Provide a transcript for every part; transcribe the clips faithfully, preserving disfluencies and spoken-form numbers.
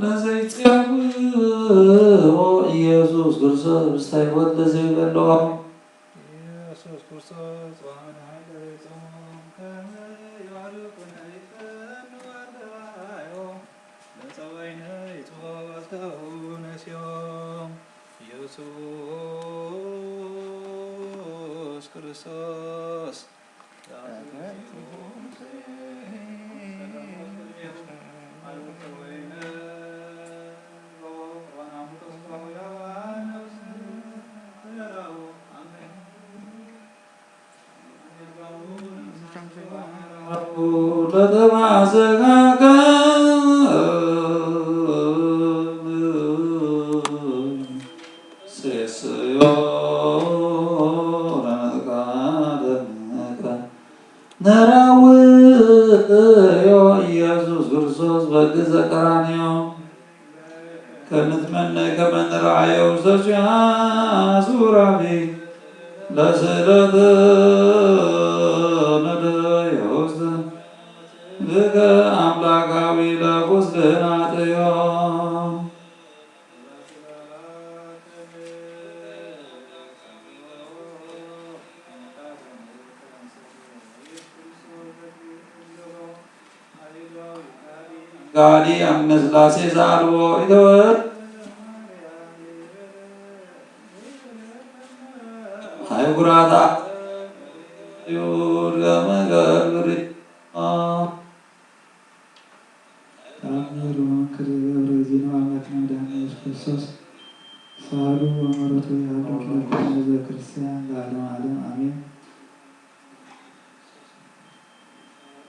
ለዘይጼውዖ ኢየሱስ ክርስቶስ ብስተ ሕይወት ለዘይበልዖ። ኢየሱስ ክርስቶስ ጾምን ኃይለ ጾም ከመ ያርቁነ ይፈኑ አደባባዮ ለጸዋይነ ይትወ አዝገሁ ነሲዮ። ኢየሱስ ክርስቶስ ነራውዮ ኢየሱስ ክርስቶስ በግ ዘቀራንዮ። ከምትመነ ከመ ንርአዮ ውስተ ጺአ ሱራፊ ለስእለትነ ደዮ ውስተ ብከ አምላካዊ ለቁስልና ጥዮ። ጋዲ አምነ ሥላሴ ዘአልቦ ኢተወ አህጉራታ ይሁድ ገመ ገብሪ ተአምር ወመንክር የገብረ እግዚእነ አምላክነ መድኃኒነ ኢየሱስ ክርስቶስ ሳህሉ ወምሕረቱ ይሃሉ ለኩሉ ህዝበ ክርስቲያን ለዓለመ ዓለም አሜን።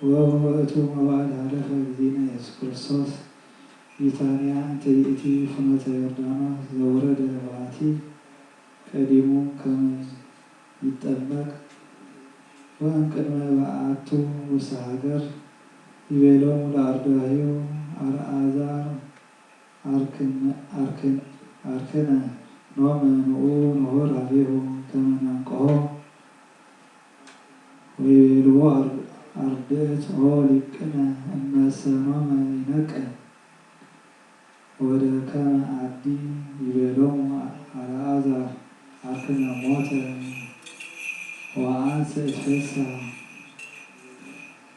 ወውእቱ መዋዕል ሀለፈ እግዚእነ ኢየሱስ ክርስቶስ ቢታንያ እንተ ይእቲ ፍኖተ ዮርዳኖስ ዘውረደ ዋቲ ቀዲሙ ከመ ይጠመቅ ወእምቅድመ በዓቱ ውስተ ሀገር ይቤሎሙ ለአርዳኢሁ አልዓዛር አርክነ፣ አርክነ፣ አርክነ ኖመ ንዑ ንሁር ሀቤሁ ከመ ነንቅሆ። ወይቤልዎ አር-፣ አርድእት ኦ ሊቅነ እመሰ ኖመ ይነቅህ። ወደከመ አዲ ይቤሎሙ አልዓዛር አርክነ ሞተ ወአንሰ እትፌሳ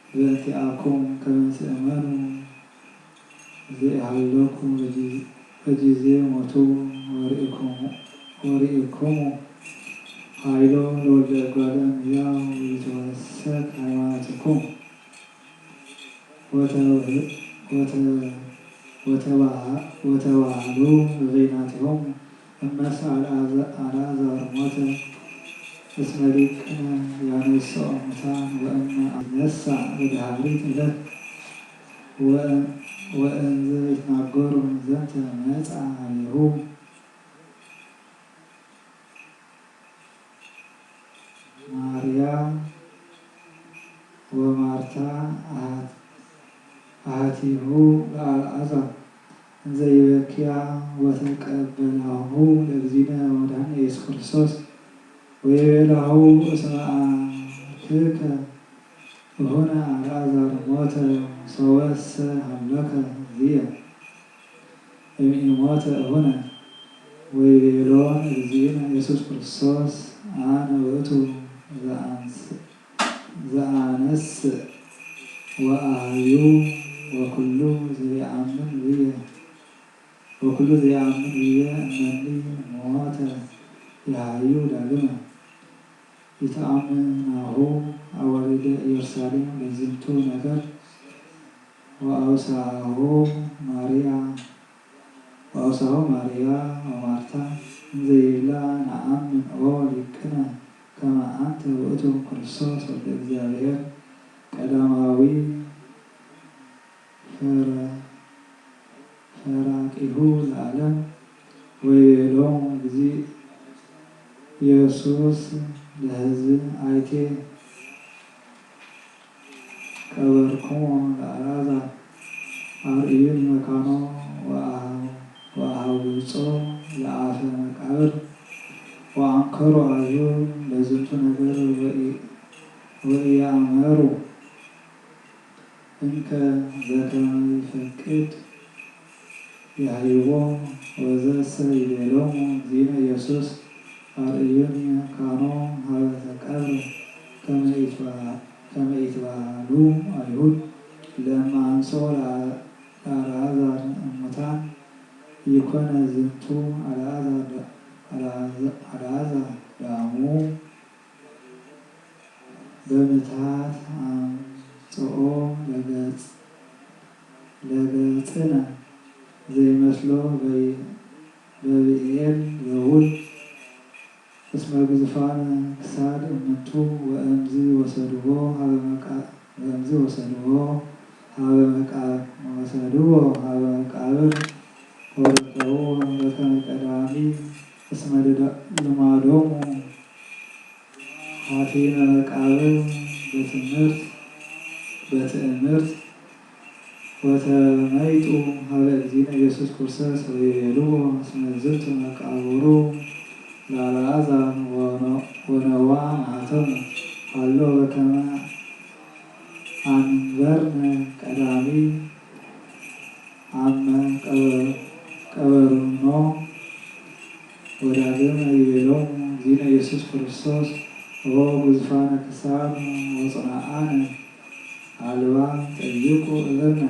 በእንቲአኩም ከመ ትእመኑ ዘኢሃለኩ በጊዜ ሞቱ ወርኢኩሙ፣ ወርኢኩሙ ኃይሎ ለወልደ እጓለ እመሕያው ወይትወሰክ ሃይማኖትኩም። ወተ-፣ ወተ-፣ ወተባህ-፣ ወተባህሉ በበይናቲሆሙ እመሰ አልዓዘ-፣ አልዓዛር ሞተ እስመ ሊቅነ ያነስኦ ሙታን ወእመ ይነሳ በደሃሪት ዕለት። ወእን-፣ ወእንዘ ይትናገሩ ዘንተ መጻ ሀቤሁ ማርያ ወማርታ አሐት-፣ አሐቲሁ ለአልዓዛር እንዘ ይበክያ ወተቀበላሁ ለእግዚእነ ወመድኃኒነ ኢየሱስ ክርስቶስ ወይቤላሁ እስመ አክከ እሁነ አልዓዛር ሞተ ሶበሰ ሀለከ ዝየ እምኢሞተ እሁነ። ወይቤሎን እግዚእነ ኢየሱስ ክርስቶስ አነ ውእቱ ዘአንስ-፣ ዘአነስእ ወአሐዩ ወኩሉ ዘየአምን ብየ ወኩሉ ዘየአምን ብየ እመኒ ሞተ የሐዩ ዳግመ። ይተአምናሁ አዋልደ ኢየሩሳሌም ለዝንቱ ነገር ወአውሳሁ ማርያ፣ ወአውሳሁ ማርያ ወማርታ እንዘ ይብላ ነአምን ኦ ሊቅነ ከመ አንተ ውእቱ ክርስቶስ ወልደ እግዚአብሔር ቀዳማዊ ፈረ-፣ ፈራቂሁ ለዓለም። ወይቤሎሙ እግዚእ ኢየሱስ ለሕዝብ አይቴ ቀበርኩሙ ለአልዓዛር አርእዩኒ መካኖ ወአሐ-፣ ወአሐውጾ ለአፈ መቃብር ወአንከሩ አይሁድ ለዝንቱ ነገር ወኢ-፣ ወኢአመሩ እንከ ዘከመ ይፈቅድ ይሃይዎ። ወዘሰ ይቤሎሙ እግዚእነ ኢየሱስ፣ አርእዩኒ ካኖ ሀበተ ቀብር ከመ ኢትበ-፣ ከመ ኢትበህሉ አይሁድ ለእመ አንሥኦ ለአ-፣ ለአልዓዛር እሙታን፣ ኢኮነ ዝንቱ አልዓዛር ደ-፣ አልዓዛ-፣ አልዓዛር ደአሙ በምትሃት አምጽኦ ለገጽ-፣ ለገጽነ ዘይመስሎ በይ-፣ በብኤል ዘውል እስመ ግዙፋነ ክሳድ እምንቱ ወእምዝ ወሰድዎ ሀበ መቃ-፣ ወእምዝ ወሰድዎ ሀበ መቃ-፣ ወሰድዎ ሀበ መቃብር ወረከብዎ በከመ ቀዳሚ እስመ ልዳ-፣ ልማዶሙ ሐቲመ መቃብር በትምህርት፣ በትእምርት ወተመይጡ ሀበ እግዚእነ ኢየሱስ ክርስቶስ ወይቤልዎ እስመ ዝንቱ መቃብሩ ለአልዓዛር ወነ-፣ ወነዋ ማህተሙ ሀሎ በከመ አንበርነ ቀዳሚ አመ ቀበ-፣ ቀበርኖ። ወዳግም ይቤሎሙ እግዚእነ ኢየሱስ ክርስቶስ ኦ ግዙፋነ ክሳድ ወጽኑዓነ አልባብ ጠይቁ እብነ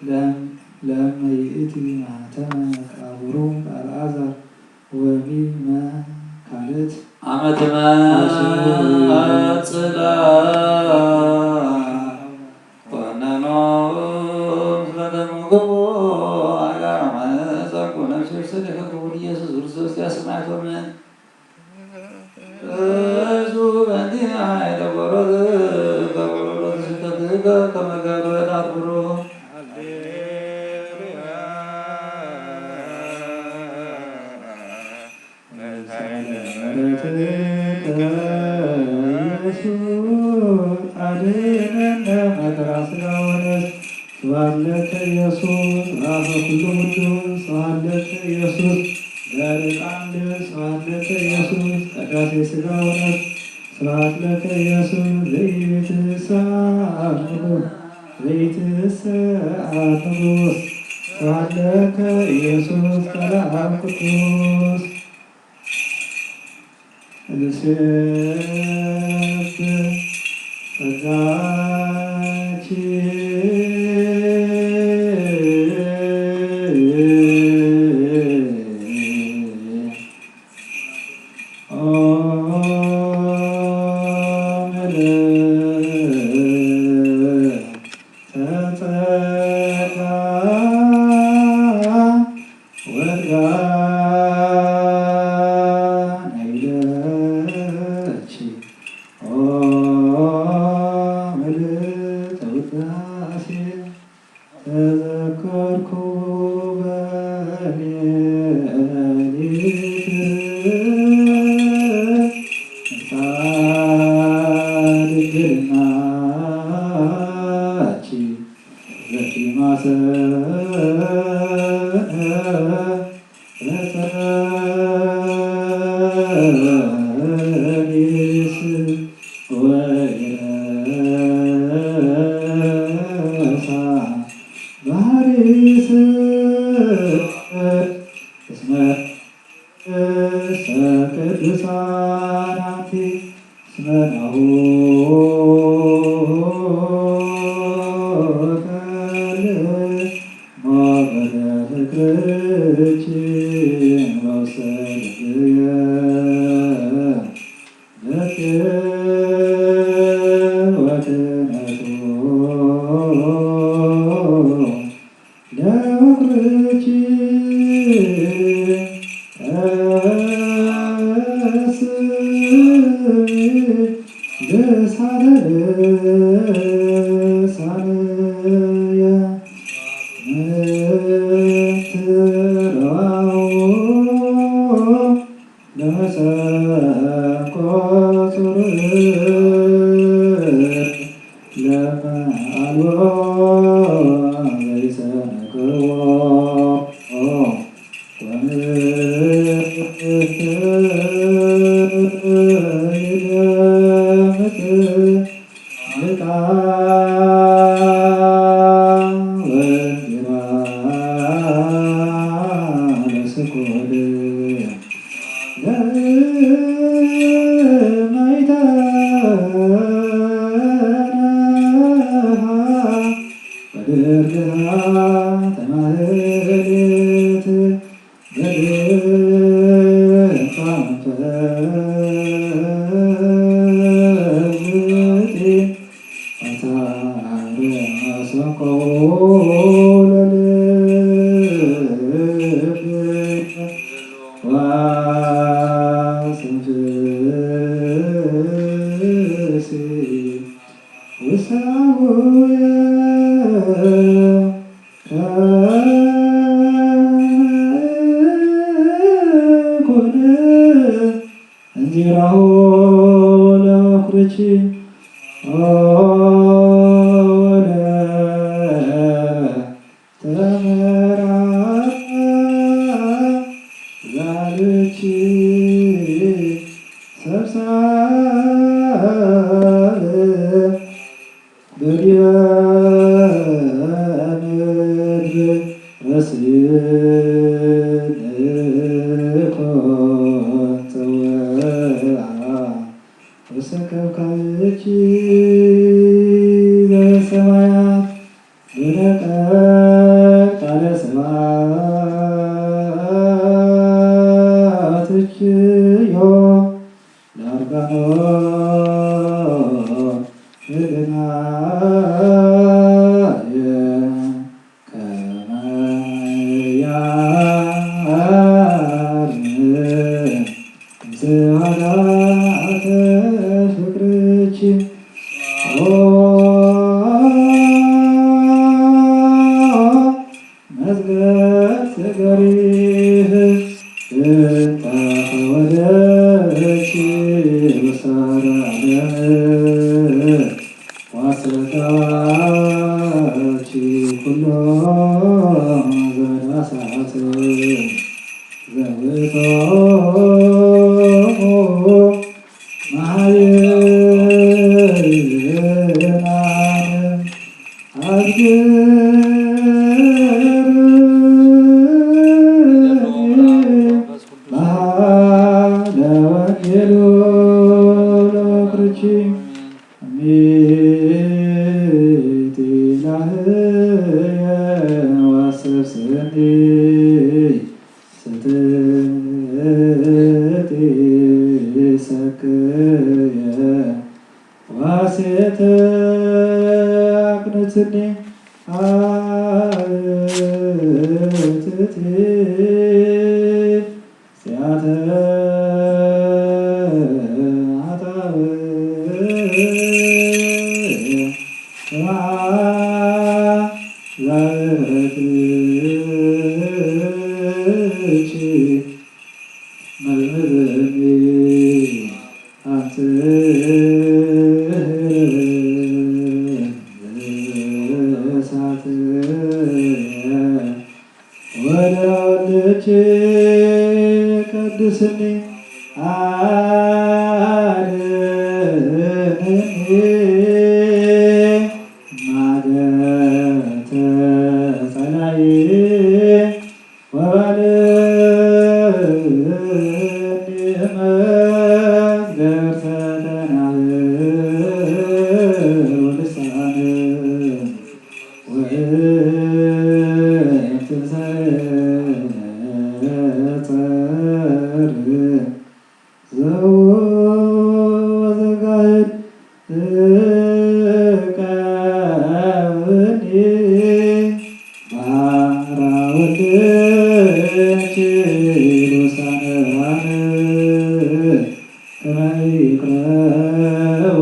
ለእም-፣ ለእመ ይእቲ ማህተመ መቃብሩ ለአልዓዛር ወሚመ ካልእት አመ ትመጽእ ለኮነኖ ምስለ ደሙ ግቡእ አጋር አመ ጸንኩ ነፍሲ ውስቴከ ክቡር ኢየሱስ ክርስቶስ ያስማዕቶምን እሱ በእንዲህ አይነት ወሮት ከወሮት ስህተት ከመጋሩ ዳት ብሩክ ስብሐት ለከ ኢየሱስ አፈ ኩሉ ቅዱስ፣ ስብሐት ለከ ኢየሱስ ለርቃን ልብ፣ ስብሐት ለከ ኢየሱስ ቀዳሴ ሥጋ ወነፍስ፣ ስብሐት ለከ ኢየሱስ ዘኢትንሳ አምልኮ፣ ዘኢትንሳ ንጉሥ፣ ስብሐት ለከ ኢየሱስ ጸላም ቅዱስ። ተዘከርኩ በሌሊት ንጽሕት ድንግልናኪ ዘኪ ማሰነ በጸኒስ ወይረሳ ባህሪስ እስመ ቅዱሳን አንቲ እስመ ናሁ ከል ሞገደ ፍቅርኪ ወሰደየ ለኪ ወክህነቱ ለወክርኪ እስሚ ልሳነ ልሳንየ ምትረዋው ለመሰንቆ ጽሩር ለመ አልቦ ዘይሰንቅዎ ወምስት ይደምጽ ልቃ እርግታ ተማህሌት በልሳን ፈዝቲ አታረ መሰንቆ ለልብ ዋሰንፍሲ ውሳቡየ ከመ ኢኮነ እንዚራሁ ለመኩርቺ ወለ ተመራ ዛልቺ ሰብሳብ በዲበ ምድር ረስይን ኮን ጸወአ ወሰከብካብኪ ዘበሰማያት በነቀል ቃለ ስብሐትኪ ዮም ለአርጋኖን ህሊናየ ከመ ያርም እምስዋዳተ ፍቅርኪ ኦ መዝገብ ዘገሪህ እንተ ተወለድኪ ውሳረ ዓለም ዋሰታኪ ኩሎ ዘመዳሳት ዘውእቶሙ መሃይምናን አዝክር መሃለ ወንጌሉ ለወክርኪ ሚጢ ላህየ ዋሰብስኒ ስትጢ ሰክየ ዋሴተ አቅንትኒ አትቲ ሲያተ አጣው ዛብህትኪ መዝመዘኒ አንተ እሳት ወደ ወልድኪ ቀድስኒ አድነኒ ማገ ተጸላይ ወባልኒ እመ እግዝእትነ ተናህል ወልሳን ወእንትንሰ ጸር ዘወዘጋህድ እቀብኒ ባሕራ ወልድኪ ሉሳነ ብርሃን ከመ ይቅረቡ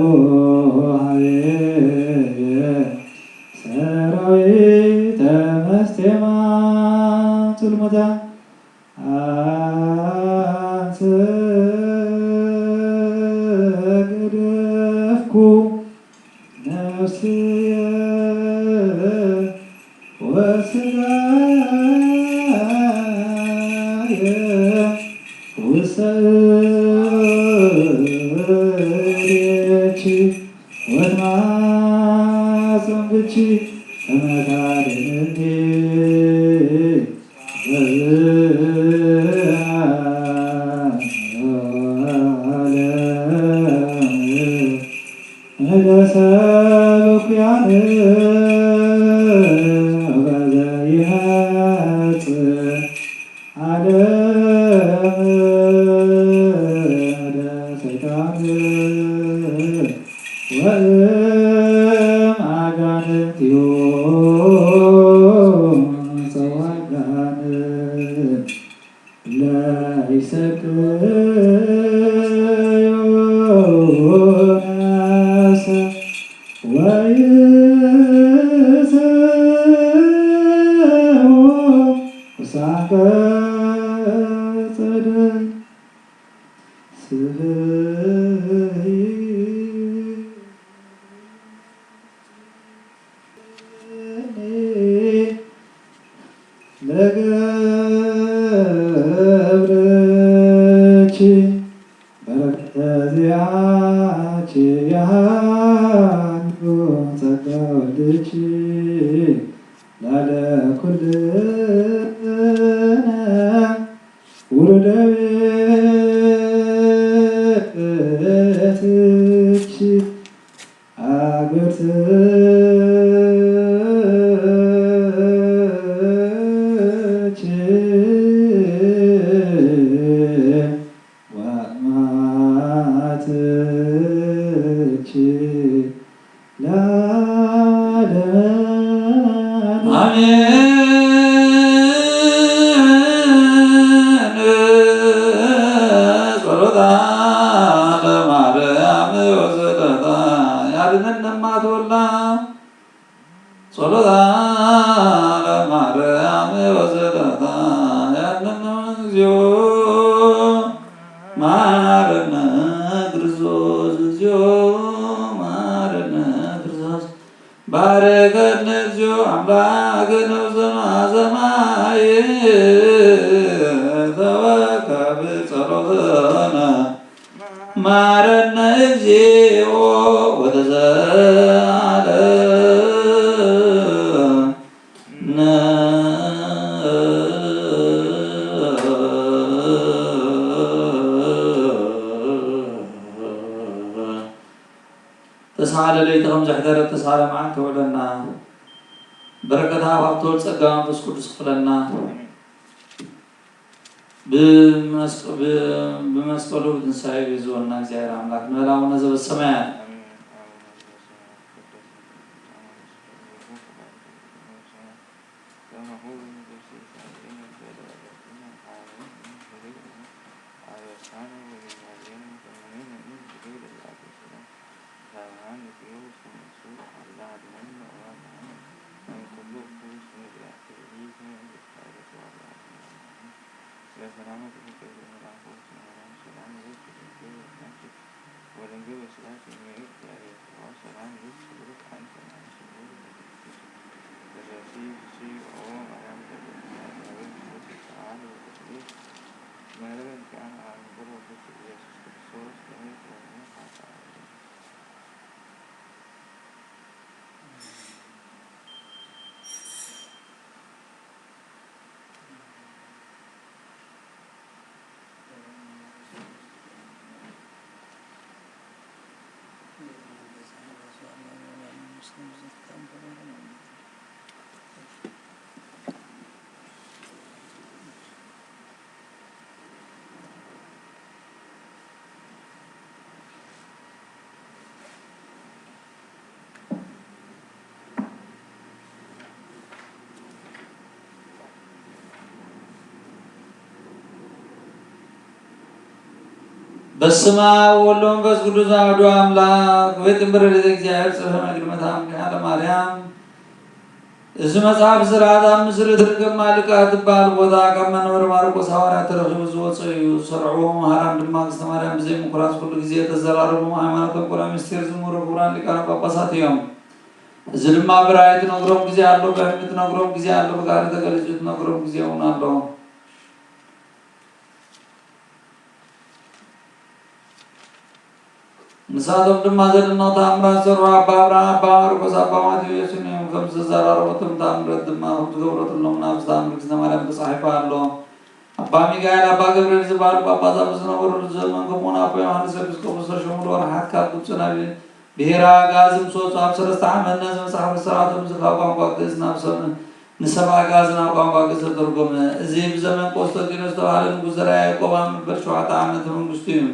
ሀቤየ ሰራዊተ መስቴማ ጽልሙታ አንሰ ገደፍኩ ነፍስየ ወስጋየ ውስተ እዴኪ ወትማጸንኪ ከመ ታድንኒ ለዘለዓለም። እለ ሰብ እኩያን ጸዋጋን ለይሰቅዩ ነፍሰ ወይሰው ውሳቀ ጸደ ስብህ ለገብርኪ በረከተ ዚአኪ የሃንኩ ጸጋ ወልድኪ ላለ ኩልነ ውሉደ ቤትኪ አግብርትኪ ወአማትኪ ለዓለመ ዓለም። አሜን። ጸሎታ ለማርያም ወስእለታ ያድነን እማ ተወልዳ። ጸሎታ ለማርያም ወስእለታ ያድነን እግዚኦ መሐረነ ክርስቶስ፣ እግዚኦ መሐረነ ክርስቶስ። ባርከነ እግዚኦ አምላክነ ውስተ ሰማይ ተወከፍ ጸሎትነ። መሐረነ እግዚኦ ወተሳሃለነ። ተስፋ ለሌሊት ከም ዘሕደረት ተስፋ ለመዓልት ተውዕለና። በረከት ሃብ ሀብቶ ጸጋ መንፈስ ቅዱስ ክፍለና። ብመስቀ-፣ ብ-፣ ብመስቀሉ ብትንሳኤው ይዘወና እግዚአብሔር አምላክ ንበል። አቡነ ዘበሰማያት። በስመ አብ ወወልድ ወመንፈስ ቅዱስ አሐዱ አምላክ። ወይትንበረ ርድእተ እግዚአብሔር ጽብሐ እምቅድመ ተአምር ቃለ ማርያም። እዚ መጽሐፍ ስርዓት አምስት ልትርገም ማልቃ ትባል ቦታ ካብ መንበረ ማርቆስ ሐዋርያት ተረኺቡ ዝወጸ እዩ። ሰርዕዎ መሃራን ድማ ቅድስተ ማርያም ብዘይ ምኩራዝ ኩሉ ጊዜ ተዘራረቡ፣ ሃይማኖቶም ቆላ ምስጢር ዝምሩ ክቡራን ሊቃነ ጳጳሳት እዮም። እዚ ድማ ብራእይ ትነግሮም ጊዜ ኣሎ፣ ብሕልሚ ትነግሮም ጊዜ ኣሎ፣ ብጋህዲ ተገሊጹ ትነግሮም ጊዜ እውን ኣሎ። ንሳቶም ድማ ዘደንቕ ተኣምራት ዝሰርሑ ኣባ ኣብርሃም፣ ኣባ ማርቆስ፣ ኣባ ማቴዎስን እዮም። ከም ዝተዘራረቦ እቶም ተኣምራት ድማ ከም ዝገበረትሎም ናብዚ ተኣምር እግዝእትነ ማርያም ተጻሒፉ ኣሎ። ኣባ ሚካኤል፣ ኣባ ገብርኤል ዝበሃሉ ጳጳሳት ኣብ ዝነበሩሉ ዘመን፣ ከምኡውን ኣባ ዮሃንስ ኤጲስቆጶስ ዝተሾሙሉ ወርሓት ካብ ግብጺ ናብ ብሄረ ኣጋዚ ምስ ወጹ ኣብ ሰለስተ ዓመት ነዚ መጽሓፈ ሥርዓቶም እዚ ካብ ቋንቋ ግእዝ ናብ ሰብ-፣ ንሰብ ኣጋዚ ናብ ቋንቋ ግእዝ ተተርጎመ። እዚ ብዘመን ቆስጠንጢኖስ ዝተባህለ ንጉስ ዘርዓ ያዕቆብ ኣብ መበል ሸውዓተ ዓመተ መንግስቱ እዩ።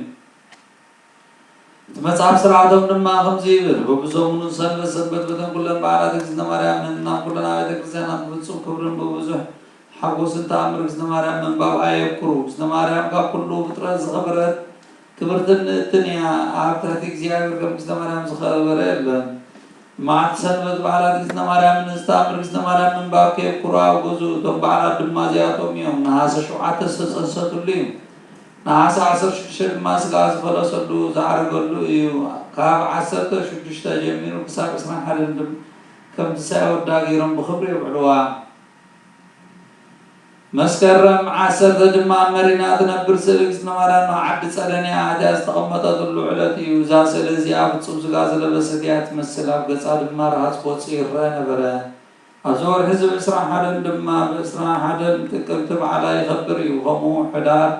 እቲ መጽሐፍ ስርዓቶም ድማ ከምዚ ይብል። በብሰሙኑን ሰንበት ሰንበት በተን ኩለን በዓላት እግዝእትነ ማርያም ንሕናም ኩለን ኣብ ቤተ ክርስቲያናት ብፍጹም ክብርን ብብዙሕ ሓጎስን ተኣምር እግዝእትነ ማርያም ምንባብ ኣየብክሩ። እግዝእትነ ማርያም ካብ ኩሉ ፍጥረት ዝኸበረት ክብርትን ንእድትን እያ። ኣብ ትሕቲ እግዚኣብሔር ከም እግዝእትነ ማርያም ዝኸበረ የለን። መዓልቲ ሰንበት በዓላት እግዝእትነ ማርያምን ንዝተኣምር እግዝእትነ ማርያም ምንባብ ከየብክሩ ኣብ ገዝኡ። እቶም በዓላት ድማ እዚኣቶም እዮም። ነሃሰ ሸውዓተ ዝተጸንሰትሉ እዩ። ነሃሰ ዓሰርተ ሽዱሽተ ድማ ስጋ ዝፈለሰሉ ዝዓረገሉ እዩ። ካብ ዓሰርተ ሽዱሽተ ጀሚሩ ክሳብ ዕስራን ሓደን ድም-፣ ከም ትንሳኤ ወዳ ገይሮም ብኽብሪ የብዕልዋ። መስከረም ዓሰርተ ድማ መሪና ትነብር ስእሊ እግዝእትነ ማርያም ኣብ ዓዲ ጸደንያ ኣትያ ዝተቐመጠትሉ ዕለት እዩ። እዛ ስእሊ እዚኣ ፍጹም ስጋ ዝለበሰት እያ ትመስል። ኣብ ገጻ ድማ ረሃጽ ወጺኡ ይረኣ ነበረ። ኣብዚ ወርሒ እዚ ብዕስራን ሓደን ድማ፣ ብዕስራን ሓደን ጥቅምቲ በዓላ ይኸብር እዩ። ከምኡ ሕዳር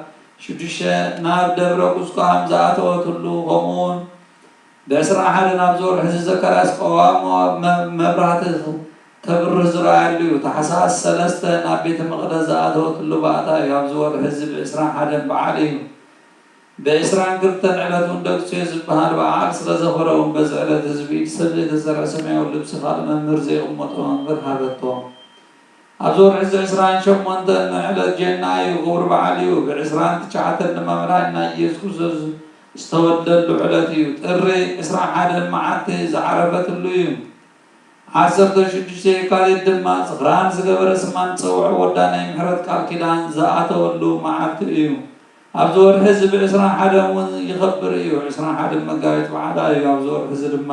ሽዱሽተ ናብ ደብረ ቁስቋም ዝኣተወትሉ፣ ከምኡውን ብዕስራን ሓደን ኣብዚ ወርሒ እዚ ዘካርያስ ቀዋሞ መ-፣ መብራህቲ ከብርህ ዝረኣየሉ እዩ። ታሕሳስ ሰለስተ ናብ ቤተ መቅደስ ዝኣተወትሉ ባእታ እዩ። ኣብዚ ወርሒ እዚ ብዕስራን ሓደን በዓል እዩ። ብዕስራን ክልተን ዕለት እውን ደቂ ሱየ ዝበሃል በዓል ስለ ዘኸበረ እውን በዚ ዕለት እዚ ብኢድ ሰብ ዘይተሰርሐ ሰማያዊ ልብሲ ካልእ መምህር ዘይቕመጦ መምህር ሃበቶ። ኣብዚ ወርሒ እዚ ዕስራን ሸሞንተን ዕለት ጀና እዩ፣ ክቡር በዓል እዩ። ብዕስራን ትሽዓተን ድማ መድሓኒና ኢየሱስ ክርስቶስ ዝተወልደሉ ዕለት እዩ። ጥሪ ዕስራን ሓደን መዓልቲ ዝዓረፈትሉ እዩ። ዓሰርተ ሽዱሽተ የካቲት ድማ ዝኽራን ዝገበረ ስማን ዝጸውዖ ወዳ ናይ ምሕረት ቃል ኪዳን ዝኣተወሉ መዓልቲ እዩ። ኣብዚ ወርሒ እዚ ብዕስራን ሓደን እውን ይኸብር እዩ። ዕስራን ሓደን መጋቢት በዓላ እዩ። ኣብዚ ወርሒ እዚ ድማ፣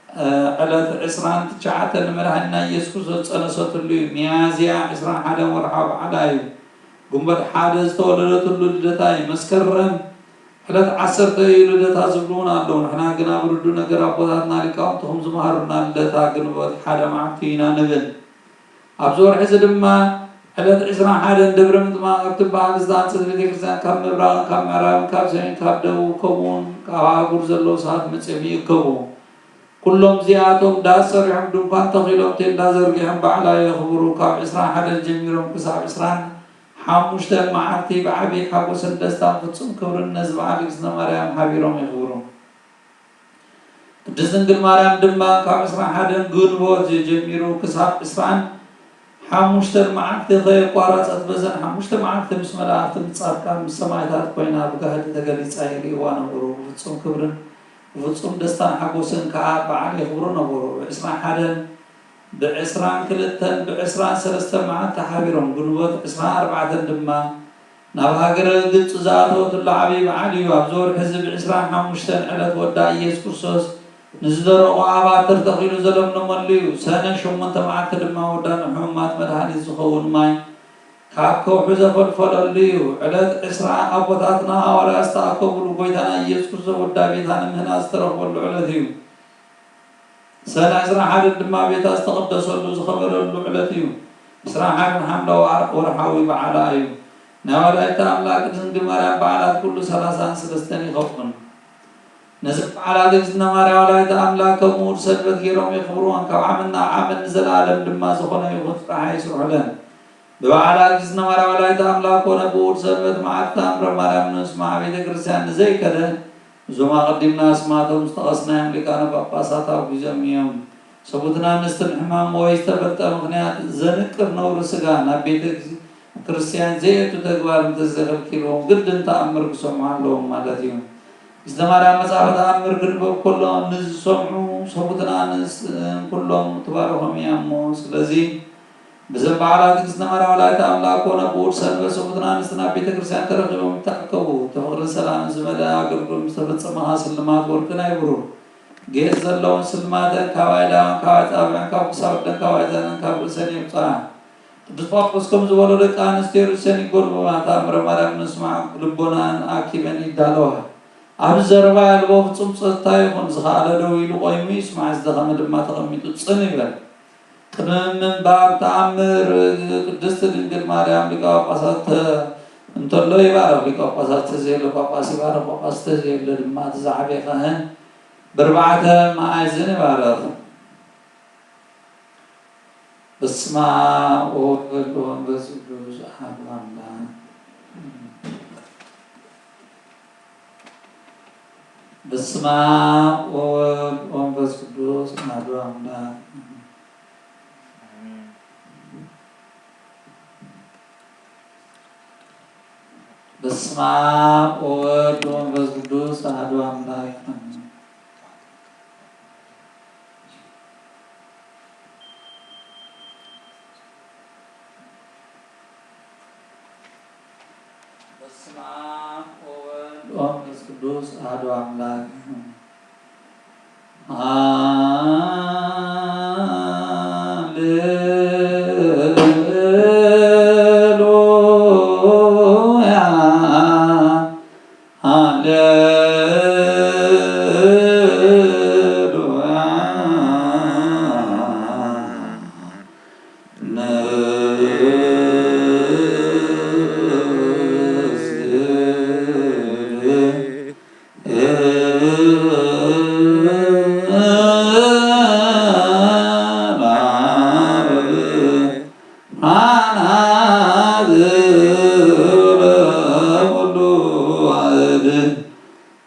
እ፣ ዕለት ዕስራን ትሽዓተን ንመድሓኒና ኢየሱስ ክርስቶስ ዝጸነሰትሉ እዩ። ሚያዝያ ዕስራን ሓደን ወርሓዊ በዓላ እዩ። ግንቦት ሓደ ዝተወለደትሉ ልደታ እዩ። መስከረም ዕለት ዓሰርተ እዩ ልደታ ዝብሉ እውን ኣለዉ። ንሕና ግን ኣብ ርዱእ ነገር ኣቦታትና ሊቃውንቲ ከም ዝመሃሩና ልደታ ግንቦት ሓደ መዓልቲ ኢና ንብል። ኣብዚ ወርሒ እዚ ድማ ዕለት ዕስራን ሓደን ደብረ ምጥማቕ እትበሃል ዝተሃንጸት ቤተክርስትያን ካብ ምብራቕን ካብ ምዕራብን ካብ ሰሜን ካብ ደቡብ ከምኡውን ካብ ኣህጉር ዘለዉ ሰባት መጺኦም ይእከቡ። ኩሎም እዚኣቶም ዳስ ሰሪሖም ድንኳን ተኺሎም ቴንዳ ዘርጊሖም በዓላ የኽብሩ። ካብ ዕስራን ሓደን ጀሚሮም ክሳብ ዕስራን ሓሙሽተን መዓልቲ ብዓቢ ሓጎስን ደስታን ፍጹም ክብርን ነዚ በዓል እግዝእትነ ማርያም ሓቢሮም የኽብሩ። ቅድስት ድንግል ማርያም ድማ ካብ ዕስራን ሓደን ግንቦት ጀሚሩ ክሳብ ዕስራን ሓሙሽተን መዓልቲ ከየቋረጸት በዘን ሓሙሽተ መዓልቲ ምስ መላእኽቲ ምስ ጻድቃን ምስ ሰማዕታት ኮይና ብጋህዲ ተገሊጻ ይርእይዋ ነበሩ። ብፍጹም ክብርን ብፍጹም ደስታን ሓጎስን ከኣ በዓል የኽብሩ ነበሩ። ብዕስራን ሓደን ብዕስራን ክልተን ብዕስራን ሰለስተን መዓልቲ ሓቢሮም ግንቦት ዕስራን ኣርባዕተን ድማ ናብ ሃገረ ግብጺ ዝኣተወትሉ ዓቢ በዓል እዩ። ኣብዚ ወርሒ እዚ ብዕስራን ሓሙሽተን ዕለት ወዳ ኢየሱስ ክርስቶስ ንዝደረቑ ኣባትር ተኺሉ ዘለምለመሉ እዩ። ሰነ ሸሞንተ መዓልቲ ድማ ወዳ ንሕሙማት መድሃኒት ዝኸውን ማይ ካብ ከውሒ ዘፈልፈለሉ እዩ። ዕለት ዕስራ ኣቦታትና ሃዋርያት ዝተኣከቡሉ፣ ጎይታና ኢየሱስ ክርስቶስ ወዳ ቤታ ንምህናጽ ዝተረኽበሉ ዕለት እዩ። ሰነ ዕስራን ሓደን ድማ ቤታ ዝተቐደሰሉ ዝኸበረሉ ዕለት እዩ። ዕስራን ሓደን ሓምለ ወር-፣ ወርሓዊ በዓላ እዩ። ናይ ወላዲተ ኣምላክ ቅድስት ድንግል ማርያም በዓላት ኩሉ ሰላሳን ሰለስተን ይኸውን። ነዚ በዓላት እግዝእትነ ማርያም ወላዲተ ኣምላክ ከም ውሁድ ሰንበት ገይሮም የኽብርወን። ካብ ዓመት ናብ ዓመት ንዘለኣለም ድማ ዝኾነ ይኹን ስራሕ ኣይስርሑለን። ብበዓላት እግዝእትነ ማርያም ወላዲተ ኣምላክ ኮነ ብውሁድ ሰንበት መዓልቲ ተኣምረ ማርያም ንምስማዕ ቤተ ክርስቲያን ንዘይከደ፣ እዞም ኣቐዲምና ኣስማቶም ዝጠቐስናዮም ሊቃነ ጳጳሳት ኣውጊዞም እዮም። ሰቡትን ኣንስትን ሕማም ወይ ዝተፈልጠ ምኽንያት ዘንቅር ነውሪ ስጋ ናብ ቤተ ክርስቲያን ዘየእቱ ተግባር እንተዘይኸልኪልዎም ግድን ተኣምር ክሰምዑ ኣለዎም ማለት እዩ። እግዝእትነ ማርያም መጽሐፈ ተኣምር ክንበብ ከሎ ንዝሰምዑ ሰቡትን ኣንስትን ኩሎም ትባርኾም እያ እሞ፣ ስለዚ ብዘን በዓላት እግዝእትነ ማርያም ወላዲተ ኣምላክ ኮነ ብውሁድ ሰንበት ሰቡትን ኣንስትን ኣብ ቤተ ክርስቲያን ተረኺቦም ይተኣከቡ። እቲ ፍቕርን ሰላምን ዝመልአ ኣገልግሎት ምስ ተፈጸመ ኸኣ ስልማት ወርቅን ናይ ብሩር ጌጽ ዘለወን ስልማተን ካብ ኣእዳወን፣ ካብ ኣጻብዕን፣ ካብ ክሳድን፣ ካብ ኣእዛነን፣ ካብ ርእሰን የውጽኣ። ቅዱስ ጳውሎስ ከም ዝበሎ ደቂ ኣንስትዮ ርእሰን ይጎልብባ፣ ተኣምረ ማርያም ንምስማዕ ልቦናኣን ኣኪበን ይዳለዋ። ኣብዚ ዘረባ ያልቦ ፍጹም ጸጥታ ይኹን። ዝኸኣለ ደው ኢሉ ቆይሙ ይስማዕ፣ ዝደኸመ ድማ ተቐሚጡ ጽን ይበል። ቅድሚ ምንባብ ተኣምር ቅድስት ድንግል ማርያም ሊቀ ጳጳሳት ተ-፣ እንተሎ ይባረኽ። ሊቀ ጳጳሳት ተዘየሎ ጳጳስ ይባረኽ። ጳጳስ ተዘየሎ ድማ እቲ ዝዓበየ ካህን ብርባዕተ መኣዝን ይባረኽ። በስመ አብ ወወልድ ወመንፈስ ቅዱስ አሐዱ አምላክ። በስመ አብ ወወልድ ወመንፈስ ቅዱስ አሐዱ አምላክ። በስመ አብ ወወልድ ወመንፈስ ቅዱስ አሐዱ አምላክ። በስመ አብ ወወልድ ወመንፈስ ቅዱስ አሐዱ አምላክ። ሃሌሉያ፣ ሃሌሉያ።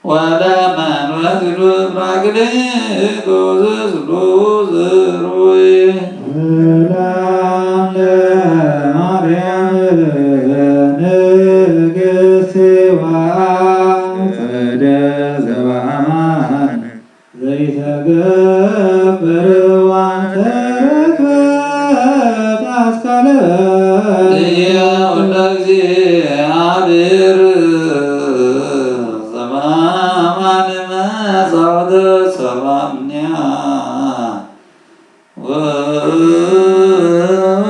ወለመንፈስ ቅዱስ ጳራቅሊጦስ ስሉስ ሩይ። ሰላም ለማርያም ንግሥት ወአጸደ ዘበአማን ዘይተገብር ዋንተረፈ አስካለ። እያ ወልደ እግዚአብሔር ዘበአማን መጻወተ ሰባምንያ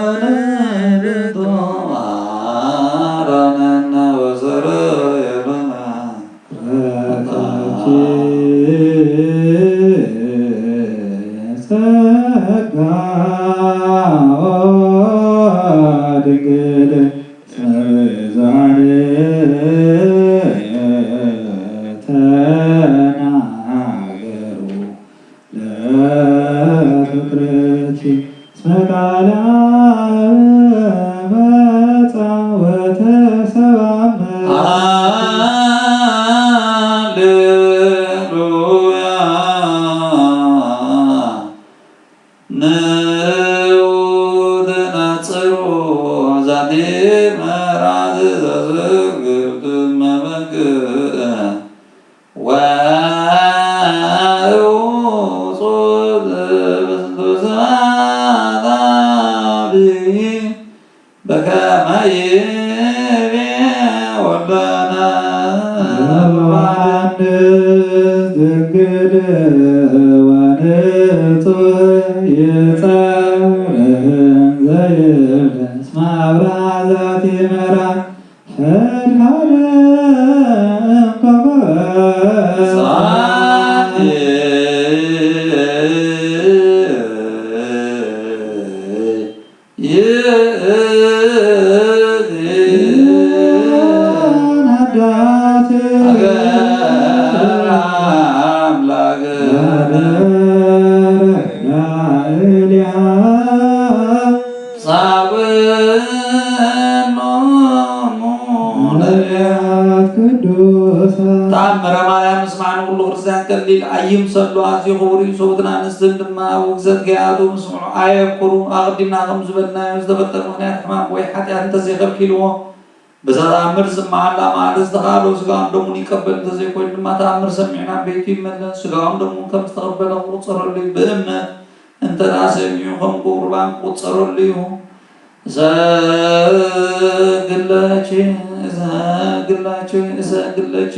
ወለደቶ አራነነ ወሰረየለነ። ረከብኪ ጸጋ ድንግል እስመ ብዙኃን ተናገሩ ለፍቅርኪ እስመ ቃለ አብ መጻ ወተሰብአ። ሃሌሉያ። ንዑ ተናጽሩ ዛቲ መራዝ ዘዝግብት መመግእ ወውጹት በዝንቱ ስብሐት አቢ በከመ ይቤ ወልደነ። ዮሐንስ ድንግል ወንጹሕ ይጸርህን ዘይብል እስመ አብርሃ ዛቲ መራዝ ፈድፋደ እምኮከብ። ይእቲ ሀዳት ሀገረ አምላክ ላዕሌሃ ሳብእ ሎሙ ነቢያት ቅዱሳን። ተአምረ ማርያም ምስማዕ ንኩሉ ክርስቲያን ቀሊል አይምሰሎ፣ አዝዩ ክቡር እዩ። ሰብኡትን አንስትን ድማ ውግዘት ከይአቱ ምስምዑ አየኩሩ። አቀዲምና ከም ዝበልናዮ ዝተፈጠረ ምኽንያት ሕማም ወይ ኃጢአት እንተዘይከልኪልዎ፣ በዛ ተአምር ዝመሃላ መዓልቲ ዝተኻሎ ስጋውን ደሙን ይቀበል፣ እንተዘይኮይኑ ድማ ተአምር ሰሚዕና ቤቱ ይመለስ። ስጋውን ደሙን ከም ዝተቀበለ ክቁጸረሉ እዩ። ብእምነት እንተ ደኣ ሰሚዑ ከም ቁርባን ክቁጸረሉ እዩ። እሰግድለኪ፣ እሰግድለኪ፣ እሰግድለኪ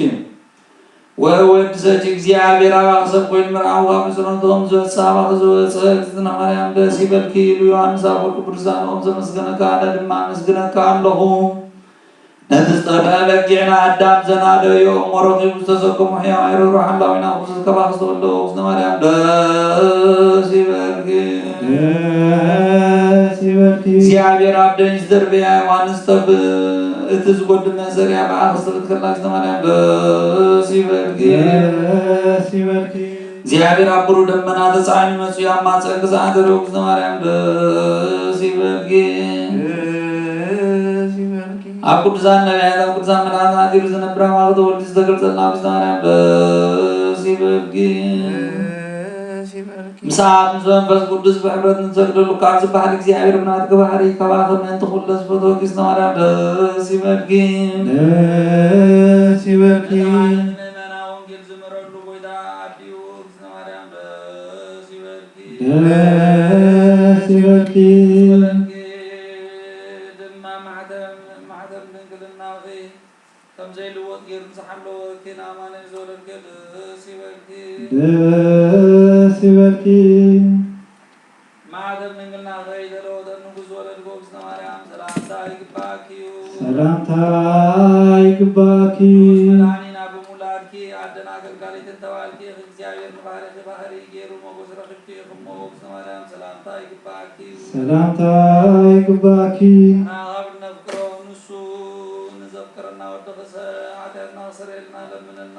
ወእወድሰኪ። እግዚአብሔር አባኺ ሰብ ኮይኑ ምርአው ካብ ሕጽኖቱ ከም ዝወጽእ፣ አባኺ ዝወጸ እግዝእትነ ማርያም ደስ ይበልኪ ኢሉ ዮሐንስ አፈወርቅ ቅዱሳኑ ከም ዘመስገነካ ኣነ ድማ ኣመስግነካ ኣለኹ። ነቲ ዝጠፍአ በጊዕና ኣዳም ዘናደዮ እሞ ረኺቡ ዝተሰከሞ ሕያዋይ ርህሩህ ሓላዊና ክርስቶስ፣ ካባኺ ዝተወልደ እግዝእትነ ማርያም ደስ ይበልኪ። ደስ ይበልኪ። እግዚኣብሔር ኣብ ደንሽ ዝደርበያ ዮሃንስ ተብ-፣ እቲ ዝጎድል መእሰርያ ብኣኺ ዝተፈትሐላ እግዝእትነ ማርያም ደስ ይበልኪ። ደስ ይበልኪ። እግዚኣብሔር ኣብ ብሩህ ደመና ተጻዒኑ መጺኡ ኣብ ማህጸንኪ ዝሓደረ እግዝእትነ ማርያም ደስ ይበልኪ። ደስ ይበልኪ። ኣብ ቅዱሳን ነቢያት፣ ኣብ ቅዱሳን መላእክት ሓዲሩ ዝነብር፣ ኣባኺ ተወሊዱ ዝተገልጸልና እግዝእትነ ማርያም ደስ ይበልኪ። ደስ ይበልኪ። ምስ አብ ምስ መንፈስ ቅዱስ ብሕብረት ንሰግደሉ ካብ ዝበሃል እግዚኣብሔር ብናትኪ ባህሪ ከባኺ ምእንቲ ኩሉ ዝፈትወኪ እግዝእትነ ማርያም ደስ ይበልኪ። ደስ ይበልኪ። ምእመና ወንጌል ዝምረሉ ጎይታ ኣዲኡ እግዝእትነ ማርያም ደስ ይበልኪ። ደስ ይበልኪ። ይበልኪ። ድማ ማሕተም፣ ማሕተም ድንግልናኺ ከም ዘይልወጥ ገይሩ ዝሓለወኪ ንኣማኑኤል ዝወለድኪ ደስ ይበልኪ። ደስ ይበልኪ። ማዕተብ ድንግልናኺ ከይተለወጠ ንጉስ ዝወለድኪ እግዝእትነ ማርያም ሰላምታ ይግባእኪ እዩ። ሰላምታ ይግባእኪ። ንጉስ መድኃኒና ብምውላድኪ ኣደን ኣገልጋሊትን ተባልኪ፣ እግዚኣብሔር ንባህሪኺ ባህሪ ገይሩ ሞገስ ረኺብኪ። እሞ እግዝእትነ ማርያም ሰላምታ ይግባእኪ። ሰላምታ ይግባእኪ። ንሕና ካብ እነፍቅሮ ንሱ ንዘፍቅረና ወድኺ ኃጢኣትና ክሰርየልና ለምንልና።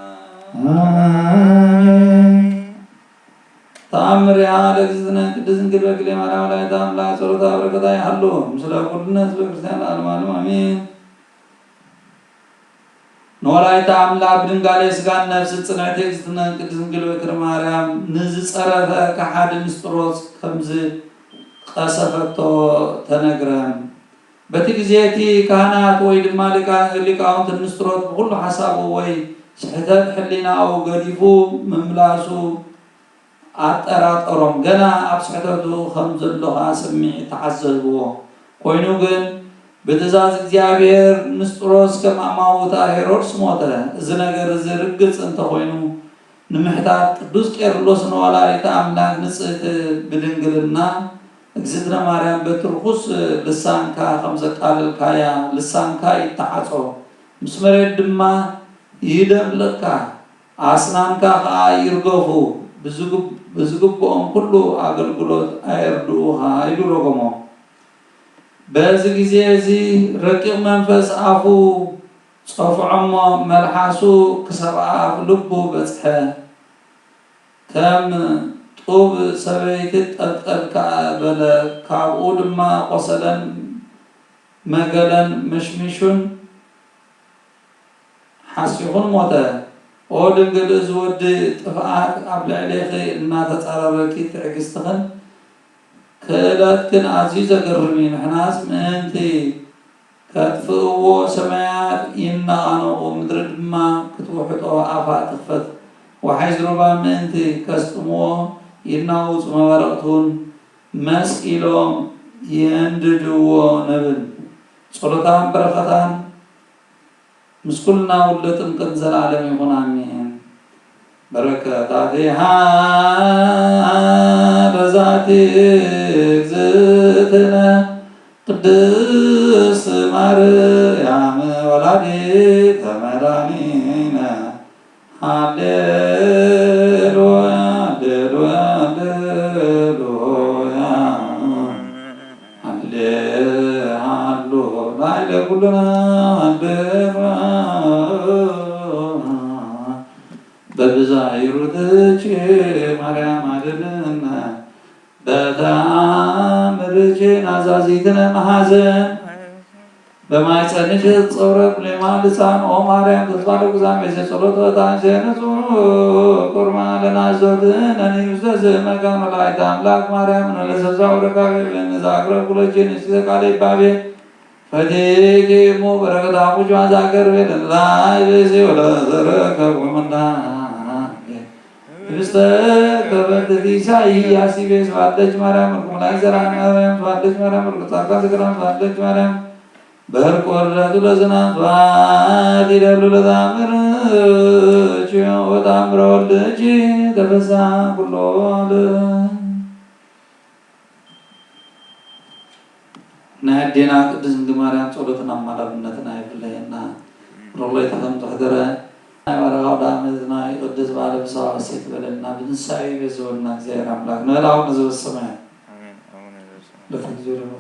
ኣሜን። ተኣምር ለእግዝእትነ ቅድስት ድንግል በክሌ ማርያም ወላዲተ ኣምላክ ጸሎታ በረከታ ይሃሉ ምስለ ኩልነ ህዝበ ክርስቲያን ለዓለመ ዓለም ኣሜን። ንወላዲተ ኣምላክ ብድንጋሌ ስጋን ነፍስን ጽንዕቲ እግዝእትነ ቅድስት ድንግል በክር ማርያም ንዝጸረፈ ከሓዲ ንስጥሮስ ከምዚ ቀሰፈቶ ተነግረ። በቲ ግዜ እቲ ካህናት ወይ ድማ ሊቃ-፣ ሊቃውንት ንስጥሮስ ብኹሉ ሓሳቡ ወይ ስሕተት ሕሊናኡ ገዲፉ ምምላሱ ኣጠራጠሮም። ገና ኣብ ስሕተቱ ከም ዘሎ ኸኣ ስምዒት ተዓዘዝዎ። ኮይኑ ግን ብትእዛዝ እግዚኣብሔር ንስጥሮስ ከም ኣማውታ ሄሮድስ ሞተ። እዚ ነገር እዚ ርግጽ እንተኾይኑ ንምሕታት ቅዱስ ቄርሎስ ንወላዲተ ኣምላክ ንጽህቲ ብድንግልና እግዝእትነ ማርያም በቲ ርኹስ ልሳንካ ከም ዘቃለልካያ ልሳንካ ይተዓጾ፣ ምስ መሬት ድማ ይደብልቕካ፣ ኣስናንካ ኸኣ ይርገፉ፣ ብዝግብ-፣ ብዝግብኦም ኩሉ ኣገልግሎት ኣየርድኡኻ ኢሉ ረገሞ። በዚ ግዜ እዚ ረቂቕ መንፈስ ኣፉ ጸፍዖ እሞ መልሓሱ ክሳብ ኣፍ ልቡ በጽሐ። ከም ጡብ ሰበይቲ ጠብጠብ ከኣ በለ። ካብኡ ድማ ቆሰለን መገለን መሽሚሹን ሓሲኹን ሞተ። ኦ ድንግል፣ እዚ ወዲ ጥፍኣት ኣብ ልዕሌኺ እናተጻረረኪ ትዕግስትኽን ክእለትክን ኣዝዩ ዘገርም እዩ። ንሕናስ ምእንቲ ከጥፍእዎ ሰማያት ይነቓነቑ፣ ምድሪ ድማ ክትውሕጦ ኣፋ ትኽፈት። ወሓይዝ ሩባ ምእንቲ ከስጥምዎ ይናወጹ፣ መባርቕቲ እውን መስ ኢሎም የንድድዎ ንብል። ጸሎታን በረኸታን ምስ ኩልና ውሉደ ጥምቀት ዘለዓለም ይኹን፣ ኣሜን። በረከታቲሃ ለዛቲ እግዝእትነ ቅድስት ማርያም ወላዲተ መድኃኒነ። ሃሌሉያ፣ ሃሌሉያ፣ ሃሌሉያ። ሃሌ፣ ሃሎ፣ ላዕለ ኩልና፣ ሃሌሉያ። በብዛ ይሩትኪ ማርያም አድንነ፣ በተአምርኪ ናዛዚትነ መሐዘን፣ በማይጸንኪ ጸውረ ኩሌማ ልሳን። ኦ ማርያም ተስፋ ለኩዛም ቤተ ጸሎት ወታን ሸነጹ ቁርማ ለናዞትነ ንዩዘዝ መካን ወላዲተ አምላክ ማርያም ንለሰብዛ ወረካቤ ብለን ዛግረ ኩሎችን እስከ ቃለ ይባቤ ፈቲኪሙ በረከታሙ ጅማዛ ከርቤ ለላይ ብእሲ ወለዘረከቡ ምና ህብስተ ከበድ ኢሳይያስ ይቤ። ስብሐት ለኪ ማርያም ወልኩ መላእክት ዘርአ ማርያም፣ ስብሐት ለኪ ማርያም ወልኩ ጻድቃን ዘክራን፣ ስብሐት ለኪ ማርያም በህርቅ ወርደቱ ለዝናም፣ ስብሐት ይደሉ ለታምርኪ ወታምረ ወልድኪ ተፈሳ ኩሎ ዓለም። ናይ ኣዴና ቅድስት ድንግል ማርያም ጸሎትን ኣማላድነትን ኣይፍለየና። ሮሎይ ተኸም ዘሕደረ ናይ ባረኻ ወደ ዓመት ናይ ቅዱስ በዓለ ብሳዋ ሐሴት ይበለና። ብትንሳኤ ይቤዝወና እግዚኣብሔር ኣምላክ። ንበል ኣቡነ ዘበሰማያት። ኣሜን። ኣቡነ ዘበሰማያት። ለፈትዞ ለመ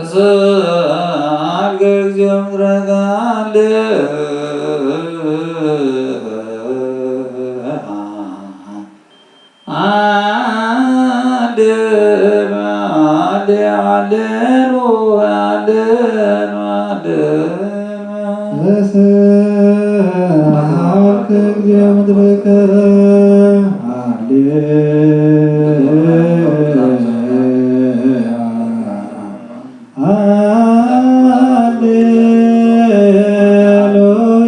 ስአልከ እግዚኦ ምድረ ገሃድ። አሌ፣ አሌ፣ አሌሉ፣ አሌሉ፣ አሌሉ። ስአልከ እግዚኦ ምድረ ገሃድ። ሃሌሉያ፣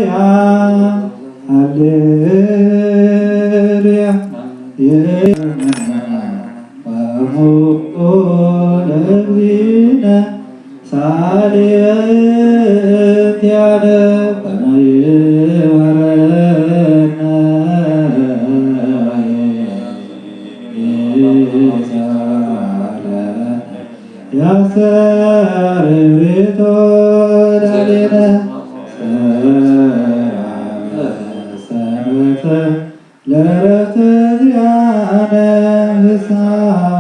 ሃሌሉያ። ወሙቁ ለእግዚእነ ሳሌ በእንቲአነ ከመ ይምሃረነ ወይሳለነ። ያስተርብቶ ላሌነ ሰላመ ሰንበተ ለረፍተ ዚአነ ፍስሐ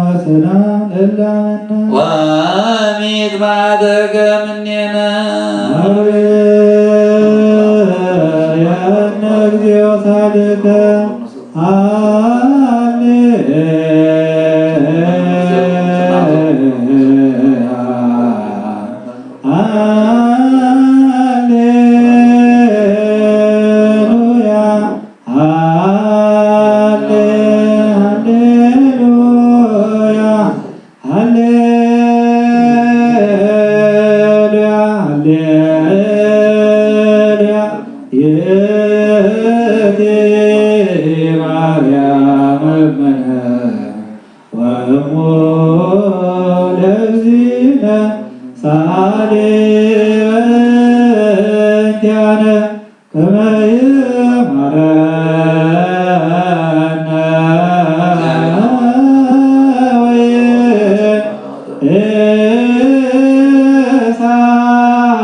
ወሰላም ለላመነ። ወሚት ማደገ ምኔነ። አቤ ያነ እግዚኦ ሳልከ። ሃሌ ሃሌሉያ፣ ሃሌ፣ ሃሌሉያ፣ ሃሌሉያ፣ ሃሌሉያ። ይእቲ ማርያም እምነ ወእሙ ለእግዚእነ ሳሊ በእንቲአነ ከመ ይምሃረነ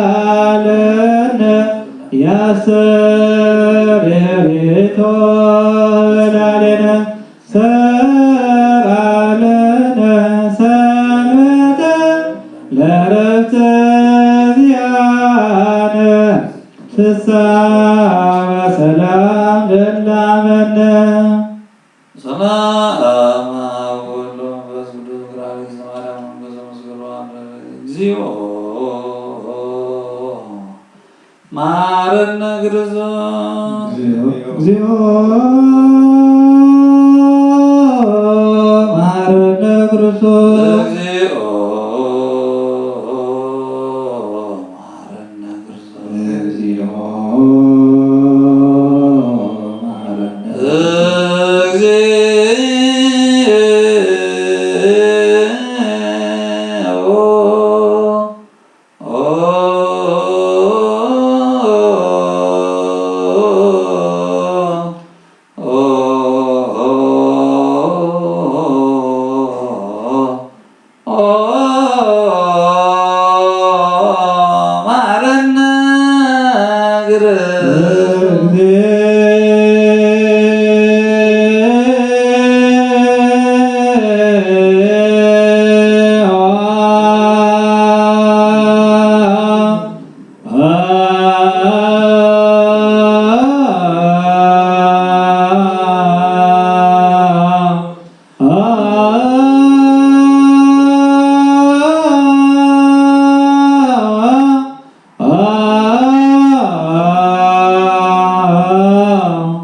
ወይሳለነ። ያስተርብቶ ላሌነ ሰላመ ሰንበተ ለረፍተ ዚአነ ፍስሐ ወሰላም ለላመነ። ሰላም አብ ወወልድ ወመንፈስ ቅዱስ። ገብረ አርያም ዘማርያም መንፈስ ቅዱስ ገብረ አብ። እግዚኦ መሐረነ ክርስቶስ። እግዚኦ መሐረነ ክርስቶስ። እግዚኦ መሐረነ ክርስቶስ። እግዚኦ መሐረነ እግዚኦ መሐረነ እግር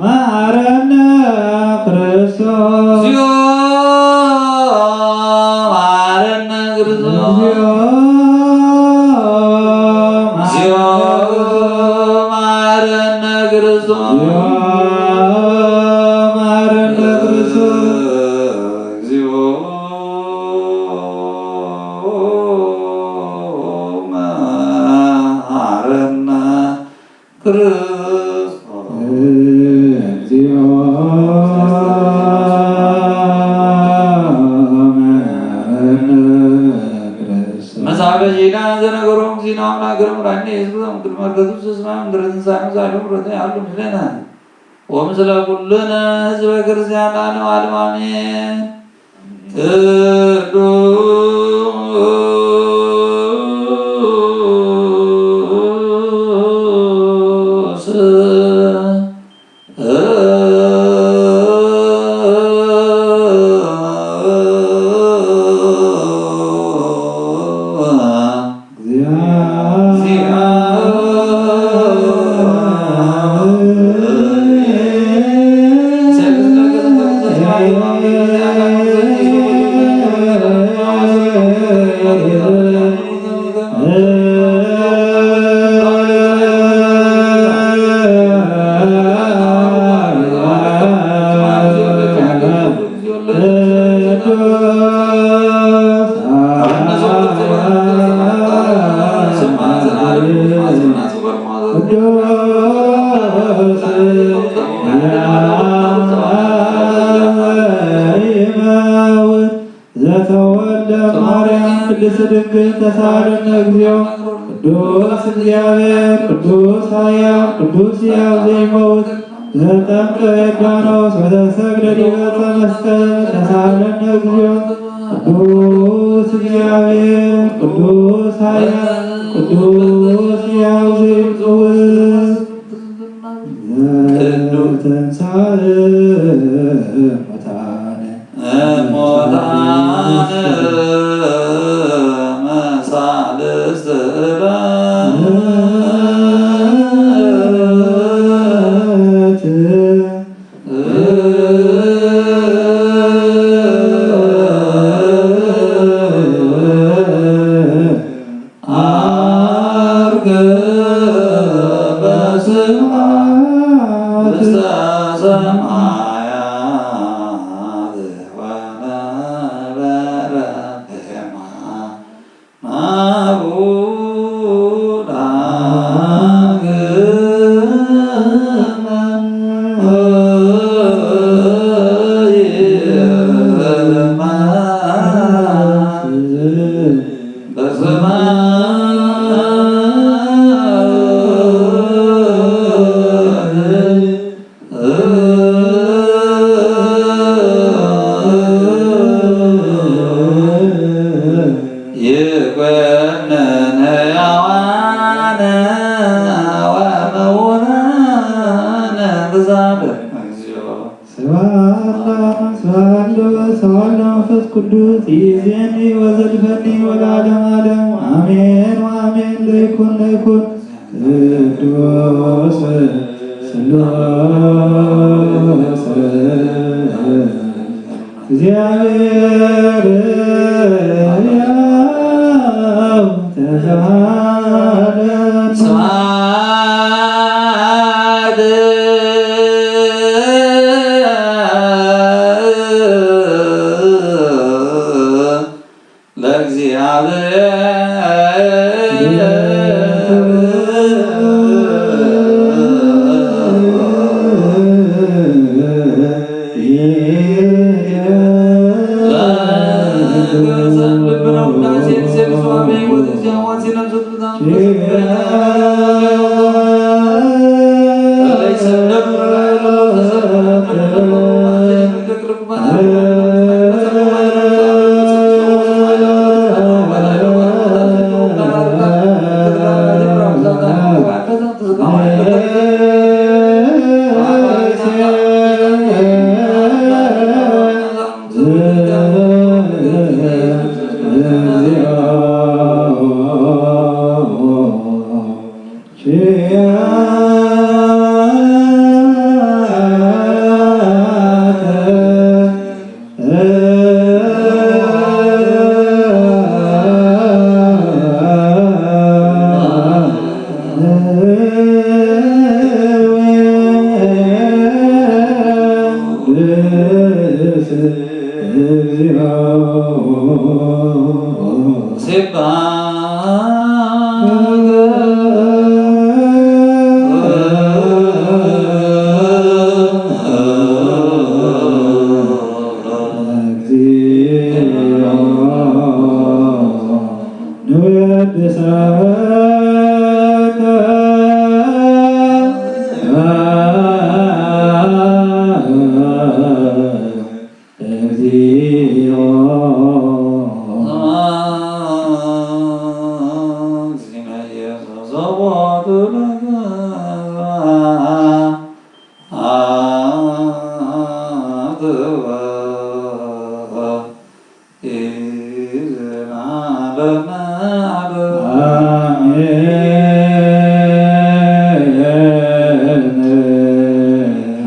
መሐረነ ክርስቶስ። እግዚኦ መሐረነ ክርስቶስ። እግዚኦ መሐረነ ክርስቶስ። እግዚኦ መሐረነ ክርስቶስ። እግዚኦ መሐረነ ክርስቶስ። እግዚኦ መሐረነ ክርስቶስ። መጽሐፈ ሲና ዘነገሮም ዚና አምላክ ረሙራኔ ህዝብ ዘምክል መርከቱ ስስማ ምድረትን ሳይሆን ዛሬ ምረትን ያሉ ምስሌና ወምስለ ኩልነ ህዝበ ክርስቲያን ለዓለመ ዓለም አሜን። ቅዱስ ዘተወልደ ማርያም ቅድስት ድንግል ተሳለነ እግዚኦ። ቅዱስ እግዚአብሔር፣ ቅዱስ ኃያል፣ ቅዱስ ሕያው ዘይመውት፣ ዘተጠምቀ ዮርዳኖስ ወተሰቅለ ዲበ ዕፀ መስቀል፣ ተሳለነ እግዚኦ። ቅዱስ እግዚአብሔር፣ ቅዱስ ኃያል፣ ቅዱስ ሕያው ዘይመውት፣ ዘተንሥአ እሙታነ እሙታነ መሳልስት ዕለት። ዐርገ በስብሐት ውስተ ሰማያት ወነበረ በማሁ ዳግመ ይመጽእ በሰማይ ይኩነን ሕያዋነ ወምውታነ ብዛብህ እግዚኦ። ስብሐት ለአብ፣ ስብሐት ለወልድ፣ ስብሐት ለመንፈስ ቅዱስ፣ ይእዜኒ ወዘልፈኒ ወለዓለመ ዓለም፣ አሜን ወአሜን። ለይኩን፣ ለይኩን። ቅዱስ ስሉስ እግዚአብሔር ሕያው ተዘሃለ። ስብሐት ለእግዚአብሔር።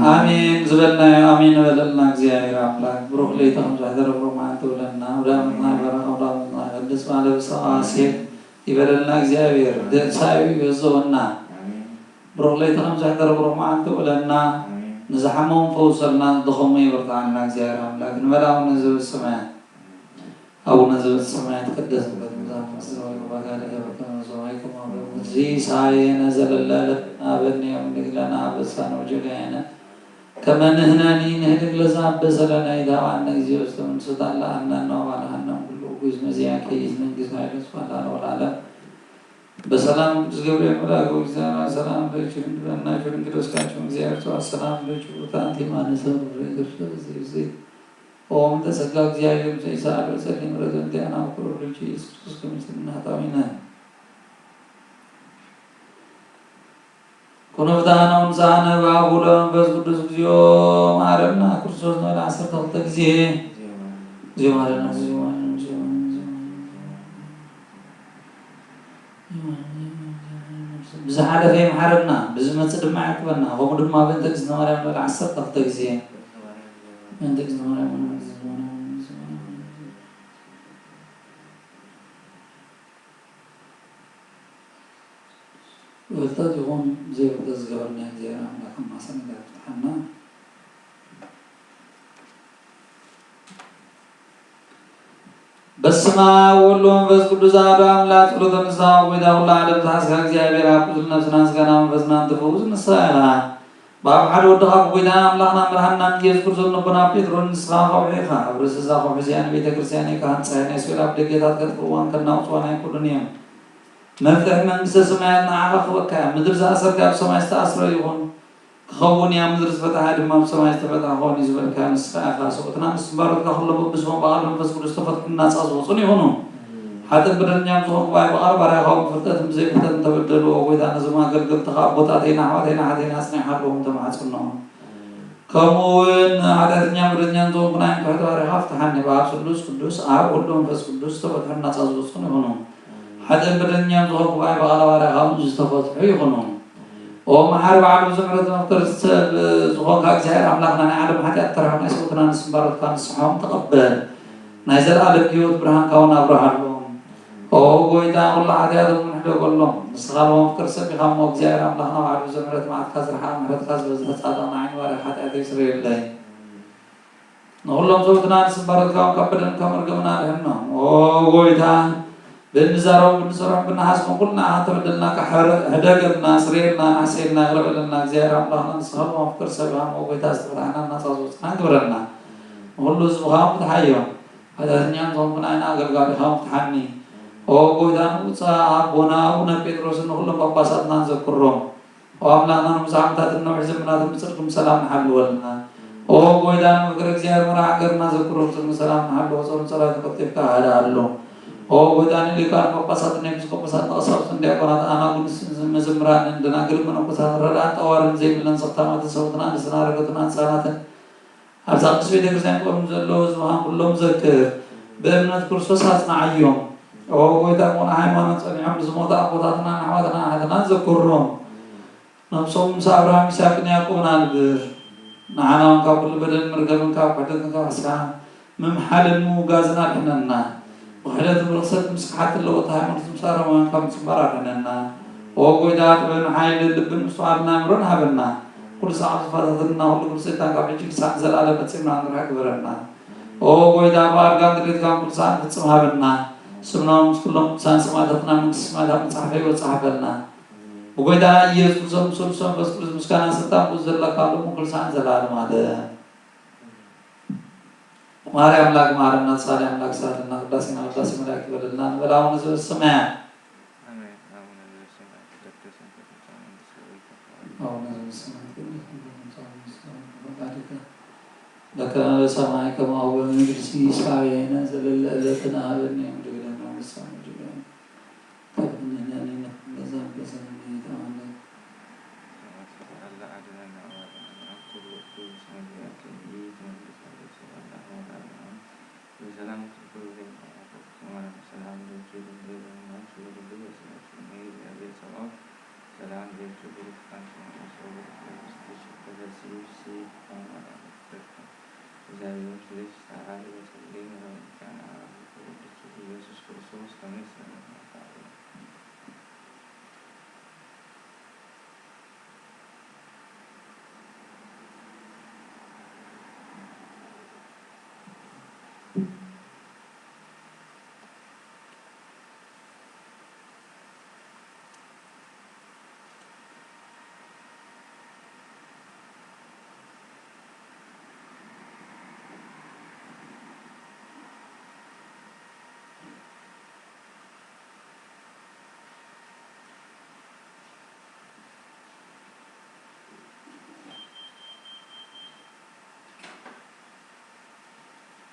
አሜን ዝበልና አሜን በለልና። እግዚአብሔር አምላክ ብሩክ ለይታም ዛደረ ብሩክ ማንቱ ለና ወዳምና ይባረክ ወዳምና ይቀድስ። አስማለ ብሰማሲ ይበለልና እግዚአብሔር። ደንሳዩ ይበዘወና። አሜን። ብሩክ ለይት ኸምዚ ሐደረ ብሩክ መዓልቲ ይውለና። አሜን። ንዝሐመውን ፈውሰልና፣ ንደኸሙ ይብርትዓልና እግዚአብሔር አምላክ። ንበል አቡነ ዘበሰማያት። አቡነ ዘበሰማያት ይትቀደስ ስምከ ትምጻእ መንግስትከ ወይኩን ፈቃድከ በከመ በሰማይ ከማሁ በምድር። ሲሳየነ ዘለለዕለትነ ሀበነ ዮም ወህድግ ለነ አበሳነ ወጌጋየነ ከመ ንሕነኒ ንህድግ ለዘአበሰ ለነ። ኢታብአነ እግዚኦ ውስተ መንሱት አላ አድነነ ወባልሐነ እምኩሉ እኩይ። እስመ ዚአከ ይእቲ መንግስት ወኃይል ወስብሐት ለዓለመ ዓለም። በሰላም ቅዱስ ገብርኤል መልአክ ወእግዚአብሔር ሰላም ለኪ ድንግል በድናኪ ወድንግል በስጋኪ እም እግዚአብሔር ጸባኦት ሰላም ለኪ ብሩክት አንቲ እም አነ ሰብእ ክርስቶስ ዘይብዝይ ኦ ምንተ ጸጋ እግዚአብሔር ምስለ ይስሐቅ ጸልይ ምሕረት እንተ ያናፍቅር ልጅ ኢየሱስ ክርስቶስ ከመ ይስልን ኃጣውኢነ። ኩኑ ፍትሐነ ወንስሐነ በአብ ወወልድ ወመንፈስ ቅዱስ። እግዚኦ መሐረነ ክርስቶስ ንበል ዐሰርተ ክልተ ጊዜ። እግዚኦ መሐረነ፣ እግዚኦ መሐረነ፣ እግዚኦ መሐረነ፣ እግዚኦ መሐረነ። ብዝሓለፈ ይምሓረና፣ ብዝመጽእ ድማ ይዕቅበና። ከምኡ ድማ በእንተ እግዝእትነ ማርያም ንበል ዐሰርተ ክልተ ግዜ። በእንተ እግዝእትነ ማርያም ንበል ዐሰርተ ክልተ ግዜ። ፍልጠት ይኹን ዘይፍልጠት ዝገበርናዮ እግዚኣብሔር ኣምላኽ ከማሰና ይፍትሓልና። በስመ አብ ወወልድ ወመንፈስ ቅዱስ አሐዱ አምላክ። ጸሎተ ንስሐ። ጎይታ ኩሉ ዓለም ዝሓዝካ እግዚኣብሔር አብ፣ ቁስል ነፍስናን ስጋናን መንፈስናን ትፈውስ ንስኻ ኢኻ። በአብ ሓደ ወድኻ ብጎይታና ኣምላኽና መድሓንናን ኢየሱስ ክርስቶስ ልቦና ጴጥሮስ ንስኻ ከውሒ ኢኻ። ኣብ ርእሲ እዛ ከውሒ እዚኣ ንቤተ ክርስቲያነይ ክሃንጻ እየ። ናይ ሲኦል ኣፍደገታት ከጥፍእዋን ከናውጽዋን ኣይክእሉን እዮም። መፍትሒ መንግስተ ሰማያት ንዓኻ ክህበካ እየ። ምድሪ ዝኣሰርካዮ ኣብ ሰማይ ዝተኣስረ ይኹን ክኸውን እያ፣ ምድሪ ዝፈትሓ ድማ ኣብ ሰማይ ዝተፈትሐ ክኸውን እዩ ዝበልካዮ ንስኻ ኢኻ። ሰብኡትና ምስ ባሮትካ ኩሎም በብስሞም ብቓል መንፈስ ቅዱስ ዝተፈትሑን ናጻ ዝወጹን ይኹኑ። ሓጥእን በደለኛን ዝኾንኩ ብኣይ ብቓል ባርያኻ ብፍልጠትን ብዘይፍልጠትን ተበደሉ። ኦ ጎይታ፣ ነዞም ኣገልገልትኻ ኣቦታተይን ኣሕዋተይን ኣሓተይን ኣጽንዕ፣ ሓልዎም፣ ተማሕጸኖም። ከምኡ እውን ሓጢኣተኛን በደለኛን ዝኾንኩ ንዓይን ትሑት ባርያኻ ፍትሓኒ። ብኣብ ስሉስ ቅዱስ፣ ኣብ ወልድ መንፈስ ቅዱስ ዝተፈትሑን ናጻ ዝወጹን ይኹኑ። ሓጥእን በደለኛን ዝኾንኩ ብኣይ ብቓል ባርያኻ እውን ዝተፈትሑ ይኹኑ። ኦ መሓሪ በዓል ብዙሕ ምሕረት መፍቀሪ ሰብ ዝኾንካ እግዚኣብሔር ኣምላኽና፣ ናይ ዓለም ሓጢኣት ተርሕቕ፣ ናይ ሰብኡትና ንስም ባሮትካ ንስሓኦም ተቐበል። ናይ ዘለኣለም ህይወት ብርሃንካ እውን ኣብርሃሎም። ኦ ጎይታ፣ ኩሉ ሓጢኣቶም እውን ሕደገሎም። ንስኻ ለመፍቅር ሰብ ኢኻ እሞ፣ እግዚኣብሔር ኣምላኽና፣ ባዕሉ ብዙሕ ምሕረት፣ መዓትካ ዝረሓቐ፣ ምሕረትካ ዝበዝሐ፣ ጻድቕ ንዓይን ባርያ ሓጢኣተይ ስረየለይ። ንኹሎም ሰብኡትና ንስም ባሮትካ እውን ካብ በደልን ካብ መርገምን ኣድሕኖም። ኦ ጎይታ፣ ብእንዛረቦ፣ ብእንሰርሖ፣ ብእንሓስቦ፣ ኩልና ኣንተ በደልናካ ሕረ-፣ ሕደገልና፣ ስረየልና፣ ንሕሰየልና፣ ይቕረ በለልና። እግዚኣብሔር ኣምላኽና፣ ንስኻ ለመፍቅር ሰብ ኢኻ እሞ፣ ኦ ጎይታ፣ ዝተፈታሕናን ናጻ ዝወጽናን ግበረና። ንኹሉ ህዝብኻ እውን ፍትሓዮም። ሓጢኣተኛ ንዝኾንኩ ንዓይን ኣገልጋሊኻ እውን ፍትሓኒ። ኦ ጎይታ፣ ንብፁዕ ኣቦና ኣቡነ ጴጥሮስን ንኹሎም ጳጳሳትናን ዘክሮም። ኦ ኣምላኽና፣ ንብዙሕ ዓመታትን ነዊሕ ዘመናትን ብጽድቅን ብሰላምን ሓልወልና። ኦ ጎይታ፣ ንፍቅር እግዚኣብሔር መርዓ ሃገርና ዘክሮ፣ ብጽድቅን ሰላምን ሓልዎ፣ ጾምን ጸሎትን ቀልጢፍካ ኣድሃሎም። ኦ ጎይታ፣ ንሊቃነ ጳጳሳትን ኤጲስቆጶሳትን ቀሳውስትን ዲያቆናትን ኣናጉንስን መዘምራንን ደናግልን መነኮሳትን ረድኣን ጠዋርን ዘይብለን ዘኽታማትን ሰብኡትናን ንስን ኣረገውትናን ህጻናትን ኣብዛ ቅድስት ቤተ ክርስቲያን ቆይሞም ዘለዉ ህዝብኻን ኩሎም ዘክር። ብእምነት ክርስቶስ ኣጽንዓዮም። ኦ ጎይታ፣ ቅኑዕ ሃይማኖት ጸኒዖም ንዝሞቱ ኣቦታትናን ኣሕዋትናን ኣሓትናን ዘክሮም። ነፍሶም ምስ ኣብርሃም ይስሐቅን ያዕቆብን ኣንብር። ንዓና እውን ካብ ኩሉ በደልን መርገምን ካብ ክሕደትን ካብ ሕስያ ምምሓልን ምውጋዝን ኣድሕነና። ብክሕደትን ብርኽሰትን ምስክሓትን ለወጥቲ ሃይማኖት ምስ ኣረማውያን ካብ ምጽንባር ኣድሕነና። ኦ ጎይታ፣ ጥበብን ሓይልን ልብን ምስትውዓልን ኣእምሮን ሃበና። ኩሉ ሳዕ ኣብ ዝፈታተነና ኩሉ ግብሪ ሰይጣን ካብ ሕጂ ክሳዕ ንዘለኣለም ፈጺምና ንርሕቕ ግበረና። ኦ ጎይታ፣ ፍቓድካን ድሌትካን ኩሉ ሳዕ ንፍጽም ሃበና። ስምናም ምስ ኩሎም ቅዱሳን ሰማእታትና ኣብ መንግስተ ሰማያት ኣብ መጽሓፈ ህይወት ጸሓፈልና። ብጎይታና ኢየሱስ ክርስቶስ ምስ ወልዱ መንፈስ ቅዱስ ምስጋና ስልጣን ብኡ ዘለካ ሎምን ኩሉ ሳዕን ንዘለኣለም ዓለም። ማርያም ኣምላክ ማረና፣ ሳሌ ኣምላክ ሳለና፣ ቅዳሴና ቅዳሴ መላእክት ይበለልና። ንበል ኣቡነ ዘበሰማያት። ኣሜን። ኣቡነ ዘበሰማያት ይትቀደስ ስምከ ትምጻእ መንግስትከ ወይኩን ፈቃድከ። ኣቡነ ዘበሰማያት ይትቀደስ ስምከ ትምጻእ መንግስትከ ወይኩን ፈቃድከ በከመ በሰማይ ከማሁ በምድር። ሲሳየነ ዘለለ ዕለትነ ሀበነ ዮም ወህድግ ለነ አበሳነ ወጌጋየነ ከመ ንሕነኒ ንሕነኒ ለዘአበሰነ ኢታብአነ። ሰላም ለኪ ድንግል በማርያም ጸባኦት፣ ሰላም ለኪ ብሩክት አንቲ እም አነ ሰብእ ወብሩክ ፍሬ ከርሥኪ ተፈሥሒ ፍሥሕት ኦ ማርያም። እግዚአብሔር ምስሌኪ፣ ጸልዪ ጸልዪ ጸልዪ ጸልዪ። ኢየሱስ ክርስቶስ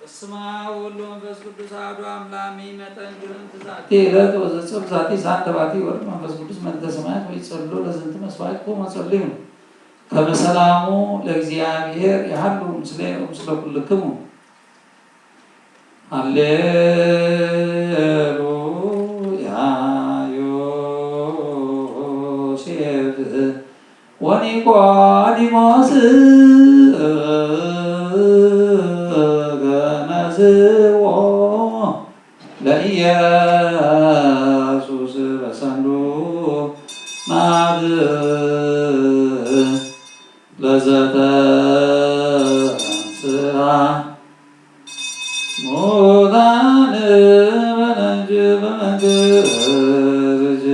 በስመ አብ ወወልድ ወመንፈስ ቅዱስ አሐዱ አምላክ። እምይእዜሰ ግርም ትዛቲ ዕለት ወዘጽር ዛቲ ሰዓት ተባቲ ወርድ መንፈስ ቅዱስ መንግስተ ሰማያት ወይጸልሎ ለዝንቱ መስዋዕት ቁም ወጸልዩ ከመ ሰላሙ ለእግዚአብሔር ይሃሉ ምስሌ ምስለ ኩልክሙ። ሃሌሉያ። ዮሴፍ ወኒቆዲሞስ ገነዝዎ ለኢየሱስ በሰንዱናት ለዘተንስአ ሙታን በነጅ በመንግስት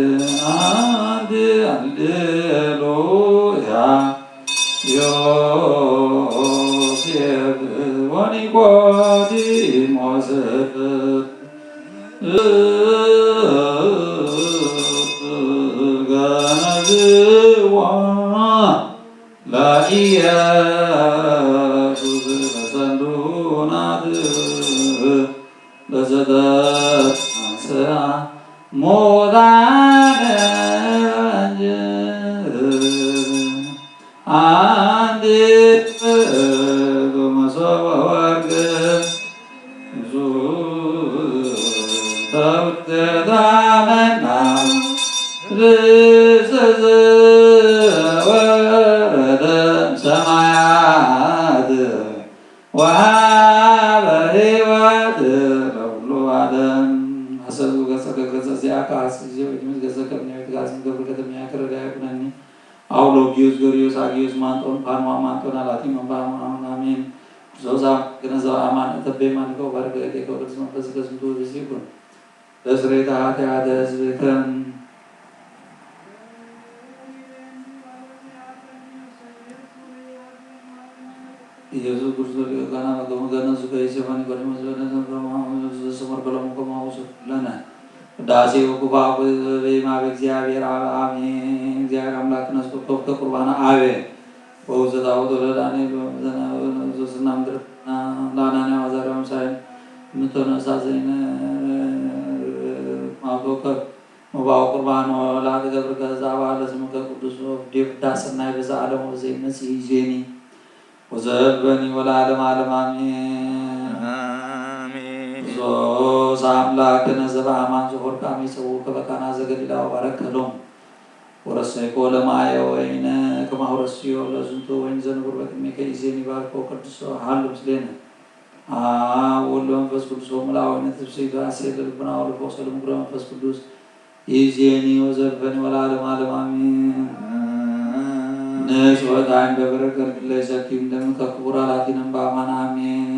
አንቲ። ሃሌሉያ። ዮሴፍ ወኒቆዲሞስ ገነዝዎ ለኢየሱስ በሰንዱናት ለዘተንስአ ሙታን አንቲ። መሶበ ወርቅ ዘውእተ መና ርዝእ ዘወረደ እምሰማያት ወሀበ ሕይወት ለኩሉ ዓለም። ሐሰሱ ገጸ ከገጸ ዚአከ ሐስስ ጊዜ ወዲሙዝ ገጸ ከብነ ቤት ጋዝን ገብር ከተሚያ ከረዳ ያኩነኒ። አውሎ ጊዮስ ገሪዮስ አጊዮስ ማንጦን ፓንዋ ማንጦን አላቲ መንባ አሁን አሜን። ዞዛ ገነዘ አማን እተቤ ማንከው ባርከ እዴከ ወቅዱስ መንፈስ ከዝንቱ ብእሲኩን ለስርየተ ኃጢአተ ሕዝብከ። ኢየሱስ ክርስቶስ ሊቀ ካህናት በከመ ገነዙ ከይሴ ወኒቆዲሞስ በደንሰ በማሁ ዘሰመር በለሙ ከማሁ ሰኩለነ። ቅዳሴ ወኩፋ በይማ በእግዚአብሔር አብ አሜን። እግዚአብሔር አምላክ ነስቶ ከፍተ ቁርባን አቤ ወውዘታው ተወለዳኔ በዘና ወዘስና ምድር ላናኔ አዛሪያም ሳይን ምቶነ ሳዘይነ ማቶከ መባው ቁርባን ወላ ትገብር ከዛባ ለስምከ ቅዱስ ወፍዴ ፍዳ ሰናይ በዛ ዓለም ወዘይመጽእ ይዜኒ ወዘልፈኒ ወለዓለመ ዓለም አሜን። አሜን። ክርስቶስ አምላክነ ዘበአማን ዘሆር ካሚ ጸውከ በቃና ዘገሊላ ወባረከ ሎሙ ወረሰይኮ ለማየ ወይነ ከማሁ ረስዮ ለዝንቱ ወይን ዘንቡር በቅድሜከ ይዜኒ ባርኮ ቅዱሶ ሀሉ ምስሌነ። አብ ወወልድ ወመንፈስ ቅዱስ ወሙላ ወይነ ትፍስሕት አሴ ለልቡና ወለፈውሰ ለምክረ መንፈስ ቅዱስ ይዜኒ ወዘልፈኒ ወለዓለመ ዓለም አሜን። ንስ ወጣኝ በበረከት ለይሰኪም ደምከ ክቡር አላቲነም በአማን አሜን።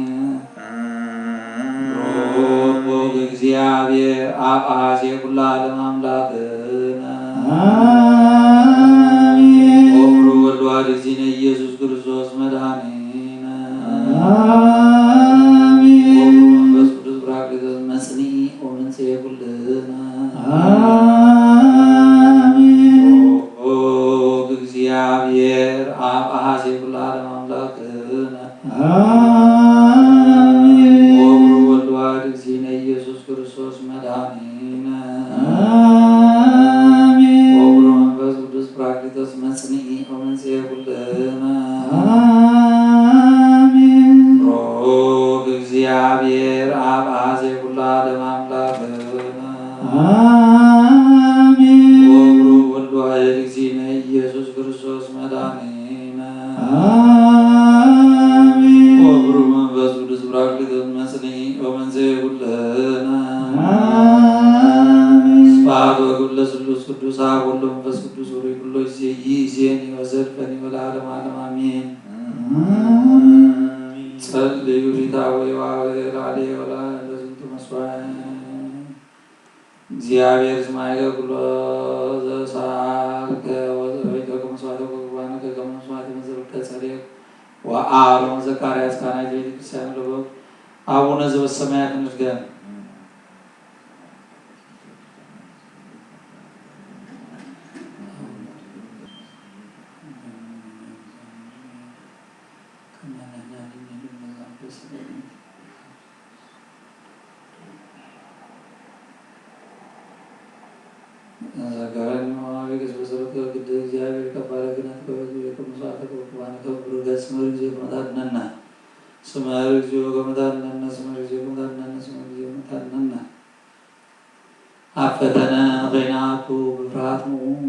ብሩክ እግዚአብሔር አብ አሐዜ ኩሉ ዓለም አምላክነ። አሜን። ወብሩክ ወልድ ዋሕድ እግዚእነ ኢየሱስ ክርስቶስ መድኃኒነ። አሜን። ወብሩክ መንፈስ ቅዱስ ጳራቅሊጦስ መጽንዒ ወመንጽሔ ኩልነ። አሜን። ብሩክ እግዚአብሔር አብ አሐዜ ኩሉ ዓለም አምላክነ። አሜን። ወብሩክ ወልድ ዋሕድ እግዚእነ ኢየሱስ ክርስቶስ መድኃኒነ። አሜን። ወብሩክ መንፈስ ቅዱስ ጳራቅሊጦስ መጽንዒ ወመንጽሔ ኩልነ። አሜን። ብሩክ እግዚአብሔር አብ አሐዜ ኩሉ ዓለም አምላክነ። አሜን። ወብሩክ ወልድ ዋሕድ እግዚእነ ኢየሱስ ክርስቶስ መድኃኒነ። አሜን። ወብሩክ መንፈስ ቅዱስ ጳራቅሊጦስ መጽንዒ ወመንጽሔ ኩልነ። አሜን። ስብሐት ወክብር ለስሉስ ቅዱስ አብ ወወልድ ወመንፈስ ቅዱስ ወሩይ ኩሎ ጊዜ ይእዜኒ ወዘልፈኒ ወለዓለመ ዓለም አሜን። አሜን። ጸልዩ ሊታወ የዋወ ላሌ እግዚአብሔር ዝማይከ ኩሎ ዘሳርከ ወዘበይተከ መስዋዕተ ቁርባንከ ከመ መስዋዕተ መዘብከ ጸድቅ ወአሮን ዘካርያስ ካህናት ቤተ ክርስቲያን ለበኩ አቡነ ዘበሰማያት ንድገም። ዘከረኒ ሞዐ አቢይ ቅዱስ በጸሎት ወግደ እግዚአብሔር ከፋለ ክህነት ከበቱ የቅዱሳተ ቁርባን ከብሩ ገጽ መርግ ዜ ከመታድነና ስመ ርግ ዜ ከመታድነና ስመ ርግ ዜ ከመታድነና ስመ ርግ ዜ ከመታድነና አፈተነ ከይናቱ በፍርሃት ምኡም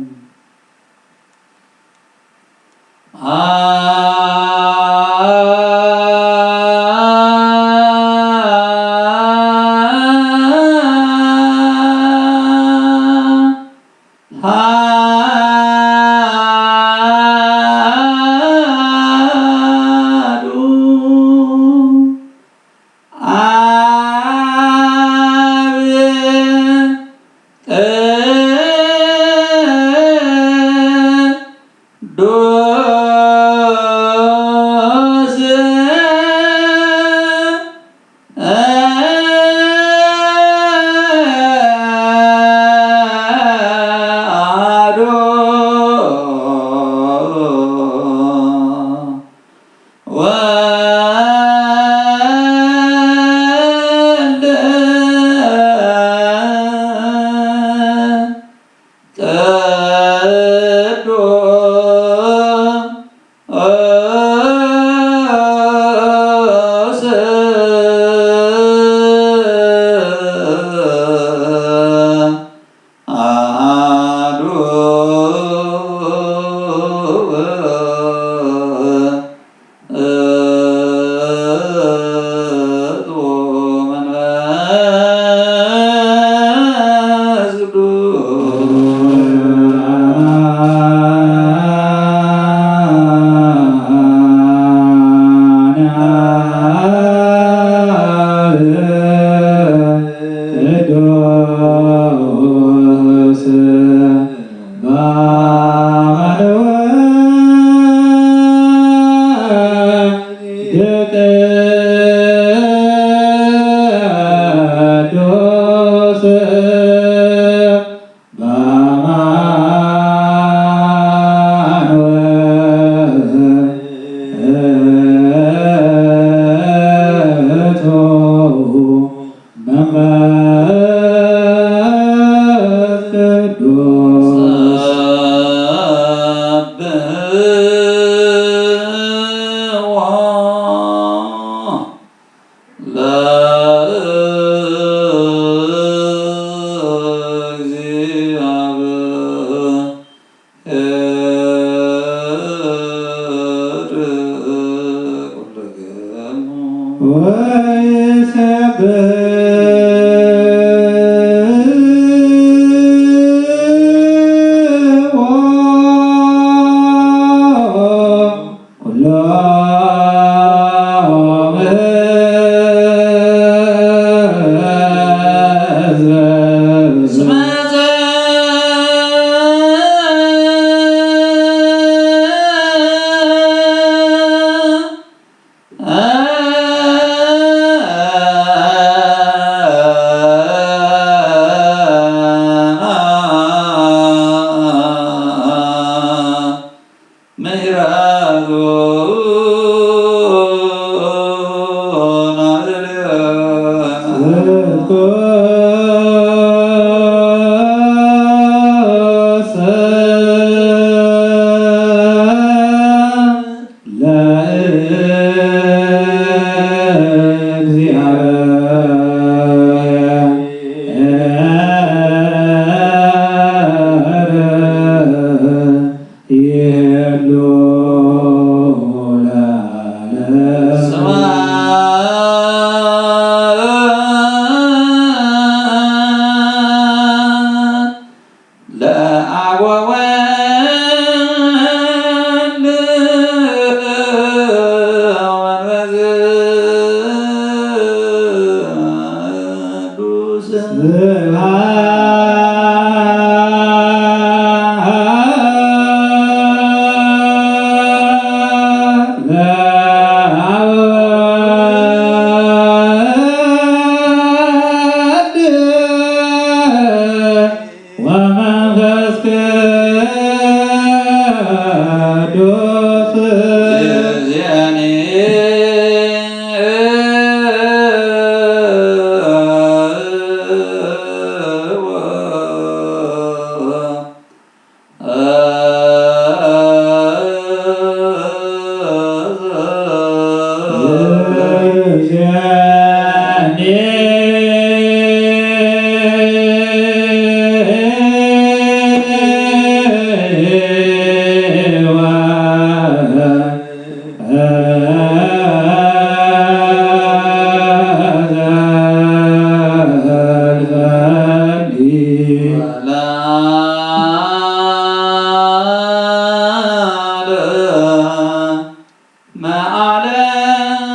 ወለዓለመ ዓለም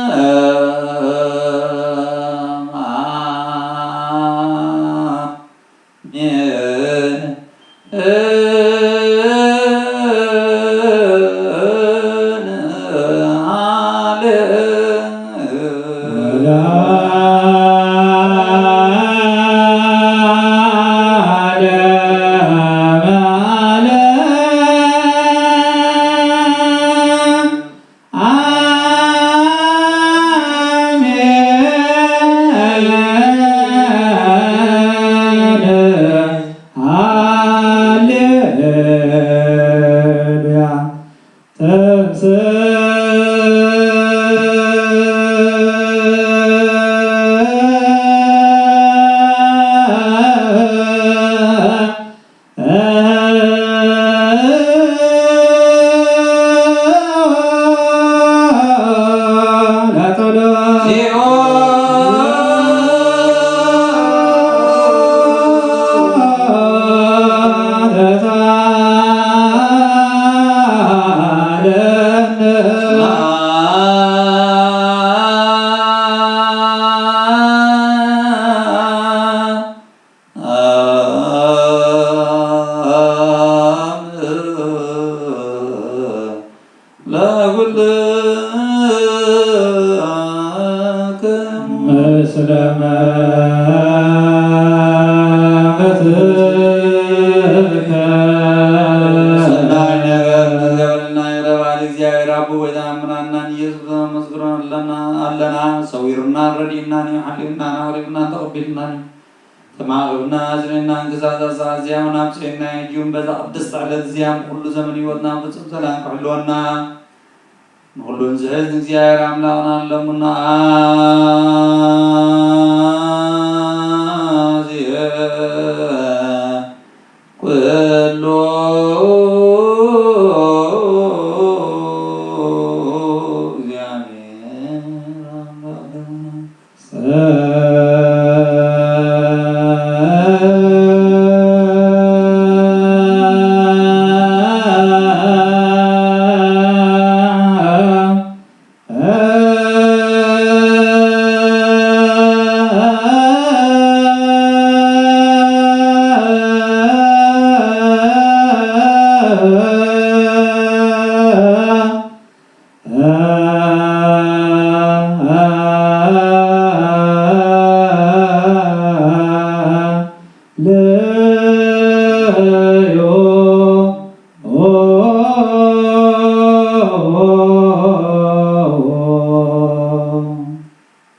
አሜን። ለኩልክሙ ምስለ መንፈስከ። ሰናይ ነገር ለእግዚአብሔር አብ ወወልድ አብ አምናናን ኢየሱስ ክርስቶስ መስክረን አለና፣ አለና። ሰዊርናን ረድኢናን ሐልዩናን አቅሪብናን ተቀቢልናን ተማቅብና አጽኒዕናን ክሳዛ ሰዓት ዚያውን አብጽሕና። እጁም በዛ ቅድስት ዕለት ዚያም ኩሉ ዘመን ሕይወትና ፍጹም ሰላም ክሕልወና ንኹሉ እንዝሕዝ ንእግዚአብሔር አምላኽና ንለምና። አዜ ኩሉ እግዚአብሔር አምላኽና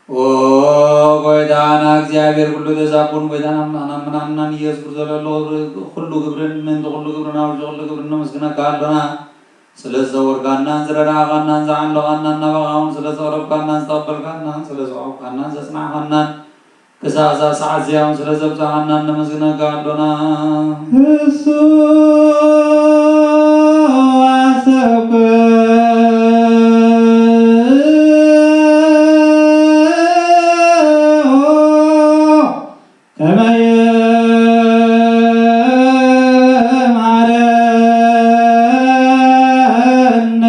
ኦ ጎይታና እግዚአብሔር ኩሉ ተዛቡን ጎይታና አምላክና ምናምናን ኢየሱስ ክርስቶስ ለሎ ኩሉ ግብርን ምንት ኩሉ ግብርን አውጆ ኩሉ ግብርን ነመስግነካ አሎና። ስለ ዘወርካናን ዝረዳኻናን ዘዓንሎኻናን ናባኻውን ስለ ዘቅረብካናን ዝተቀበልካናን ስለ ዘቆምካናን ዘጽናዕኻናን ክሳዛ ሰዓት ዚያውን ስለ ዘብጻኻናን ነመስግነካ አሎና። እሱ አሰብኩ ከመ ይምሃረነ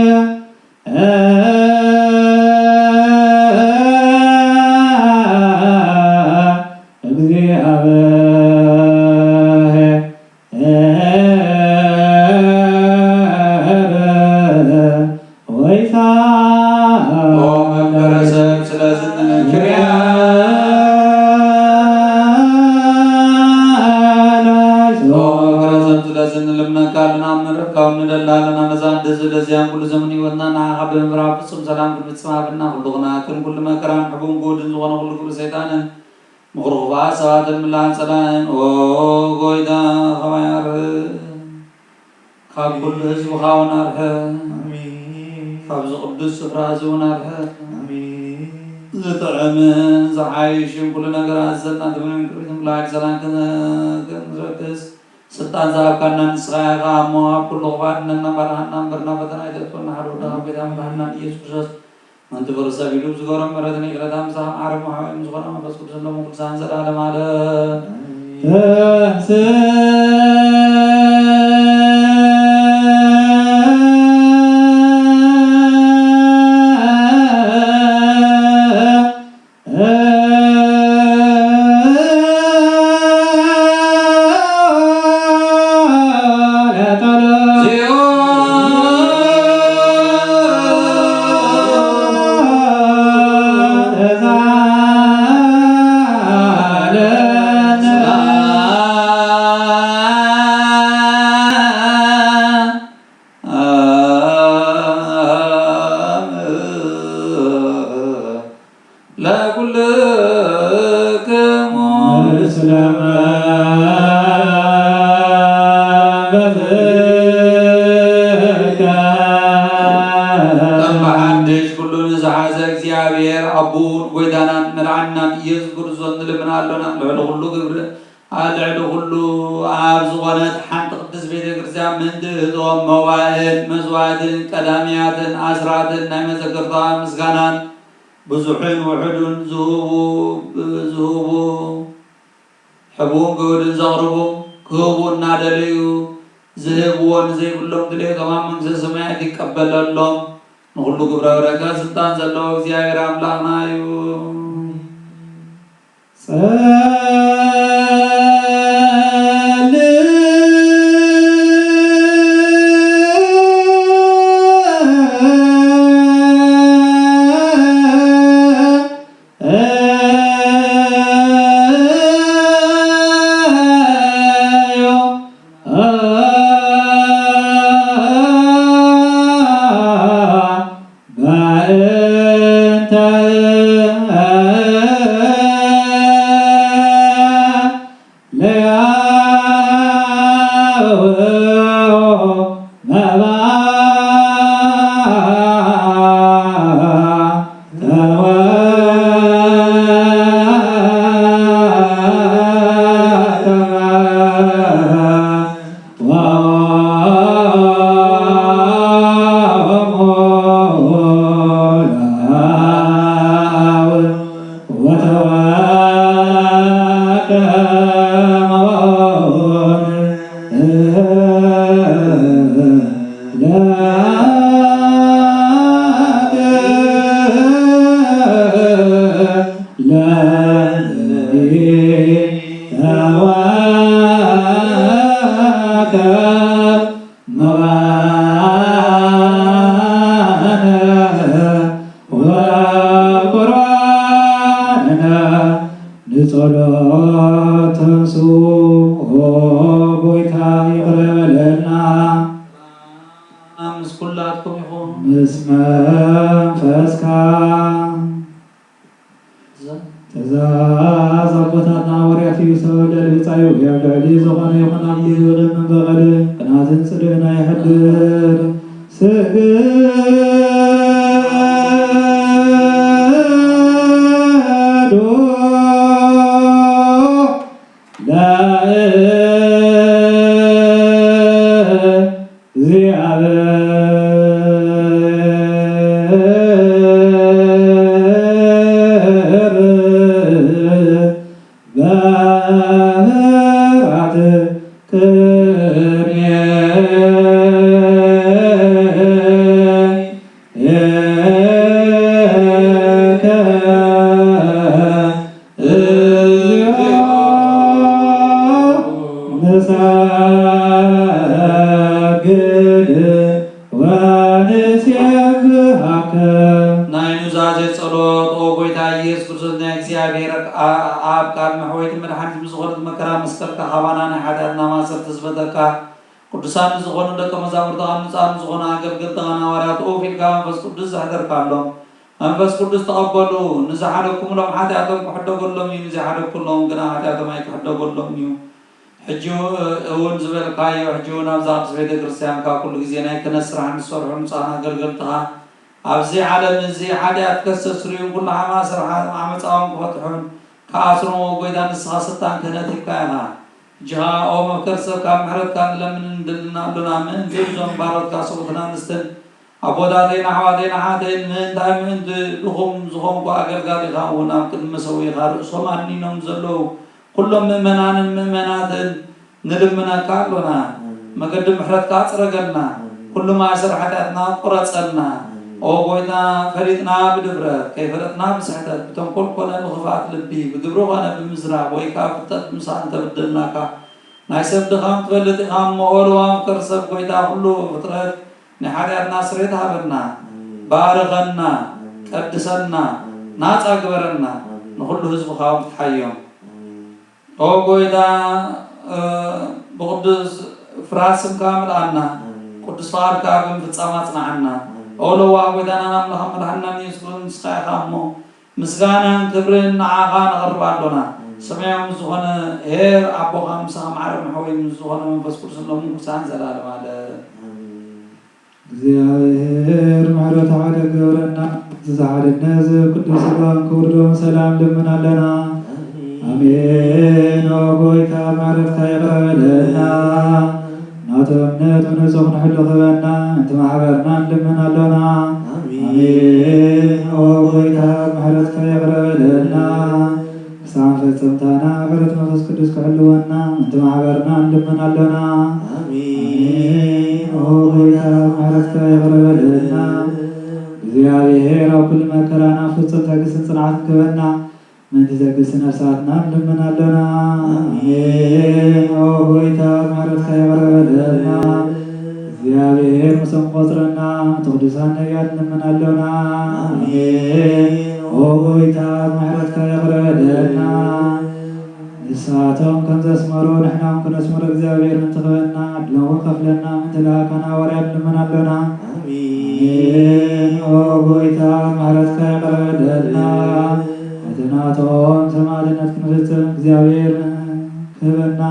እግዚአብሔር ወይሳ ኦ መፍቀረ ሰብ ስለዝን ኪርያ ላይሶ ኦ መፍቀረ ሰብ ስለዝን ልምነካልና ምረካውን እንደላለን አነዛ እንደዚህ ለዚያን ኩሉ ዘመን ሕይወትና ንዓኻ ብምፍራህ ፍጹም ሰላም ክንፍጽም ሃብና። ኩሉ ቅንኣትን ኩሉ መከራን ሕቡን ጉድን ዝኾነ ኩሉ ግብሪ ሰይጣንን ምኽሪ ክፉኣት ሰባትን ምላን ጸላእን። ኦ ጎይታ፣ ካባይ ኣርሕቅ፣ ካብ ኩሉ ህዝብኻ እውን ኣርሕቅ። ኣሜን። ካብዚ ቅዱስ ስፍራ እዚ እውን ኣርሕቅ። ኣሜን። ዝጥዕምን ዝሓይሽን ኩሉ ነገር ኣዘና ትብልን ክብሪትን ላዕሊ ሰላም ክንረክስ ስልጣን ዝሃብካና ንስኻ ኢኻ እሞ፣ ኣብ ኩሉ ክፉኣት ነናባርሃና እምበር ናብ ፈተና ኣይተእትወና፣ ሓደ ወዳ ካብ ጎይታ መድሓንና ኢየሱስ ክርስቶስ ምእንቲ ፍቕሪ ሰብ ኢሉ ብዝገበሮ ምሕረትን ይቕረታን ምሳኻ መዓረን መሓውየን ምስ ዝኾነ መንፈስ ቅዱስ እሞ ኩሉ ሳዕ ንዘለዓለም ዓለም። ተንሥእ ለኩልክሙ። እም በሐድሽ ኩሉን ዝሐዘ እግዚኣብሔር አቡን ጎይታናን መድኃኒናን ኢየሱስ ክርስቶስ ንልምን አሎና። ልዕሊ ኩሉ ግብር አልዕሊ ኩሉ ኣብ ዝኾነት ሓንቲ ቅድስት ቤተ ክርስቲያን ምእንቲ እቶም መዋእን መስዋዕትን ቀዳሚያትን ኣስራትን ናይ መዘክርታ ምስጋናን ብዙሕን ውሑድን ዝህቡ፣ ዝህቡ ሕቡን ግሁድን ዘቕርቡ ክህቡ እናደለዩ ዝህብዎ ንዘይብሎም ድሌቶም ኣብ መንግስተ ሰማያት ይቀበለሎም። ንኹሉ ግብረ በረከት ስልጣን ዘለዎ እግዚኣብሔር ኣምላኽና እዩ። ጸል በእንተ ለያው መባ ተወ መባእነ ወቁርባንነ ንጸሎት ተንሱ። ኦ ጎይታ ይቕረ በለልና። ምስ ኩላትኩም ይኹን። ምስ መንፈስካ። ትእዛዝ ኣቦታትና ሃዋርያት እዩ። ሰብ ለልብጻዩ ኣብ ልዕሊ ዝኾነ ይኹን ኣብ ልዕሊ ምን በቐል ቅናትን ጽልእና ይሕድር። ስግዱ ለእግዚኣብሔር በፍርሃት ቅኔከ እግዚኦ ንሰግድ ወንሴብሐከ። ናይ ኑዛዜ ጸሎት። ኦ ጎይታ ኢየሱስ ክርስቶስ፣ ናይ እግዚኣብሔር ኣ-፣ ኣብ ቃል መሕወይትን መድሓኒትን ብዝኾነት መከራ መስቀልካ ካባና ናይ ሓጢኣትና ማእሰርቲ ዝፈተካ፣ ቅዱሳን ንዝኾኑ ደቀ መዛሙርትኻ ንጹሃን ንዝኾኑ ኣገልገልትኻን ሃዋርያት ኡፍ ኢልካ መንፈስ ቅዱስ ዘሕደርካሎም፣ መንፈስ ቅዱስ ተቐበሉ። ንዝሓደግኩምሎም ሓጢኣቶም ክሕደገሎም እዩ፣ ንዘይሓደግኩሎም ግና ሓጢኣቶም ኣይክሕደገሎም እዩ። ሕጂ እውን ዝበልካዮ፣ ሕጂ እውን ኣብዛ ቅድስት ቤተ ክርስቲያን ካብ ኩሉ ግዜ ናይ ክህነት ስራሕ ንዝሰርሑ ንጹሃን ኣገልገልትኻ፣ ኣብዚ ዓለም እዚ ሓጢኣት ከስተስርዩን ኩሉ ሓማስራ ዓመጻኦም ክፈትሑን ክኣስሩን፣ ኦ ጎይታ፣ ንስኻ ስልጣን ክህነት ሂብካ ኢኻ። ሕጂ ኸኣ ኦ መፍቀሪ ሰብ፣ ካብ ምሕረትካ ንለምንን ንድንን ኣሎና፣ ምእንቲ እዞም ባሮትካ ሰብኡትን ኣንስትን ኣቦታተይን ኣሕዋተይን ኣሓተይን፣ ምእንታይ ምእንቲ ድኹም ዝኾንኩ ኣገልጋሊኻ እውን ኣብ ቅድሚ መሰውኢኻ ርእሶም ኣድኒኖም ዘለዉ ኩሎም ምእመናንን ምእመናትን ንልምነካ ኣሎና። ኣሜን። መገዲ ምሕረትካ ኣጽረገልና። ኣሜን። ኩሉ ማእሰር ሓጢኣትና ቁረጸልና። ኣሜን። ኦ ጎይታ፣ ፈሊጥና ብድፍረት፣ ከይፈለጥና ብስሕተት፣ ብተንኮል ኮነ ብኽፍኣት ልቢ፣ ብግብሪ ኮነ ብምዝራብ፣ ወይ ከኣ ብፍልጠት ብምስኣን እንተበደልናካ፣ ናይ ሰብ ድኻም ትፈልጥ ኢኻ እሞ፣ ኦ ለዋም ፍቅር ሰብ፣ ጎይታ ኩሉ ፍጥረት፣ ናይ ሓጢኣትና ስሬት ሃበና። ኣሜን። ባርኸና፣ ኣሜን። ቀድሰና፣ ኣሜን። ናጻ ግበረና፣ ኣሜን። ንኹሉ ህዝብኻ እውን ክትሓዮም። ኣሜን። ኦ ጎይታ፣ እ፣ ብቅዱስ ፍርሃት ስምካ ምልኣና። ኣሜን። ቅዱስ ፍቃድካ ብምፍጻም ኣጽንዓና። ኣሜን። ኦ ለዋህ ጎይታናን ኣምላኽን መድሓኒናን ኢየሱስ ክርስቶስ ንስኻ ኢኻ እሞ፣ ምስጋናን ክብርን ንዓኻ ነቕርብ ኣሎና። ኣሜን። ሰማያዊ ምስ ዝኾነ ኄር ኣቦኻ ምሳኻ ማዕረ መሕወይ ምስ ዝኾነ መንፈስ ቅዱስ ሎምን ክሳን ዘላለም ዓለም። ኣሜን። እግዚኣብሔር ምሕረቱ ሓደ ገብረና፣ እዚ ሓድነት እዚ ቅዱስ ሥጋን ክቡር ደሙን ሰላም ልምን ኣለና። ኣሜን። ኦ ጎይታ ምሕረትካ ይቕረ በለልና፣ ናቱ እምነት ብንጹህ ክንሕሉ ክበና፣ ምእንቲ ማሕበርና ንልምን ኣሎና። ኣሜን። ኣሜን። ኦ ጎይታ ምሕረትካ ይቕረ በለልና፣ ክሳብ ፈጸምታና ምሕረት መንፈስ ቅዱስ ክሕልወና፣ ምእንቲ ማሕበርና ንልምን ኣሎና። ኣሜን። ኣሜን። ኦ ጎይታ ምሕረትካ ይቕረ በለልና። እግዚኣብሔር ኣብ ኩሉ መከራና ፍጹም ትዕግስትን ጽንዓትን ክበና፣ ምእንቲ ዘግስ ነፍሳትና ንልምን ኣሎና። ኣሜን። ኣሜን። ኦ ጎይታ ምሕረትካ ይቕረ በለልና። እግዚኣብሔር ምሶም ቆጽረና፣ ምእንቲ ቅዱሳን ነቢያት ንልምን ኣሎና። ኣሜን። ኦ ጎይታ ምሕረትካ ይቕረ በለልና። ንሳቶም ከም ዘስመሩ ንሕና እውን ክነስምሮ እግዚኣብሔር ምእንቲ ክበና፣ ዕድሎም እውን ከፍለና፣ ምእንቲ ለኣካና ሃዋርያት ንልምን ኣሎና። ኣሜን። ኣሜን። ኦ ጎይታ ምሕረትካ ይቕረ በለልና። እቲ ናቶም ሰማዕትነት ክንፍጽም እግዚኣብሔር ክህበና፣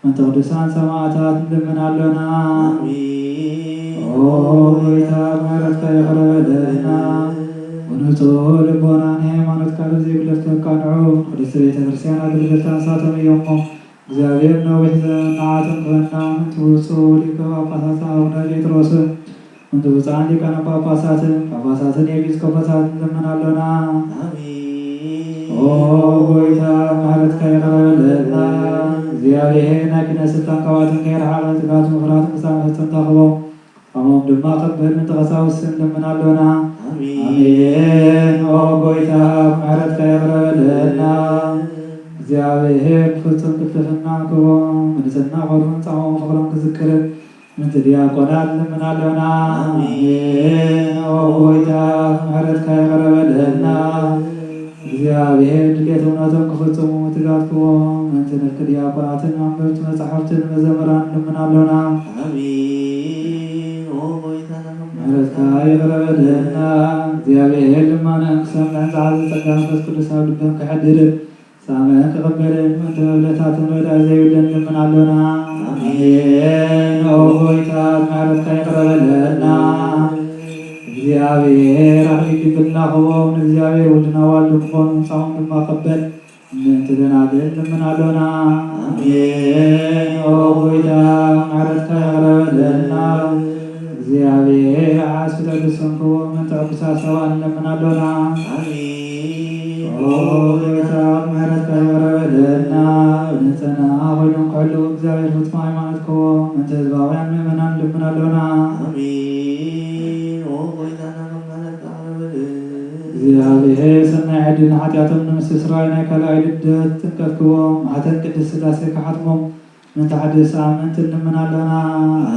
ምእንቲ ቅዱሳን ሰማዕታት ንልምን ኣሎና። ኣሜን። ኦ ጎይታ ምሕረትካ ይቕረ በለልና። ብንጹህ ልቦና ንሃይማኖት ቃል ዘይግለት ከቃንዑ ቅድስት ቤተ ክርስቲያን ኣገልገልታ ንሳቶም እዮም እሞ፣ እግዚኣብሔር ነዊሕ ዘመን ንዓቶም ክህበና፣ ምእንቲ ብጹእ ሊቀ ጳጳሳት ኣቡነ ጴጥሮስን፣ ምእንቲ ብፁዓን ሊቃነ ጳጳሳትን፣ ጳጳሳትን ኤጲስቆጶሳትን ንልምን ኣሎና። ኣሜን። ኦ ጎይታ ምሕረትካ ይቕረ በለልና። እግዚኣብሔር ናይ ክህነት ስልጣን ካብኣቶም ከየርሓቐ፣ ትግሃትን ምኽራትን ክሳብ መፈጸምታ ክህቦም፣ ጾሞም ድማ ከብል ምእንቲ ቀሳውስት ንልምን ኣሎና። ኣሜን። ኣሜን። ኦ ጎይታ ምሕረትካ ይቕረ በለልና። እግዚኣብሔር ፍጹም ቅልጥፍና ክህቦም፣ ብንጽህና ክኸድሙን ጻምኦም ፍቕሮም ክዝክርን፣ ምእንቲ ዲያቆናት ንልምን ኣሎና። ኣሜን። ኦ ጎይታ ምሕረትካ ይቕረ በለልና። እግዚኣብሔር ድሌት እምነቶም ክፍጽሙ ትጋት ክህቦም፣ ምእንቲ ንፍቂ ዲያቆናትን ኣንበብቲ መጻሕፍትን መዘምራን ንልምን ኣሎና። ኣሜን። ኦ ጎይታ ምሕረትካ ይቕረ በለልና። እግዚኣብሔር ልማነን ክሰምዕን ጸዓት ጸጋ መንፈስ ቅዱስ ኣብ ልበን ከሕድርን ጻመን ክቕበልን ምእንቲ መብለታትን ረዳኢ ዘይብለን ንልምን ኣሎና። ኣሜን። ኦ ጎይታ ምሕረትካ ይቕረ በለልና። እግዚኣብሔር ኣኽሊል ድንግልና ክህቦም፣ ንእግዚኣብሔር ወልድን ኣዋልድን ክኾኑ ጻሞም ድማ ክቕበል ምእንቲ ደናግል ንልምን ኣሎና። ኣሜን። ኦ ጎይታ ምሕረትካ ይቕረ በለልና። እግዚኣብሔር ዓስቢ ትዕግስትን ክህቦም ምእንቲ ዕጉሳት ሰባት ንልምን ኣሎና። ኣሜን። ኦ ጎይታ ምሕረትካ ይቕረ በለልና። ብንጽህና ኮይኖም ክሕልዉ እግዚኣብሔር ፍጹም ሃይማኖት ክህቦም ምእንቲ ህዝባውያን ምእመናን ንልምን ኣሎና። ኣሜን። ኦ ጎይታና ምሕረትካ ይቕረ በለልና። እግዚኣብሔር ሰናይ ዕድል ንሓጢኣቶም ንምስትስራይ ናይ ካልኣይ ልደት ጥምቀት ክህቦም ማሕተም ቅድስት ሥላሴ ክሓትሞም ምእንቲ ሓድሽ ኣመንቲ ንልምን ኣሎና።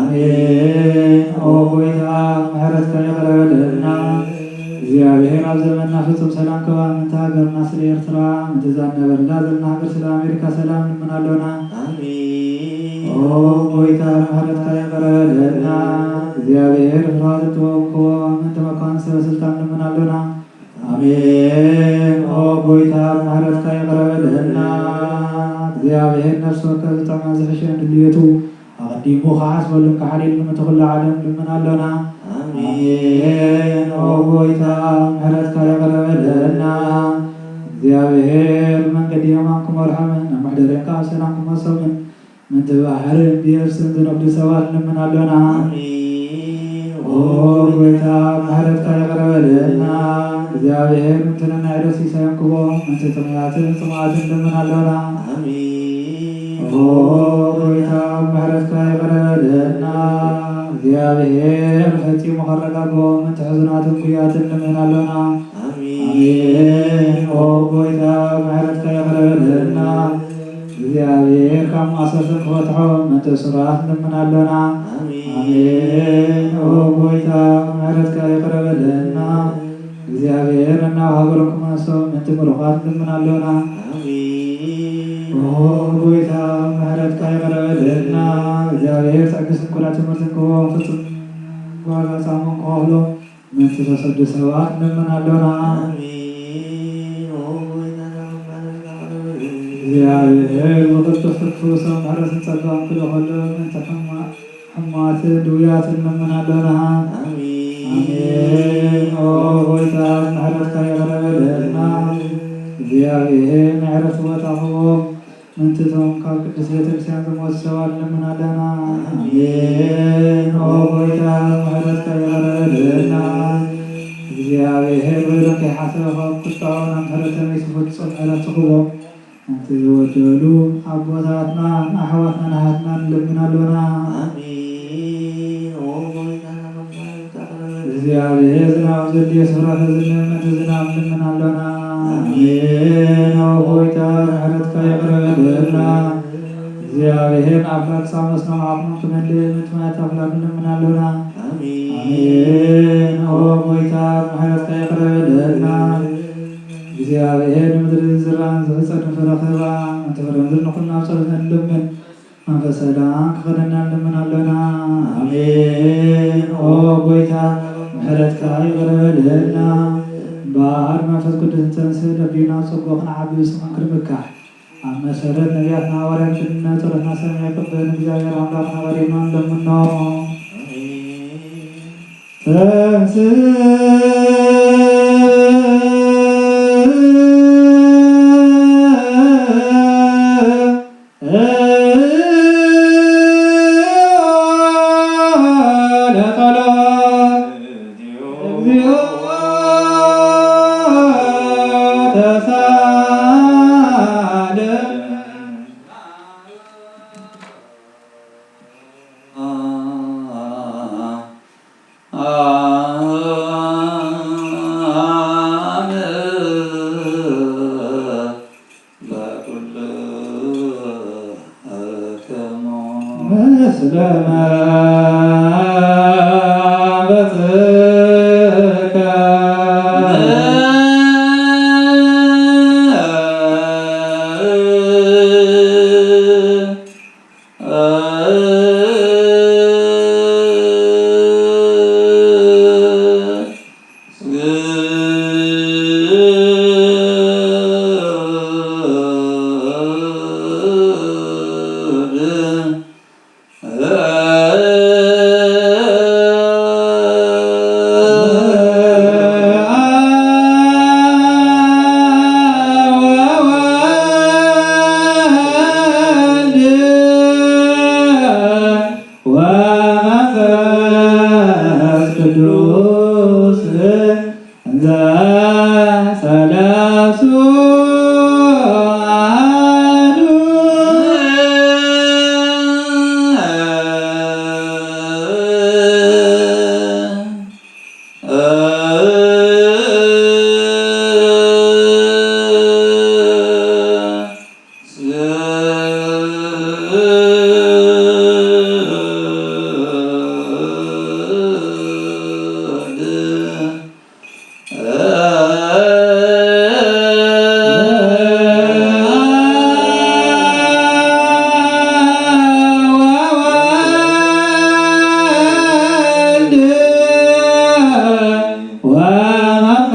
ኣሜን። ኦ ጎይታ ምሕረትካ ይቕረ በለልና። እግዚኣብሔር ኣብ ዘመንና ፍጹም ሰላም ክህባ ምእንቲ ሃገርና ስለ ኤርትራ፣ ምእንቲ እዛ ንነብረላ ዘለና ሃገር ስለ ኣሜሪካ ሰላም ንልምን ኣሎና። ኣሜን። ኦ ጎይታ ምሕረትካ ይቕረ በለልና። እግዚኣብሔር ፍርሃት እትወክዎ ምእንቲ መኳንንት ሰበ ስልጣን ንልምን ኣሎና። ኣሜን። ኦ ጎይታ ምሕረትካ ይቕረ በለልና። እግዚኣብሔር ነፍሲ ወከፍ ዝጥዕመን ዝሕሸን ድልየቱ ኣቐዲሙ ክሓስበሉን ክሓልየሉን ምእንቲ ኩላ ዓለም ንልምን ኣሎና። ኣሜን። ኦ ጎይታ ምሕረትካ ይቕረ በለልና። እግዚኣብሔር መንገዲ የማን ክመርሖምን ናብ መሕደሪኦም ከኣ ብሰላም ክመልሶምን ምእንቲ ባሕርን ብየብስን ዝነግዱ ሰባት ንልምን ኣሎና። ኣሜን። ኦ ኦ ጎይታ ምሕረትካ ይቅረ በልልና። እግዚኣብሔር ምንትነ ምሕረት ሲሳይ እንክቦ፣ ምንቲ ጥምያትን ጽምኣትን እንለምን ኣሎና። ኦ ጎይታ ምሕረትካ ይቅረ በልልና። እግዚኣብሔር ፈጺሙ ከረጋግኦ፣ ምንቲ ሕዙናትን ጉያትን እንለምን ኣሎና። ኣሜን። ኦ ጎይታ ምሕረትካ ይቅረ በልልና። እግዚኣብሔር ካብ ማእሰርትን ክፈትሖ፣ ምንቲ እሱራት እንለምን ኣሎና። ኣሜን። ኦ ጎይታ ምሕረትካ ይቅረ በልልና። እግዚኣብሔር ነናብ ሃገሮም ክመልሶም፣ ምንቲ ምሩኻት እንለምን ኣሎና። ኦ ጎይታ ምሕረትካ ይቅረ በልልና። እግዚኣብሔር ትዕግስትን ኩላዕ ትምህርትን ክህቦም፣ ፍጹም ዋጋ ጻሞም ክኸፍሎም፣ ምንቲ ተሰዱ ሰባት እንለምን ኣሎና። ኣሜን። ኦ ጎይታና፣ ምሕረትካ ይቅረ በልልና። እግዚኣብሔር ብቅልጡፍ ክትፍውሶም ምሕረትን ጸጋን ክልእኸሎም፣ ምንቲ ሕማ-፣ ሕሙማትን ድውያትን እንለምን ኣሎና። ኣሜን። ኣሜን። ኦ ጎይታ ምሕረትካ ይቅረ በልልና። እግዚኣብሔር ምሕረት ቦታ ክህቦም፣ ምንቲቶም ካብ ቅድስት ቤተክርስቲያን ዝሞቱ ሰባት እንለምን ኣሎና። ኣሜን። ኦ ጎይታ ምሕረትካ ይቅረ በልልና። እግዚኣብሔር በደሎም ከይሓሰበ ካብ ቁጥዖ ናብ ምሕረት ተመሊሱ ፍጹም ምሕረት ትክቦም፣ ምንቲ ዝበደሉ ኣቦታትናን ኣሕዋትናን ኣሓትናን እንለምን ኣሎና። ኣሜን። ኦ ጎይታና፣ እግዚኣብሔር ዝናም ዘድልዮ ስፍራ ተዝንብ፣ ምንቲ ዝናም እንለምን ኣሎና። ኣሜን። ኦ ጎይታ ምሕረትካ ይቅረ በልልና። እግዚኣብሔር ንኣፍላግ ሳሞስ ናብ ዓቅሞም ክመልእ፣ ምንቲ ማያት ኣፍላግ እንለምን ኣሎና። ኣሜን። ኦ ጎይታ ምሕረትካ ይቅረ በልልና። እግዚኣብሔር ንምድሪ ዝራእን ዝህጸድን ፍረ ክህባ፣ ምንቲ ፍረ ምድሪ ንኹልና ብጸሎት እንለምን። መንፈስ ሰላም ክኸነና እንለምን ኣሎና። ኣሜን። ኦ ጎይታ ምሕረትካ ይቅረ በልልና። እምበኣር መንፈስ ቅዱስ እንተንስእ፣ ለቢና ጸጎ ክንዓቢ፣ ስምክ ንምካሕ፣ ኣብ መሰረት ነቢያትና ሃዋርያት ክንነ ጸሎትና ሰሚዑ ይቅበል፣ ንእግዚኣብሔር ኣምላኽና ቀሪብና ንለምኖ። ኣሜን። ተንሥእ ለጸሎት። እግዚኦ ተሳለን። ምስለ መንፈስከ። ወመንፈስ ቅዱስ እንዘ ሠላሱ አሐዱ።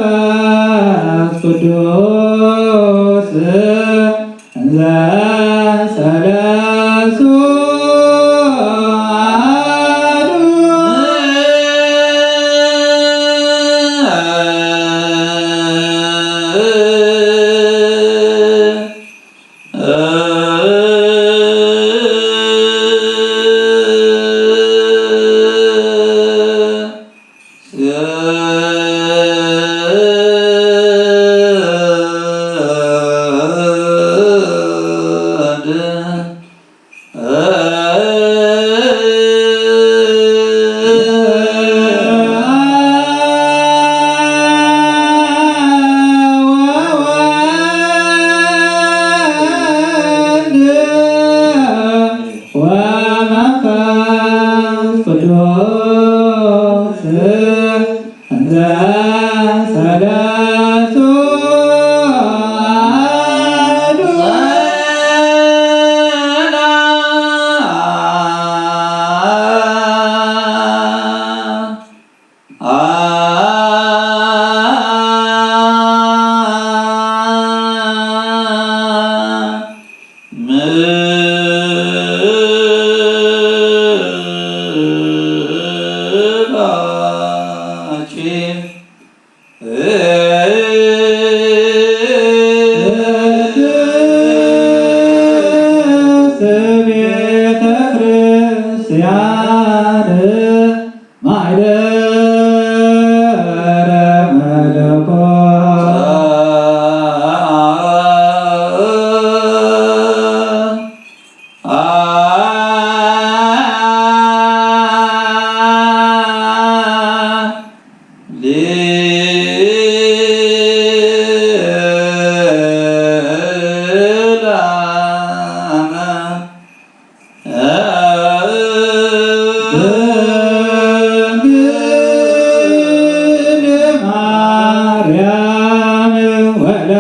ወመንፈስ ቅዱስ እንዘ ሠላሱ ቤተክርስቲያን ማይደረ መለኮት ድንግል ማርያም ወላዲተ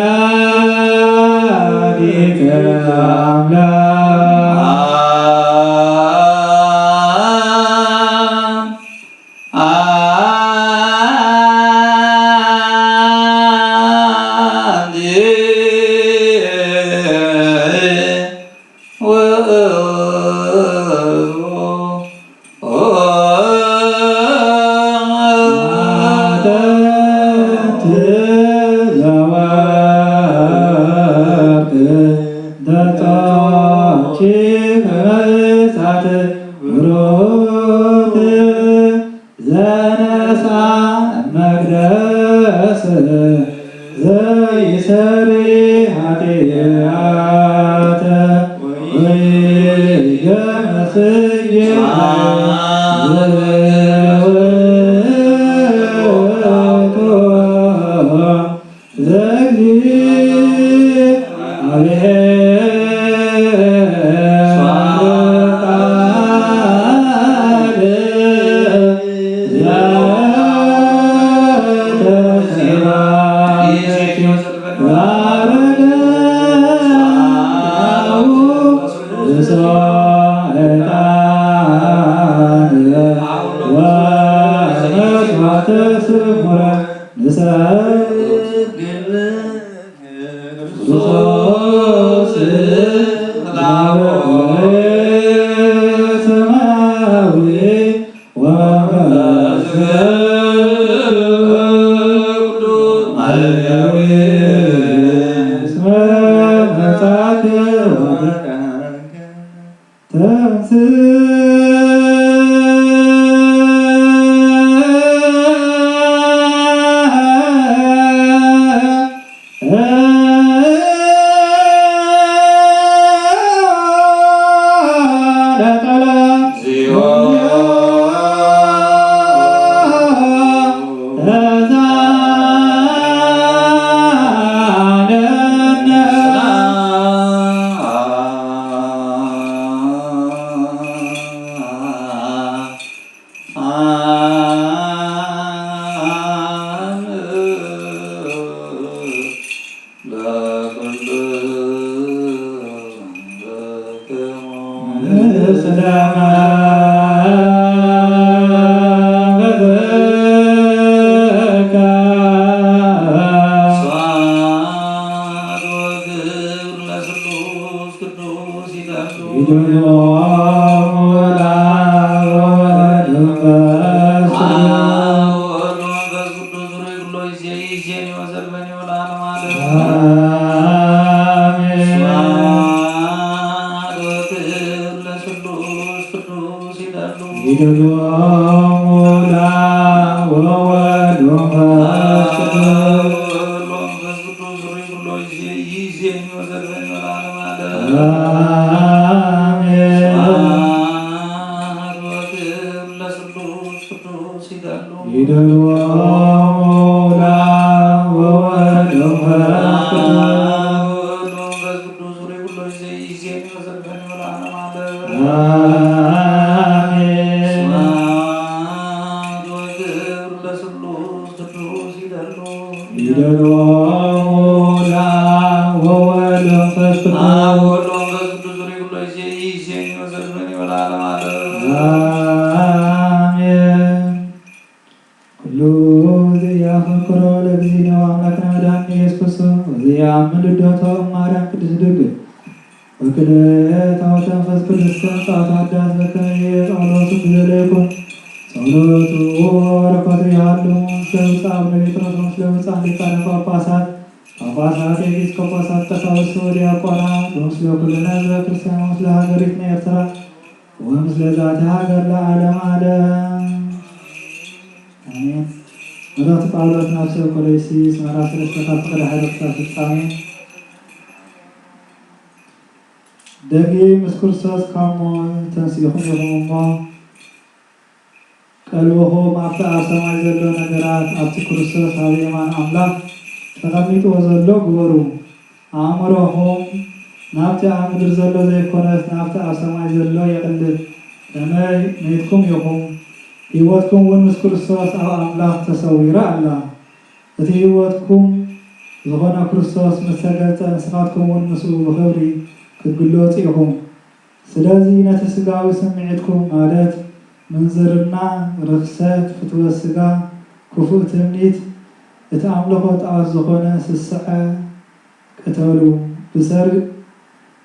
አምላክ። ዘነሳ መቅደስ ዘይሰሪ ኃጢአት ወይገመስጌ ዘውቱ ዘእግዚአብሔር ቃል ዘተሰብአ ወአረገ ዕጣን ወመስዋዕተ ስሙረ ንሰግድ ክርስቶስ ላቡ ሰማያዊ ወመንፈስ ቅዱስ ማርያዊ እስመ መጻእከ ወመጣእከ ተንሥእ ኩሉ ዘያፈቅሮ ለእግዚእነ ወአምላክነ መድኃኒነ ኢየሱስ ክርስቶስ ወዘያምን ልደቶ ማርያም ቅድስት ድንግል ወክልኤ ታቦተ መንፈስ ቅዱስ ጸአተ ሀዳስ በከመ ጸሎቱ ብዘለይኩን ጸሎቱ ወበረከቱ ያሉ ምስለ ብፁዕ አቡነ ጴጥሮስ ምስለ ብፁዓን ሊቃነ ጳጳሳት ጳጳሳት፣ ኤጲስቆጶሳት፣ ቀሳውስት ወዲያቆናት ወምስለ ኩልነ ህዝበ ክርስቲያን ወምስለ ሀገሪትነ ኤርትራ ወምስለ ዛቲ ሀገር ለዓለመ ዓለም አሜን። መልእኽተ ጳውሎስ ናብ ሰብ ቆሎሲስ ምዕራፍ ሰለስተ ካብ ፍቕዲ ሓደ ክሳብ ፍጻሜ። ደጊም ምስ ክርስቶስ ካብ ሞት ተንሲእኩም ኢኹም እሞ፣ ቀልብኹም ኣብቲ ኣብ ሰማይ ዘሎ ነገራት፣ ኣብቲ ክርስቶስ ኣብ የማን ኣምላኽ ተቐሚጥዎ ዘሎ ግበሩ። ኣእምሮኹም ናብቲ ኣብ ምድሪ ዘሎ ዘይኮነስ፣ ናብቲ ኣብ ሰማይ ዘሎ የቕልብ። ከመይ ሜትኩም ኢኹም፣ ህይወትኩም እውን ምስ ክርስቶስ ኣብ ኣምላኽ ተሰዊራ ኣላ። እቲ ህይወትኩም ዝኾነ ክርስቶስ ምስ ተገልጸ፣ ንስኻትኩም እውን ምስኡ ብኽብሪ ክትግለጹ ኢኹም። ስለዚ ነቲ ስጋዊ ስምዒትኩም፣ ማለት ምንዝርና፣ ርኽሰት፣ ፍትወት ስጋ፣ ክፉእ ትምኒት፣ እቲ ኣምልኾ ጣዖት ዝኾነ ስስዐ ቅተሉ። ብሰሪ፣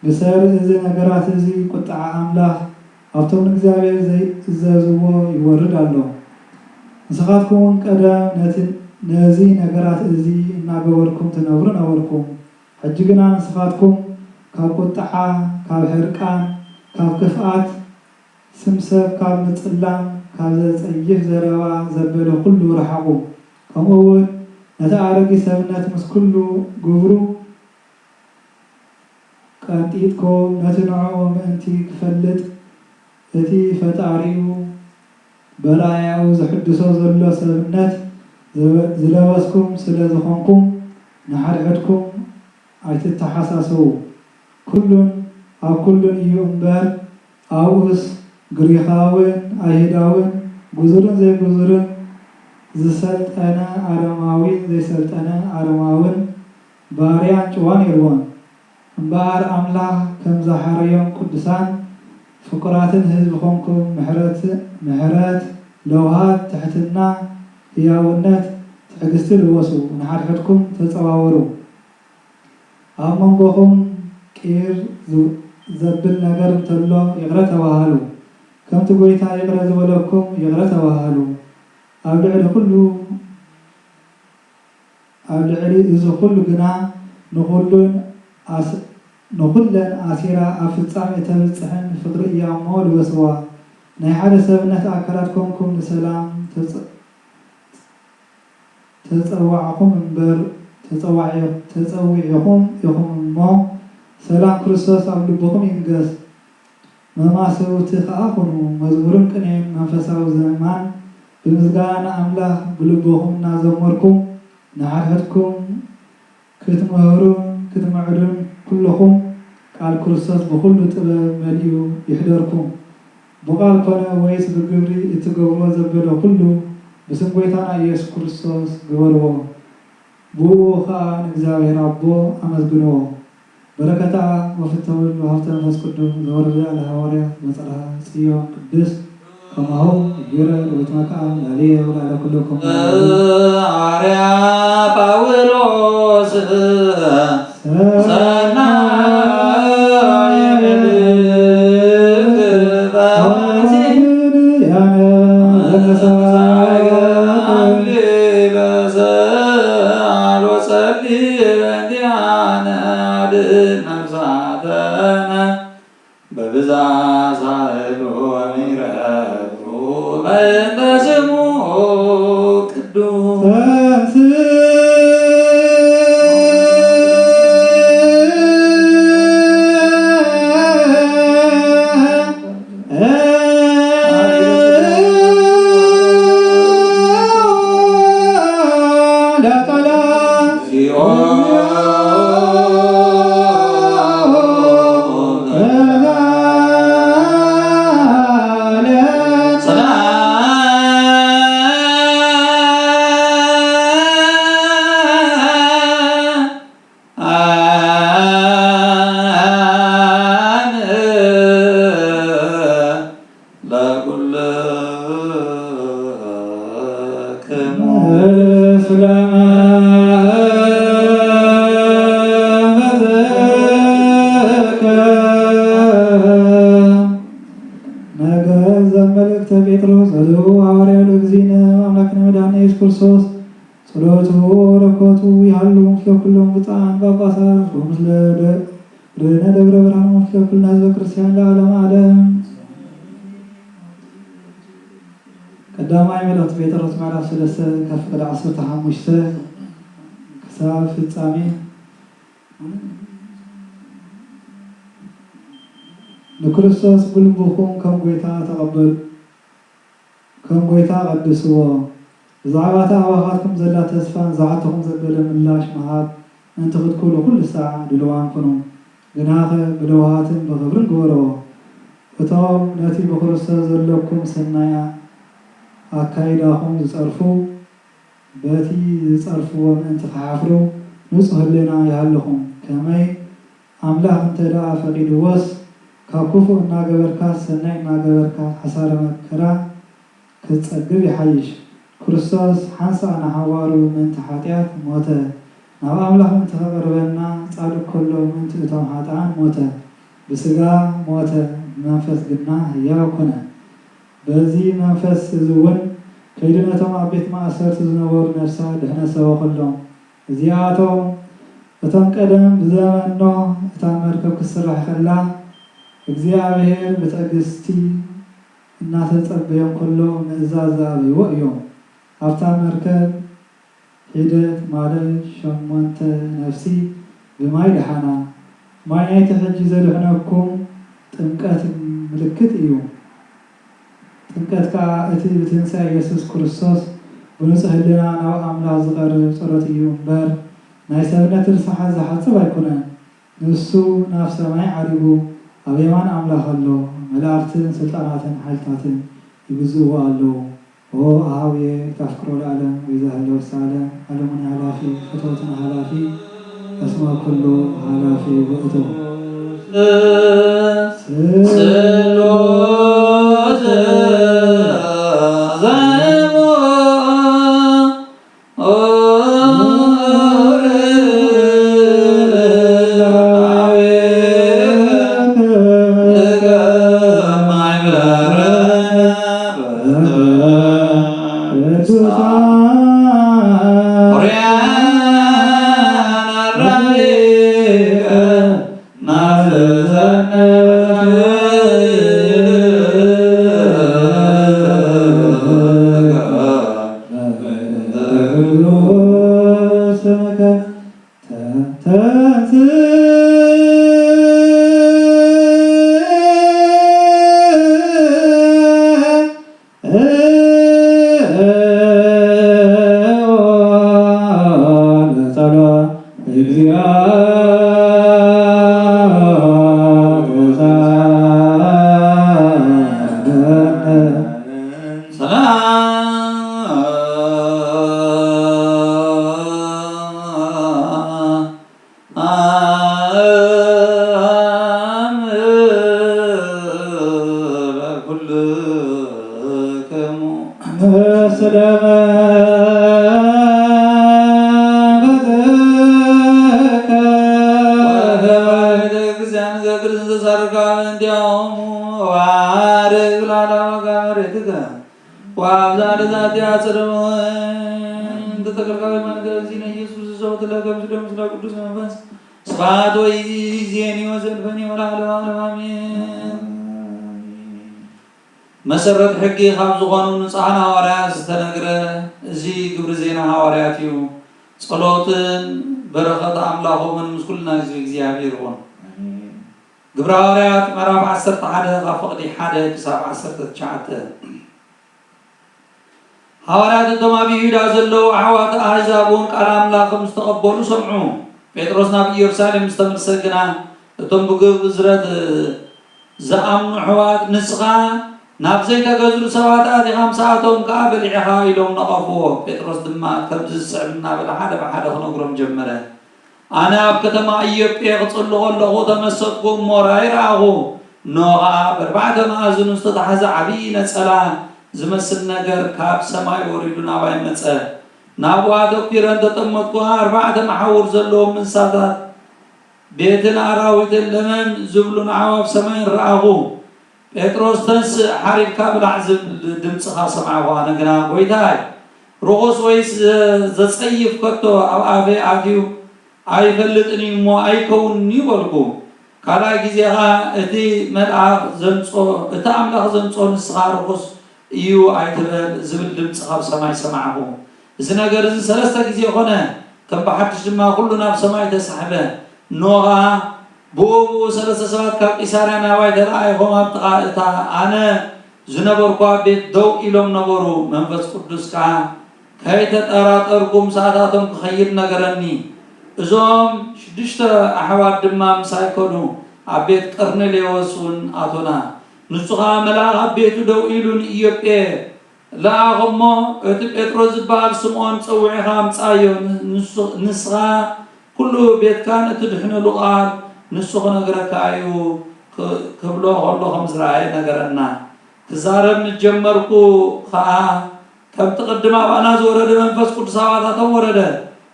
ብሰሪ እዚ ነገራት እዚ ቁጥዓ ኣምላኽ ኣብቶም ንእግዚኣብሔር ዘይእዘዝዎ ይወርድ ኣሎ። ንስኻትኩም እውን ቀደም ነቲ፣ ነዚ ነገራት እዚ እናገበርኩም ትነብሩ ነበርኩም። ሕጂ ግና ንስኻትኩም ካብ ቁጥዓ፣ ካብ ሕርቃን፣ ካብ ክፍኣት፣ ስም ሰብ ካብ ምጽላም፣ ካብ ዘጸይፍ ዘረባ ዘበለ ኩሉ ርሓቑ። ከምኡ እውን ነቲ ኣረጊት ሰብነት ምስ ኩሉ ግብሩ ቀንጢጥኩም፣ ነቲ ንዕኡ ምእንቲ ክፈልጥ እቲ ፈጣሪኡ በላያኡ ዝሕድሶ ዘሎ ሰብነት ዝለበስኩም ስለ ዝኾንኩም፣ ንሓድሕድኩም ኣይትተሓሳሰቡ። ኩሉን ኣብ ኩሉን እዩ እምበር፣ ኣብኡስ ግሪኻውን ኣይሁዳውን፣ ግዙርን ዘይግዙርን፣ ዝሰልጠነ ኣረማዊን ዘይሰልጠነ ኣረማውን፣ ባርያን ጭዋን የልቦን። እምበኣር ኣምላኽ ከም ዝሓረዮም ቅዱሳን ፍቁራትን ህዝቢ ኾንኩም ምሕረት፣ ምሕረት፣ ለውሃት፣ ትሕትና፣ ህያውነት፣ ትዕግስቲ ልበሱ። ንሓድሕድኩም ተጸዋወሩ። ኣብ መንጎኹም ቂር ዝ-፣ ዘብል ነገር እንተሎ ይቕረ ተባሃሉ። ከምቲ ጐይታ ይቕረ ዝበለኩም ይቕረ ተባሃሉ። ኣብ ልዕሊ ኩሉ፣ ኣብ ልዕሊ እዚ ኩሉ ግና ንኹሉን ኣስ-፣ ንኹለን ኣሲራ ኣብ ፍጻሜ እተብጽሕን ፍቕሪ እያ እሞ ልበስዋ። ናይ ሓደ ሰብነት ኣካላት ኮንኩም ንሰላም ተጸ-፣ ተጸዋዕኹም እምበር፣ ተጸዋዒ-፣ ተጸዊዕኹም ኢኹም እሞ፣ ሰላም ክርስቶስ ኣብ ልብኹም ይንገስ። መማሰውቲ ኸኣ ኩኑ። መዝሙርን ቅኔን መንፈሳዊ ዜማን ብምስጋና ንኣምላኽ ብልብኹም እናዘመርኩም፣ ንሓድሕድኩም ክትምህሩን ክትምዕዱን፣ ኩልኹም ቃል ክርስቶስ ብኹሉ ጥበብ መሊኡ ይሕደርኩም። ብቃል ኮነ ወይስ ብግብሪ እትገብርዎ ዘበለ ኩሉ ብስም ጐይታና ኢየሱስ ክርስቶስ ግበርዎ። ብኡ ኸኣ ንእግዚኣብሔር ኣቦ ኣመስግንዎ። በረከታ ወፍትሐ ወልድ ወሀብተ መንፈስ ቅዱስ ዘወረደ ላዕለ ሐዋርያት በጽርሐ ጽዮን ቅድስት ከማሁ ይግበረ ውእቱ መካን ላዕሌየ ወላዕለ ኩልክሙ። ሐዋርያ ጳውሎስ ሰናየ በብዛ ሳህሉ ወምሕረቱ በእንተ ስሙ ቅዱስ። ነገ ዘመልእክተ ጴጥሮስ ዘልኡ ሐዋርያ ለእግዚእነ አምላክነ መድኃኒነ ኢየሱስ ክርስቶስ ጸሎቱ ወበረከቱ ይሃሉ ምስለ ኩሎም ብጻን ጳጳሳት ወምስለ ደ-፣ ርዕነ ደብረ ብርሃን ወምስለ ኩልነ ህዝበ ክርስቲያን ለዓለመ ዓለም። ቀዳማይ መልእኽቲ ጴጥሮስ ምዕራፍ ሰለስተ ካብ ፍቕዲ ዓሰርተ ሓሙሽተ ክሳብ ፍጻሜ። ንክርስቶስ ብልብኹም ከም ጐይታ ተቐበሉ፣ ከም ጐይታ ቀድስዎ። ብዛዕባ እታ ኣባኻትኩም ዘላ ተስፋን ዝሓተኹም ዘበለ ምላሽ ምሃብ ምእንቲ ክትክእሉ ኩሉ ሳዕ ድልዋን ኩኑ። ግናኸ ብለውሃትን ብኽብርን ግበርዎ። እቶም ነቲ ብክርስቶስ ዘለኩም ሰናይ ኣካይዳኹም ዝጸርፉ፣ በቲ ዝጸርፍዎ ምእንቲ ክሓፍሩ ንጹህ ህሌና ይሃልኹም። ከመይ ኣምላኽ እንተ ደኣ ፈቂድዎስ፣ ካብ ክፉእ እናገበርካስ ሰናይ እናገበርካ ሓሳረ መከራ ክትጸግብ ይሓይሽ። ክርስቶስ ሓንሳእ ንሓዋሩ ምእንቲ ሓጢኣት ሞተ፣ ናብ ኣምላኽ ምእንቲ ከቕርበና፣ ጻድቅ ከሎ ምእንቲ እቶም ሓጥኣን ሞተ። ብስጋ ሞተ፣ ብመንፈስ ግና ህያው ኮነ። በዚ መንፈስ እዚ እውን ከይዱ ነቶም ኣብ ቤት ማእሰርቲ ዝነበሩ ነፍሳት ድሕነት ሰበኸሎም። እዚኣቶም እቶም ቀደም ብዘመን ኖህ እታ መርከብ ክትስራሕ ከላ፣ እግዚኣብሔር ብትዕግስቲ እናተጸበዮም ከሎ ምእዛዝ ዝኣበይዎ እዮም። ኣብታ መርከብ ሒደት ማለት ሸሞንተ ነፍሲ ብማይ ደሓና። ማይ ናይቲ ሕጂ ዘድሕነኩም ጥምቀት ምልክት እዩ። ጥምቀት ከኣ እቲ ብትንሳኤ ኢየሱስ ክርስቶስ ብንጹህ ህልና ናብ ኣምላኽ ዝቐርብ ጸሎት እዩ እምበር፣ ናይ ሰብነት ርስሓት ዝሓጽብ ኣይኮነን። ንሱ ናብ ሰማይ ዓሪጉ ኣብ የማን ኣምላኽ ኣሎ፣ መላእኽትን ስልጣናትን ሓይልታትን ይግዝእዎ ኣለዉ። ኦ ኣሃውየ ታፍቅሮ ለዓለም ወይዛ ህለው ሳለም፣ ዓለሙን ሃላፊ፣ ፍትወትን ሃላፊ፣ እስመ ኩሉ ሃላፊ ውእቱ። ጸሎት ወአብዛ ለዛቲ አጸደ ሞት እንተ ተከልካዊ ማንገር ዚነ ኢየሱስ ዘውት ለከ ምስለ ምስለ ቅዱስ መንፈስ ስብሐት ወይዜኒ ወዘልፈኒ ወለዓለመ ዓለም አሜን። መሰረት ሕጊ ካብ ዝኾኑ ንጹሓን ሃዋርያት ዝተነግረ እዚ ግብሪ ዜና ሃዋርያት እዩ። ጸሎትን በረኸት ኣምላኾምን ምስ ኩልና ህዝቢ እግዚኣብሔር ይኹን። ግብረ ሃዋርያት ምዕራፍ ዓሰርተ ሓደ ካብ ፍቕዲ ሓደ ክሳብ ዓሰርተ ትሽዓተ። ሃዋርያት እቶም ኣብ ይሁዳ ዘለዉ ኣሕዋት ኣህዛብ እውን ቃል ኣምላኽ ምስ ተቐበሉ ሰምዑ። ጴጥሮስ ናብ ኢየሩሳሌም ምስ ተመልሰ ግና፣ እቶም ብግብሪ ዝረት ዝኣምኑ ኣሕዋት፣ ንስኻ ናብ ዘይተገዝኡ ሰባት ኣቲኻ ምሳኣቶም ከኣ በሊዕኻ ኢሎም ነቐፍዎ። ጴጥሮስ ድማ ከምዚ ዝስዕብ እናበለ ሓደ ብሓደ ክነግሮም ጀመረ። ኣነ ኣብ ከተማ ኢዮጴ ክጽሊ ከለኹ ተመሰጥኩ፣ እሞ ራእይ ረኣኹ። እንሆ ኸኣ፣ በርባዕተ መኣዝኑ ዝተታሕዘ ዓብዪ ነጸላ ዝመስል ነገር ካብ ሰማይ ወሪዱ ናባይ መጸ። ናብኡ ኣተኲረ እንተ ጠመትኩ፣ ኣርባዕተ መሓውር ዘለዎም እንስሳታት፣ ቤትን ኣራዊትን ለመም ዝብሉን ኣዕዋፍ ሰማይን ረኣኹ። ጴጥሮስ፣ ተንስእ፣ ሓሪድካ ብላዕ ዝብል ድምጺ ኸኣ ሰማዕኹ። ኣነ ግና፣ ጐይታይ፣ ርኹስ ወይስ ዘ-፣ ዘጸይፍ ከቶ ኣብ ኣፈይ ኣትዩ ኣይፈልጥን እዩ እሞ ኣይከውንን እዩ በልኩ። ካልኣይ ግዜ ኸኣ እቲ መልኣኽ ዘምጾ-፣ እቲ ኣምላኽ ዘምጾ ንስኻ ርኹስ እዩ ኣይትበል ዝብል ድምጺ ካብ ሰማይ ሰማዕኩ። እዚ ነገር እዚ ሰለስተ ግዜ ኾነ፣ ከም ብሓድሽ ድማ ኩሉ ናብ ሰማይ ተሳሕበ። እነሆ ኸኣ ብኡ ብኡ ሰለስተ ሰባት ካብ ቂሳርያ ናባይ ተለኣኢኾም ኣብ ጥቓ እታ ኣነ ዝነበርኩዋ ቤት ደው ኢሎም ነበሩ። መንፈስ ቅዱስ ከኣ ከይተጠራጠርኩ ምሳታቶም ክኸይድ ነገረኒ። እዞም ሽዱሽተ ኣሕዋት ድማ ምሳይ ከዱ፣ ኣብ ቤት ቀርኔሌዎስ እውን ኣቶና። ንሱ ኸኣ መልኣኽ ኣብ ቤቱ ደው ኢሉ ንኢዮጴ ለኣኾ እሞ፣ እቲ ጴጥሮስ ዝበሃል ስምኦን ጸዊዕኻ ኣምጽኣዮ፣ ንሱ-፣ ንስኻ ኩሉ ቤትካን እትድሕነሉ ቃል ንሱ ክነግረካ እዩ ክ-፣ ክብሎ ከሎ ከም ዝረኣየ ነገረና። ክዛረብ ምስ ጀመርኩ ኸኣ፣ ከምቲ ቅድም ኣባና ዝወረደ መንፈስ ቅዱስ ኣባታቶም ወረደ።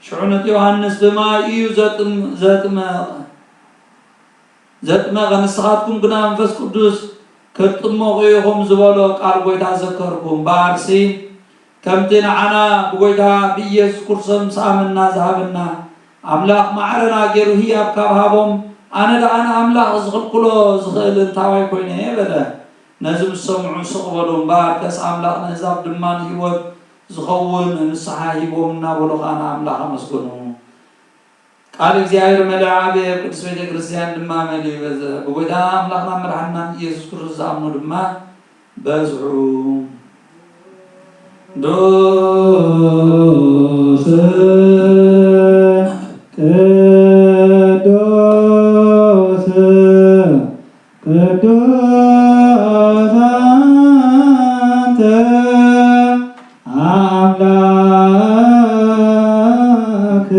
ሽዑ ነቲ ዮሃንስ ብማይ እዩ ዘጥም-፣ ዘጥመቐ። ዘጥመቐ፣ ንስኻትኩም ግና መንፈስ ቅዱስ ክትጥመቑ ኢኹም ዝበሎ ቃል ጐይታ ዘከርኩ። እምበኣርሲ፣ ከምቲ ንዓና ብጐይታ ብኢየሱስ ክርስቶስ ምስ ኣመንና ዝሃበና፣ ኣምላኽ ማዕረና ገይሩ ህያብ ካብ ሃቦም፣ ኣነ ደኣ ንኣምላኽ ዝኽልክሎ ዝኽእል እንታዋይ ኮይነ እየ በለ። ነዚ ምስ ሰምዑ ስቕ በሉ። እምበኣርከስ ኣምላኽ ንህዛብ ድማ ንህይወት ዝኸውን ንስሓ ሂቦም እናበሉ ኸኣ ንኣምላኽ ኣመስገኑ። ቃል እግዚኣብሔር መልኣ ዓበየ፣ ኣብ ቅድስት ቤተ ክርስቲያን ድማ መሊኡ በዝሐ። ብጎይታና ኣምላኽናን መድሓንናን ኢየሱስ ክርስቶስ ዝኣምኑ ድማ በዝሑ። ቅዱስ፣ ቅዱስ፣ ቅዱስ አንተ አምላክ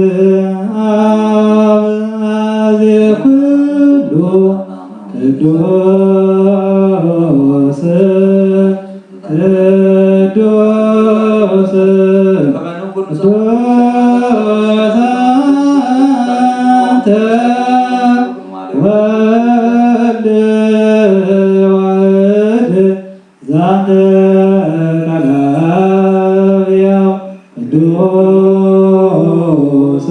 አብ አዜ ኩሉ። ቅዱስ፣ ቅዱስ፣ ቅዱስ አንተ ወልድ ዋሕድ ዛንተ ቃለ ሕያው ቅዱስ፣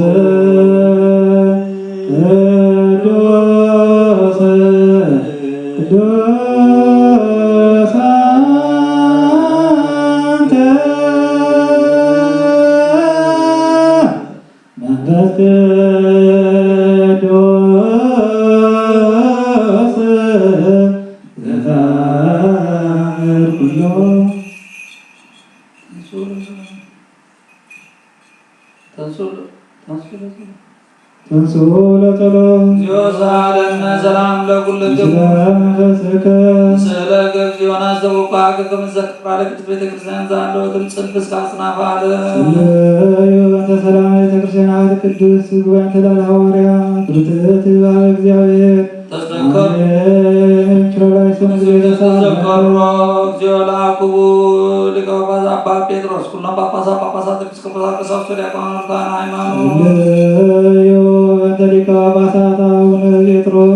ቅዱስ፣ ቅዱስ አንተ መንፈስ ቅዱስ ዘፈጥር ኩሎ። ተንሱ ለጸሎት። እግዚኦ ሳለነ ሰላም ለኩልክሙ። ምስለ መንፈስከ። ምስለ እግዚኦና ዘውቃ ከመዘክር ባለ ቅድስት ቤተ ክርስቲያን ዛለው ትምጽል እስከ አጽናፈ ዓለም። ጸልዩ በእንተ ሰላም ቤተ ክርስቲያን ቅድስት ጉባኤ ተላለ ሐዋርያ ብርትዕት ባለ እግዚአብሔር ተዘከሩ። አሜን። ኪርያላይሶን እግዚኦ ተዘከሩ። እግዚኦ ለአኩቡ ሊቀ ጳጳሳት አባ ጴጥሮስ፣ ኩሎም ጳጳሳት፣ ጳጳሳት፣ ኤጲስቆጶሳት፣ ቀሳውስት፣ ዲያቆናት፣ ካህናተ ሃይማኖት። ጸልዩ በእንተ ሊቀ ጳጳሳት አቡነ ጴጥሮስ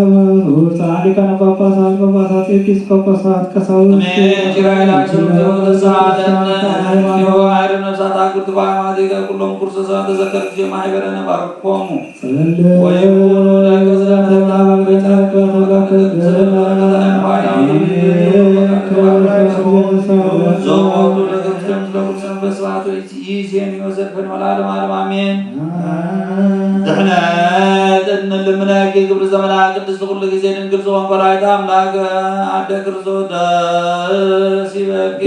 ወብፁዓን ሊቃነ ጳጳሳት፣ ጳጳሳት፣ ኤጲስቆጶሳት፣ ቀሳውስት፣ አሜን። ኪርያላይሶን እግዚኦ ተሳሃለነ። ሃይማኖት። እግዚኦ አድኅን ነፍሳት አግብርት በአማቲከ ኩሎም ክርስቶስ ተዘከር እግዚኦ ማህበረነ ባርኮሙ። ጸልዩ ወይኩኑ ለእግዚእነ ተብላ በእግዚአብሔር በረከተ እምነ ዘበረከተ እምነ ባሕርያሁ። ይዜኒ ወዘልፈኒ ወለዓለመ ዓለም አሜን። ድሕነት እንልምነኪ ግብር ዘመና ቅድስት ኩሉ ጊዜ ድንግል ዝኾንኪ ወላዲተ አምላክ አደ ክርስቶስ ደስ ይበልኪ።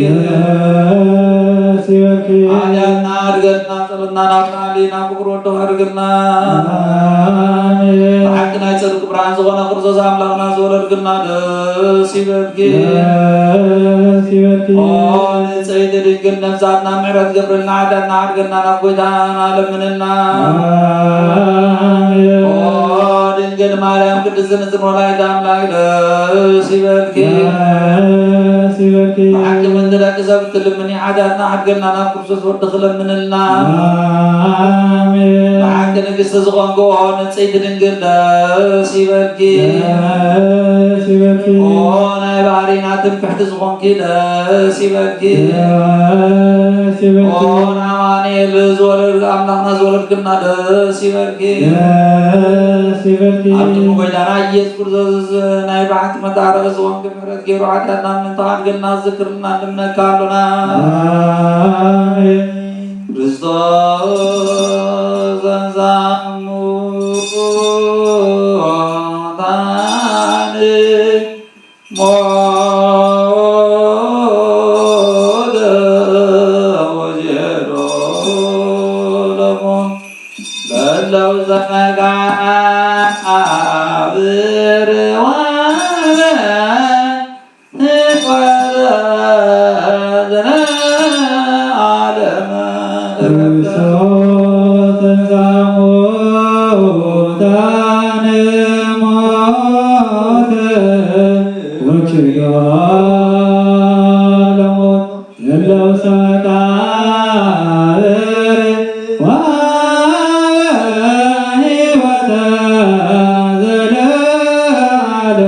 ደስ ይበልኪ። ኃጢአትና እድገትና ጸሎትና ናፍቃሊ ናብ ፍቅር ወዶ አድርግና። አሜን። ብሓቂ ናይ ጽድቅ ብርሃን ዝኾነ ክርስቶስ ኣምላኽና ዝወለድክና ደስ ይበልኪ። ደስ ይበልኪ። ኦ ንጽሕቲ ድንግል ነፍሳትና ምሕረት ገብርልና፣ ኃጢኣትና ሓድገልና ናብ ጐይታና ለምንልና። ኣሜን። ኦ ድንግል ማርያም ቅድስት ንጽሕት ወላዲተ ኣምላክ ደስ ይበልኪ። ደስ ይበልኪ። ብሓቂ ምእንቲ ደቂ ሰብ እትልምኒ፣ ሓጢኣትና ሓድገልና ናብ ክርስቶስ ወድኺ ለምንልና። ኣሜን። ብሓቂ ንግስቲ ዝኾንኪ ኦ ንጽሕቲ ድንግል ደስ ይበልኪ። ደስ ይበልኪ። ኦ ናይ ባህሪና ትምክሕቲ ዝኾንኪ ደስ ይበልኪ። ደስ ይበልኪ። ኦ ኣማኑኤል ዝወለድ፣ ኣምላኽና ዝወለድክና ደስ ይበልኪ። ደስ ይበልኪ። ኣብ ቅድሚ ጎይታና ኢየሱስ ክርስቶስ ናይ ብሓቂ መታረቂ ዝኾንኪ ምሕረት ገይሩ ሓጢኣትና ምእንቲ ከሓድገልና ዝክርልና ንምነካ ኣሎና። ኣሜን። ክርስቶስ ተንሥአ እሙታን ሞተ ወዜሮ ለሞት ለእለ ውስተ መቃብር ወሀበ ሕይወተ ዘለዓለም። ክርስቶስ ተንሥአ እሙታን ሞተ ወኪዶ ለሞት ለእለ ውስተ መቃብር ወሀበ ሕይወተ ዘለዓለም።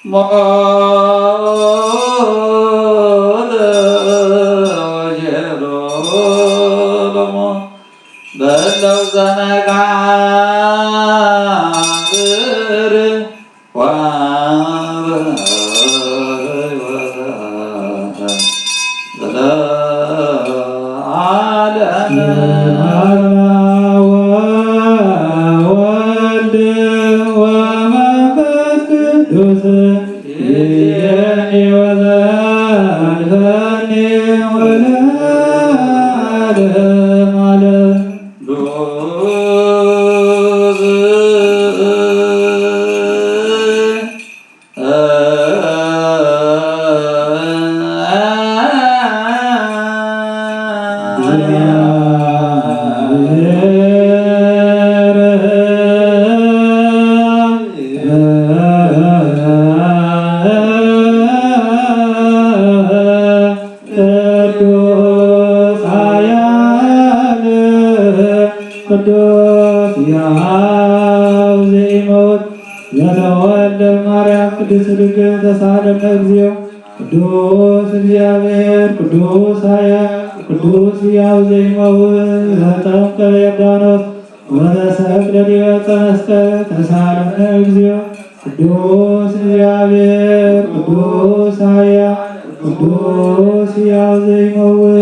ሞተ ወዜሮ ለሞት ለእለ ውስተ መቃብር ወሀበ ሕይወተ ዘለዓለም። ወወልድ ወመንፈስ ቅዱስ ይእዜኒ ወዘልፈኒ ወለዓለመ ዓለም። ቅዱስ ቅዱስ ኃያል ቅዱስ ሕያው ዘይመውት ዘተወልደ ማርያም ቅድስት ድንግል ተሳለነ እግዚኦ። ቅዱስ እግዚአብሔር ቅዱስ ኃያል ቅዱስ ሕያው ዘይመውት ዘተጠምቀ በዮርዳኖስ ወተሰቅለ ዲበ ዕፀ መስቀል ተሳለነ እግዚኦ። ቅዱስ እግዚአብሔር ቅዱስ ኃያል ቅዱስ ሕያው ዘይመውት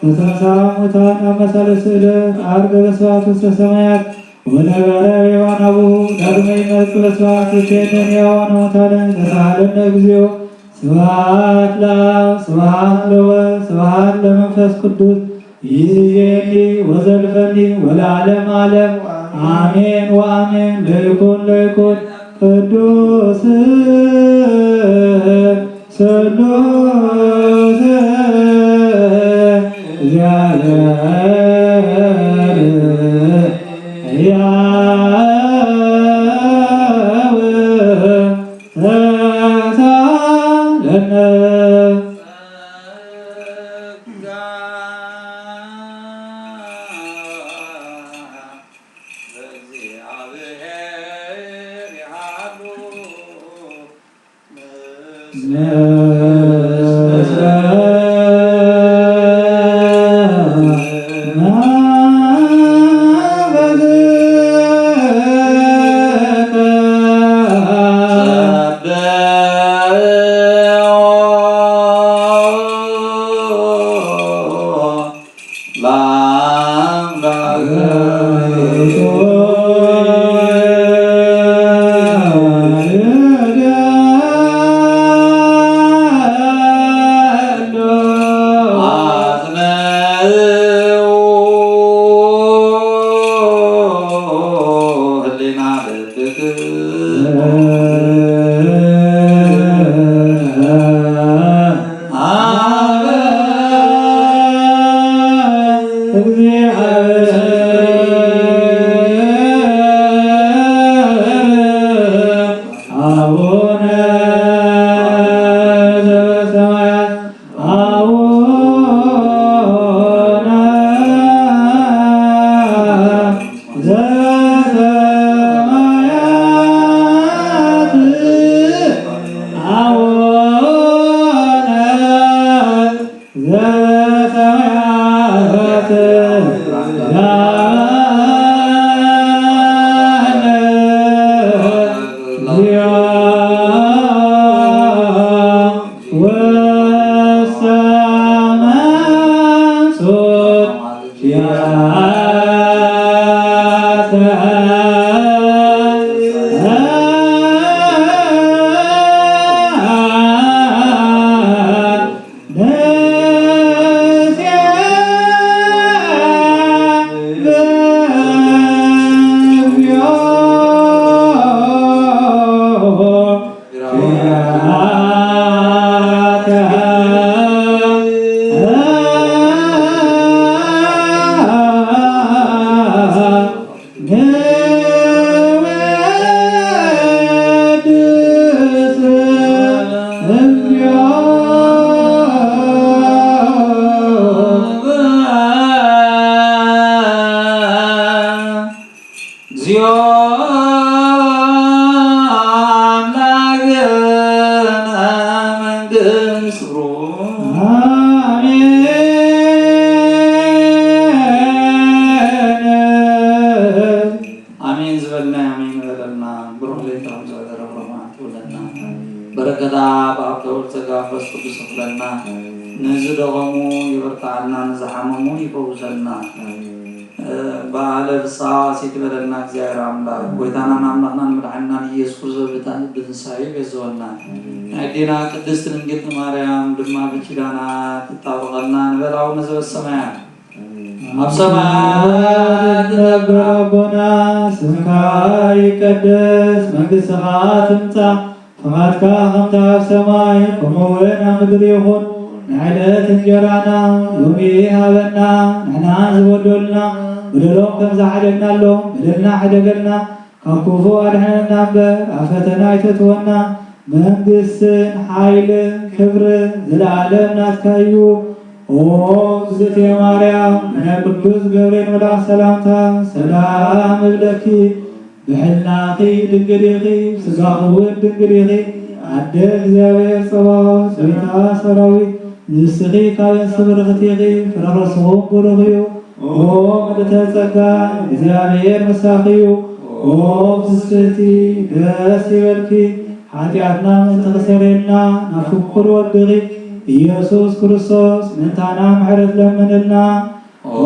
ዘተንሥአ እሙታን አመ ሠላሳ ዕለት ዐርገ በስብሐት ውስተ ሰማያት ወነበረ በየማነ አቡሁ ዳግመ ይመጽእ በስብሐት ይፌነው ሕያዋነ ወሙታነ ተሳሃለነ እግዚኦ። ስብሐት ለአብ ስብሐት ለወልድ ስብሐት ለመንፈስ ቅዱስ ይእዜኒ ወዘልፈኒ ወለዓለመ ዓለም አሜን ወአሜን። ለይኩን ለይኩን ቅዱስ ስሉስ እግዚአብሔር ሕያው ተሳለነ። እግዚኦ አምላክነ መንግስት ሩ። አሜን። አሜን ዝበልና አሜን ይበለልና። ብሩክ ሌሊት አምጽኦ ለረብረማ ትውለና። በረከታ በሀብተ ወልድ ጸጋ መንፈስ ቅዱስ ይኽለና። ንዝደኸሙ ይበርትዓልና፣ ንዝሓመሙ ይፈውሰልና። በዓለ ፍስሐ ዋሲት ይበለልና እግዚአብሔር አምላክ። ጎይታናን አምላክናን መድኃኒናን ኢየሱስ ክርስቶስ ብትንሳኤ ይቤዘወና። ናይ ኣዴና ቅድስት ድንግል ማርያም ድማ ብኪዳና ትጣበቀልና። ንበል አቡነ ዘበሰማያት። አብ ሰማያት ትነብር አቦና፣ ስምካ ይቀደስ፣ መንግስትኻ ትምጻእ፣ ፈቃድካ ከምቲ ኣብ ሰማይ ከምኡ እውን ኣብ ምድሪ ይኹን። ናይ ዕለት እንጀራና ሎሚ ሃበና፣ ንሕና ዝበደሉና በደሎም ከም ዝሓደግናሎም በደልና ሕደገልና፣ ካብ ክፉእ ኣድሕነና እምበር ኣብ ፈተና ኣይተእትወና። መንግስትን ሓይልን ክብርን ዘለኣለም ናትካ እዩ። ኦ እግዝእትየ ማርያም፣ ብናይ ቅዱስ ገብርኤል መልኣክ ሰላምታ ሰላም እብለኪ። ብሕልናኺ ድንግል ኢኺ፣ ስጋኺ እውን ድንግል ኢኺ። ኣደ እግዚኣብሔር ጸባኦት፣ ጎይታ ሰራዊት፣ ንስኺ ካብ እንስት ብርኽቲ ኢኺ፣ ፍረ ከርስኺ እውን ብሩኽ እዩ። ኦ ምልእተ ጸጋ፣ እግዚኣብሔር ምሳኺ እዩ። ኦ ፍስሕቲ፣ ደስ ይበልኪ፣ ሓጢኣትና ምእንቲ ክሰረየልና ናብ ፍቁር ወድኺ ኢየሱስ ክርስቶስ ምእንታና ምሕረት ለምንልና። ኦ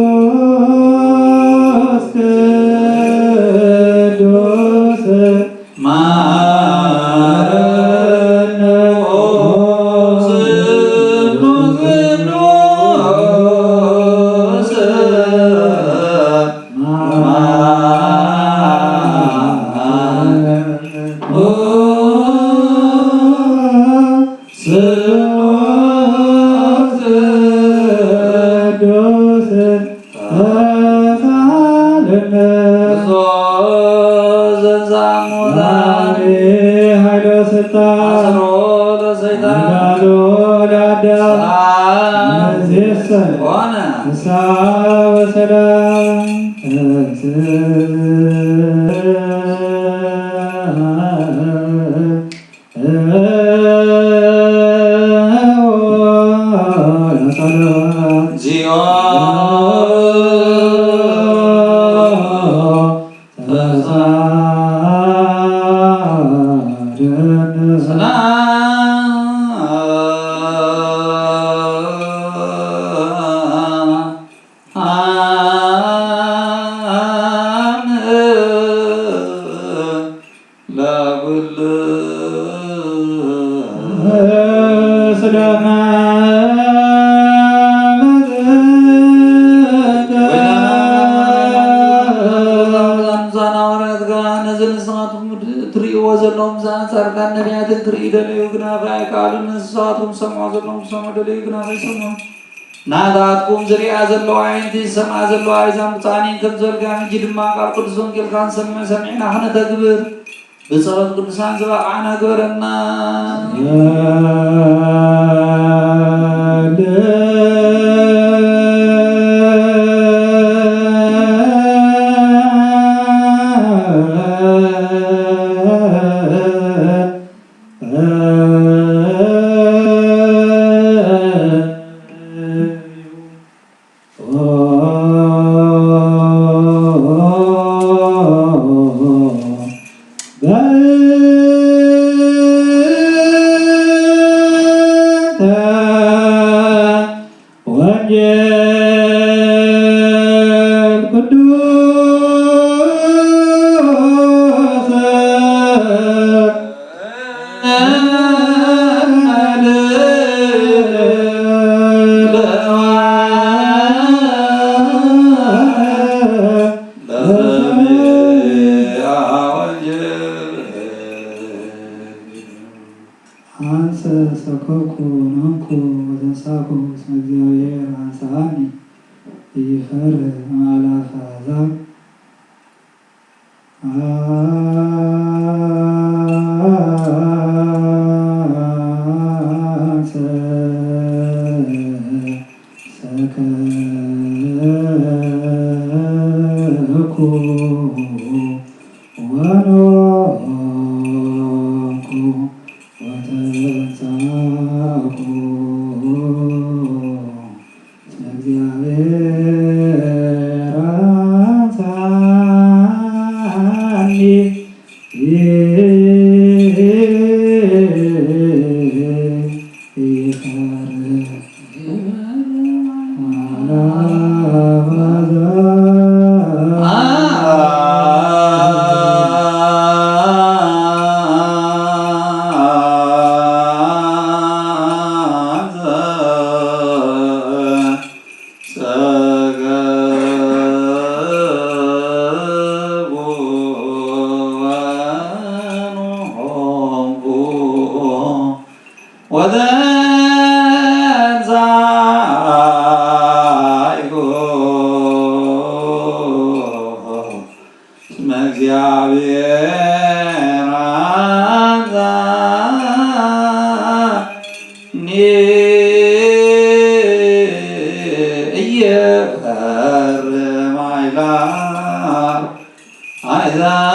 ስሉስ ቅዱስ ማረነ። ኦ ስሉስ ቅዱስ ማረነ። ኦ ስሉስ ቅዱስ ተሳለነ። ብፁዕ ዘንሳሙ ዛሬ ኃይሎ ስልጣን አሰሮ ለሰይጣን አጋሎ ለአዳም ሰላም እምይእዜሰ ሆነ። ፍስሐ ወሰላም። ለኩሉ ስለመ ቅዱሳን ሐዋርያት ጋር እነዚህ ንስኻትኩም ትርእይዎ ዘለኹም ጻድቃን ነቢያትን ክርኢ ደለዩ ግናኸ ኣይከኣሉን፣ ንስኻትኩም ትሰምዖ ዘለኹም ክሰምዑ ደለዩ ግናኸ ኣይሰምዑን። ናታትኩም ዝርእያ ዘለዋ ኣዒንቲ ዝሰምዓ ዘለዋ ኣእዛን ብጻኒን ከም ዝበልካ፣ ሕጂ ድማ ቃል ቅዱስ ወንጌልካ ክንሰምዕ ሰሚዕና ክነተግብር ብጸሎት ቅዱሳን ዝበቃዕና ግበረና። ቅዱስ አንሰ ሰከብኩ ወነምኩ ወተንሳኩ እስመ እግዚአብሔር አንሳኒ ኢይፈርህ እምአእላፈ አሕዛብ። አንሰ ሰከብኩ ወኖምኩ ወተንሳኩ እስመ እግዚአብሔር አንሳኒ ኢይፈርህ እምአእላፈ አሕዛብ።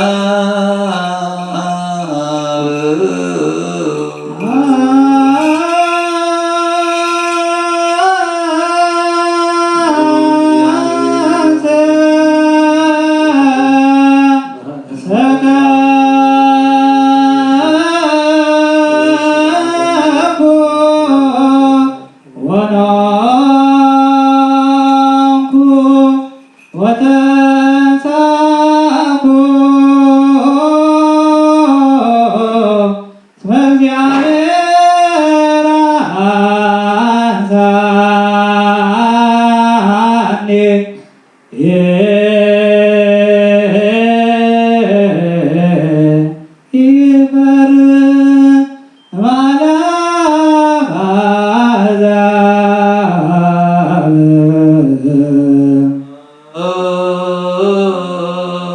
ሰከብኩ ወኖምኩ ወተንሳኩ እስመ እግዚአብሔር አንሳኒ ኢይፈርህ እምአእላፈ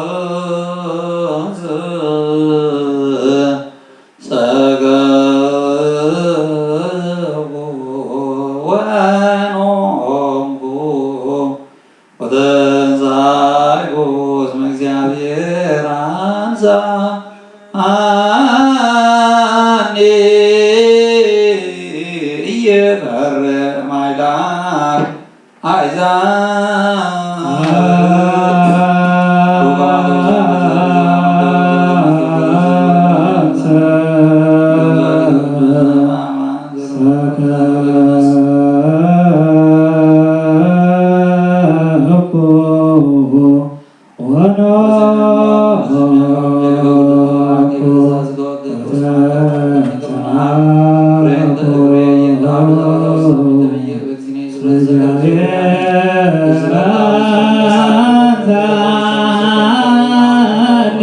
አሕዛብ። ሰከብኩ ወኖምኩ ወተንሳኩ እስመ እግዚአብሔር አንሳኒ ኢይፈርህ እምአእላፈ አሕዛብ። ሰከብኩ ወኖምኩ ወተንሳኩ እስመ እግዚአብሔር አንሳኒ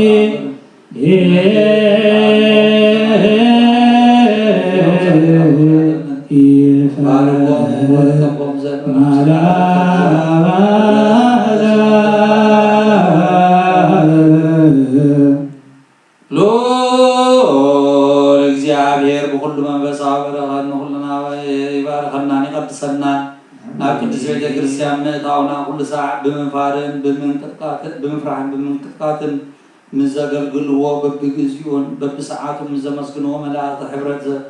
ኢይፈርህ እምአእላፈ አሕዛብ። ልዑል እግዚአብሔር ብኹሉ መንፈሳዊ በረኸት ንኹልና ይባርከናን ይቀድሰናን። ናብ ቅድስት ቤተ ክርስቲያን ምእታውና ኩሉ ሳዕ ብምንፋርን ብምንቅጥቃጥን፣ ብምፍራሕን ብምንቅጥቃጥን፣ ምስ ዘገልግልዎ በብግዚኡን በብሰዓቱን ምስ ዘመስግንዎ መላእኽቲ ሕብረት ዘ-፣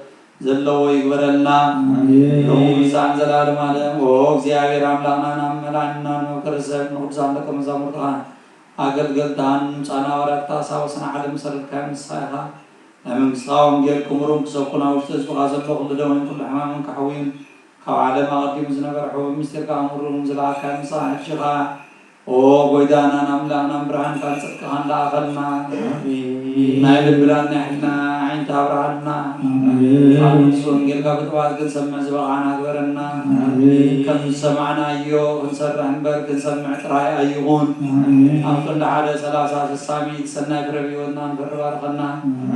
ዘለዎ ይግበረልና። ኣሜን። ሎሚ ክሳዕ ዘላለም ዓለም። ኦ እግዚኣብሔር ኣምላኽና፣ ናብ መላእና ንመምከሪ ሰብ ንቅዱሳን ደቀ መዛሙርትኻ ኣገልገልትኻን ንብጻና ሃዋርያትካ ኣሳወስና ዓለም ዝሰረድካዮም ንስኻ ኢኻ። ናይ መንግስትኻ ወንጌል ክምሩን ክሰብኩን ኣብ ውሽጢ ህዝብኻ ዘሎ ኩሉ ደዌን ኩሉ ሕማምን ከሕውዩን ካብ ዓለም ኣቐዲሙ ዝነበረ ሕቡእ ምስጢርካ ምሩም ዝለኣካን ምሳሕ ሕጂ ኸኣ ኦ ጎይታናን ኣምላኽናን ብርሃንካን ጽድቅኻን ለኣኸልና። ኣሜን። ናይ ልብናን ናይ ሕልና ኣዒንቲ ኣብርሃልና። ኣሜን። ካብ ቅዱስ ወንጌልካ ብጥባት ክንሰምዕ ዝበቓዕና ግበረና። ኣሜን። ከም ዝሰማዕናዮ ክንሰርሕ እምበር ክንሰምዕ ጥራይ ኣይኹን። ኣሜን። ኣብ ክንዲ ሓደ ሰላሳ ስሳ ሚእቲ ሰናይ ፍረ ብህይወትና ንፈሪ ባርኸና።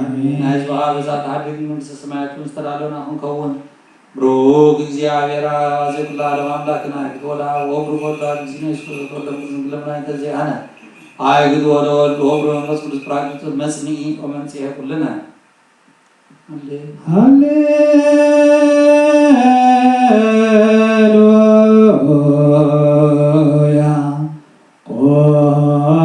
ኣሜን። ናይ ህዝብኻ ኣበሳ ተሓዲግ መንግስተ ሰማያት እውን ዝተዳለወና ክንከውን ብሩክ እግዚኣብሔር አብ አዜ ኩሉ ዓለም አምላክና፣ አይክድ ወልድ አብ ወብሩክ ወልድ አብ እግዚእነ ኢየሱስ ክርስቶስ ወልደ እሙ ድንግል እምነ ተዘያነ፣ አይክድ ወልድ ወብሩክ መንፈስ ቅዱስ ጳራቅሊጦስ መጽንዒ ወመምጽሔ ኩልነ። ሃሌ- ሃሌሉያ። ቆሙ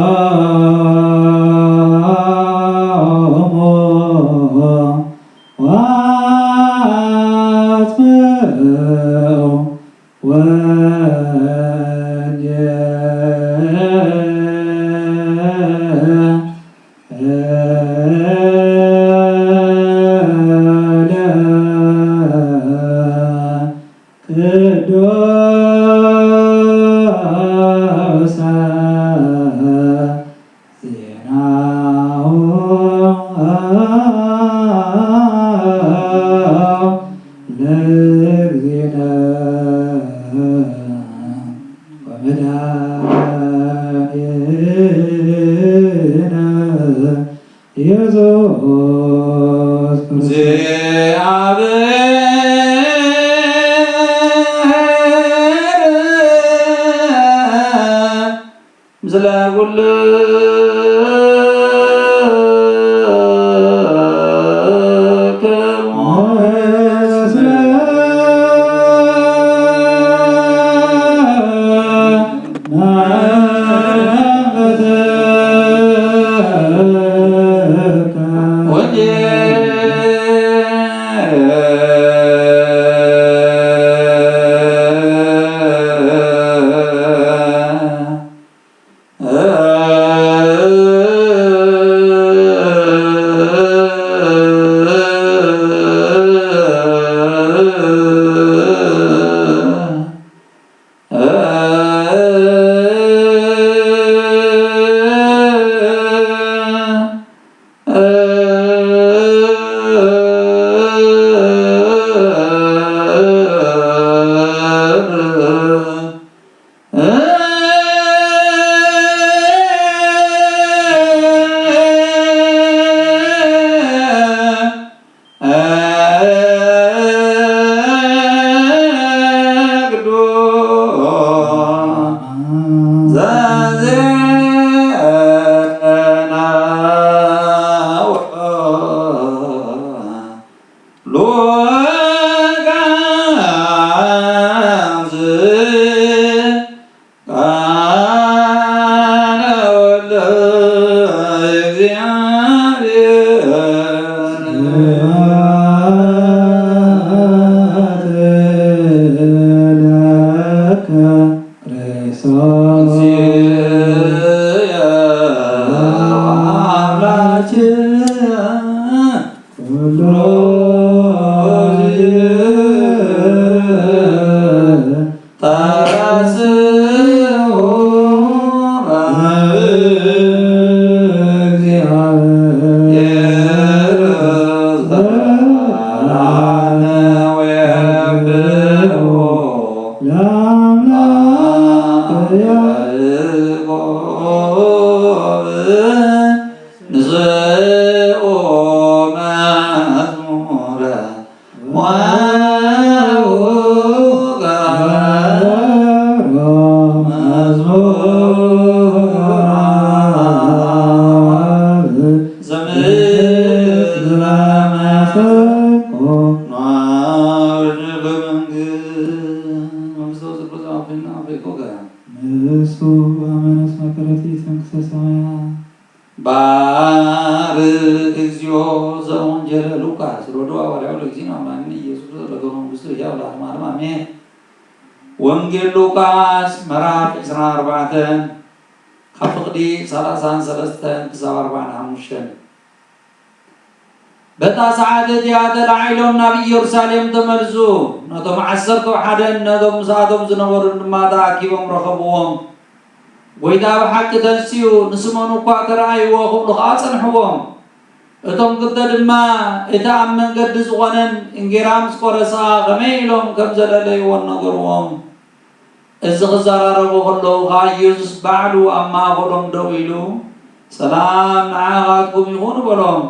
ወአጽብዑ ወንጌለ ቅዱሰ ዜናሁ ለእግዚእነ ወመድኃኒነ ኢየሱስ ክርስቶስ። ምስለ ኩልክሙ ቃለ ወልደ እግዚአብሔር። ስብሐት ለከ ክርስቶስ እግዚእየ ወአምላክየ ኩሎ ጊዜ። ተረስኡ በእግዚአብሔር ዘተአነ ወየብኡ ለአምላክ ያዕቆብ። ንስኡ መዝሙረ ወውቃረ መዝሙር ዘምር ለመሰንቆ። መንግስተ ወስልጣን አፍሪና አፍሪኮ ገ ንሱ አመነስ መከረቲ ተንክሰ ሰማያ። ባርክ እግዚኦ ዘወንጌለ ሉቃስ ሮዶ ሐዋርያው ለእግዚእነ አምላክነ ኢየሱስ ክርስቶስ ለገብረ መንግስቱ ሕያው ለዓለመ ዓለም አሜን። ወንጌል ሉቃስ ምዕራፍ ዕስራን አርባዕተን ካብ ፍቕዲ ሰላሳን ሰለስተን ክሳብ አርባዓን ሐሙሽተን። በታ ሰዓት እቲያ ተላዒሎም ናብ ኢየሩሳሌም ተመልሱ። ነቶም ዐሰርተው ሐደን ነቶም ምሳቶም ዝነበሩን ድማ ተኣኪቦም ረኸብዎም። ጎይታ ብሐቂ ተንሲኡ፣ ንስመኑ እኳ ተረኣይዎ ክብሉ ኸኣ ጸንሕዎም። እቶም ክልተ ድማ እቲ ኣብ መንገዲ ዝኾነን እንጌራ ምስ ቆረሰ ኸኣ ከመይ ኢሎም ከም ዘለለይዎን ነገርዎም። እዚ ክዘራረቡ ከለዉ ኸኣ ኢየሱስ ባዕሉ ኣብ ማእከሎም ደው ኢሉ፣ "ሰላም ንዓኻትኩም ይኹን" በሎም።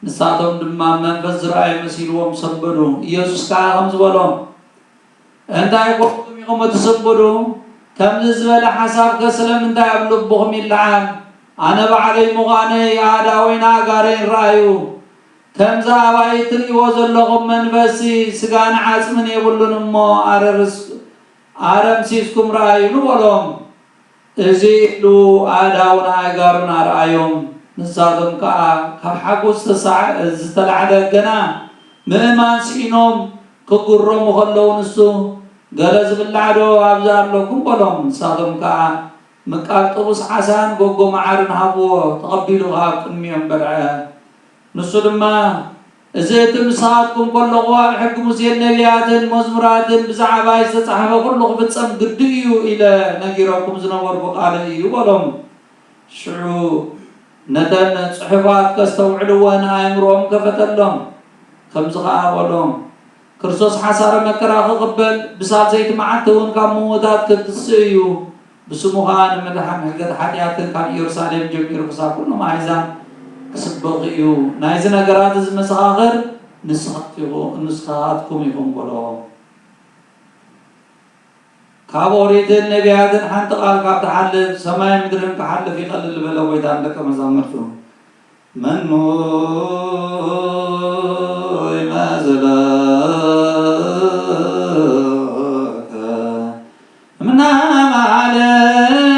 ንሳቶም ድማ መንፈስ ዝረኣየ መሲልዎም ሰንበዱ። ኢየሱስ ከኣ ከምዚ በሎም፣ "እንታይ ኮይንኩም ኢኹም እትስንብዱ? ከምዚ ዝበለ ሓሳብከ ስለምንታይ ኣብ ልብኹም ይለዓል? ኣነ ባዕለይ ምዃነይ ኣእዳወይን ኣእጋረይን ረኣዩ። ከምዚ ኣባይ እትርእይዎ ዘለኹም መንፈስሲ ስጋን ዓጽምን የብሉን እሞ ኣረርስ-፣ ኣረምሲስኩም ረኣዩኒ" በሎም። እዚ ኢሉ ኣእዳውን ኣእጋሩን ኣርኣዮም። ንሳቶም ከኣ ካብ ሓጎስ ዝተሳዕ-፣ ዝተላዕለ ገና ምእማን ስኢኖም ክግረሙ ከለዉ ንሱ፣ "ገለ ዝብላዕ ዶ ኣብዚ ኣለኩም?" በሎም። ንሳቶም ከኣ ምቃል ጥቡስ ዓሳን ጎጎ መዓርን ሃብዎ፣ ተቐቢሉ ከኣ ኣብ ቅድሚኦም በልዐ። ንሱ ድማ፣ "እዚ እቲ ምሳኻትኩም ከለኹ ኣብ ሕጊ ሙሴን ነብያትን መዝሙራትን ብዛዕባይ ዝተጻሕፈ ኩሉ ክፍጸም ግዲ እዩ ኢለ ነጊረኩም ዝነበርኩ ቃለይ እዩ" በሎም። ሽዑ ነተን ጽሑፋት ከስተውዕልወን ኣእምሮኦም ከፈተሎም። ከምዚ ኸኣ በሎም፣ ክርስቶስ ሓሳረ መከራ ክቕበል፣ ብሳልሰይቲ መዓልቲ እውን ካብ ምዉታት ክትንስእ እዩ። ብስሙ ኸኣ ንምድሓን ሕድገት ሓጢኣትን ካብ ኢየሩሳሌም ጀሚሩ ክሳብ ኩሎም ኣህዛብ ክስበኽ እዩ። ናይዚ ነገራት እዚ መሰኻኽር ንስኻትኩ-፣ ንስኻትኩም ኢኹም በሎ። ካብ ኦሪትን ነቢያትን ሓንቲ ቃል ካብ ትሓልፍ፣ ሰማይን ምድርን ክሓልፍ ይኸእል በለ ጎይታ ንደቀ መዛሙርቱ። መኑ ይመስለከ እምነ ኣማልክት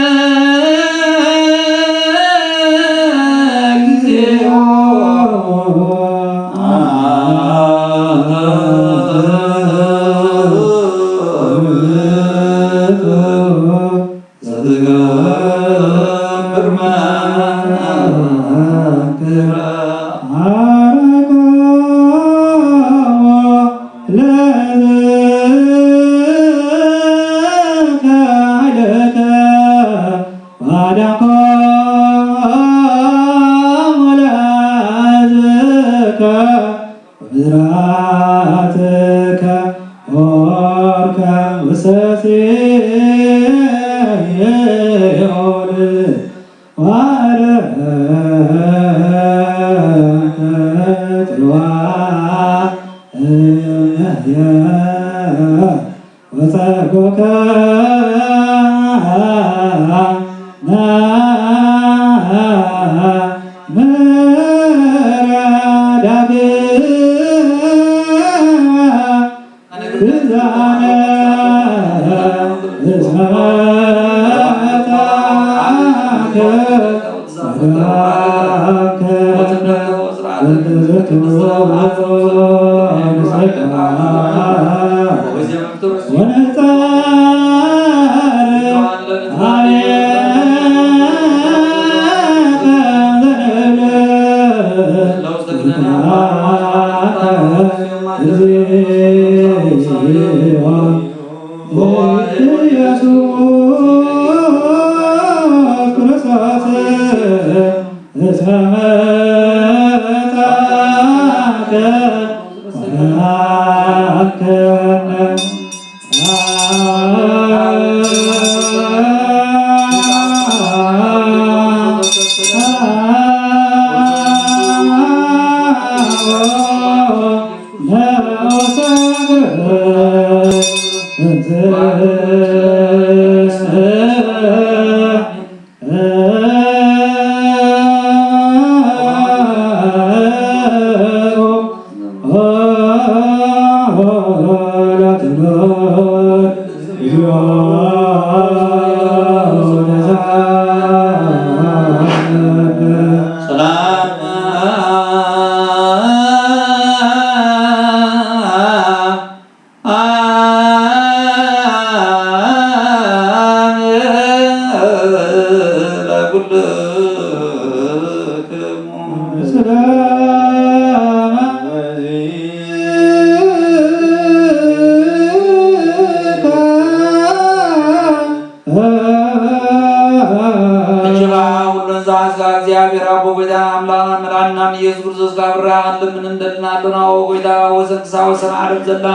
ኢየሱስ ክርስቶስ ካብ ርኣናን ልምንን ደልናን ኣሎና። ኦ ጎይታ፣ ወሰን ክሳብ ወሰን ዓለም ዘላ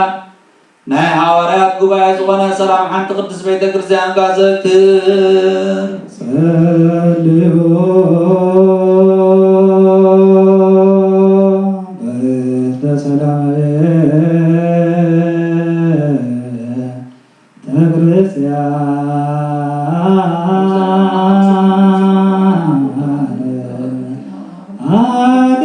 ናይ ሃዋርያት ጉባኤ ዝኾነ ሰላም ሓንቲ ቅድስት ቤተ ክርስቲያን ጋር ዘክር። ጸልዩ በርእስተ ሰላም ቤተ ክርስቲያን አቲ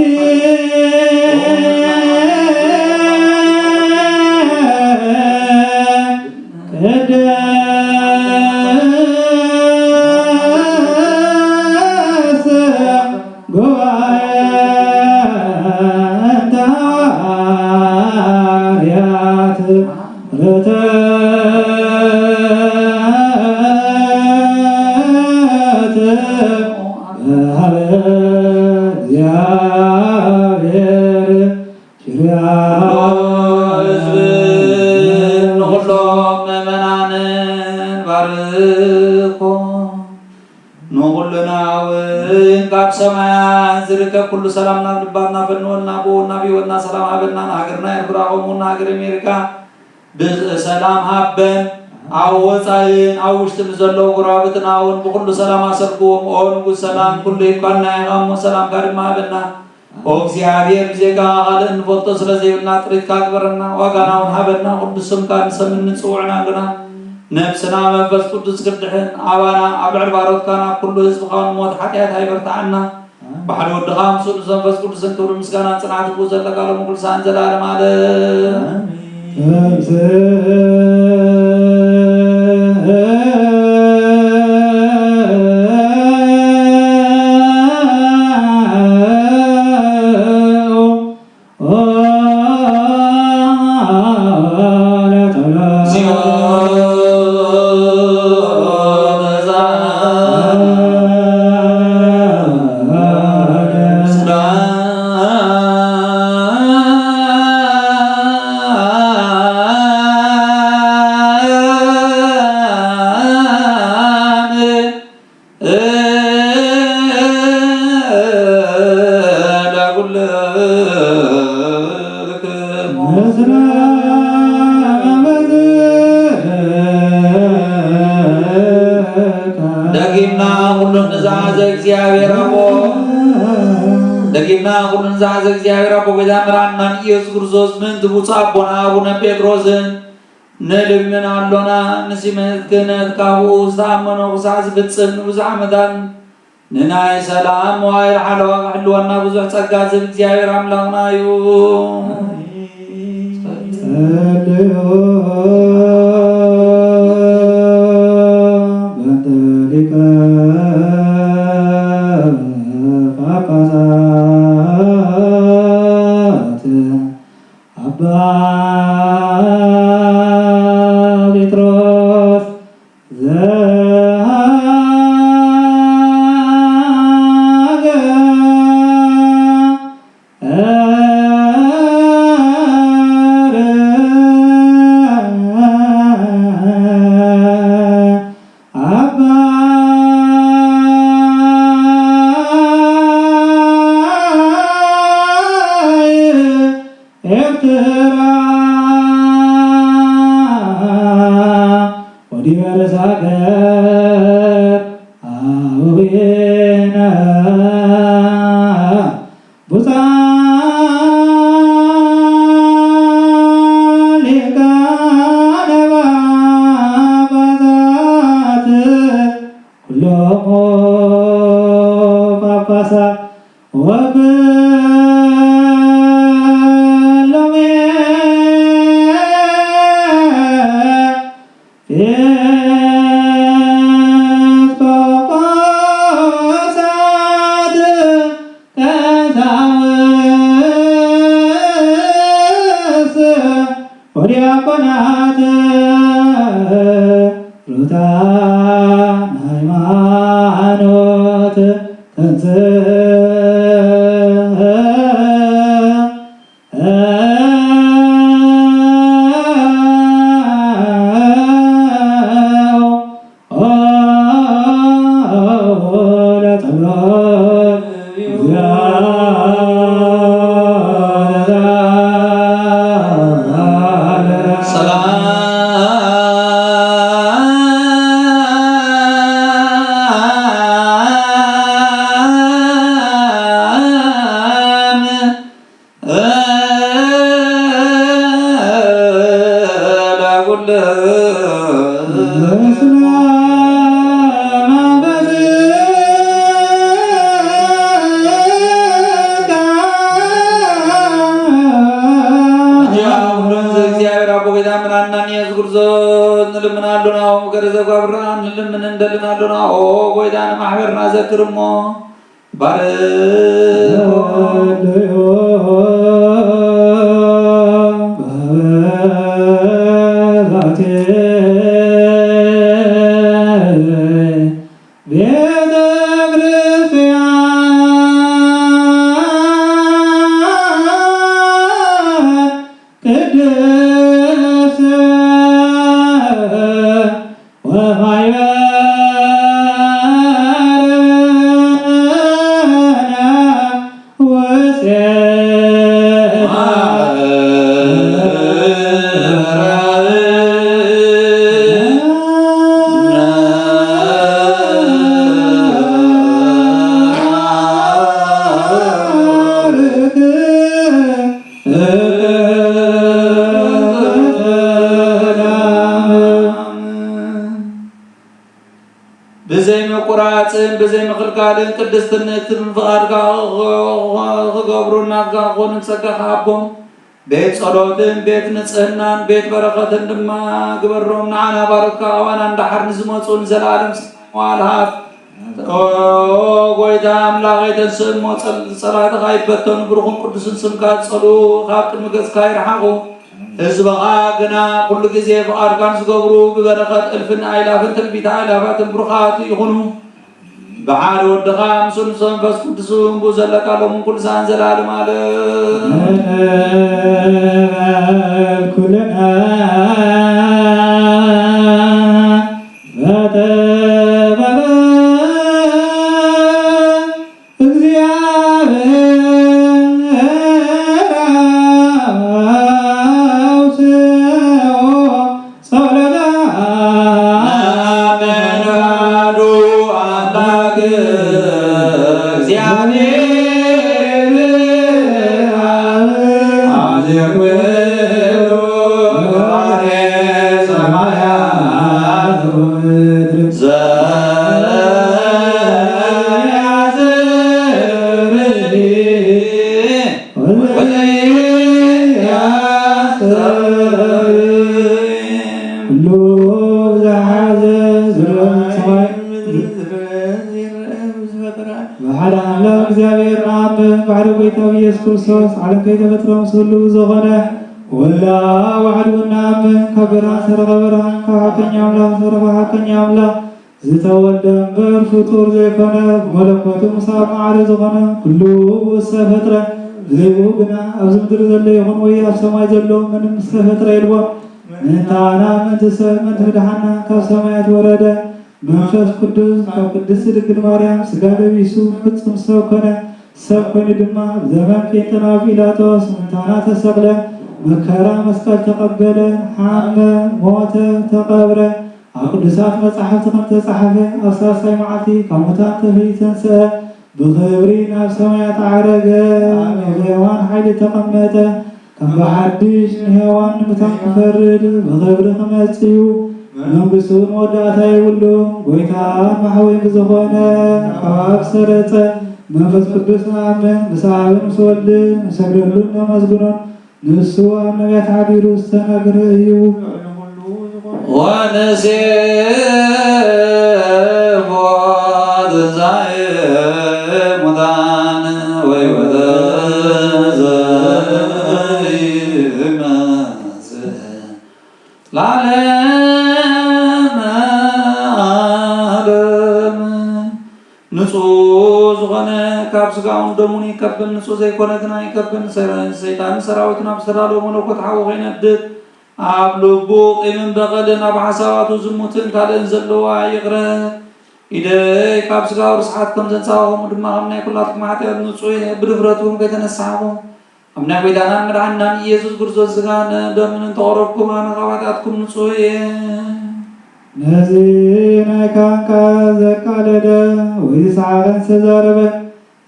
ቅድስት ጉባኤ እንተ ሐዋርያት ርትዕት በሀበ እግዚአብሔር ኪርያ። ንኹሎም ምእመናንን ባርኮ። ንኹልና እውን ካብ ሰማያት ዝርከብ ኩሉ ሰላም ናብ ልባትና ፈንወልና፣ ብኡ ናብ ህይወትና ሰላም ሃበልና። ንሃገርና ኤርትራ ከምኡ እውን ንሃገር ኣሜሪካ ብሰላም ሃበን። ኣብ ወጻኢን ኣብ ውሽጥን ንዘለዉ ጎረባብትና እውን ብኹሉ ሰላም ኣሰልኩም። ኦ ንጉስ ሰላም፣ ኩሉ ሂብካና ኢኻ እሞ ሰላምካ ድማ ሃበና። ኦ እግዚኣብሔር፣ ብዜጋኻ ካልእ እንፈልጦ ስለ ዘይብልና ጥሪትካ ግበረና፣ ዋጋና እውን ሃበና። ቅዱስ ስምካ ንሰምን ንጽውዕን ኣሎና። ነፍስና መንፈስ ቅዱስ ክድሕን፣ ኣባና ኣብ ልዕሊ ባሮትካ ናብ ኩሉ ህዝብኻ ንሞት ሓጢኣት ኣይበርትዓና። ብሓደ ወድኻ ምስኡ ምስ መንፈስ ቅዱስን ክብርን ምስጋናን ጽንዓትን ብኡ ዘለካ ሎሚ ኩሉ ሰዓትን ዘላለም ዓለም። ደጊምና ኩሉ ንዝሐዘ እግዚኣብሔር ኣቦ፣ ደጊምና ኩሉ ንዝሐዘ እግዚኣብሔር ኣቦ፣ ጎይታ መድኃኒና ኢየሱስ ክርስቶስ ምእንቲ ብፁዕ ኣቦና ኣቡነ ጴጥሮስን ንልምን ኣሎና። ንሲመት ክህነት ካብኡ ዝተኣመኖ ክሳዕ ዝፍጽም ንብዙሕ ዓመታት ንናይ ሰላም መዋእል ሓለዋ ክሕልወና ብዙሕ ጸጋ ዝህብ እግዚኣብሔር ኣምላኽና እዩ። ጸልዩ በእንተ ሊቀ ጳጳሳት አባ ጴጥሮስ ዘሀገረ አባ ኤርትራ ወዲበ ርእሰ ሀገር አበዊነ ብፁዓን ሊቃነ ጳጳሳት ኩሎሙ ጳጳሳት ወኩሎሙ ኤጲስቆጶሳት ቀሳውስት ወዲያቆናት ሩታን ሃይማኖት ተንሥእ ለጸሎት ምስለ መንፈስከ። እንጃ፣ ሁሉን ዘእግዚአብሔር አቦ ጌታ ምናናን ኢየሱስ ክርስቶስ ንልምን አሎና፣ ኦ መገረዘ ጓብራ ንልምን እንደልን አሎና፣ ኦ ጎይታ ንማሕበርና ዘክርሞ። ባርኮ። ቤተ ክርስቲያን ቅድስት ወማይበርነ ውስቴ ብዘይ ምቁራጽን ብዘይ ምክልካልን ቅድስትን ንእክትን ፍቃድካ ክገብሩ እናትካ ክኾኑ ጸጋኻ ሃቦም። ቤት ጸሎትን ቤት ንጽህናን ቤት በረኸትን ድማ ግበሮም። ንዓና ባሮትካ ኣዋና እንዳሓር ንዝመጹ ንዘለኣለም ሰላም ወዓል ሃብ። ኦ ጎይታ ኣምላኽ፣ ኣይተንስእሞ ጸል-፣ ጸላእትኻ ኣይበተኑ፣ ብሩኽን ቅዱስን ስምካ ጸልኡ፣ ካብ ቅድሚ ገጽካ ይርሓቑ። ህዝብኻ ግና ኩሉ ግዜ ፍቓድካ ንዝገብሩ፣ ብበረኸት እልፍን ኣእላፍን ትንቢት ኣእላፋትን ብሩኻት ይኹኑ። ብሓደ ወድኻ ምስ ንሱ መንፈስ ቅዱስ፣ ብኡ ዘለካ ሎምን ኩሉ ሰዓትን ዘላለም ኣለም። ኩልና በጥበበ እግዚአብሔር አውስኦ ጸሎተ። አሜን። አሐዱ አምላክ እግዚአብሔር አብ አዜ ኩሉ ገባሬ ሰማያት ወምድር ዘያስተርኢ ወዘያስተርኢ ኩሉ ዘሐዘ ዝርእ ሰማይ ብሓደ ኣምላኽ እግዚኣብሔር ንኣምን፣ ብሓደ ጐይታ ብኢየሱስ ክርስቶስ ዓለም ከይተፈጥረ ምስሉ ዝኾነ ወላ ዋሕድ እውን ንኣምን፣ ካብ ብርሃን ዝተረኸበ ብርሃን፣ ካብ ሓቀኛ ኣምላኽ ዝተረኸበ ሓቀኛ ኣምላኽ፣ ዝተወልደ እምበር ፍጡር ዘይኮነ፣ ብመለኮቱ ምስ ኣብ ማዕረ ዝኾነ ኩሉ ዝተፈጥረ፣ ብዘይ ብኡ ግና ኣብዚ ምድሪ ዘሎ ይኹን ወይ ኣብ ሰማይ ዘሎ ምንም ዝተፈጥረ የልቦን። ምእንታና፣ ምእንቲ ሰብ፣ ምእንቲ ምድሓንና ካብ ሰማያት ወረደ። መንፈስ ቅዱስ ካብ ቅድስቲ ድንግል ማርያም ሥጋ ለቢሱ ፍጹም ሰብ ኮነ። ሰብ ኮይኑ ድማ ኣብ ዘመን ጴንጠናዊ ጲላጦስ ምእንታና ተሰቕለ፣ መከራ መስቀል ተቐበለ፣ ሓመ፣ ሞተ፣ ተቐብረ። ኣብ ቅዱሳት መጻሕፍቲ ከም ተጻሕፈ፣ ኣብ ሳልሳይ መዓልቲ ካብ ሙታን ተፈልዩ ተንስአ፣ ብኽብሪ ናብ ሰማያት ዓረገ፣ ኣብ የማን ሓይሊ ተቐመጠ። ከም ብሓድሽ ንሄዋን ንምታን ክፈርድ ብኽብሪ ክመጽእ እዩ። መንግስቱ እውን መወዳእታ የብሉን። ጐይታን መሓወይን ብዝኾነ ካብ ኣብ ሰረጸ መንፈስ ቅዱስ ንኣምን፣ ምስ ኣብን ምስ ወልድን ንሰግደሉን ነመስግኖን። ንሱ ኣብ ነቢያት ሓዲሩ ዝተነግረ እዩ። ወንሴፎ ትንሳኤ ሙታን ወሕይወተ ዘይመጽእ ለዓለመ ዓለም። ንጹህ ዝኾነ ካብ ሥጋኡን ደሙን ይቀብል፣ ንጹህ ዘይኮነ ግን ኣይቀብል። ሰ-፣ ሰይጣንን ሰራዊቱን ኣብ ዝተዳለወ መለኮት ሓዊ ከይነድድ፣ ኣብ ልቡ ቂምን በቐልን ኣብ ሓሳባቱ ዝሙትን ካልእን ዘለዋ ይቕረ። ኢደይ ካብ ሥጋኡ ርስሓት ከም ዘንጻሁ፣ ከምኡ ድማ ካብ ናይ ኩላትኩም ሓጢኣት ንጹህ እየ። ብድፍረት እውን ከይተነሳሕኩም፣ ኣብ ናይ ጐይታናን መድሓኒናን ኢየሱስ ክርስቶስ ሥጋን ደምን እንተቐረብኩም፣ ኣነ ካብ ሓጢኣትኩም ንጹህ እየ። ነዚ ናይ ካህን ቃል ዘቃለደ ወይ ዝሰሓቐን ዝተዛረበ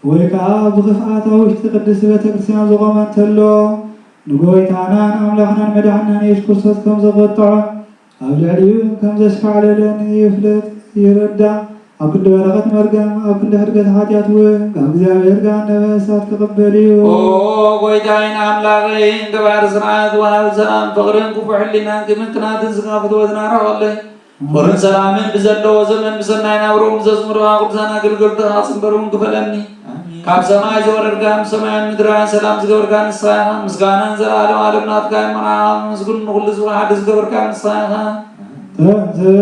ወይ ከኣ ብኽፍኣት ኣብ ውሽጢ ቅድስቲ ቤተ ክርስቲያን ዝቖመ እንተሎ፣ ንጐይታናን ኣምላኽናን መድሓኒናን ኢየሱስ ክርስቶስ ከም ዘቑጥዖ፣ ኣብ ልዕሊኡ ከም ዘሽካዕለለን ይፍለጥ ይረዳእ። ኣብ ክንዲ በረኸት መርገም፣ ኣብ ክንዲ ሕድገት ሓጢኣት እውን ካብ እግዚኣብሔር ገሃነመ እሳት ክቕበል እዩ። ኦ ጎይታይን ኣምላኸይን፣ ገባሪ ስርዓት፣ ወሃቢ ሰላም፣ ፍቕርን ክፉእ ሕሊናን፣ ክምክናትን ስጋ ፍትወትን ኣራኸለይ። ፍቕርን ሰላምን ብዘለዎ ዘመን ብሰናይ ናብርኡ ዘስምሩኻ ቅዱሳን ኣገልገልትኻ ጽንበርውን ክፈለኒ። ኣሜን። ካብ ሰማይ ዝወረድካ፣ ምስ ሰማይን ምድርን ሰላም ዝገበርካ ንስኻ ኢኻ። ምስጋናን ዘለዓለም ዓለም ናትካ እዩ። መርሓባ፣ መስጉን፣ ንኹሉ ህዝብኻ ሓደ ዝገበርካ ንስኻ ኢኻ። ተንሥኦ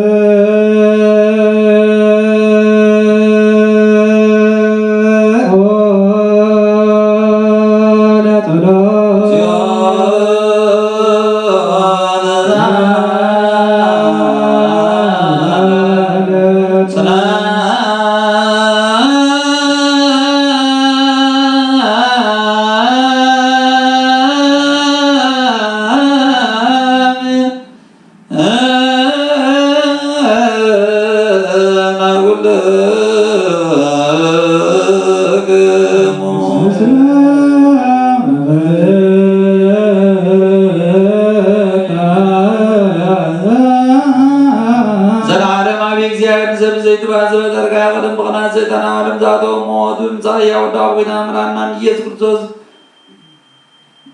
ለጸሎት። ዘለዓለማዊ እግዚኣብሔር፣ ንሰብ ዘይትባእ ዝበጠርካ፣ ቀደም ብቕንኣት ሰይጣን ኣብ ዓለም ዝኣተወ ሞት ብምጻእ፣ ሕያው ወድኻ ብጎይታና መድሓኒናን ኢየሱስ ክርስቶስ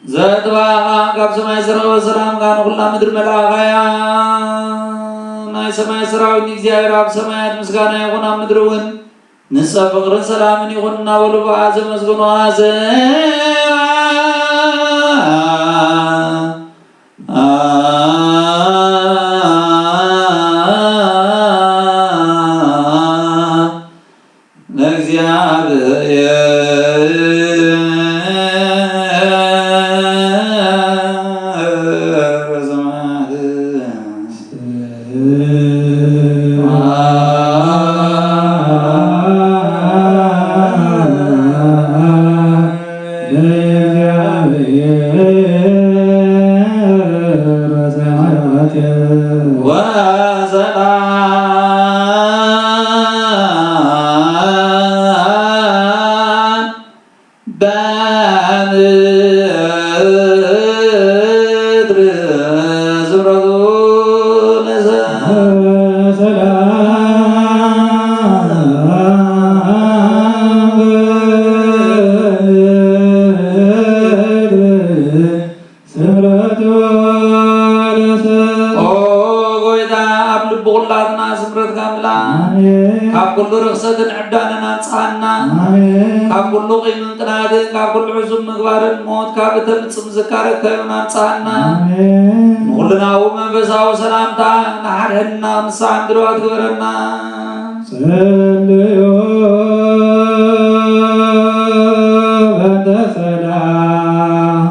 ዘጥባኻ፣ ካብ ሰማይ ዝረኸበ ሰላምካ ንኹላ ምድሪ መልኣኻያ። ናይ ሰማይ ሰራዊት ንእግዚኣብሔር ኣብ ሰማያት ምስጋና ይኹን፣ ኣብ ምድሪ እውን ንሰብ ፍቕርን ሰላምን ይኹን እናበሉ ብኣ ዘመስገኑ ኣዘ-፣ ለእግዚኣብሔር ስብሐት። ወሰላም በምድር ስምረቱ ለሰ-፣ ሰላም በምድር ስምረቱ ለሰ-፣ ኦ ጎይታ፣ ኣብ ልቢ ኩላትና ስምረትካ ምላ። ኣሜን። ካብ ኩሉ ርኽሰትን ዕብዳንን ኣንጽሃና። ኣሜን። ካብ ኩሉ ቂምን ቅንኣትን፣ ካብ ኩሉ ሕሱም ምግባርን ሞት ካብ እተምጽእ ምዝካር ከይበን ኣንጽሃና። ኣሜን። ንኹልናው መንፈሳዊ ሰላምታ ንሓድሕድና ምሳን ድልዋት ግበረና። ጸልዩ በእንተ ሰላም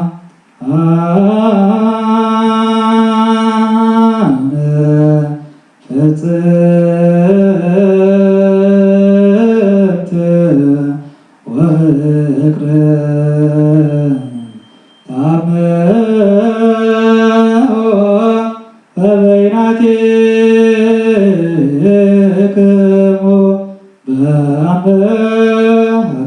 ፍጽምት ወፍቅር ታምሆ በበይናቲክሙ በአንተ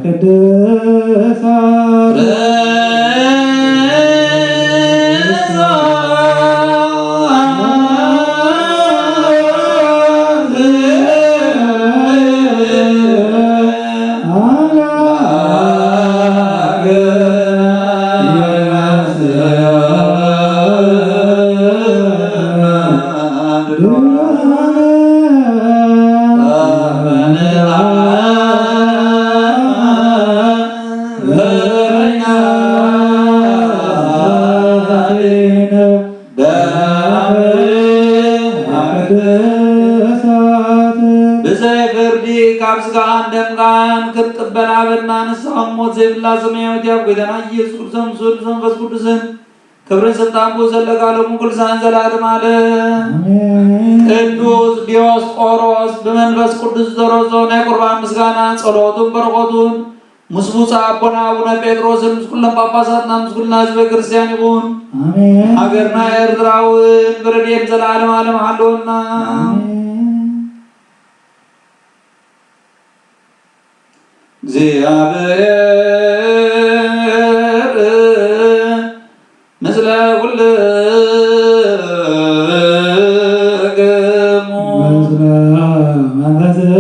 ቅድሳት። ብዘይ ፍርዲ ካብ ስጋኻን ደምካን ክንቅበል ሃበና። ንስኻ ሞት ዘይብላ ሰማያዊት እያ። ጎይታና ኢየሱስ ክርስቶስ ምስ ወልድ መንፈስ ቅዱስን ክብርን ስልጣን ብኡ ዘለካ ሎሚ ኩሉ ሰዓትን ዘላለም ዓለም። ኣሜን። ቅዱስ ዲዮስቆሮስ ብመንፈስ ቅዱስ ዝተረጾ ናይ ቁርባን ምስጋና ጸሎቱን በረኸቱን ምስ ብፁዕ ኣቦና ኣቡነ ጴጥሮስን ምስ ኩሎም ጳጳሳትና ምስ ኩልና ህዝበ ክርስቲያን ይኹን። ኣሜን። ሃገርና ኤርትራ እውን ብረድኤት ዘላለም ዓለም ሓልወና። ኣሜን። እግዚኣብሔር ምስለ ኩልክሙ። ምስለ መንፈስከ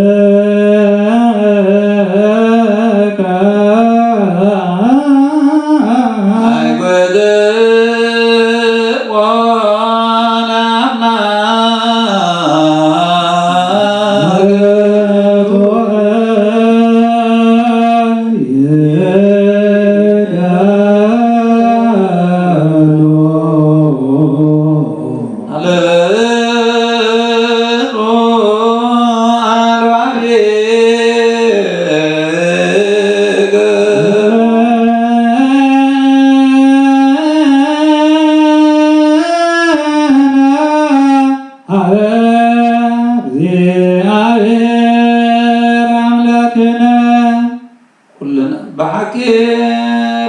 አይጎድል ወለአምላክ ኩልና በሐቂ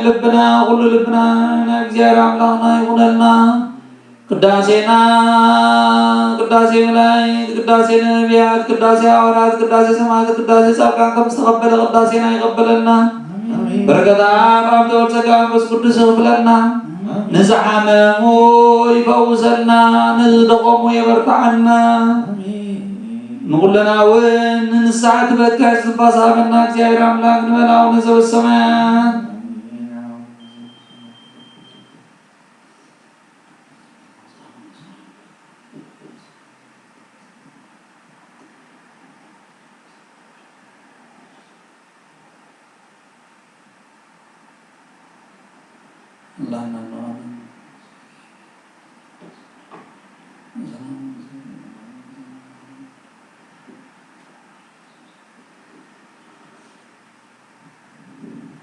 ልብና፣ ኩሉ ልብና ናይ እግዚአብሔር አምላክና ይኩነልና። ቅዳሴና፣ ቅዳሴ መላእክት፣ ቅዳሴ ነቢያት፣ ቅዳሴ ሐዋርያት፣ ቅዳሴ ሰማዕታት፣ ቅዳሴ ጻድቃን ከም ዝተቀበለ ቅዳሴና ይቀበለልና። አሜን። በረከት አብ፣ አብ ወልድ ጸጋ መንፈስ ቅዱስ ይክፍለልና። አሜን። ንዝሐመሙ ይፈውሰልና፣ ንዝደኸሙ የበርትዐና። አሜን። ንኹልና እውን ንንስሐ ትበክሕ ትንፋስ ሃበና። እግዚአብሔር አምላክ ንበል። አቡነ ዘበሰማያት።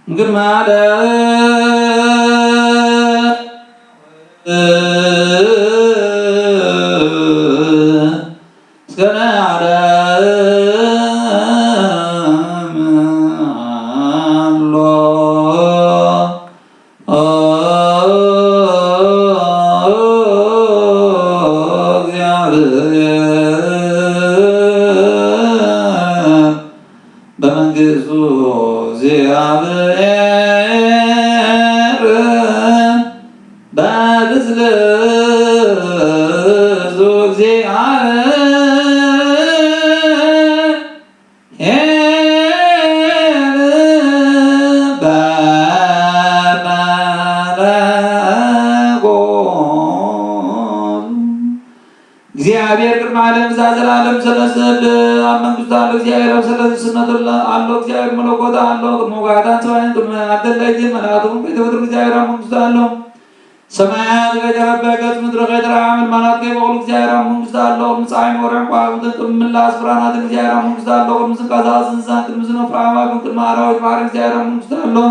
እምቅድመ አለ እስከ ለዓለም አሎ እግዚአብሔር በመንግስቱ እግዚአብሔር በብዝለቱ እግዚአብሔር በመለኮቱ እግዚአብሔር ቅድመ ዓለም ዘዘለዓለም ሰለስት አብ መንግስቱ አለው። እግዚአብሔር አብ ሰለስነት አለው። እግዚአብሔር መለኮት አለው። ቅድመ ውጋታን ሰማይን ቅድመ አደለይት መላእክቱን ከይተፈጥሩ እግዚአብሔር አብ መንግስቱ አለው። ሰማያት ከይተረበ ገጽ ምድር ከይተራመድ መላእክት ከይበቅሉ እግዚአብሔር አብ መንግስቱ አለው። ቅድመ ፀሐይን ወርሕን ከዋክብትን ቅድመ ምላስ ብርሃናትን እግዚአብሔር አብ መንግስቱ አለው። ቅድመ ዝንቀሳቀስ እንስሳን ቅድመ ዝነፍር አዕዋፍን ቅድመ አራዊት ባሕር እግዚአብሔር አብ መንግስቱ አለው።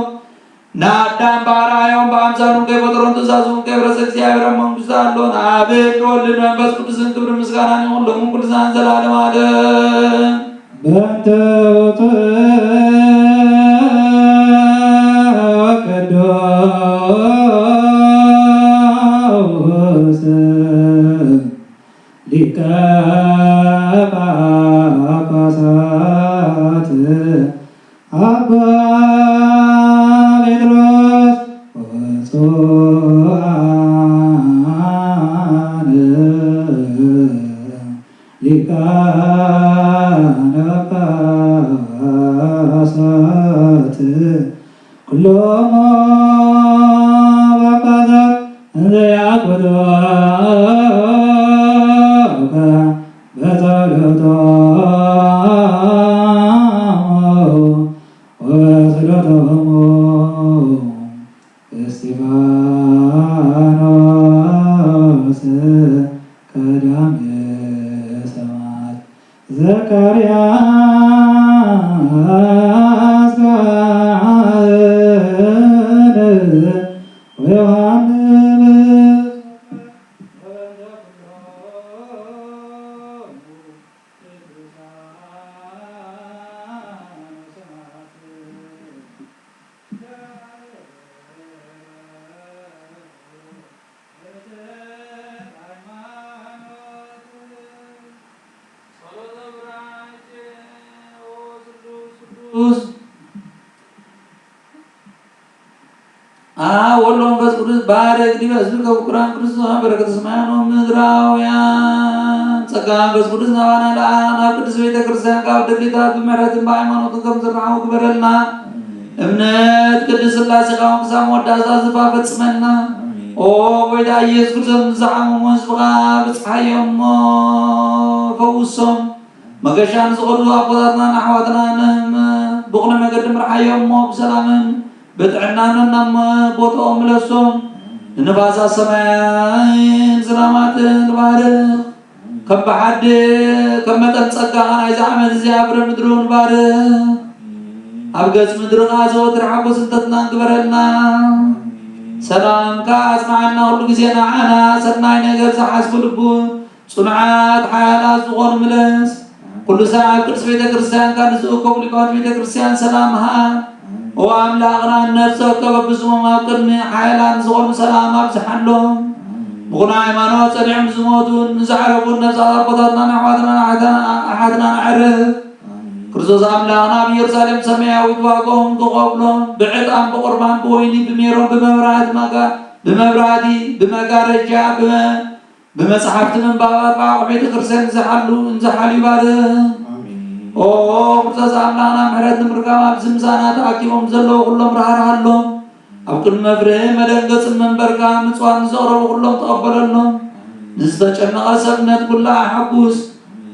እነ አዳም በአርአያውም በአምሳሉም ከይፈጠረው ትእዛዙም ከይፈረሰ እግዚአብሔር አብ መንግስቱ አለው። አብን ወልድን መንፈስ ቅዱስን ክብር ምስጋና ይሁን ለእሙ ቅዱሳን ዘላለም ዓለም። በእንተ ውእቱ ቅዱስ ሊቀ ጳጳሳት አባ ጴጥሮስ ወብፁዓን ሊቃነ ጳጳሳት ኩሎሙ ጳጳሳት እንዘ ያዕቁ ጸወዖከ በጸሎቶሙ ወበስእለቶሙ እስጢፋኖስ ቀዳሜ ሰማዕት ዘካርያስ ካህን ወዮሐንስ አብ ወወልድ ወመንፈስ ቅዱስ ባርክ ዲበ ሕዝብከ ፍቁራን ቅዱሳን በረከተ ሰማያውያን ወምድራውያን። ጸጋ መንፈስ ቅዱስ ናባና ይልኣኽ። ናብ ቅድስት ቤተክርስትያን ካብ ድሌታት ብምሕረትን ብሃይማኖትን ከም ዝራኸቡ ግበረልና። እምነት ቅድስት ሥላሴኻ ክሳብ መወዳእታ ዝፋ ፈጽመልና። ኦ ጎይታ ኢየሱስ ክርስቶስ፣ ንዝሓመሙ ህዝብኻ ብጽሓዮም እሞ ፈውሶም። መገሻ ንዝኸዱ ኣቦታትናን ኣሕዋትናን ብቕኑዕ መገዲ ምርሓዮም እሞ ብሰላምን ብጥዕናን ናብ ቦታኦም ምለሶም። ንንፋሳት ሰማይን ዝናማትን ባርኽ። ከም ብሓደ ከም መጠን ጸጋኻ ናይዚ ዓመት እዚ ኣብ ፍረ ምድሪ እውን ባርኽ። ኣብ ገጽ ምድሪ ከኣ ዘወትር ሓጎስን ትሕትናን ግበረልና። ሰላምካ ኣጽንዓልና፣ ኩሉ ግዜ ንዓና ሰናይ ነገር ዝሓስቡ ልቡን ጽኑዓት ሓያላት ዝኾኑ ምለስ። ኩሉ ሳዕ ኣብ ቅድስት ቤተክርስትያንካ ንዝእከቡ ሊቃውንት ቤተክርስትያን ሰላም ሃብ። ኦ ኣምላኽና፣ ነፍሰ ወከፍ በብስሞም ኣብ ቅድሚ ሓያላን ዝኾኑ ሰላም ኣብዝሓሎም። ብቕኑዕ ሃይማኖት ጸኒዖም ዝሞቱን ዝዓረፉን ነፍሳት ኣቦታትናን ኣሕዋትናን ኣሓትናን ኣዕርፍ። ክርስቶስ ኣምላኽና ኣብ ኢየሩሳሌም ሰማያዊት ዋጋኦም ክኸፍሎም ብዕጣን ብቑርባን ብወይኒ ብሜሮን ብመብራህቲ መጋ-፣ ብመብራህቲ ብመጋረጃ ብመ-፣ ብመጽሓፍቲ ምንባብ ኣርባዓ ቤተክርስትያን እንዝሓሉ፣ እንዝሓሉ ይባርኽ። ኣሜን። ኦ ክርስቶስ ኣምላኽና፣ ምሕረት ንምርካብ ኣብዚ ምሳና ተኣኪቦም ዘለዉ ኩሎም ራህርሃሎም። ኣብ ቅድሚ መፍርህን መደንገጽን መንበርካ ምጽዋት ንዘቕረቡ ኩሎም ተቐበለሎም። ንዝተጨነቐ ሰብነት ኩላ ኣሐጉስ።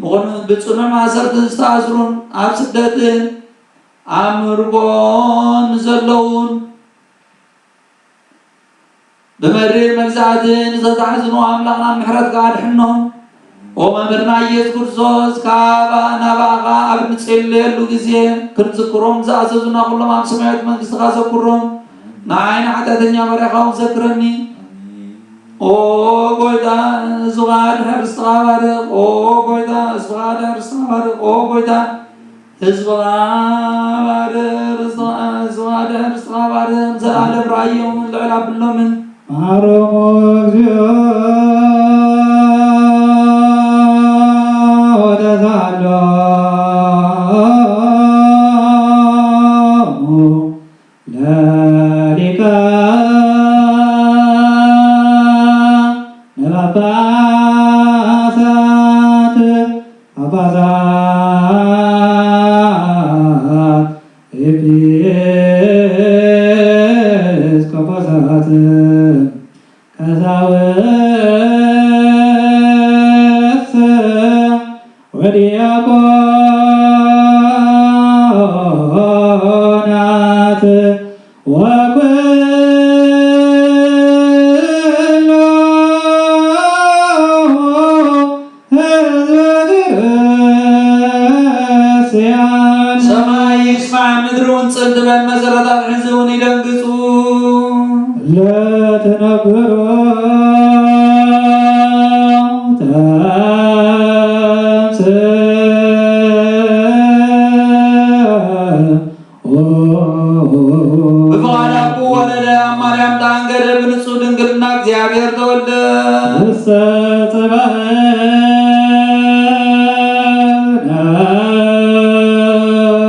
ብቕኑ-፣ ብጽኑዕ ማእሰርቲ ዝተኣስሩን ኣብ ስደትን ኣብ ምርኮን ዘለዉን ብመሪር መግዛእቲ ንዘተሓዝኑ ኣምላኽና ምሕረትካ ኣድሕኖም። ኦ መምህርና ኢየሱስ ክርስቶስ፣ ካባ-፣ ናባኻ ኣብ እንጽልየሉ ግዜ ክንዝክሮም ዝኣዘዙና ኩሎም ኣብ ሰማያዊት መንግስትኻ ዘክሮም። ንዓይ ንሓጢኣተኛ ባርያኻ እውን ዘክረኒ። ኦ ጎይታ፣ ህዝብኻ ድሕር ርስትኻ ባርኽ። ኦ ጎይታ፣ ህዝብኻ ድሕር ርስትኻ ባርኽ። ኦ ጎይታ፣ ህዝብኻ ባርኽ፣ ህዝብኻ፣ ህዝብኻ ድሕር ርስትኻ ባርኽ። ንዘለዓለም ራእዮም ልዕል ኣብሎምን። መሐረነ እግዚኦ ወተሳሃሎሙ ለሊቃነ ጳጳሳት፣ ጳጳሳት፣ ኤጲስቆጶሳት፣ ቀሳውስት ወዲያቆናት ወኩሉ ህዝበ ክርስቲያን። ሰማይ ይስማዕ ምድር እውን ጽን ትበል፣ መሰረታት ሕዝውን ይደንግጹ። ለትነብሮ ተንሥእ። በፍቃድ አቡ ወረደ፣ አብ ማርያም ተአንገደ፣ በንጹሕ ድንግልና እግዚአብሔር ተወልደ። ውስተ ጽባሕ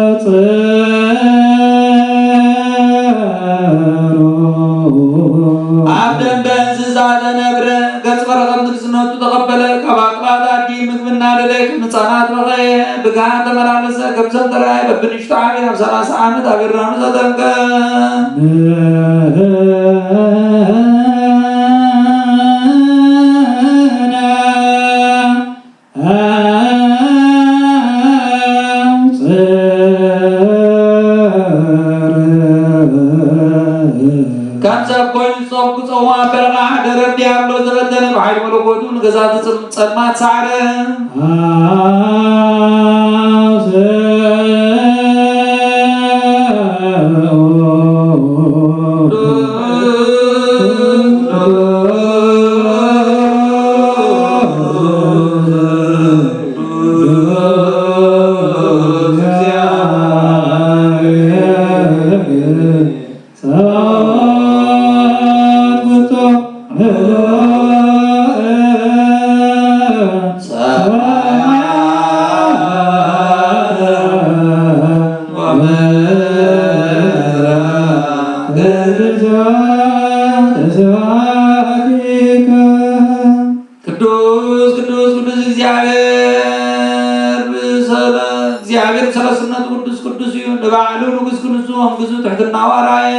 ነጽሮ። አብ ደንበ እንስሳተ ነብረ፣ ገጽ በረከት ንግስነቱ ተቀበለ። ካብ አጥባት አዲ ምግብና ደለየ፣ ከም ህፃናት በኸየ፣ ብግሃ ተመላለሰ፣ ከም ሰምተራየ በብንሽ ተዓቢ ኣብ ሰላሳ ዓመት ኣብ ኢራኑ ዘጠንቀ። ከም ሰብ ኮይኑ ጾም ክጸውም ኣብ በረኻ ሓደረ። ዲያብሎስ ተፈተነ፣ ብሓይሊ መለኮቱ ንገዛቲ ጽም-፣ ጸልማት ሰዓረ። ቅዱስ ቅዱስ ቅዱስ እግዚአብሔር እግዚኣብሔር ሰለስነቱ ቅዱስ ቅዱስ እዩ። ንባዕሉ ንጉስ ክንሱ፣ እም ግዙ ትሕትናው አርአየ።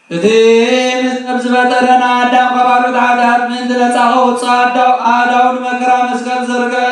እቲ መዝገብ ዝፈጠረና አዳም ካብ አርዑት ሐጥያት ምእንቲ ነጻ ከውጽእ አዳው፣ አዳው ንመከራ መስቀል ዘርግሐ።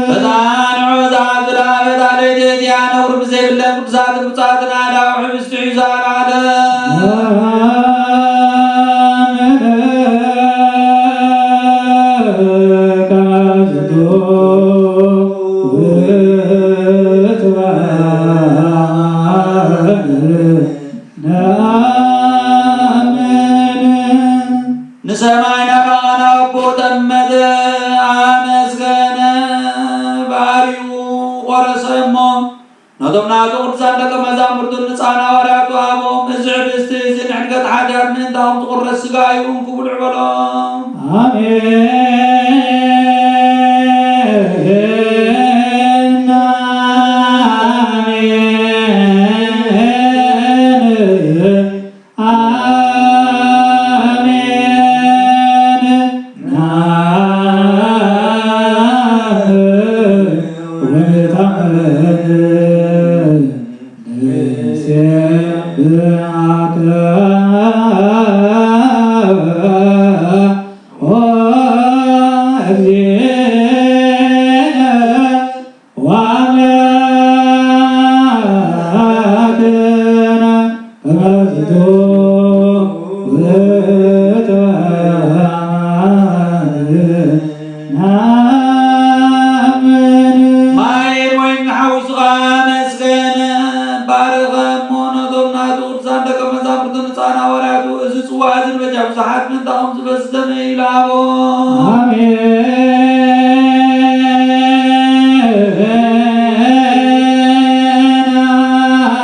ፈጣን ዖዛ ዝላበት አለይት እዚያ ነውር ብዘይብለን ቅዱሳትን ብፁዓትን አዳው ሕብስቲ ሒዛ ለዓለም። ንሰማይ ናራቃና አቦ ጠመተ፣ አመስገነ፣ ባሪኡ ቆረሰ እሞ ነቶም ናቱ ቅዱሳን ደቀ መዛሙርቱ ንጻን ሐዋርያቱ ሀቦም። እዚ ሕብስቲ እዚ ንሕድገት ሐጥያት ምእንታኹም ዝቁረስ ስጋይ እዩ፣ እንኩ ብልዑ በሎም። አሜን፣ አሜን። አሜን። ማይን ወይን ሐዊስኻ አመስገነ፣ ባረኸ እሞ ነቶም ናቱ ቅዱሳን ደቀ መዛሙርቱ ንጻን ሐዋርያቱ፣ እዚ ጽዋ እዚ ንበጃ ብዙሓት ምእንታኹም ዝፈስስ ደመይ እዩ ኢሉ ሀቦም። አሜን፣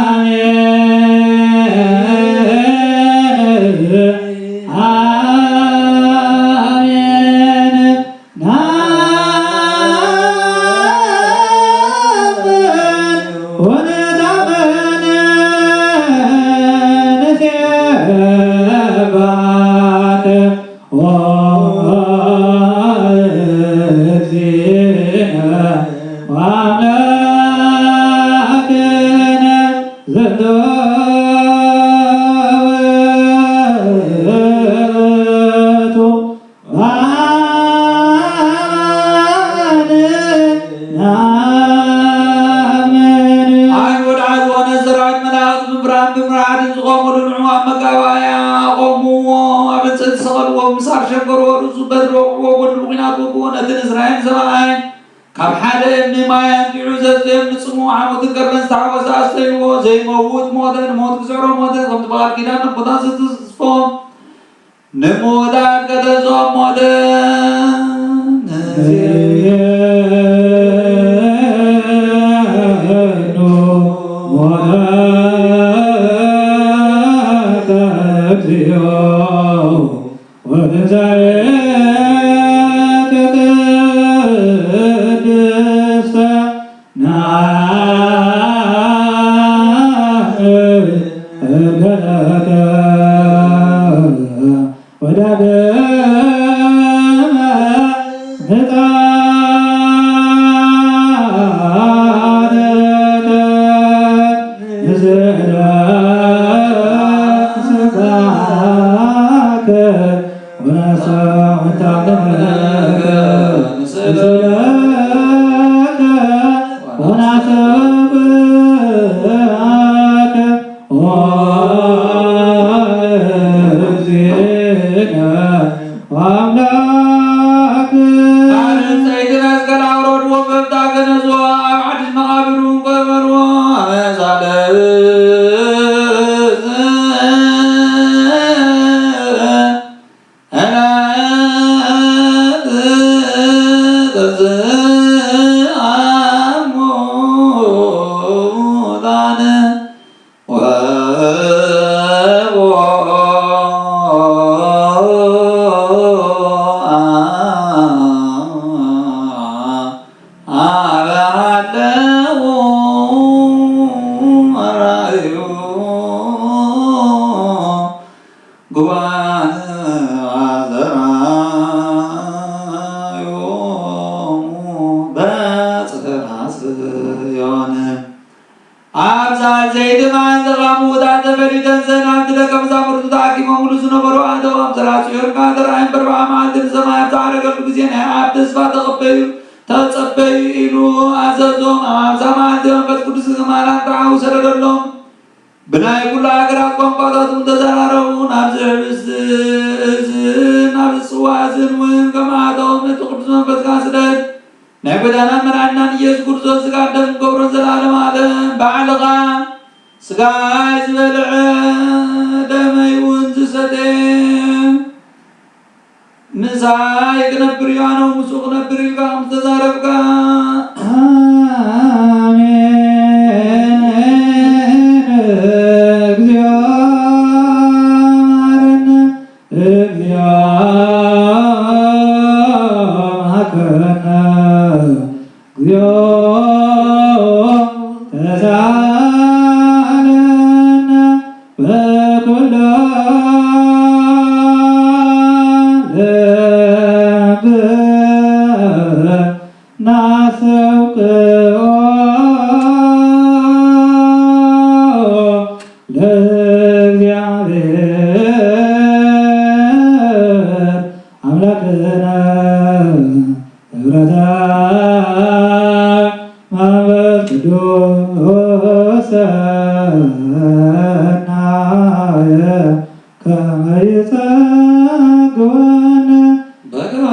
አሜን፣ አሜን። ናምን ወነታመን ንሴብሐከ ኦ እግዚእነ ወአምላክነ ዘንተ ውእቱ። አሜን። አይሁድ ሐዚ ኮነ ሰራዊት መላእክት ብምፍራህን ብምርዓድን ዝቆሙሉ ንዑ ኣብ መጋባእያ ኣቆምዎ። ኣብ ዕንጸይቲ ሰቐልዎ፣ ብምሳር ሸንከርዎ፣ ርእሱ በትሪ ወቕዕዎ፣ ጎድኑ ብኲናት ወግእዎ። ነቲ ንእስራኤል ሰብኣይ ካብ ሓደ እምኒ ማይ ኣንቂዑ ዘስተዮም ንጽምኡ ሓሞትን ከርበን ዝተሓወሰ ኣስተይዎ። ዘይመውት ሞተ፣ ንሞት ክስዕሮ ሞተ። ከምቲ ብቃል ኪዳን ኣቦታት ዝተስፎ ንምውታት ከተስኦም ሞተ። ወትንሳኤከ ቅድስተ ናእርግ እገለከ ወዳግመ ምጽአትከ ንስእለ ስጋከ ወነሰ ወንታምነከ ንስእለከ ወናሰብከ ኦ እግዚእነ ወአምላክ። ካህን ዘይት መስቀል አውረድዎ በብታ ገነዝዎ አብ ሐዲስ መቃብሩ ቀበርዎ። አመሳለ ጉባኤ አዘራዮሙ በጽርሐ ጽዮን። አብ ሰዓት ዘይትማን ዘቅራሙ ውዳተ ፈሊጠን ዘናብት ደቀ መዛሙርቱ ተአኪሞም ሁሉ ዝነበሩ አተው። አብ ጽርሐ ጽዮን ከአተራእየም በርብዓ መዓልቲ ንሰማይ አብ ተዓረገሉ ጊዜ ናይ አብ ተስፋ ተቀበዩ፣ ተጸበዩ ኢሉ አዘዞም። አብ አምሳ መዓልቲ መንፈስ ቅዱስ ማላን ተዓው ሰደደሎም። ብናይ ኩሉ ሀገራት ቋንቋታትም ተዘራረቡ። ናብዚ ህብስት እዝን ናብዚ ጽዋ እዝን እውን ከም አተዎም እቲ ቅዱስ መንፈስካ ስደድ። ናይ ጎይታናን መድኃኒናን ኢየሱስ ክርስቶስ ስጋን ደም ገብሮን ዘላለም ዓለም። ባዕልኻ ስጋይ ዝበልዐ ደመይ እውን ዝሰትየ ምሳይ ክነብር እዩ፣ ኣነ እውን ምስኡ ክነብር ኢልካ ከም ዝተዛረብካ። ኣሜን። እግዚኦ መሐረነ፣ እግዚኦ መሐረነ። እግዚኦ ተሳለነ በኩሉ ልብ ናስተውቅኦ ለእግዚአብሔር አምላክነ። ክብረተ መንፈስ ቅዱስ ሰናየ ከመ ይጸግወነ በከመ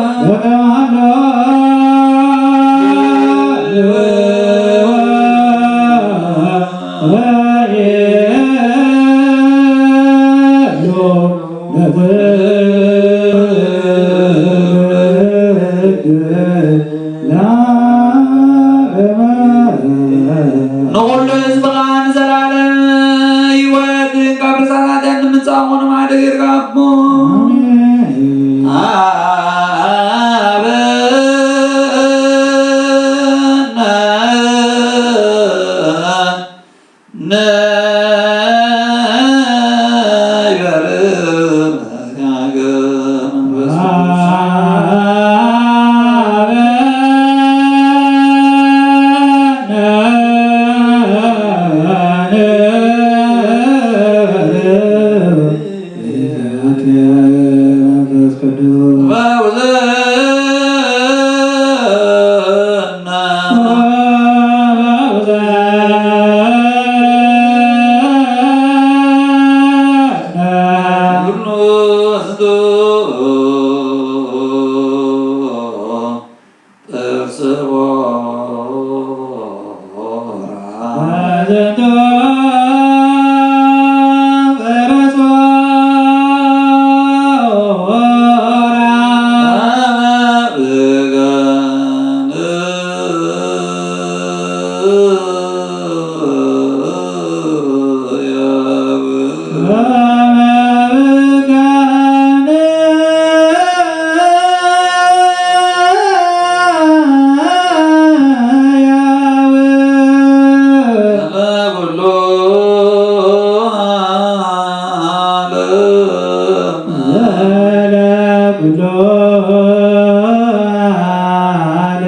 ኩሉ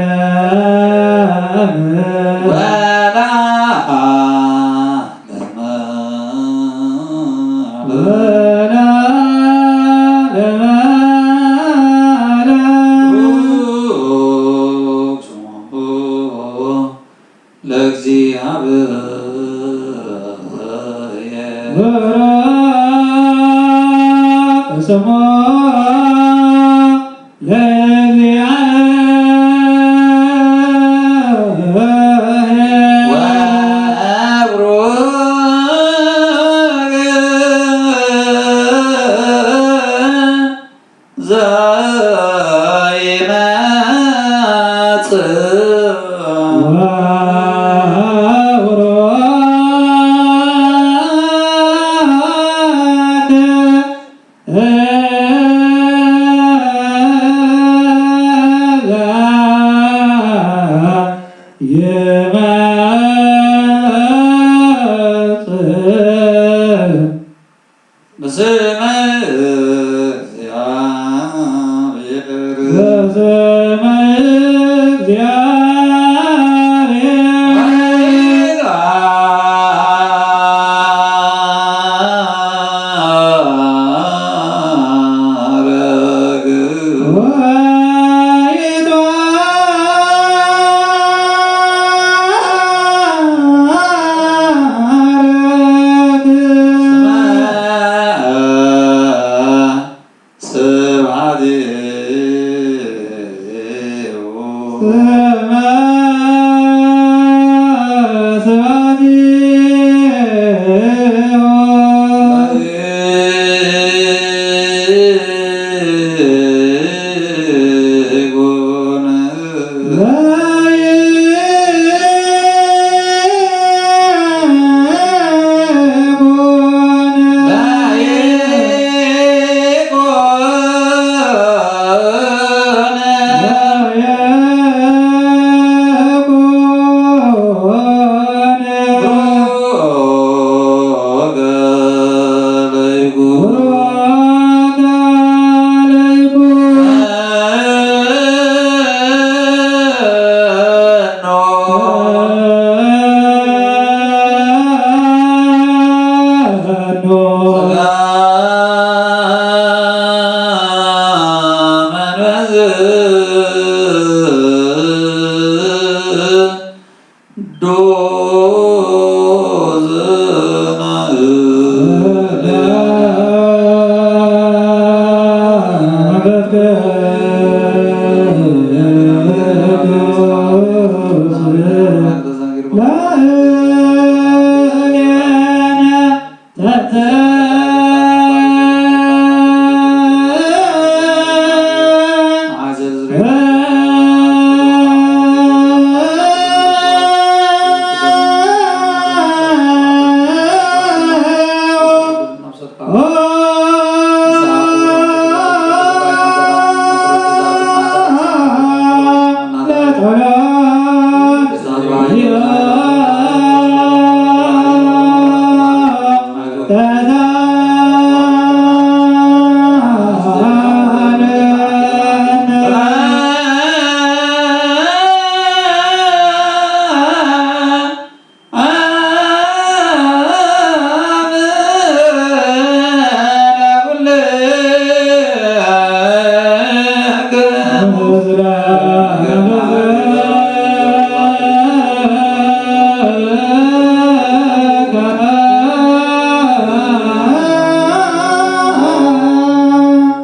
ዓለም ወለዓለመ ዓለም። ወለዓለመ ዓለም። ቡሩክ ስሙ ለእግዚአብሔር። ቡሩክ ስሙ ለእግዚአብሔር። ወቡሩክ ዘይመጽእ። ወቡሩክ ዘይመጽእ። በስመ እግዚአብሔር። በስመ እግዚአብሔር። ወይትባረክ። ስብሐት። ስብሐት።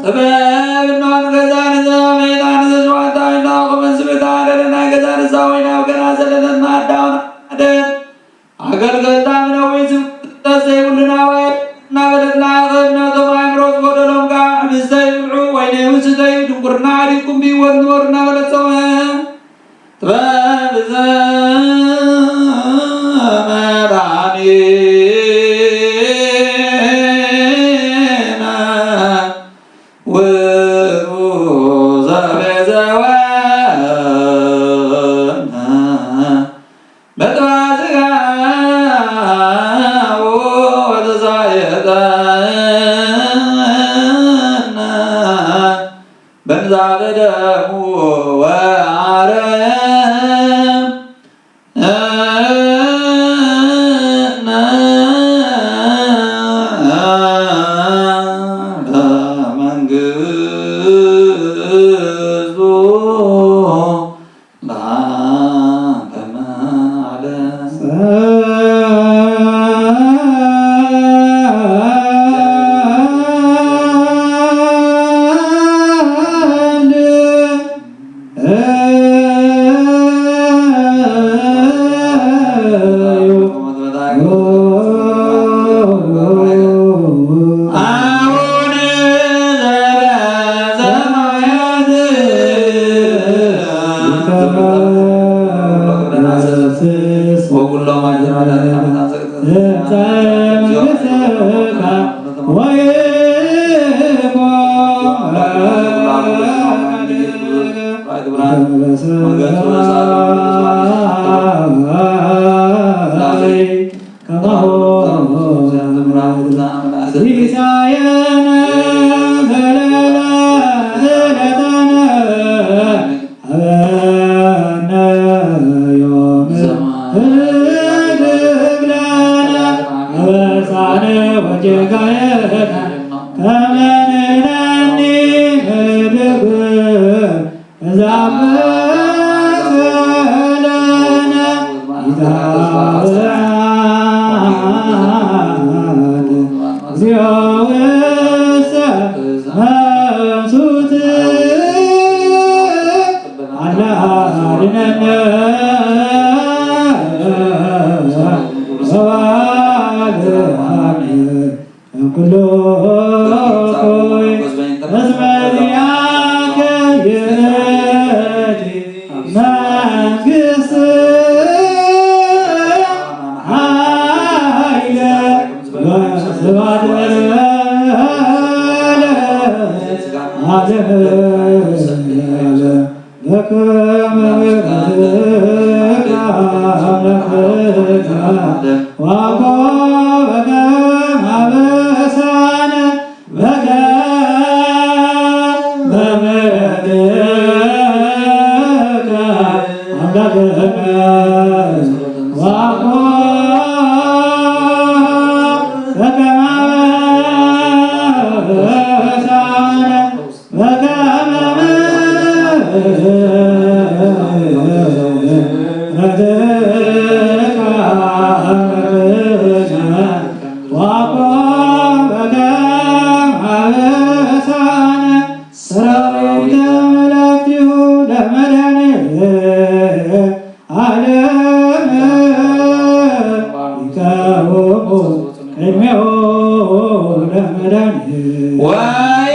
ጥበብ እንሆን ገዛን ዛሜ ጣን ዘዝዋታ ይናቁ መንስብ ጣን ለና ገዛን ዛወይና ወገና ዘለለና አዳውን አደን አገልገልታ ምነዊ ዝም ተዘይ ሁልና ወይ እና በለትና ያቀድና ቶም አይምሮት ወደሎም ቃ ምስተይ ብልዑ ወይኔ ውስተይ ድንቁርና አዲኩም ቢወት ንወርና በለጾመ ጥበብ ዘመድኃኒነ ውእቱ ዘቤዘወነ በጥብዐ ሥጋሁ ወተሳየጠነ በንዛተ ደሙ ወአረየ በመንግስቱ ለዓለመ ዓለም።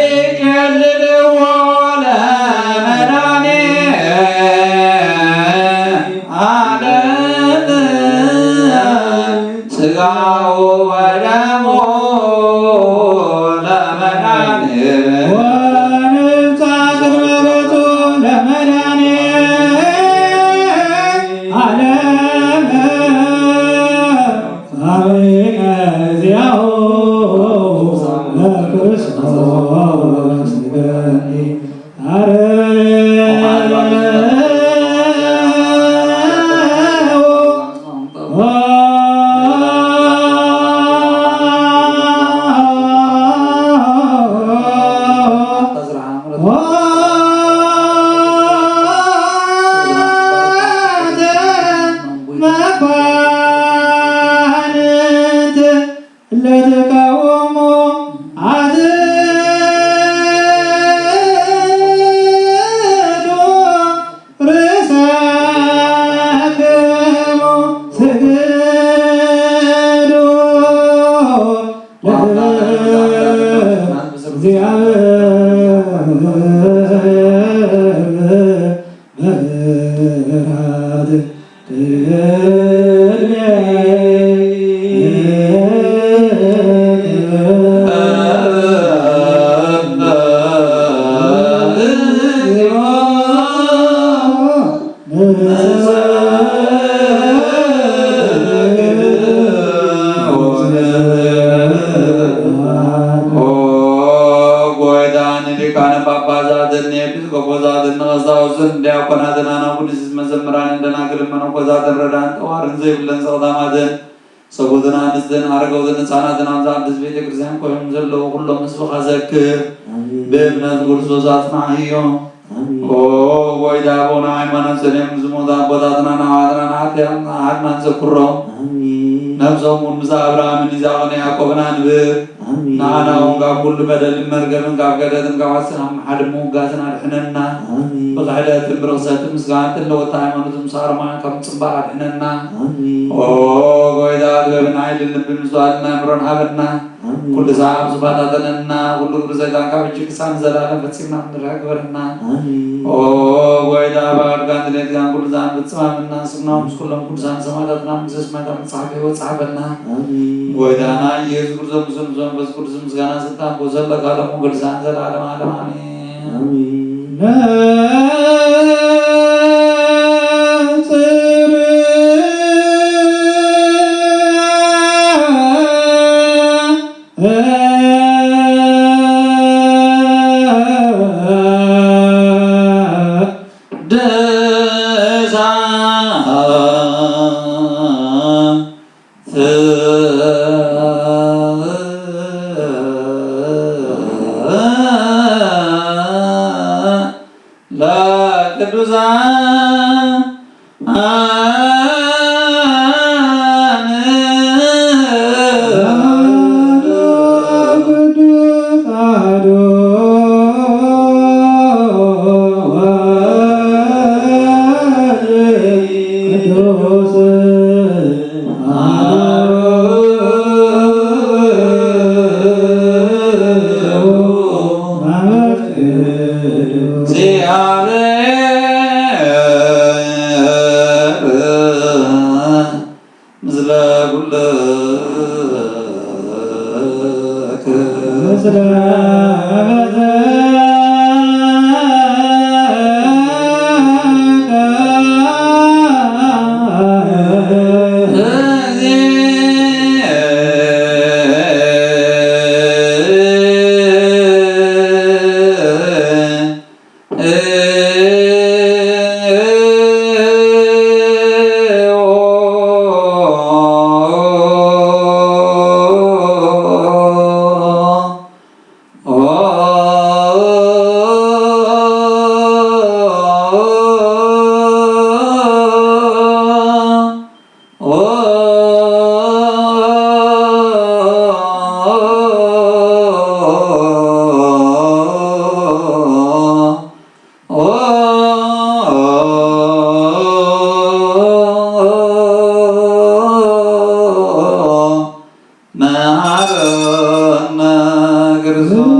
ወይከልልዎ ለመድኃኔ ዓለም ሥጋሁ ወደሙ ለመድኃኔ ወንብጻ ቅድመ ገጹ ለመድኃኔ ዓለም አሜን። ዚአሁ ለክርስቶስ ንገኒ አረ ኤጲስቆጶሳትን፣ ንቀሳውስትን፣ ዲያቆናትን፣ አናጉንስት፣ መዘምራንን፣ ደናግልን፣ መነኮሳትን፣ ረዳን ጠዋሪን ዘይብለን ዘቅዳማትን፣ ሰቡትን፣ አንስትን፣ አረጋውትን፣ ሕፃናትን፣ አብዛ ቅድስት ቤተክርስቲያን ኮይም ዘለዉ ኩሎም ሕዝብኻ ዘክር። አሜን። በእምነት ክርስቶስ አጽናሃዮም። አሜን። ኦ ጎይታ፣ በውነ ሃይማኖት ጸንዮም ዝሞቱ አቦታትናን አሕዋትናን ሐጥያትናን ዘክሮም። አሜን። ነፍሶም እውን ምስለ አብርሃምን ይስሐቅን ያዕቆብን አንብር። አሜን። ንአና እውን ካብ ኩሉ በደልን መርገምን ካብ ክህደትን ካብ ሐሰትን ካብ ምሕደትን ምውጋዝን አድሕነና። አሜን። ብክሕደትን ብርኽሰትን ምስጋናን ለወታ ሃይማኖት ምስ አርማን ካብ ምጽንባር አድሕነና። አሜን። ኦ ጎይታ፣ ጥበብን ኃይልን ልብን ምስትዋዕልን አእምሮን ሀበና። አሜን። ኩሉ ሰዓት ስባታተነና፣ ኩሉ ግብር ሰይጣን ካብ እጅ ክሳን ዘላለም ፈጺምና እንድንርሕቅ ግበረና። አሜን። ኦ ጎይታ፣ በአርጋን ድሌት ጋን ኩሉ ዛን ፈጽማምና፣ ስምናው ምስ ኩሎም ቅዱሳን ሰማዕታትና መንግስተ ሰማያት መጽሐፍ ሕይወት ጸሐፈና። አሜን። ጎይታና ኢየሱስ ክርስቶስ ምስለ መንፈስ ቅዱስ ምስጋና ስልጣን ቦሰን ለዓለሙ ቅዱሳን ዘላለም ዓለም አሜን። አሜን። ለቅዱሳን ምስለ ኩልክሙ። መሐረነ ክርስቶስ።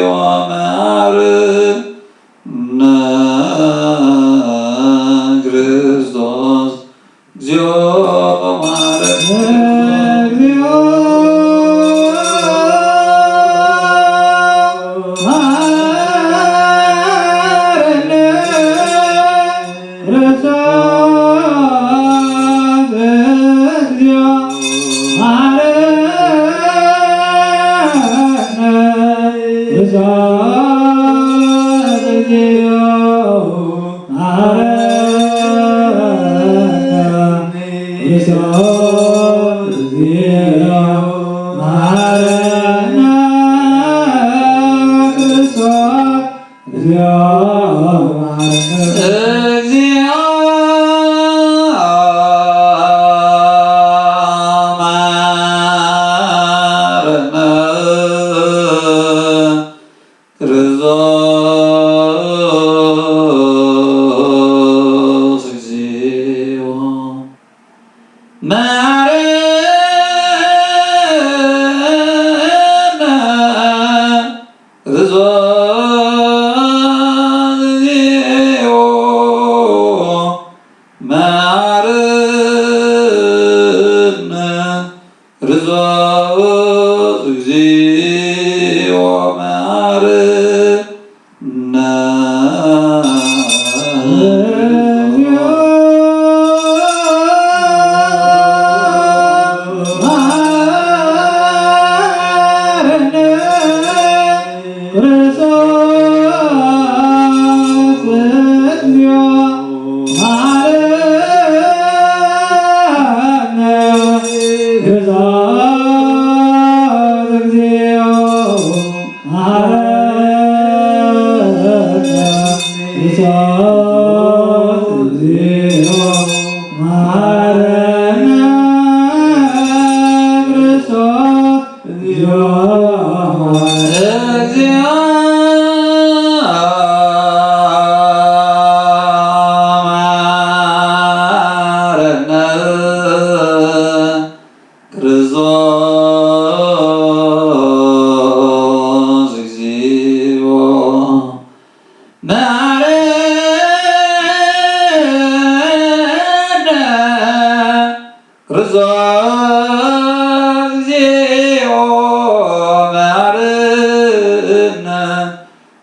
ወመሐረነ ክርስቶስ እግዚኦ መሐረነ። እግዚኦ መሐረነ ክርስቶስ እግዚኦ መሐረነ ክርስቶስ እግዚኦ መሐረነ ክርስቶስ እግዚኦ መሐረነ። ክርስቶስ እግዚኦ መሐረነ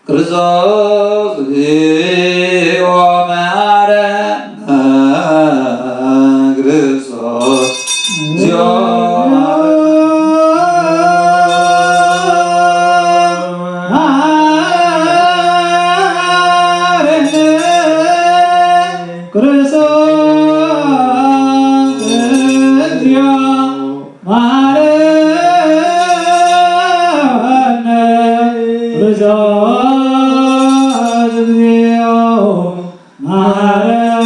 ክርስቶስ እግዚኦ መሐረነ ክርስቶስ እግዚኦ መሐረነ ክርስቶስ እግዚኦ መሐረነ።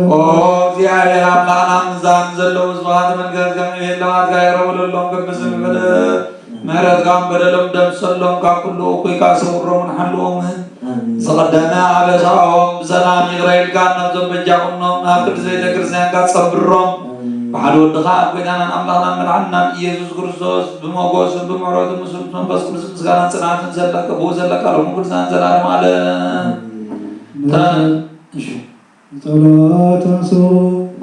ኦ እግዚአብሔር አምላክና ምዛን ዘለዉ ስብሐት መንግስት ከመ ይቤለዋ ጋይሮ ወለሎም በስም በደል ምህረት ካም በደሎም ደምሰሎም ካብ ኩሉ እኩይ ካሰውሮም ንሐልዎም። አሜን። ዘቀደመ አበሳኦም ብሰላም ይቅረ ይልካ፣ ነብሶም በጃ ኩኖም፣ ናብ ቅድስት ቤተክርስቲያን ካጸንብሮም። አሜን። ብሓደ ወድኻ ጎይታናን ኣምላኽናን መድሓንናን ኢየሱስ ክርስቶስ ብሞጎስን ብምሕረቱን ምስሉስ መንፈስ ቅዱስ ምስጋናን ጽንዓትን ዘለካ፣ ብኡ ዘለካ ሎምን ቅዱሳን ዘላለም ዓለም። አሜን። ተ-፣ እሺ። ጸሎት ተንሱ።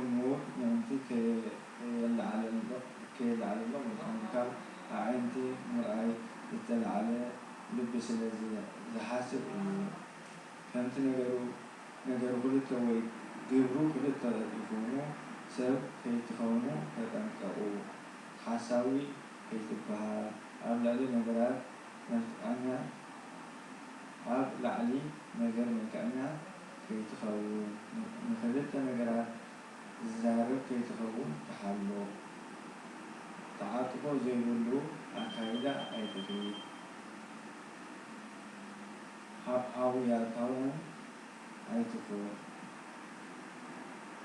እሙር ምእንቲ ከ-፣ ከየለዓለሎ፣ ከየለዓለሎ፣ መካኒካል አዕይንቲ ምርአይ ይተለዓለ ልብ ስለዚ ዝሓስብ እዩ። ከምቲ ነገሩ፣ ነገሩ ክልተ ወይ ግብሩ ክልተ ይኹኑ፣ ሰብ ከይትኸውኑ ተጠንቀቁ። ሓሳዊ ከይትበሃል፣ ኣብ ልዕሊ ነገራት መልክዐኛ፣ ኣብ ላዕሊ ነገር መልክዐኛ ከይትኸውን፣ ን-፣ ንክልተ ነገራት ዝዛረብ ከይትኸውን ተሓሎ። ተዓጥቆ ዘይብሉ ኣካይዳ ኣይትኺድ። ሃ-፣ ሃውያታውን ኣይትኹን።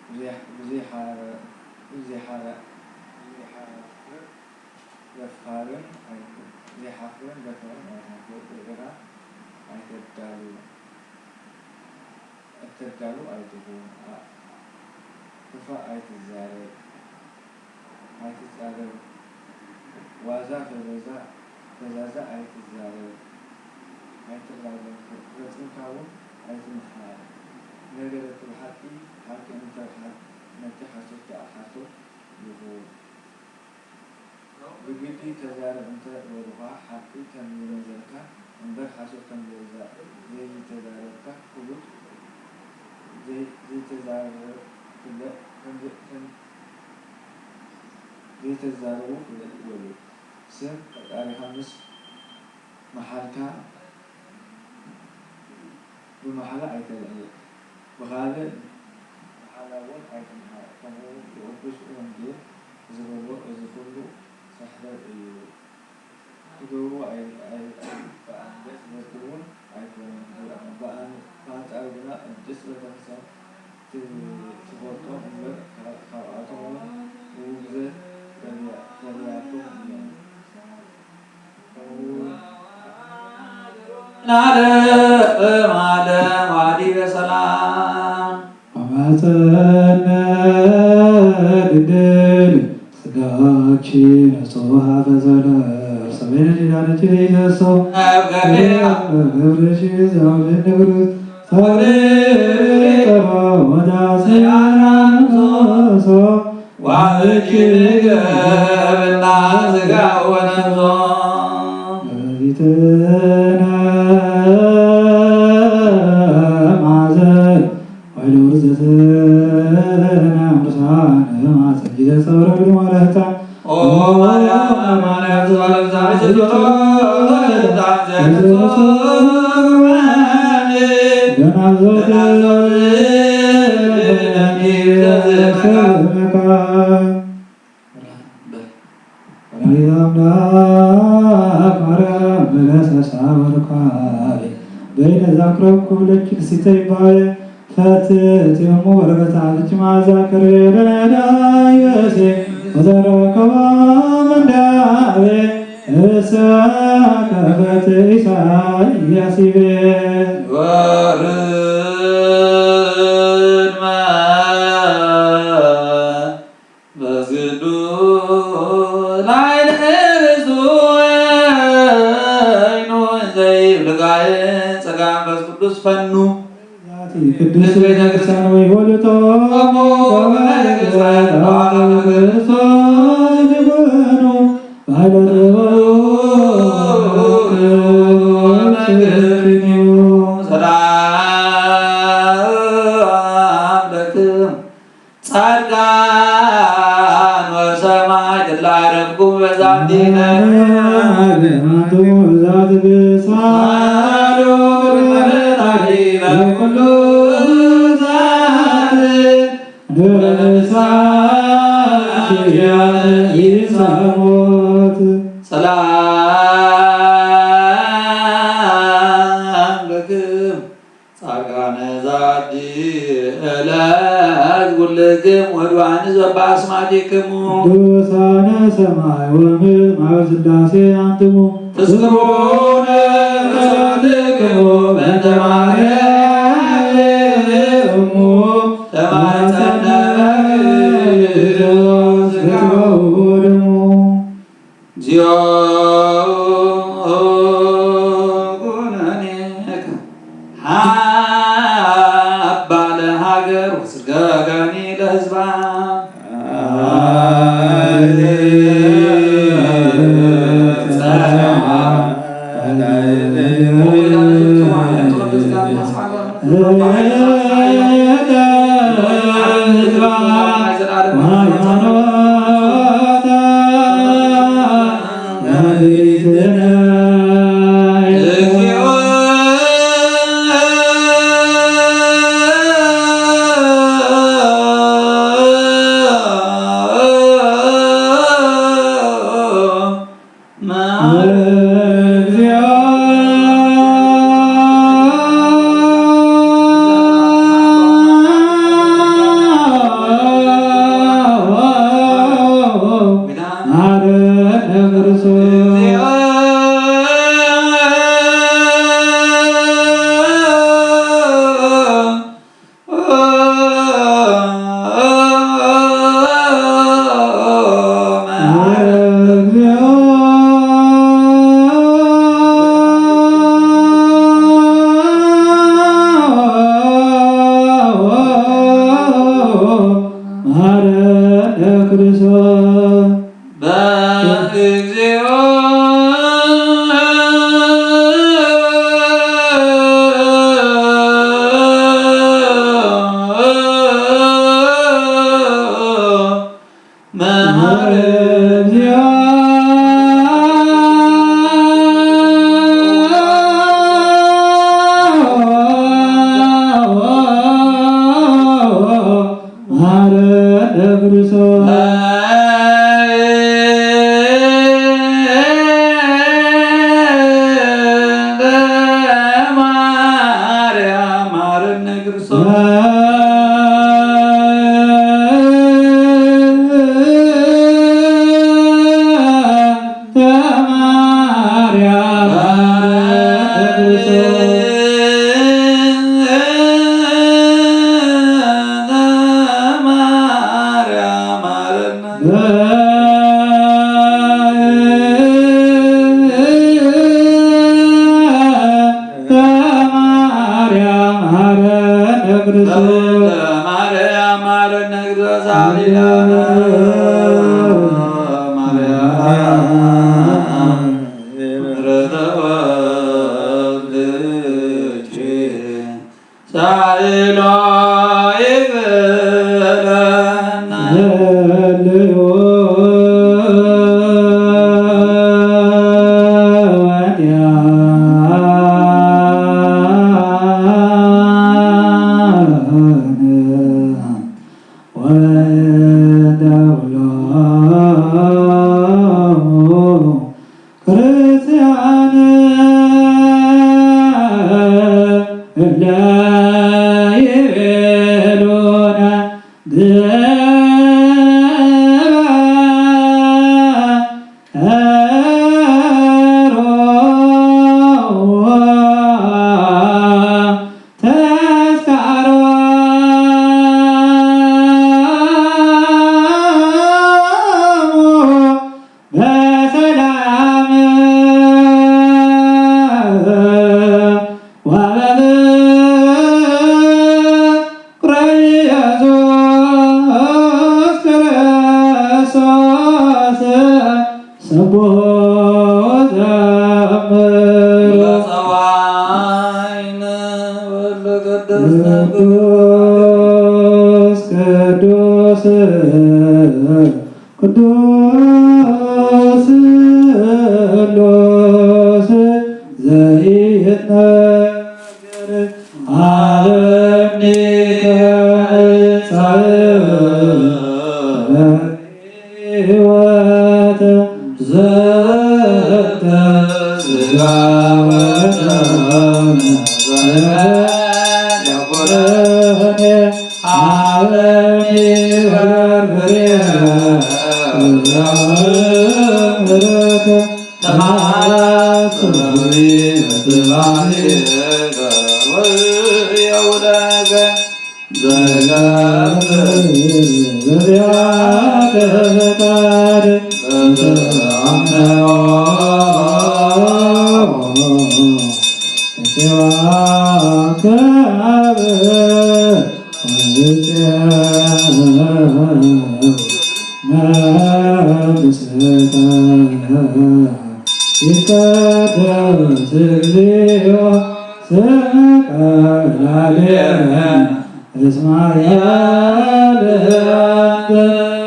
ብዘይ-፣ ብዘይሓረ-፣ ብዘይሓረ-፣ ብዘይሓፍር ደፋርን ኣይኩን። ዘይሓፍርን ደፋርን ኣይኩን። ወደራ ኣይተዳሉ፣ እተዳሉ ኣይትኹን። ኣ-፣ ክፋእ ኣይትዛረብ፣ ኣይትጻረር። ዋዛ ፈዛዛ፣ ፈዛዛ ኣይትዛረብ፣ ኣይትራገም። ፈጽምካ እውን ኣይትምሓል። ነገረ ኩሉ ሓቂ፣ ሓቂ እንተ ሓ-፣ ነቲ ሓሶት ደኣ ሓሶት ይኹን። ብግዲ ተዛረብ እንተ በሉኻ፣ ሓቂ ከም ዝመዘልካ እምበር ሓሶት ከም ዘይዛ-፣ ዘይተዛረብካ ፍሉጥ፣ ዘይ-፣ ዘይተዛረብ-፣ ፍለ-፣ ከም ዘ-፣ ከም ዘይተዛረቡ ፍለጥ በሉ። ስም ፈጣሪኻ ምስ መሓልካ ብመሓላ ኣይተልዕል፣ ብኻልእ መሓላ እውን ኣይትምሓል። ከምኡ እውን ብቅዱስ ወንጌል ዝበሎ እዚ ኩሉ ስሕተት እዩ። ክገብርዎ ኣይ-፣ ኣይ-፣ ኣይግባእን፣ ገጽ ዘርግሕን ኣይኮኑን። ብኣን-፣ ብኣንጻሩ ግና ቅድስት ቤተክርስቲያን ት-፣ ትፈልጦም እምበር፣ ካ-፣ ካብኣቶም እውን ውግዘት ፈለያ-፣ ፈለያቶም እዮም። ለዓለመ ዓለም ወአሐዱ በሰላም። አማጸነ ድንግል ስጋኪ ንጹሐ በዘለ ሰሜን ኪዳንኪ ዘይፈሶ ገብርኪ ዘውድ ንግሩት ሰብሪ ጠሮ ወዳሴ አራምሶ ዋህኪ ምግብና ስጋ ወነፍሶ። እመቤትነ ማዘን ወይለ ውርዘትነ ቅዱሳን ማፀን ጊዜ ጸውረ ብድሞ ለህታ ኦ ማርያም ማርያም ዘባለብዛ ዘዞ ወላዲተ አምላክ ማርያም በለሰሳ ወርካቤ በይነ ዛክረኩ ብለኪ ንሲተ ይባቤ ፈትት እሙ ወረበታ ብኪ ማዛ ከርቤ ለነዳ ዮሴ ወዘረከባ መንዳቤ እሳ ከፈት ኢሳያስ ይቤ። ወርድ መንፈስ ቅዱስ ላዕለ ርእሱ ወይኑ ዘይብልጋየ ጸጋ መንፈስ ቅዱስ ፈኑ። ዛቲ ቅድስት ቤተ ክርስቲያን ወይ ወልቶ ወቦ ወመንፈስ ቅዱስ ይኩኑ ባይለ ጥበብ ሰላም ለክም ጻድቃን ወሰማዕት እለ አረፍኩም በዛቲ ዕለት። ሰላም ለክም ጻድቃነ ዛቲ ዕለት ኩልክም ወድዋን ዘባስማቲክሙ። ቅዱሳነ ሰማይ ወምድር ማህበረ ሥላሴ አንትሙ። ትዝክሩነ በጸሎትክሙ በእንተ ማርያም እሙ ተማጸነ በግዞ ስጋሁ ወደሙ። እግዚኦ ኩነኔከ ሀባ ለሀገር ወስጋጋኒ ለህዝባ።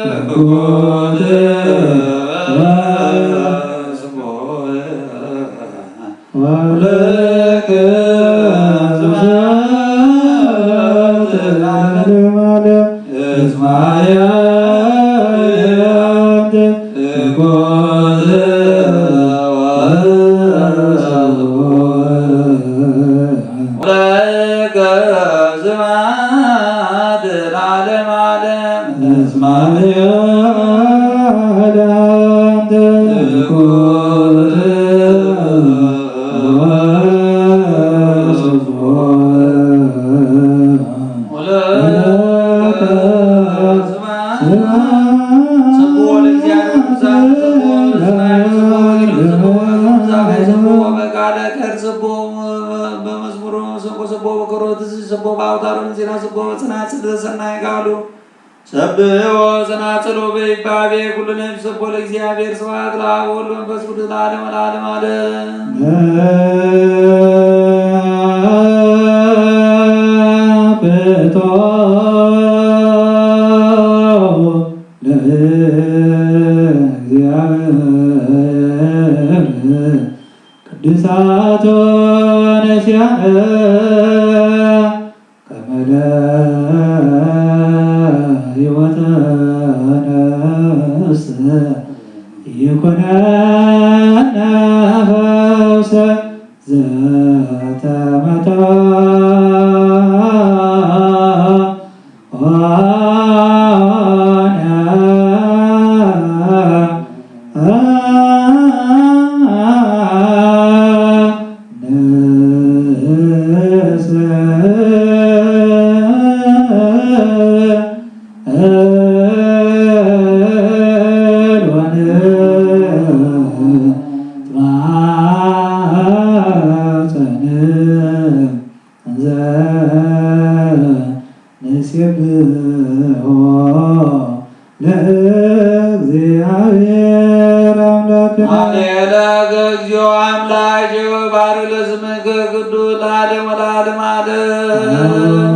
መለኮት ወስብሐት ወለከ ስብሐት ለዓለመ ዓለም። እስመ ኄር ለአንተ መለኮት ወስብሐት ወለከ ስብሐት ለዓለመ ዓለም። እስመ ኄር ለአንተ መለኮት ወስብሐት ወለከ ስብሐት። ስብሐት ለእግዚአብሔር በቅዱሳኑ፣ ስብሐት ለእግዚአብሔር በቅዱሳኑ፣ ስብሐት ለእግዚአብሔር በቅዱሳኑ፣ ስብሐት በቃለ ቃል፣ ስብሐት በመዝሙር፣ ስብሐት በክሮት፣ ስብሐት በአውታረ ዜማ፣ ስብሐት በጽናጽል ዘሰናይ ቃሉ፣ ሰብሖ ጽናጽሎ በይባቤ ኩሉ ነፍስ። ሰብሖ ለእግዚአብሔር። ስብሐት ለአብ ወወልድ ወመንፈስ ቅዱስ ለዓለመ ለዓለመ ዓለም። ፍቶ ለእግዚአብሔር ቅዱሳቶ ነሲያነ ከመ ለሕይወተ ነፍስ ይኩነነ ፈውሰ ዘተመቶ ሆነ። ንሴብሖ ለእግዚአብሔር አምላክነ። አሌለከ እግዚኦ አምላኬ ወባርክ ለስምከ ቅዱስ ለዓለም ወለዓለም ዓለም።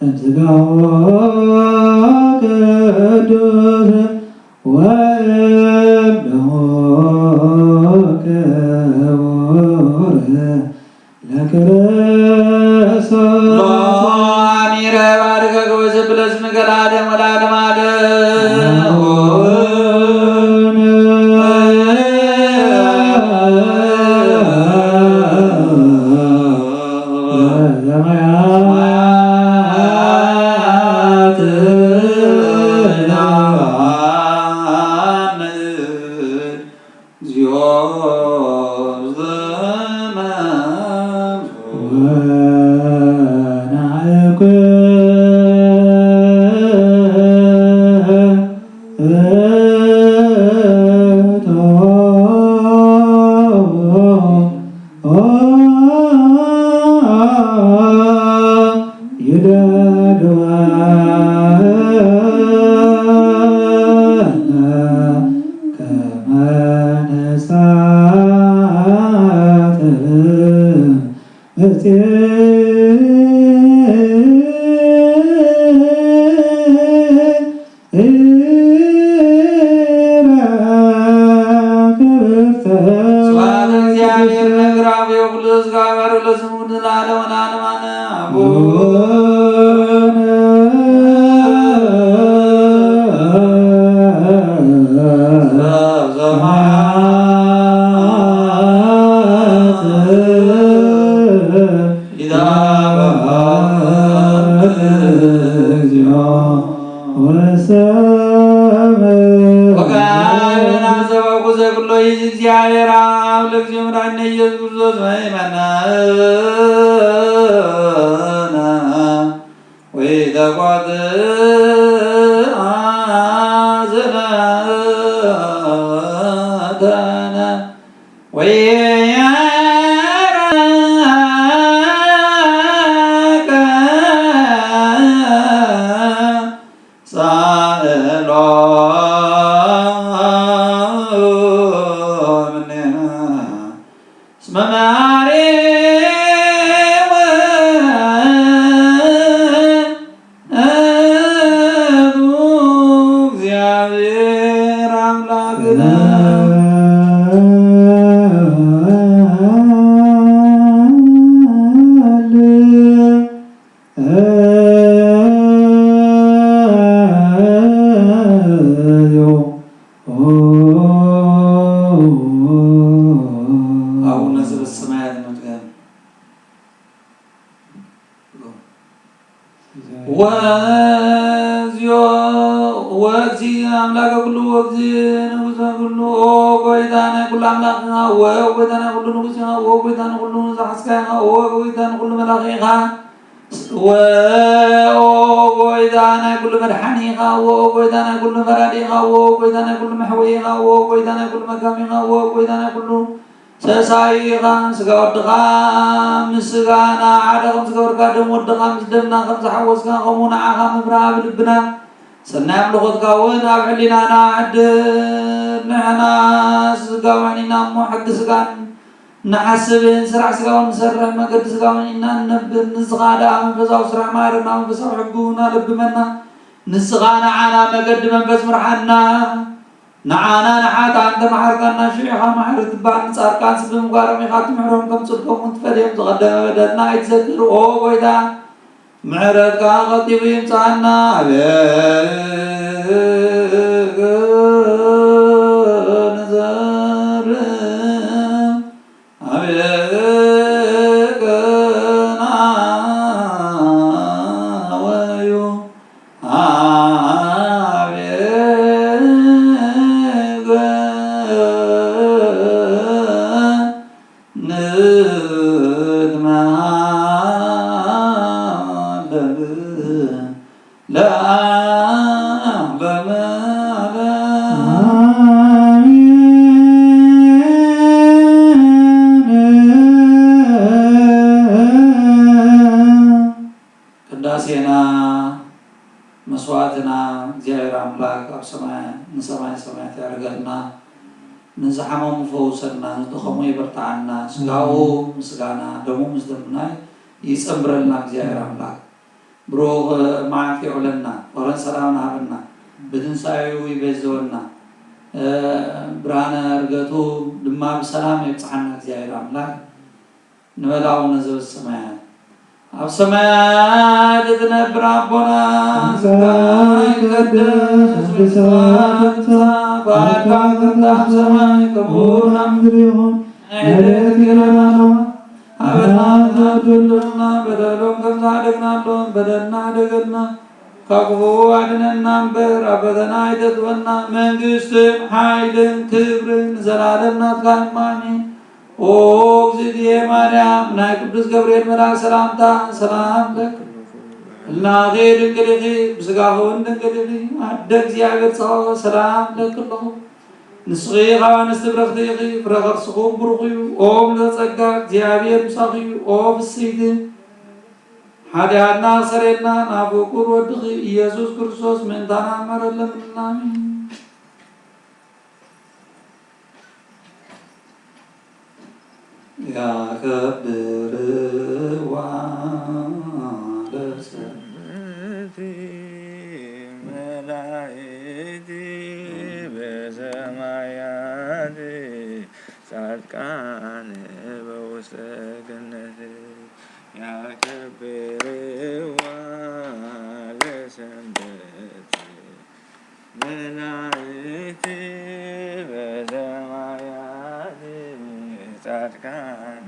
እምስጋሁ ቅዱስ ወእምደሙ ክቡር ለክርስቶስ። ሎ አሚረ ባርከ ወሰብሕ ለስምከ ለዓለም ወለዓለም ዓለም። ስብሐት ለእግዚአብሔር እምነ ክብራን ወኩሉ ስጋ ባርክ ለስሙ ለዓለመ ለዓለም አሜን። አቡነ ዘበሰማያት ይትባረክ ስምከ። ወሰምዕ ወካህን አዘበኩ ዘክሎ ይእቲ እግዚአብሔር አብ ለእግዚኦ ኢየሱስ ክርስቶስ መይመና ወይተቋት አዘናተና ወያራቀ ሳእሎ እምኔነ እስመ መሐሪ ውእቱ እግዚአብሔር አምላክነ። አቡነ ዘበሰማያት ይትቀደስ ወእግዚኦ ወእግዚእ አምላከ ኩሉ ወእግዚእ ንጉሰ ኩሉ። ኦ ጎይታ ናይ ኩሉ አምላክ ኢኻ፣ ኦ ጎይታ ናይ ኩሉ ንጉስ ኢኻ፣ ኦ ጎይታ ንኩሉ ዘሓዝካ ኢኻ፣ ኦ ጎይታ ንኩሉ መላኺ ኢኻ። ኦ ጎይታ ናይ ኩሉ መድሓኒ ኢኻ፣ ኦ ጎይታ ናይ ኩሉ ፈራዲ ኢኻ፣ ኦ ጎይታ ናይ ኩሉ መሕወይ ኢኻ፣ ኦ ጎይታ ናይ ኩሉ መጋቢ ኢኻ፣ ኦ ጎይታ ናይ ኩሉ ሰሳይ ኢኻ። ስጋ ወድኻ ምስ ስጋና ሓደ ከም ዝገበርካ፣ ደም ወድኻ ምስ ደምና ከም ዝሓወስካ፣ ከምኡ ንዓኻ ምፍራህ ኣብ ልብና፣ ሰናይ ኣምልኾትካ እውን ኣብ ሕሊናና ኣሕድር። ንሕና ስጋውያን ኢና እሞ፣ ሕጊ ስጋን ንሓስብን ስራሕ ስጋውን ንሰርሕ፣ መገዲ ስጋውን ኢና እንነብር። ንስኻ ደኣ መንፈሳዊ ስራሕ መሃረና፣ መንፈሳዊ ሕጊ እውን ኣለብመና። ንስኻ ንዓና መገዲ መንፈስ ምርሓና። ንዓና ንሓጥኣን እንተ መሓርካና፣ ሽዑ ኢኻ መሓሪ ትበሃል። ንጻድቃን ስብ ምግባሮም ኢኻ ትምሕሮም፣ ከም ጽድቆም እውን ትፈድዮም። ዝቐደመ በደልና ኣይትዘክር። ኦ ጎይታ፣ ምሕረትካ ቀልጢፉ ይምጻና። ኣቤከ ንዘርእ፣ ኣቤከ ንወዩ፣ ኣቤከ ንትመሃለል ለዓለመ ዓለም። ኣሜን። ቅዳሴና መስዋዕትና እግዚኣብሔር ኣምላክ ኣብ ሰማይ፣ ንሰማይ ሰማያት ያዕርገልና፣ ንዝሓመሙ ይፈውሰልና፣ ንዝደኸሙ የበርትዓና፣ ስጋኡ ምስጋና፣ ደሙ ምስ ደምና ይጸንብረልና እግዚኣብሔር ኣምላክ። ብሩክ መዓልቲ የውዕለልና፣ ፍቅርን ሰላምን ሃበና፣ ብትንሳኤኡ ይቤዘወና፣ እ፣ ብርሃነ እርገቱ ድማ ብሰላም የብጽሓና እግዚኣብሔር ኣምላክ። ንበል ኣቡነ ዘበሰማያት። ኣብ ሰማያት እትነብር ኣቦና፣ ስምካ ይቀደስ፣ መንግስትካ ትምጻእ፣ ፈቃድካ ትኩን፣ ከም ኣብ ሰማይ ከሙኡ ኣብ ምድሪ ይኹን። ንዕለትነ ዘለለና ሃበና፣ በደልና ከም ዝሓደግናሎም በደልና ሓደገና፣ ካብ ክፉእ ኣድነና እምበር፣ ኣብ ፈተና ኣይተእትወና። መንግስትን ሓይልን ክብርን ንዘላለም ናትካ እሞ፣ ኣሜን። ኦ እግዝእትየ ማርያም፣ ናይ ቅዱስ ገብርኤል መልኣክ ሰላምታ ሰላም እለኪ። ህልናኺ ድንግል ኢኺ፣ ብስጋኺ እውን ድንግል ኢኺ። ኣደ እግዚኣብሔር ጸባኦት ሰላም እለኪ ኣለኹ። ንስኺ ካብ ኣንስቲ ብርኽቲ ኢኺ፣ ፍረ ከርስኺ እውን ብሩኽ እዩ። ኦ ምልእተ ጸጋ፣ እግዚኣብሔር ምሳኺ እዩ። ኦ ፍስሕቲ፣ ሓጢኣትና ኣስተሰርየልና፣ ናብ ፍቁር ወድኺ ኢየሱስ ክርስቶስ ምእንታና ማረለን። ኣሜን። ያከብርዋ ለሰ- ሰማያት መላእክት በሰማያት ጻድቃን በውስተ ገነት ያከብርዋ ለሰንበት መላእክት በሰማያት ጻድቃን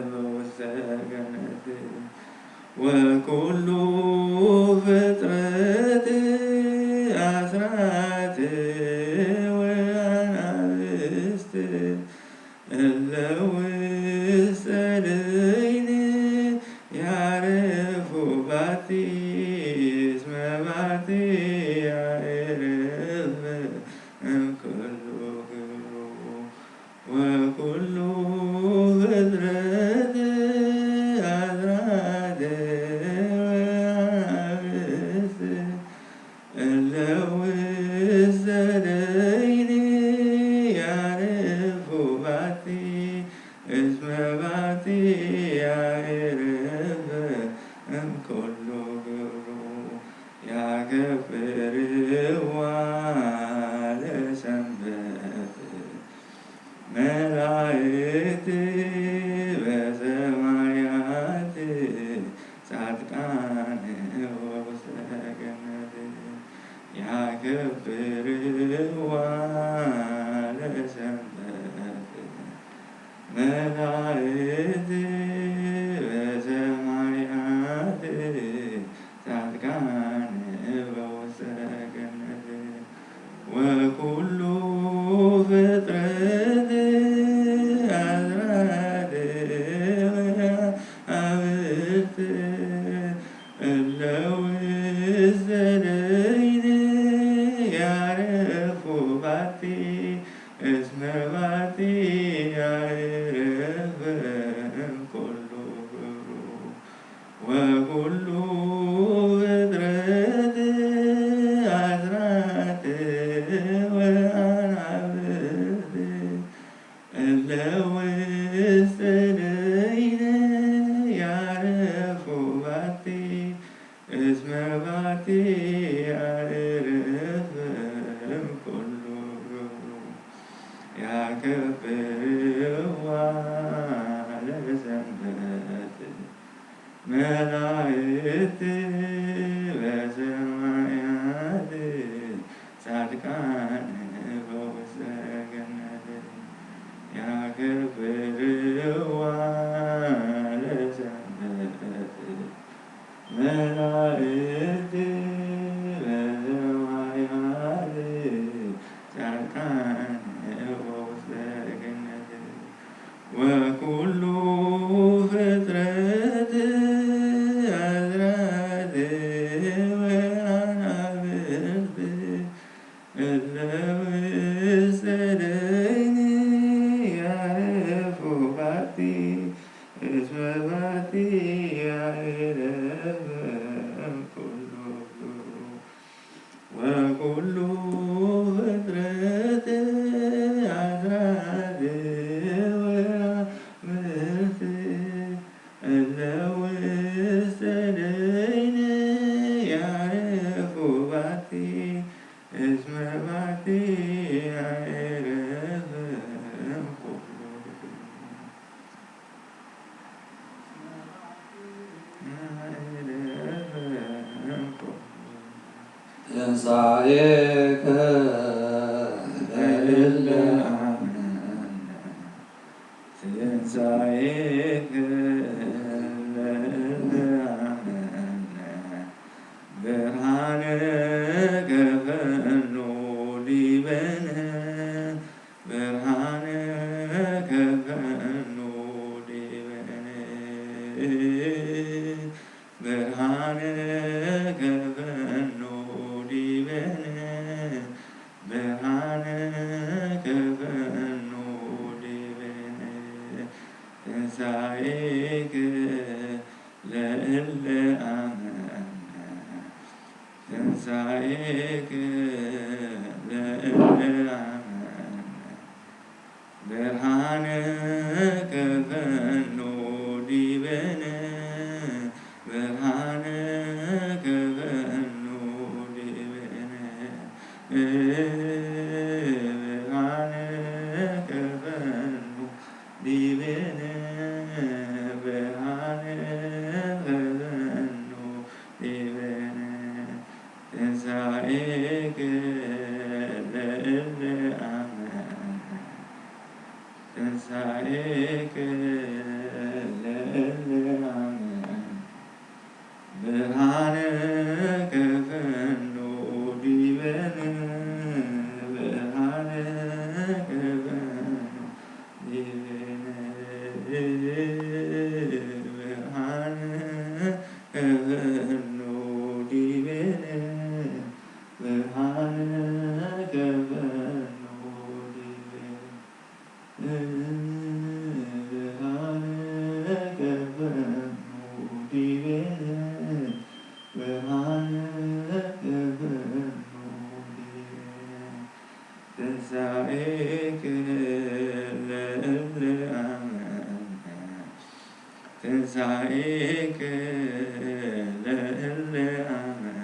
በውስተ ገነት ወኩሉ ፍጥረት አስራት ወአናብስት እለ እስመ ባቲ አዕርፍ እምኩሉ ግብሩ ወኩሉ ፍጥረት አዝራእት ወአናብስት እለ ውስተ ደይን ያዕርፉ ባቲ እስመ ባቲ አዕርፍ እምኩሉ ግብሩ። ያከብርዋ ለሰንበት መላእክት በሰማያት ጻድቃን በውስተ ገነት። ያከብርዋ ለሰንበት መላእክት በሰማያት ጻድቃን በውስተ ገነት ወኩሉ ፍጥረት አዝራእት ወአናብስት እለ ውስተ ደይን ያዕርፉ ባቲ እስመ ባቲ አዕርፍ እምኩሉ ግብሩ ወኩሉ ፍጥረት አዝራእት ወአናብስት እለ ውስተ ደይን ያዕርፉ ባቲ እስመ ባቲ አዕርፍ እምኩሉ ግብሩ። ያከብርዋ ለሰንበት መላእክት በሰማያት ጻድቃን በውስተ ገነት። ያከብርዋ ለሰንበት መላእክት በሰማያት ጻድቃን በውስተ ገነት ወኩሉ ፍጥረት አዝራእት ወአናብስት እለ ውስተ ደይን ያዕርፉ ባቲ እስመ ባቲ አዕርፍ እምኩሉ ግብሩ ወኩሉ ፍጥረት አዝራእት ወአናብስት እለ ውስተ ደይን ያዕርፉ ባቲ እስመ ባቲ አዕርፍ እምኩሉ ግብሩ። ትንሳኤከ ለእለ አመነ። ትንሳኤከ ለእለ አመነ። ብርሃንከ ፈኑ ዲበነ። ብርሃንከ ፈኑ ዲበነ። ብርሃንከ ፈኑ ዲበነ። ብርሃንከ ፈኑ ዲበነ። ትንሳኤከ ለእለ አመነ። ትንሳኤከ ለእለ አመነ። ብርሃንከ ፈኑ ዲበነ። ብርሃንከ ፈኑ ዲበነ። ብርሃንከ ፈኑ ዲበነ። ብርሃንከ ፈኑ ዲበነ። ትንሳኤከ ለእለ ተሳኢክ ለእለ አመነ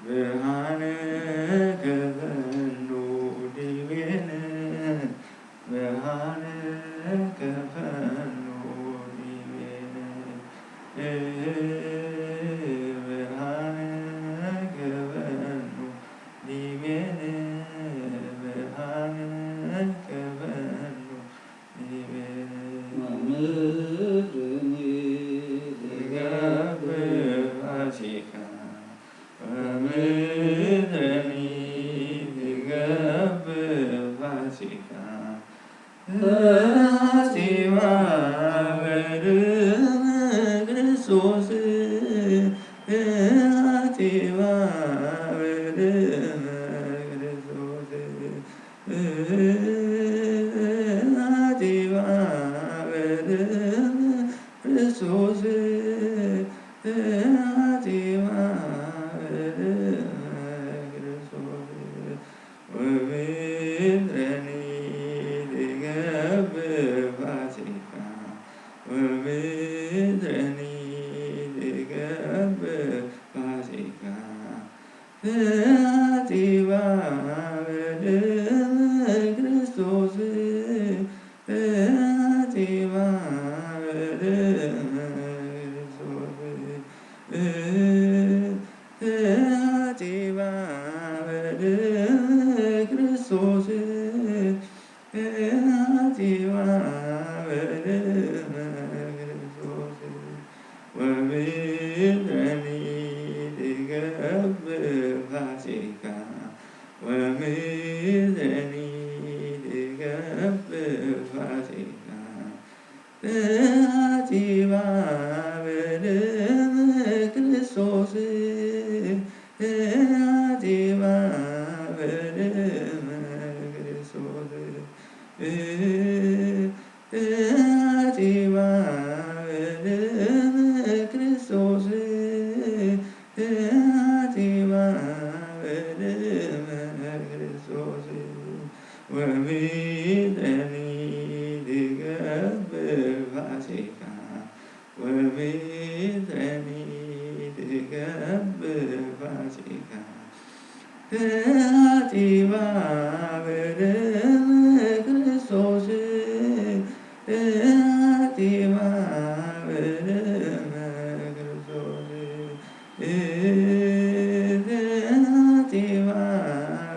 ብርሃንከ ፈኑ ዲቤነ፣ ብርሃንከ ፈኑ ዲቤነ፣ ብርሃንከ ፈኑ ዲቤነ፣ ብርሃንከ ፈኑ ወምድርኒ ትገብር ፋሲካ፣ ወምድርኒ ትገብር ፋሲካ። ሀጢባ በደመ ክርስቶስ፣ ሀጢባ በደመ ክርስቶስ። ሀጢባ በደመ ክርስቶስ፣ ሀጢባ በደመ ክርስቶስ፣ ወምድርኒ ትገብር ፋሲካ፣ ወምድርኒ ትገብር ፋሲካ። ሀጢባ በደመ ክርስቶስ፣ ሀጢባ በደመ ክርስቶስ፣ ሀጢባ በደመ ክርስቶስ፣ ሀጢባ በደመ ክርስቶስ፣ ወምድርኒ ትገብር ፋሲካ፣ ወምድርኒ ትገብር ፋሲካ። ሀጢባ በደመ ክርስቶስ፣ ሀጢባ በደመ ክርስቶስ፣ ሀጢባ በደመ ክርስቶስ፣ ሀጢባ በደመ ክርስቶስ፣ ወምድርኒ ትገብር ፋሲካ፣ ወምድርኒ ትገብር ፋሲካ። ሀጢባ በደመ ክርስቶስ፣ ሀጢባ በደመ ክርስቶስ፣ ሀጢባ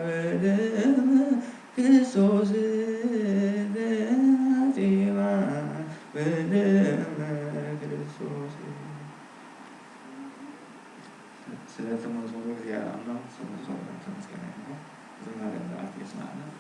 በደመ ክርስቶስ፣ ሀጢባ በደመ ክርስቶስ። ስለዚህ መዝሙሩ እግዚአብሔር አምላክ ስሙ ይክበር፣ ተመስገን ይሁን። ዝማሬ መላእክት ይስማልን።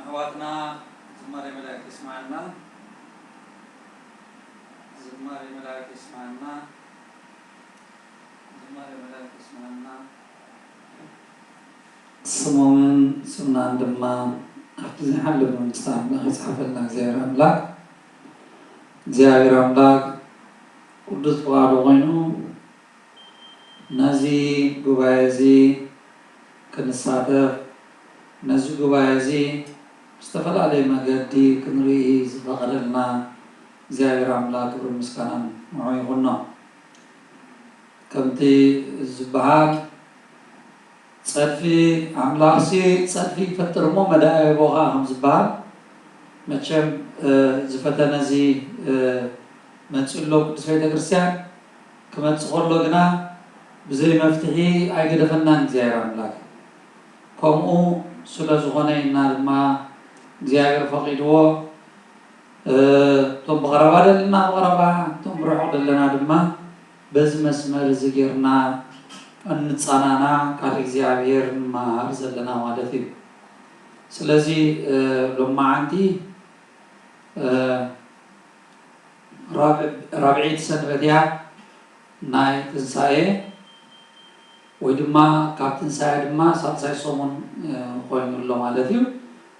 አህዋትና ዝማሬ መላእክት ይስማዕና። ዝማሬ መላእክት ይስማዕና። ዝማሬ መላእክት ይስማዕና። ስሞምን ስምናን ድማ ኣብቲ ዘይሓልፍ መንግስቲ ኣምላኽ ይጽሓፈልና እግዚኣብሔር ኣምላኽ። እግዚኣብሔር ኣምላኽ ቅዱስ ፍቓዱ ኮይኑ ነዚ ጉባኤ እዚ ክንሳተፍ፣ ነዚ ጉባኤ እዚ ብዝተፈላለየ መገዲ ክንርኢ ዝፈቐደልና እግዚኣብሔር ኣምላክ ክብርን ምስጋናን ንዕኡ ይኹኖ። ከምቲ ዝበሃል፣ ጸድፊ፣ ኣምላኽሲ ጸድፊ ይፈጥር እሞ መደኣይቦ ኸኣ ከም ዝበሃል፣ መቸም፣ እ፣ እዚ ፈተነ እዚ፣ እ፣ መጺኡ ኣሎ ቅድስት ቤተክርስትያን። ክመጽእ ከሎ ግና ብዘይ መፍትሒ ኣይገደፈናን እግዚኣብሔር ኣምላክ። ከምኡ ስለ ዝኾነ ኢና ድማ እግዚኣብሔር ፈቂድዎ፣ እ፣ እቶም ብቐረባ ዘለና ብቐረባ፣ እቶም ብርሑቕ ዘለና ድማ በዚ መስመር እዚ ጌርና እንጻናና ቃል እግዚኣብሔር ንመሃር ዘለና ማለት እዩ። ስለዚ፣ እ፣ ሎማዓንቲ፣ እ፣ ራብ-፣ ራብዐይቲ ሰንበት እያ ናይ ትንሳኤ፣ ወይ ድማ ካብ ትንሳኤ ድማ ሳልሳይ ሰሙን፣ እ፣ ኮይኑ ኣሎ ማለት እዩ።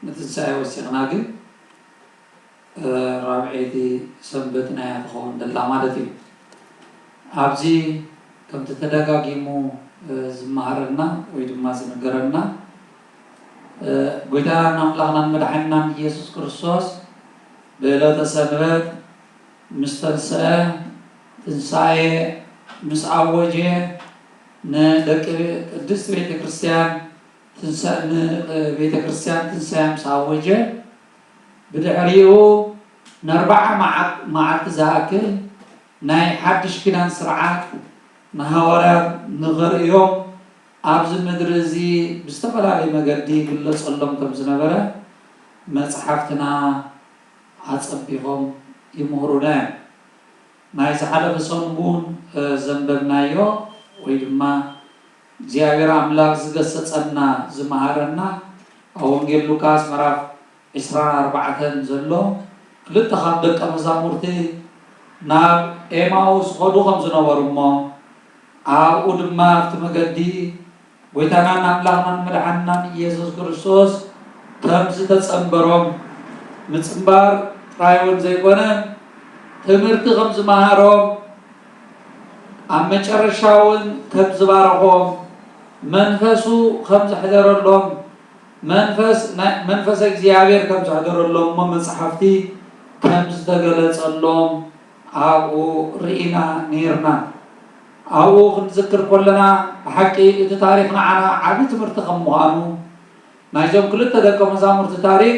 ንትንሳኤ ወሲኽና ግን፣ እ፣ ራብዐይቲ ሰንበትና እያ ትኸውን ዘላ ማለት እዩ። ኣብዚ ከምቲ ተደጋጊሙ፣ እ፣ ዝመሃረና ወይ ድማ ዝንገረና፣ እ፣ ጎይታናን ኣምላኽናን መድሓኒናን ኢየሱስ ክርስቶስ ብዕለተ ሰንበት ምስ ተንሰአ፣ ትንሳኤ ምስ ኣወጀ፣ ንደቂ ቅድስት ቤተክርስትያን ትንሳ-፣ ንቤተክርስትያን ትንሳኤ ምስ ኣወጀ፣ ብድሕሪኡ ንኣርብዓ መዓ-፣ መዓልቲ ዝኣክል ናይ ሓድሽ ኪዳን ስርዓት ንሃዋርያት ንኸርእዮም ኣብዚ ምድሪ እዚ ብዝተፈላለየ መገዲ ይግለጸሎም ከም ዝነበረ መጽሓፍትና ኣጸቢቖም ይምህሩና እዮም። ናይ ዝሓለፈ ሰሙን እውን፣ እ፣ ዘንበብናዮ ወይ ድማ እግዚኣብሔር ኣምላኽ ዝገሰጸና፣ ዝመሃረና፣ ኣብ ወንጌል ሉቃስ ምዕራፍ ዕስራን ኣርባዕተን ዘሎ፣ ክልተ ካብ ደቀ መዛሙርቲ ናብ ኤማኡስ ይኸዱ ከም ዝነበሩ እሞ፣ ኣብኡ ድማ ኣብቲ መገዲ ጎይታናን ኣምላኽናን መድሓኒናን ኢየሱስ ክርስቶስ ከም ዝተጸንበሮም፣ ምጽንባር ጥራይ እውን ዘይኮነ፣ ትምህርቲ ከም ዝመሃሮም፣ ኣብ መጨረሻ እውን ከም ዝባረኾም፣ መንፈሱ ከም ዘሕደረሎም፣ መንፈስ ናይ፣ መንፈሰ እግዚኣብሔር ከም ዘሕደረሎም እሞ መጽሓፍቲ ከም ዝተገለጸሎም ኣብኡ ርኢና ኔርና። ኣብኡ ክንዝክር ከለና፣ ብሓቂ እቲ ታሪኽ ንዓና ዓቢ ትምህርቲ ከም ምዃኑ፣ ናይዞም ክልተ ደቀ መዛሙርቲ ታሪኽ፣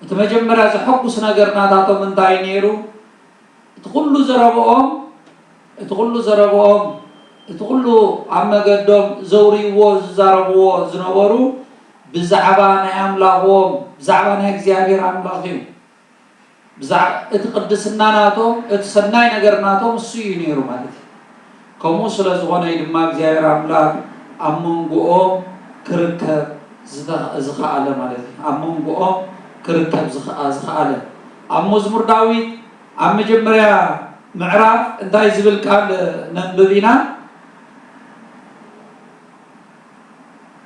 እቲ መጀመርያ ዘሐጉስ ነገር ናታቶም እንታይ ነይሩ? እቲ ኩሉ ዘረብኦም፣ እቲ ኩሉ ዘረብኦም፣ እቲ ኩሉ ኣብ መገዶም ዘውርይዎ፣ ዝዛረብዎ ዝነበሩ ብዛዕባ ናይ ኣምላኽዎም፣ ብዛዕባ ናይ እግዚኣብሔር ኣምላኽ እዩ። ብዛዕ-፣ እቲ ቅድስና ናቶም፣ እቲ ሰናይ ነገር ናቶም እሱ እዩ ነይሩ ማለት እዩ። ከምኡ ስለ ዝኾነ እዩ ድማ እግዚኣብሔር ኣምላኽ ኣብ መንጎኦም ክርከብ ዝተ-፣ ዝኸኣለ ማለት እዩ። ኣብ መንጎኦም ክርከብ ዝኸ-፣ ዝኸኣለ። ኣብ መዝሙር ዳዊት ኣብ መጀመርያ ምዕራፍ እንታይ ዝብል ቃል ነንብብ ኢና?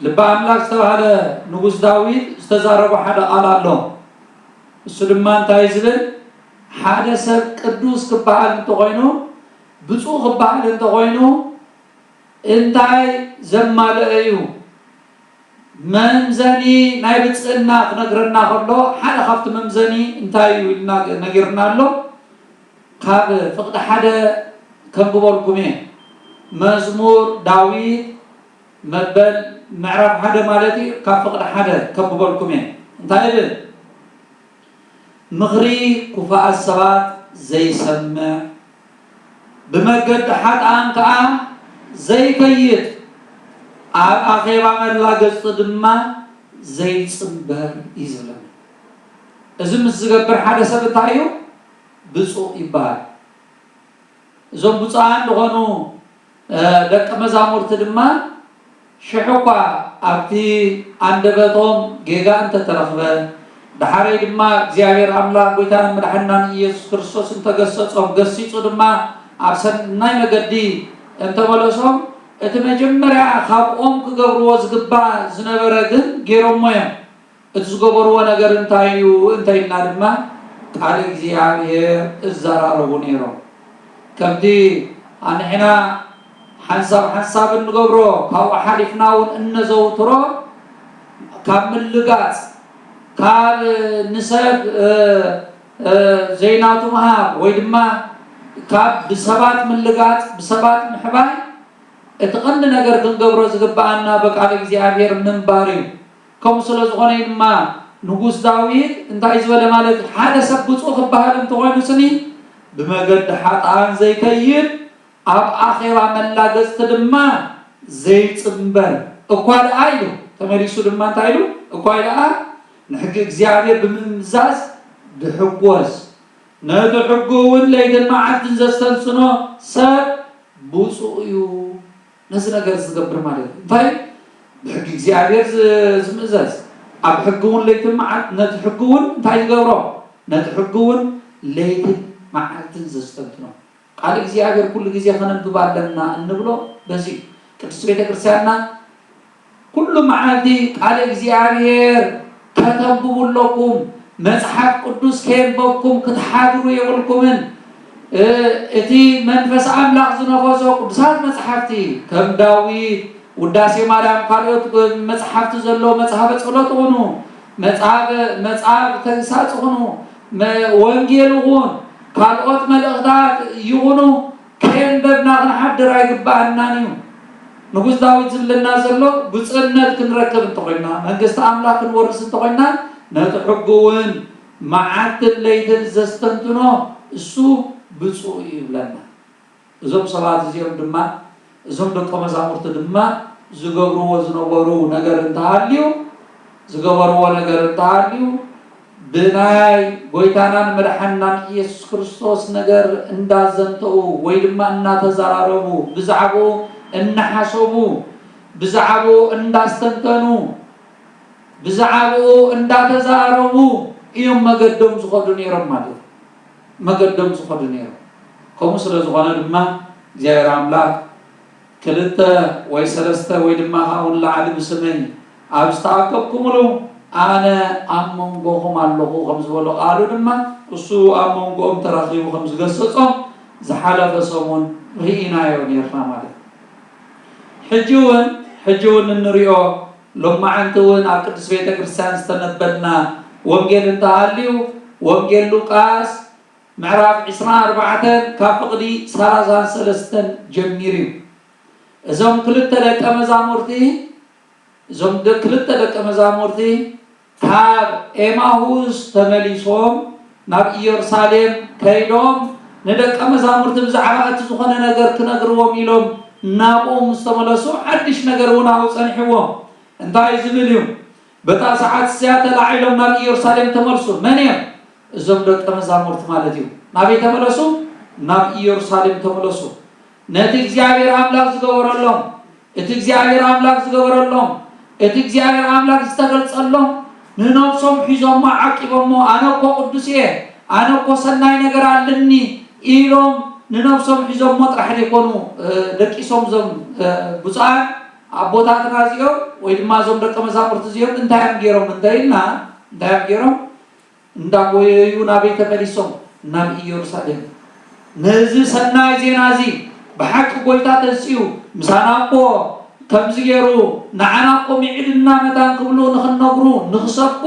ልበ ኣምላክ ዝተባህለ ንጉስ ዳዊት ዝተዛረቦ ሓደ ቃል ኣሎ። እሱ ድማ እንታይ ዝብል፣ ሓደ ሰብ ቅዱስ ክበሃል እንተኾይኑ፣ ብፁዕ ክበሃል እንተኾይኑ፣ እንታይ ዘማልአ እዩ? መምዘኒ ናይ ብፅዕና ክነግረና ከሎ፣ ሓደ ካብቲ መምዘኒ እንታይ እዩ ኢልና ነጊርና ኣሎ። ካብ ፍቕዲ ሓደ ከንብበልኩም እየ። መዝሙር ዳዊት መበል ምዕራፍ ሓደ ማለት እዩ፣ ካብ ፍቕዲ ሓደ ከንብበልኩም እየ። እንታይ ይብል? ምኽሪ ክፉኣት ሰባት ዘይሰምዕ፣ ብመገዲ ሓጥኣን ከኣ ዘይከይድ፣ ኣብ ኣኼባ መላገጺ ድማ ዘይጽንበር እዩ ዝብለና። እዚ ምስ ዝገብር ሓደ ሰብ እንታይ እዩ? ብጹእ ይበሃል። እዞም ብፁዓን ዝኾኑ፣ እ፣ ደቀ መዛሙርቲ ድማ ሽሕ እኳ ኣብቲ ኣንደበቶም ጌጋ እንተተረኽበ፣ ደሓረይ ድማ እግዚኣብሔር ኣምላኽ ጎይታን መድሓኒናን ኢየሱስ ክርስቶስ እንተገሰጾም፣ ገሲጹ ድማ ኣብ ሰናይ መገዲ እንተመለሶም፣ እቲ መጀመርያ ካብኦም ክገብርዎ ዝግባእ ዝነበረ ግን ገይሮሞ እዮም። እቲ ዝገበርዎ ነገር እንታይ እዩ እንተ ኢልና ድማ፣ ቃል እግዚኣብሔር እዘራረቡ ነይሮም። ከምቲ ኣንሕና ሓንሳብ ሓንሳብ እንገብሮ፣ ካብኡ ሓሊፍና እውን እነዘውትሮ፣ ካብ ምልጋጽ፣ ካብ ንሰብ፣ እ፣ እ፣ ዘይናቱ ምሃብ ወይ ድማ ካብ ብሰባት ምልጋጽ፣ ብሰባት ምሕባይ፣ እቲ ቀንዲ ነገር ክንገብሮ ዝግብኣና በቃለ እግዚኣብሔር ምንባር እዩ። ከምኡ ስለ ዝኾነ እዩ ድማ ንጉስ ዳዊት እንታይ ዝበለ ማለት፣ ሓደ ሰብ ብፁዕ ክበሃል እንተኾይኑ ስኒ ብመገዲ ሓጥኣን ዘይከይድ፣ ኣብ ኣኼባ መላገጽቲ ድማ ዘይጽንበር እኳ ደኣ ኢሉ፣ ተመሊሱ ድማ እንታይ ኢሉ? እኳ ደኣ ንሕጊ እግዚኣብሔር ብምእዛዝ ድሕጎስ፣ ነቲ ሕጉ እውን ለይትን መዓልትን ዘስተንትኖ ሰብ ብፁዕ እዩ። ነዚ ነገር ዝገብር ማለት እዩ። እንታይ? ብሕጊ እግዚኣብሔር ዝ-፣ ዝምእዘዝ፣ ኣብ ሕጊ እውን ለይትን መዓል-፣ ነቲ ሕጊ እውን እንታይ ዝገብሮ? ነቲ ሕጊ እውን ለይትን መዓልትን ዘስተንትኖ። ቃል እግዚኣብሔር ኩሉ ግዜ ከነንብብ ኣለና እንብሎ በዚ እዩ። ቅድስት ቤተ ክርስቲያንና ኩሉ መዓልቲ ቃል እግዚኣብሔር ከተንብቡ ኣለኩም፣ መጽሓፍ ቅዱስ ከየንበብኩም ክትሓድሩ የብልኩምን። እ፣ እቲ መንፈስ ኣምላኽ ዝነፈሶ ቅዱሳት መጽሓፍቲ ከም ዳዊት፣ ውዳሴ ማርያም፣ ካልኦት መጽሓፍቲ ዘሎ መጽሐፈ ጸሎት ይኹኑ፣ መጽሐፈ፣ መጽሐፈ ተግሳጽ ይኹኑ፣ መ-፣ ወንጌል ይኹን ካልኦት መልእኽታት ይኹኑ ከየንበብና ክንሓድር ኣይግብኣናን እዩ። ንጉስ ዳዊት ዝብለና ዘሎ ብፁዕነት ክንረክብ እንተኾይና፣ መንግስቲ ኣምላኽ ክንወርስ እንተኾይና፣ ነቲ ሕጉ እውን መዓልትን ለይትን ዘስተንትኖ እሱ ብፁዕ እዩ ይብለና። እዞም ሰባት እዚኦም ድማ፣ እዞም ደቀ መዛሙርቲ ድማ ዝገብርዎ ዝነበሩ ነገር እንተሃልዩ፣ ዝገበርዎ ነገር እንተሃልዩ፣ ብናይ ጎይታናን መድሓንናን ኢየሱስ ክርስቶስ ነገር እንዳዘንተኡ ወይ ድማ እናተዘራረቡ፣ ብዛዕባኡ እናሓሰቡ፣ ብዛዕባኡ እንዳስተንተኑ፣ ብዛዕባኡ እንዳተዛረቡ እዮም መገዶም ዝኸዱ ነይሮም ማለት እዩ። መገዶም ዝኸዱ ነይሮም። ከምኡ ስለ ዝኾነ ድማ እግዚኣብሔር ኣምላኽ ክልተ ወይ ሰለስተ ወይ ድማ ካብኡ ንላዕሊ ብስመይ ኣብ ዝተኣከብኩምሉ ኣነ ኣብ መንጎኹም ኣለኹ ከም ዝበሎ ቃሉ ድማ እሱ ኣብ መንጎኦም ተራኺቡ ከም ዝገሰጾም ዝሓለፈ ሰሙን ርኢናዮ ነይርና ማለት እዩ። ሕጂ እውን፣ ሕጂ እውን እንሪኦ ሎማዓንቲ እውን ኣብ ቅድስት ቤተ ክርስቲያን ዝተነበብና ወንጌል እንተሃልዩ፣ ወንጌል ሉቃስ ምዕራፍ ዕስራን ኣርባዕተን ካብ ፍቕዲ ሰላሳን ሰለስተን ጀሚሩ እዩ። እዞም ክልተ ደቀ መዛሙርቲ፣ እዞም ደ-፣ ክልተ ደቀ መዛሙርቲ ካብ ኤማሁስ ተመሊሶም ናብ ኢየሩሳሌም ከይዶም ንደቀ መዛሙርቲ ብዛዕባ እቲ ዝኾነ ነገር ክነግርዎም ኢሎም ናብኡ ምስ ተመለሱ ሓድሽ ነገር እውን ኣብኡ ጸኒሕዎም። እንታይ ዝብል እዩ? በታ ሰዓት እዚኣ ተላዒሎም ናብ ኢየሩሳሌም ተመልሱ። መን እዮም? እዞም ደቀ መዛሙርቲ ማለት እዩ። ናበይ ተመለሱ? ናብ ኢየሩሳሌም ተመለሱ። ነቲ እግዚኣብሔር ኣምላኽ ዝገበረሎም፣ እቲ እግዚኣብሔር ኣምላኽ ዝገበረሎም፣ እቲ እግዚኣብሔር ኣምላኽ ዝተገልጸሎም ንነብሶም ሒዞሞ ዓቂቦሞ፣ ኣነ እኮ ቅዱስ እየ፣ ኣነ እኮ ሰናይ ነገር ኣለኒ ኢሎም ንነብሶም ሒዞሞ ጥራሕ ዘይኮኑ፣ እ፣ ደቂሶም እዞም፣ እ፣ ብፁዓን ኣቦታትና እዚኦም ወይ ድማ እዞም ደቀ መዛሙርቲ እዚኦም እንታይ እዮም ገይሮም እንተ ኢልና፣ እንታይ እዮም ገይሮም? እንዳጎየዩ ናበይ ተመሊሶም? ናብ ኢየሩሳሌም። ነዚ ሰናይ ዜና እዚ ብሓቂ ጎይታ ተንሲኡ፣ ምሳና እኮ ከምዚ ገይሩ፣ ንዓና እኮ ምዒድና መታን ክብሉ ንኽነግሩ፣ ንኽሰብኩ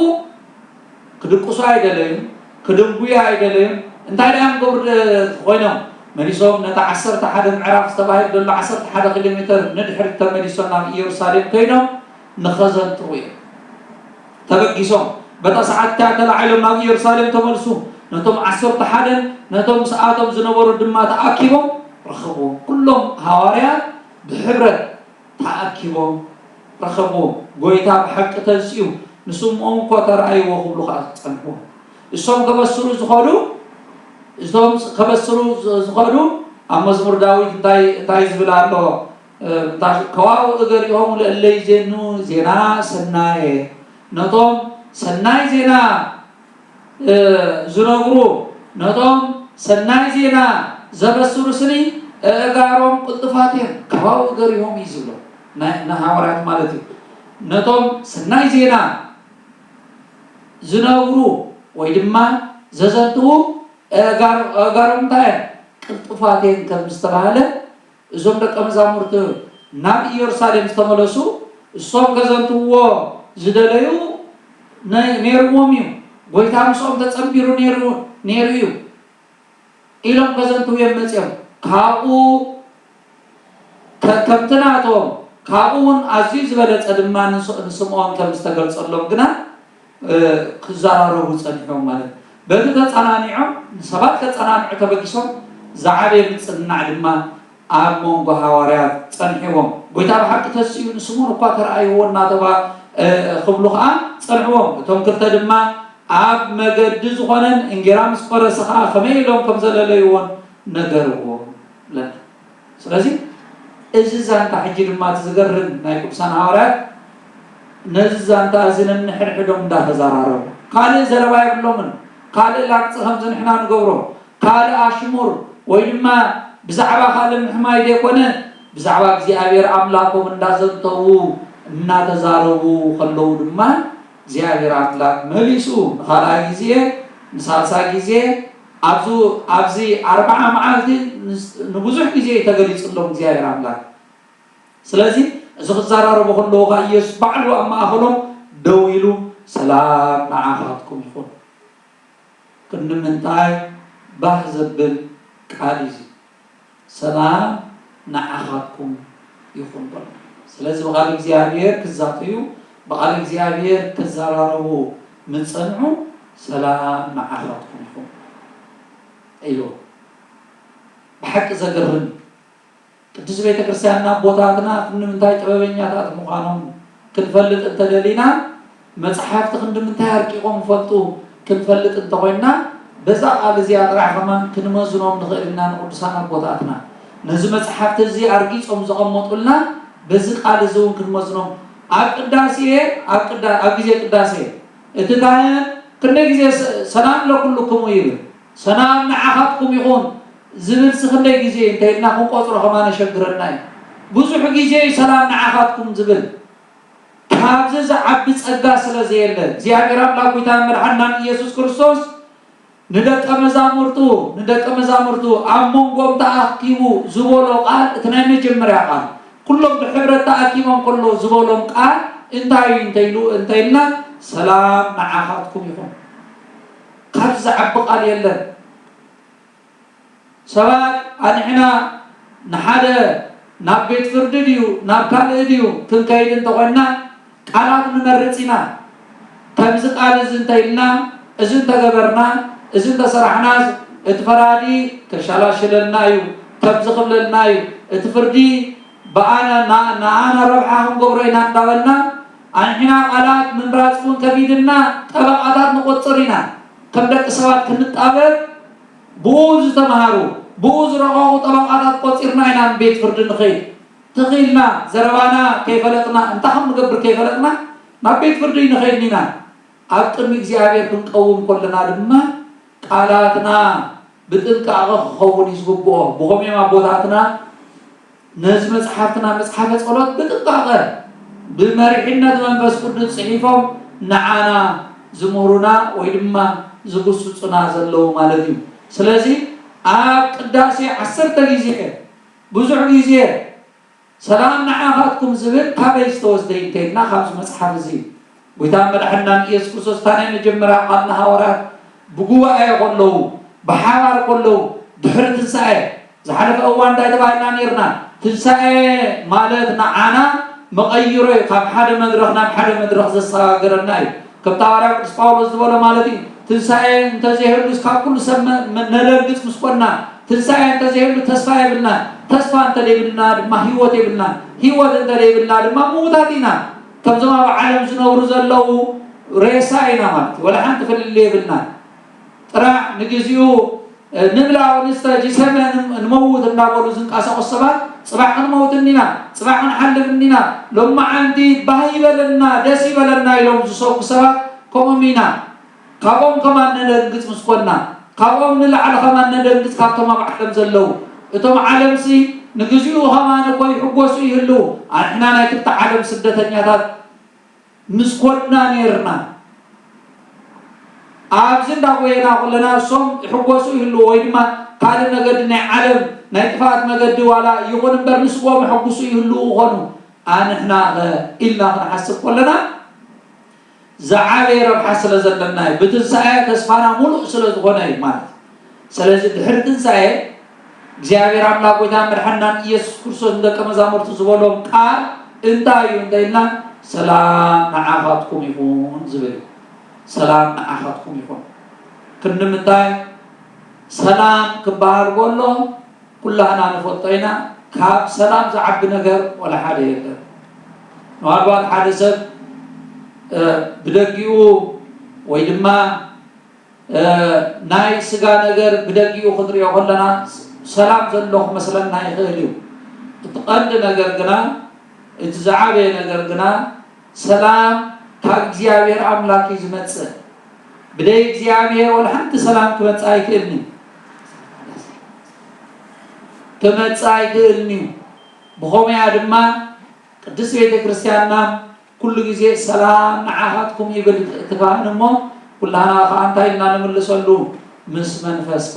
ክድቅሱ ኣይደለዩን፣ ክድንጉዩ ኣይደለዩን። እንታይ ደኣ እዮም ክገብሩ ደ-፣ ኮይኖም? መሊሶም ነቲ ዓሰርተ ሓደ ምዕራፍ ዝተባህለ ዘሎ ዓሰርተ ሓደ ኪሎ ሜትር ንድሕሪት ተመሊሶም ናብ ኢየሩሳሌም ከይዶም ንኸዘንትዉ እዮም ተበጊሶም። በታ ሰዓት እቲኣ ተላዒሎም ናብ ኢየሩሳሌም ተመልሱ። ነቶም ዓሰርተ ሓደን ነቶም ምስኣቶም ዝነበሩ ድማ ተኣኪቦም ረኸብዎም። ኩሎም ሃዋርያት ብሕብረት ተኣኪቦም ረኸብዎም። ጎይታ ብሓቂ ተንሲኡ፣ ንስምዖን እኮ ተራእይዎ ክብሉ ኸኣ ጸንሕዎም። እሶም ከበስሩ ዝኸዱ፣ እቶም ከበስሩ ዝ-፣ ዝኸዱ ኣብ መዝሙር ዳዊት እንታይ፣ እንታይ ዝብል ኣሎ? እ፣ እንታይ፣ ከዋውእ እገሪሆሙ ለእለ ይዜኑ ዜና ሰናየ። ነቶም ሰናይ ዜና እ፣ ዝነግሩ፣ ነቶም ሰናይ ዜና ዘበስሩ ስኒ እእጋሮም ቅልጥፋት እየን፣ ከዋውእ እገሪሆም እዩ ዝብሎ። ናይ፣ ንሃዋርያት ማለት እዩ። ነቶም ሰናይ ዜና ዝነግሩ ወይ ድማ ዘዘንትዉ እእጋር-፣ እእጋሮም እንታይ እየን? ቅልጥፋት እየን ከም ዝተባህለ እዞም ደቀ መዛሙርቲ ናብ ኢየሩሳሌም ዝተመለሱ፣ እሶም ከዘንትውዎ ዝደለዩ ነ-፣ ነይርዎም እዩ። ጎይታ ምስኦም ተጸንቢሩ ነይሩ፣ ነይሩ እዩ ኢሎም ከዘንትዉ እዮም መጺኦም። ካብኡ ከ-፣ ከምቲ ናቶም፣ ካብኡ እውን ኣዝዩ ዝበለጸ ድማ ንስ-፣ ንስምዖን ከም ዝተገልጸሎም ግና፣ እ፣ ክዘራረቡ ጸኒሖም ማለት እዩ። በቲ ተጸናኒዖም፣ ንሰባት ከጸናንዑ ተበጊሶም፣ ዝዓበየ ምጽንናዕ ድማ ኣብ መንጎ ሃዋርያት ጸንሕዎም። ጎይታ ብሓቂ ተሲኡ ንስምኦን እኳ ተራእይዎ እናተባ-፣ እ፣ ክብሉ ኸኣ ጸንሕዎም። እቶም ክልተ ድማ ኣብ መገዲ ዝኾነን እንጌራ ምስ ቆረሰ ኸኣ ከመይ ኢሎም ከም ዘለለይዎን ነገርዎ ብለና። ስለዚ እዚ ዛንታ ሕጂ ድማ እቲ ዝገርም ናይ ቅዱሳን ሃዋርያት ነዚ ዛንታ እዚ ነንሕድሕዶም እንዳተዘራረቡ ካልእ ዘረባ የብሎምን። ካልእ ላግጺ ከምዚ ንሕና ንገብሮ ካልእ ኣሽሙር ወይ ድማ ብዛዕባ ካልእ ምሕማይ ዘይኮነ ብዛዕባ እግዚኣብሔር ኣምላኮም እንዳዘንተዉ እናተዛረቡ ከለዉ ድማ እግዚኣብሔር ኣምላክ መሊሱ ንኻልኣይ ግዜ፣ ንሳልሳይ ግዜ፣ ኣብዚ፣ ኣብዚ ኣርብዓ መዓልቲ ንስ-፣ ንብዙሕ ግዜ እዩ ተገሊጹሎም እግዚኣብሔር ኣምላክ። ስለዚ እዚ ክዘራረቡ ከለዉ ኸኣ ኢየሱስ ባዕሉ ኣብ ማእከሎም ደው ኢሉ፣ "ሰላም ንዓኻትኩም ይኹን።" ክንዲ ምንታይ ባህ ዘብል ቃል እዩ እዚ። "ሰላም ንዓኻትኩም ይኹን" በሉ። ስለዚ ብቓል እግዚኣብሔር ክዛተዩ፣ ብቓል እግዚኣብሔር ክዘራረቡ ምስ ጸንሑ፣ "ሰላም ንዓኻትኩም ይኹን" ኢሉ። ብሓቂ ዘገርም እዩ። ቅድስት ቤተ ክርስቲያንና ኣቦታትና ክንዲ ምንታይ ጥበበኛታት ምዃኖም ክንፈልጥ እንተደሊና፣ መጽሓፍቲ ክንዲ ምንታይ ኣርቂቖም ይፈልጡ ክንፈልጥ እንተኾይንና፣ በዛ ቃል እዚኣ ጥራሕ ከማን ክንመዝኖም ንኽእል ኢና ንቅዱሳን ኣቦታትና። ነዚ መጽሓፍቲ እዚ ኣርጊጾም ዘቐመጡልና በዚ ቃል እዚ እውን ክንመዝኖም። ኣብ ቅዳሴ፣ ኣብ ቅዳ-፣ ኣብ ግዜ ቅዳሴ እቲ ካህን ክንደይ ግዜ ሰ-፣ "ሰላም ለኩልክሙ" ይብል። "ሰላም ንዓኻትኩም ይኹን" ዝብልሲ ክንደይ ግዜ እንተ ኢልና ክንቆጽሮ ከማን የሸግረና እዩ። ብዙሕ ግዜ እዩ "ሰላም ንዓኻትኩም" ዝብል። ካብዚ ዝዓቢ ጸጋ ስለ ዘየለ፣ እግዚኣብሔር ኣምላክ ጎይታን መድሓንናን ኢየሱስ ክርስቶስ ንደቀ መዛሙርቱ፣ ንደቀ መዛሙርቱ ኣብ መንጎም ተኣኪቡ ዝበሎ ቃል፣ እቲ ናይ መጀመርያ ቃል፣ ኩሎም ብሕብረት ተኣኪቦም ከሎ ዝበሎም ቃል እንታይ እዩ እንተ ኢሉ፣ እንተ ኢልና፣ "ሰላም ንዓኻትኩም ይኹን።" ካብዚ ዝዓቢ ቃል የለን። ሰባት ኣንሕና ንሓደ ናብ ቤት ፍርዲ ድዩ ናብ ካልእ ድዩ ክንከይድ እንተኾይንና ቃላት ንመርጽ ኢና። ከምዚ ቃል እዚ እንተ ኢልና፣ እዚ እንተገበርና፣ እዚ እንተሰራሕና፣ እቲ ፈራዲ ከሻላሽለልና እዩ፣ ከምዚ ክብለልና እዩ፣ እቲ ፍርዲ ብኣና፣ ና-፣ ንኣና ረብሓ ክንገብሮ ኢና እንዳበልና፣ ኣንሕና ቃላት ምምራጽ እውን ከቢድና፣ ጠበቓታት ንቆጽር ኢና። ከም ደቂ ሰባት ክንጣበብ ብኡ ዝተማሃሩ፣ ብኡ ዝረቐቑ ጠበቓታት ቆጺርና ኢና ንቤት ፍርዲ ንኸይድ። ትኽ ኢልና፣ ዘረባና ከይፈለጥና፣ እንታይ ከም ንገብር ከይፈለጥና፣ ናብ ቤት ፍርዲ ንኸይድ ኢና። ኣብ ቅድሚ እግዚኣብሔር ክንቀውም ከለና ድማ፣ ቃላትና ብጥንቃቐ ክኸውን እዩ ዝግብኦ። ብኸምኡ እዮም ኣቦታትና ነዚ መጽሓፍትና መጽሓፈ ጸሎት ብጥንቃቐ ብመሪሕነት መንፈስ ቅዱስ ጽሒፎም ንዓና ዝምህሩና ወይ ድማ ዝግስጹና ዘለዉ ማለት እዩ። ስለዚ ኣብ ቅዳሴ ዓሰርተ ግዜ፣ ብዙሕ ግዜ ሰላም ንዓኻትኩም ዝብል ካበይ ዝተወስደ እዩ እንተ ኢልና፣ ካብዚ መጽሓፍ እዚ ጎይታ መድሓንናን ኢየሱስ ክርስቶስ እታ ናይ መጀመርያ ቃል ንሃዋርያት ብጉባኤ ከለዉ፣ ብሓባር ከለዉ፣ ድሕሪ ትንሳኤ፣ ዝሓለፈ እዋን እንታይ ተባሂልና ነይርና? ትንሳኤ ማለት ንዓና መቐይሮ እዩ፣ ካብ ሓደ መድረኽ ናብ ሓደ መድረኽ ዘሰጋግረና እዩ። ከምቲ ሃዋርያ ቅዱስ ጳውሎስ ዝበሎ ማለት እዩ፣ ትንሳኤ እንተዘይህሉስ ካብ ኩሉ ሰብ መ-፣ መ-፣ ነደንግጽ ምስ ኮና፣ ትንሳኤ እንተዘይህሉ ተስፋ የብልናን፣ ተስፋ እንተዘይብልና ድማ ህይወት የብልናን፣ ህይወት እንተዘይብልና ድማ ምዉታት ኢና። ከምዞም ኣብ ዓለም ዝነብሩ ዘለዉ ሬሳ ኢና ማለት እዩ። ወላ ሓንቲ ፍልልይ የብልናን። ጥራሕ ንግዚኡ፣ እ፣ ንብላዕ ወንስተ ጅሰመ ን-፣ ንመውት እንዳበሉ ዝንቀሳቀሱ ሰባት፣ ጽባሕ ክንመውት እንዲና፣ ጽባሕ ክንሓልፍ እንዲና፣ ሎማዓንቲ ባህ ይበለና፣ ደስ ይበለና ኢሎም ዝሰጉ ሰባት ከምኦም ኢና። ካብኦም ከማን ነደንግጽ ምስ ኮና፣ ካብኦም ንላዕሊ ከማን ነደንግጽ ካብቶም ኣብ ዓለም ዘለዉ። እቶም ዓለምሲ ንግዚኡ ከማን እኮ ይሕጎሱ ይህልዉ። ኣንሕና ናይ ክልተ ዓለም ስደተኛታት ምስ ኮና ነይርና። ኣብዚ እንዳጎየና ከለና እሶም ይሕጎሱ ይህልዉ ወይ ድማ ካልእ መገዲ ናይ ዓለም ናይ ጥፍኣት መገዲ ዋላ ይኹን እምበር ንስዎም የሐጉሱ ይህልዉ ይኾኑ። ኣንሕና ኸ ኢልና ክንሓስብ ከለና ዝዓበየ ረብሓ ስለ ዘለና እዩ። ብትንሳኤ ተስፋና ሙሉእ ስለ ዝኾነ እዩ ማለት። ስለዚ ድሕሪ ትንሳኤ እግዚኣብሔር ኣምላክ ጎይታን መድሓኒናን ኢየሱስ ክርስቶስ ንደቀ መዛሙርቱ ዝበሎም ቃል እንታይ እዩ እንተ ኢልና፣ ሰላም ንዓኻትኩም ይኹን ዝብል እዩ። ሰላም ንዓኻትኩም ይኹን። ክንዲ ምንታይ ሰላም ክበሃል ከሎ ኩላህና ንፈልጦ ኢና፣ ካብ ሰላም ዝዓቢ ነገር ወላ ሓደ የለን። ምናልባት ሓደ ሰብ፣ እ፣ ብደጊኡ ወይ ድማ፣ እ፣ ናይ ስጋ ነገር ብደጊኡ ክንሪኦ ከለና ሰላም ዘሎ ክመስለና ይኽእል እዩ። እቲ ቀንዲ ነገር ግና፣ እቲ ዝዓበየ ነገር ግና ሰላም ካብ እግዚኣብሔር ኣምላክ እዩ ዝመጽእ። ብደይ እግዚኣብሔር ወላ ሓንቲ ሰላም ክመጽእ ኣይክእልን እዩ። ክመጽእ ኣይክእልን እዩ። ብኸመያ ድማ ቅድስት ቤተ ክርስቲያንና ኩሉ ግዜ ሰላም ንዓኻትኩም ይብል ትፋህን እሞ፣ ኩላህና ኸዓ እንታይ ኢልና ንምልሰሉ? ምስ መንፈስካ።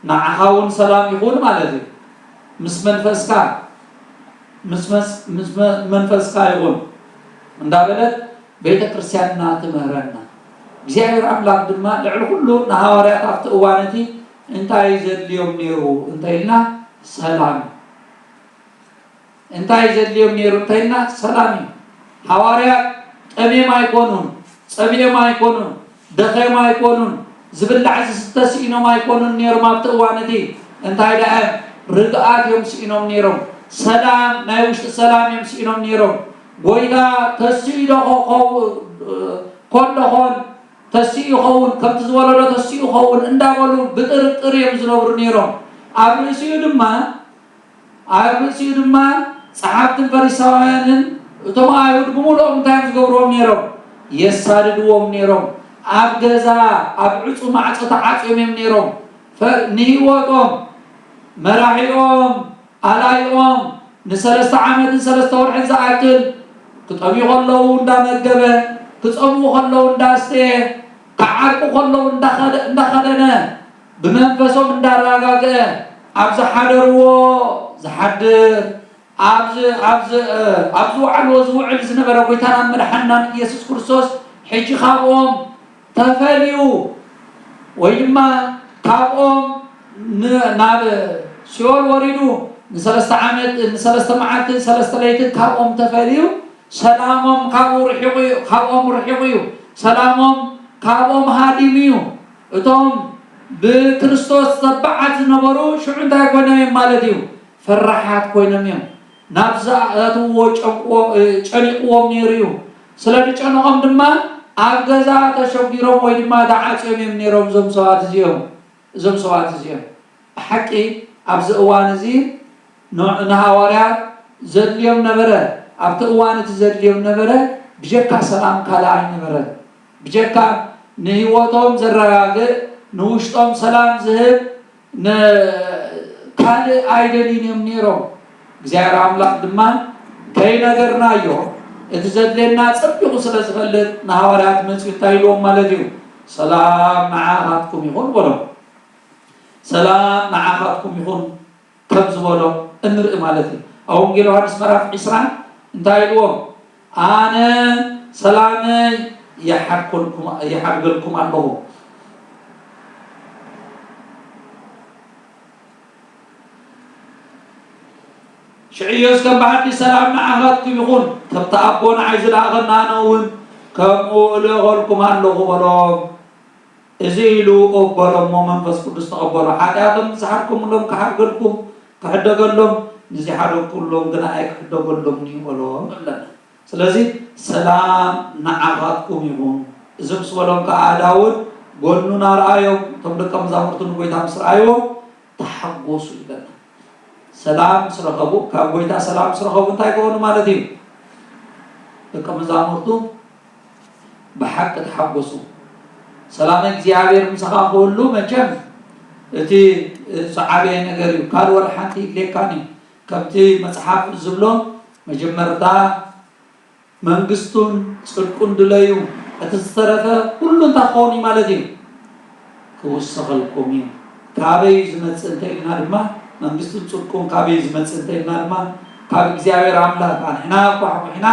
ንዓኻ እውን ሰላም ይኹን ማለት እዩ። ምስ መንፈስካ፣ ምስ መስ-፣ ምስ መ-፣ መንፈስካ ይኹን እንዳበለት ቤተ ክርስቲያንና ትምህረና። እግዚኣብሔር ኣምላክ ድማ ልዕሊ ኩሉ ንሃዋርያት ኣብቲ እዋን እቲ እንታይ ዘድልዮም ነይሩ እንተ ኢልና፣ ሰላም። እንታይ ዘድልዮም ነይሩ እንተ ኢልና፣ ሰላም እዩ። ሃዋርያት ጠምዮም ኣይኮኑን፣ ጸሚኦም ኣይኮኑን፣ ደኺሞም ኣይኮኑን፣ ዝብላዕ ዝስተ ስኢኖም ኣይኮኑን ነይሮም ኣብቲ እዋን እቲ። እንታይ ደኣ፣ ርግኣት እዮም ስኢኖም ነይሮም። ሰላም፣ ናይ ውሽጢ ሰላም እዮም ስኢኖም ነይሮም። ጎይታ ተሲኡ ዶ ኸ-፣ ኸው-፣ ኮን ዶ ኾን፣ ተሲኡ ይኸውን፣ ከምቲ ዝበሎ ዶ ተሲኡ ይኸውን እንዳበሉ ብጥርጥር እዮም ዝነብሩ ነይሮም። ኣብ ርእሲኡ ድማ ኣብ ርእሲኡ ድማ ጸሓፍትን ፈሪሳውያንን እቶም ኣይሁድ ብምሉኦም እንታይ እዮም ዝገብርዎም ነይሮም? የሳድድዎም ነይሮም። ኣብ ገዛ፣ ኣብ ዕጹ ማዕጾ ተዓጽዮም እዮም ነይሮም። ፈ-፣ ንህይወቶም፣ መራሒኦም፣ ኣላይኦም ንሰለስተ ዓመትን ሰለስተ ወርሕን ዝኣክል ክጠምዩ ከለዉ እንዳመገበ፣ ክጸምኡ ከለዉ እንዳስተየ፣ ክዓርቁ ከለዉ እንዳኸደ-፣ እንዳኸደነ፣ ብመንፈሶም እንዳረጋግአ፣ ኣብ ዝሓደርዎ ዝሓድር፣ ኣብ ዝ-፣ ኣብ ዝ-፣ እ፣ ኣብ ዝወዓልዎ ዝውዕል ዝነበረ ጎይታናን መድሓኒናን ኢየሱስ ክርስቶስ፣ ሕጂ ካብኦም ተፈልዩ፣ ወይ ድማ ካብኦም ን-፣ ናብ ሲኦል ወሪዱ፣ ንሰለስተ ዓመት፣ ንሰለስተ መዓልትን ሰለስተ ለይትን ካብኦም ተፈልዩ፣ ሰላሞም ካብኡ ርሒቑ እዩ፣ ካብኦም ርሒቑ እዩ። ሰላሞም ካብኦም ሃዲሙ እዩ። እቶም ብክርስቶስ ተባዓት ዝነበሩ ሽዑ እንታይ ኮይኖም እዮም ማለት እዩ? ፈራሓት ኮይኖም እዮም። ናብ ዝኣተውዎ ጨንቅዎ-፣ እ፣ ጨኒቕዎም ነይሩ እዩ። ስለ ዝጨነቖም ድማ ኣብ ገዛ ተሸጒሮም ወይ ድማ ተዓጽዮም እዮም ነይሮም እዞም ሰባት እዚኦም። እዞም ሰባት እዚኦም። ብሓቂ ኣብዚ እዋን እዚ ን-፣ ንሃዋርያት ዘድልዮም ነበረ፣ ኣብቲ እዋን እቲ ዘድልዮም ነበረ፣ ብጀካ ሰላም ካልእ ኣይነበረን። ብጀካ ንህይወቶም ዘረጋግእ፣ ንውሽጦም ሰላም ዝህብ፣ ን-፣ ካልእ ኣይደልዩን እዮም ነይሮም። እግዚኣብሔር ኣምላኽ ድማ ከይነገርናዮ፣ እቲ ዘድልየና ጸቢቑ ስለ ዝፈልጥ ንሃዋርያት መጺኡ እንታይ ኢልዎም ማለት እዩ? ሰላም ንዓኻትኩም ይኹን በሎም። ሰላም ንዓኻትኩም ይኹን ከም ዝበሎ እንርኢ ማለት እዩ። ኣብ ወንጌል ዮሃንስ ምዕራፍ ዕስራ እንታይ ኢልዎም? ኣነ ሰላመይ ይሓድገልኩም፣ ይሓድገልኩም ኣለኹ። ሽዕዮስ ከም ብሓድሽ ሰላም ንዓኻትኩም ይኹን፣ ከምቲ ኣቦ ንዓይ ዝለኣኸኒ ኣነ እውን ከምኡ እልእኸልኩም ኣለኹ በሎም። እዚ ኢሉ ኣበለ እሞ መንፈስ ቅዱስ ተቐበሉ። ሓጢኣቶም ንዝሓድኩምሎም ክሓድገልኩም፣ ክሕደገሎም፣ ንዘይሓደግኩምሎም ግና ኣይክሕደገሎምን እዩ በሎም ኣለና። ስለዚ ሰላም ንዓኻትኩም ይኹን። እዚ ምስ በሎም ከኣ ዳውድ ጎኑ እናረኣዮም፣ እቶም ደቀ መዛሙርቱ ንጎይታ ምስ ረኣይዎ ተሓጎሱ ይብለና። ሰላም ምስ ረኸቡ፣ ካብ ጎይታ ሰላም ምስ ረኸቡ እንታይ ክኾኑ ማለት እዩ? ደቀ መዛሙርቱ ብሓቂ ተሓጎሱ። ሰላም እግዚኣብሔር ምሳኻ ክህሉ መቸም እቲ ዝዓበየ ነገር እዩ። ካልእ ወላ ሓንቲ ይድልየካን እዩ። ከምቲ መጽሓፍ ዝብሎ መጀመርታ መንግስቱን ጽድቁን ድለዩ፣ እቲ ዝተረፈ ኩሉ እንታይ ክኸውን እዩ ማለት እዩ? ክውሰኸልኩም እዩ። ካበይ ዝመጽእ እንተ ኢልና ድማ፣ መንግስቱን ጽድቁን ካበይ ዝመጽእ እንተ ኢልና ድማ፣ ካብ እግዚኣብሔር ኣምላኽ፣ ኣንሕና እኳ ኣሕዋትና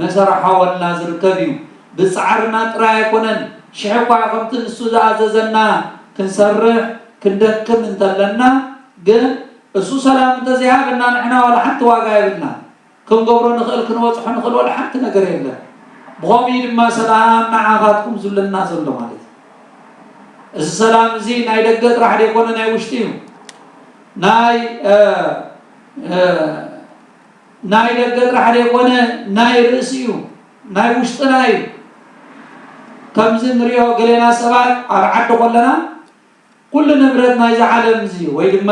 መሰረ ሓወልና ዝርከብ እዩ። ብጻዕርና ጥራይ ኣይኮነን፣ ሽሕኳ ከምቲ ንሱ ዝኣዘዘና ክንሰርሕ ክንደክም እንተለና፣ ግን እሱ ሰላም እንተዘይሃበና ንሕና ዋላ ሓንቲ ዋጋ የብልናን። ክንገብሮ ንኽእል፣ ክንበጽሖ ንኽእል ዋላ ሓንቲ ነገር የለን። ብኸምኡ ድማ ሰላም ንዓኻትኩም ዝብለና ዘሎ ማለት እዩ። እዚ ሰላም እዚ ናይ ደገ ጥራሕ ዘይኮነ ናይ ውሽጢ እዩ። ናይ፣ እ፣ እ፣ ናይ ደገ ጥራሕ ዘይኮነ ናይ ርእሲ እዩ፣ ናይ ውሽጥና እዩ። ከምዚ ንሪኦ ገሌና ሰባት ኣብ ዓዲ ከለና ኩሉ ንብረት ናይዚ ዓለም እዚ ወይ ድማ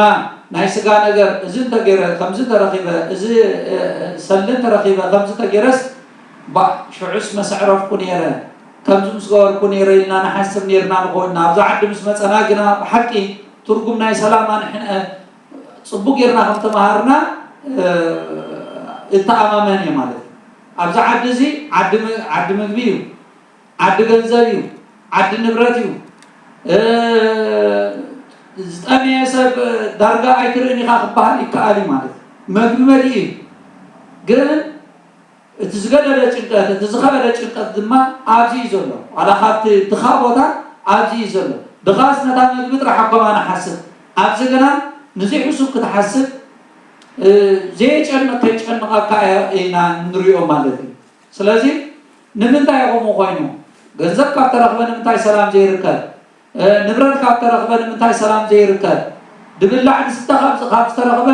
ናይ ስጋ ነገር፣ እዚ እንተገይረ ከምዚ ተረኺበ፣ እዚ፣ እ፣ ሰልዲ እንተረኺበ ከምዚ ተገይረስ፣ ባ፣ ሽዑስ መሰዕረፍኩ ነይረ፣ ከምዚ ምስ ገበርኩ ነይረ ኢልና ንሓስብ ነይርና ንኸውን ኢና። ኣብዚ ዓዲ ምስ መጸና ግና ብሓቂ ትርጉም ናይ ሰላም ኣንሕን፣ እ፣ ጽቡቅ ጌርና ከም ተማሃርና፣ እ፣ እተኣማመን እየ ማለት እዩ። ኣብዚ ዓዲ እዚ ዓዲ ም-፣ ዓዲ ምግቢ እዩ፣ ዓዲ ገንዘብ እዩ፣ ዓዲ ንብረት እዩ። እ፣ ዝጠመየ ሰብ ዳርጋ ኣይትርእን ኢኻ ክበሃል ይከኣል እዩ ማለት እዩ። መግቢ መሊኡ እዩ። ግን እቲ ዝገደደ ጭንቀት፣ እቲ ዝኸበደ ጭንቀት ድማ ኣብዚ እዩ ዘሎ። ዋላ ካብቲ ድኻ ቦታ ኣብዚ እዩ ዘሎ። ድኻስ ነታ መግቢ ጥራሕ ኣኮ ንሓስብ። ኣብዚ ግና ንዘይሕሱብ ክትሓስብ፣ እ፣ ዘየጨንቕ ከይጨንቐካ ኢና ንሪኦ ማለት እዩ። ስለዚ ንምንታይ ከምኡ ኮይኑ? ገንዘብ ካብ ተረኽበ ንምንታይ ሰላም ዘይርከብ? እ፣ ንብረት ካብ ተረኽበ ንምንታይ ሰላም ዘይርከብ? ድብላዕ ድስተ ካብ፣ ካብ ዝተረኽበ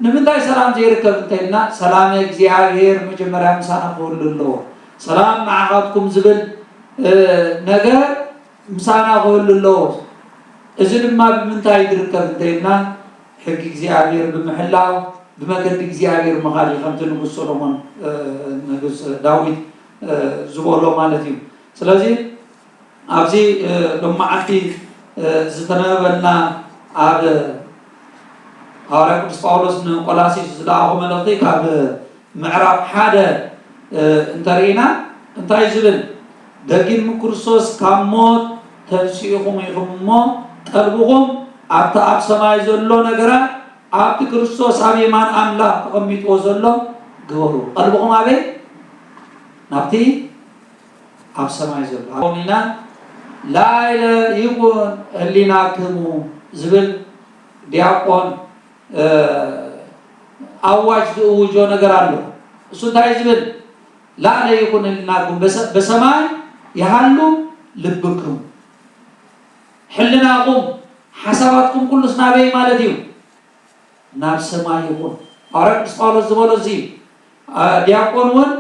ንምንታይ ሰላም ዘይርከብ እንተ ኢልና፣ ሰላመ እግዚኣብሔር መጀመርያ ምሳና ክህሉ ኣለዎ። ሰላም ንዓኻትኩም ዝብል፣ እ፣ ነገር ምሳና ክህሉ ኣለዎ። እዚ ድማ ብምንታይ ዝርከብ እንተ ኢልና፣ ሕጊ እግዚኣብሔር ብምሕላው፣ ብመገዲ እግዚኣብሔር ምኻድ እዩ፣ ከምቲ ንጉስ ሰሎሞን፣ እ፣ ንጉስ ዳዊት፣ እ፣ ዝበሎ ማለት እዩ። ስለዚ ኣብዚ፣ እ፣ ሎማዓልቲ፣ እ፣ ዝተነበበልና ኣብ ሃዋርያ ቅዱስ ጳውሎስ ንቆላሲስ ዝለኣኾ መልእኽቲ ካብ ምዕራፍ ሓደ፣ እ፣ እንተርኢና እንታይ ዝብል? ደጊም ክርስቶስ ካብ ሞት ተንሲእኹም ኢኹም እሞ ቀልብኹም ኣብቲ ኣብ ሰማይ ዘሎ ነገራት፣ ኣብቲ ክርስቶስ ኣብ የማን ኣምላኽ ተቐሚጥዎ ዘሎ ግበሩ። ቀልብኹም ኣበይ? ናብቲ ኣብ ሰማይ ዘሎ። ኣሁን ኢና ላዕለ ይኩን ህሊናክሙ ዝብል ዲያቆን፣ እ፣ ኣዋጅ ዝእውጆ ነገር ኣሎ። እሱ እንታይ ዝብል? ላዕለ ይኩን ህሊናኩም፣ በሰ-፣ በሰማይ ይሃሉ ልብኩም። ሕልናኹም፣ ሓሳባትኩም ኩሉስ ናበይ ማለት እዩ? ናብ ሰማይ ይኹን። ሃዋርያ ቅዱስ ጳውሎስ ዝበሎ እዚ፣ አ፣ ዲያቆን እውን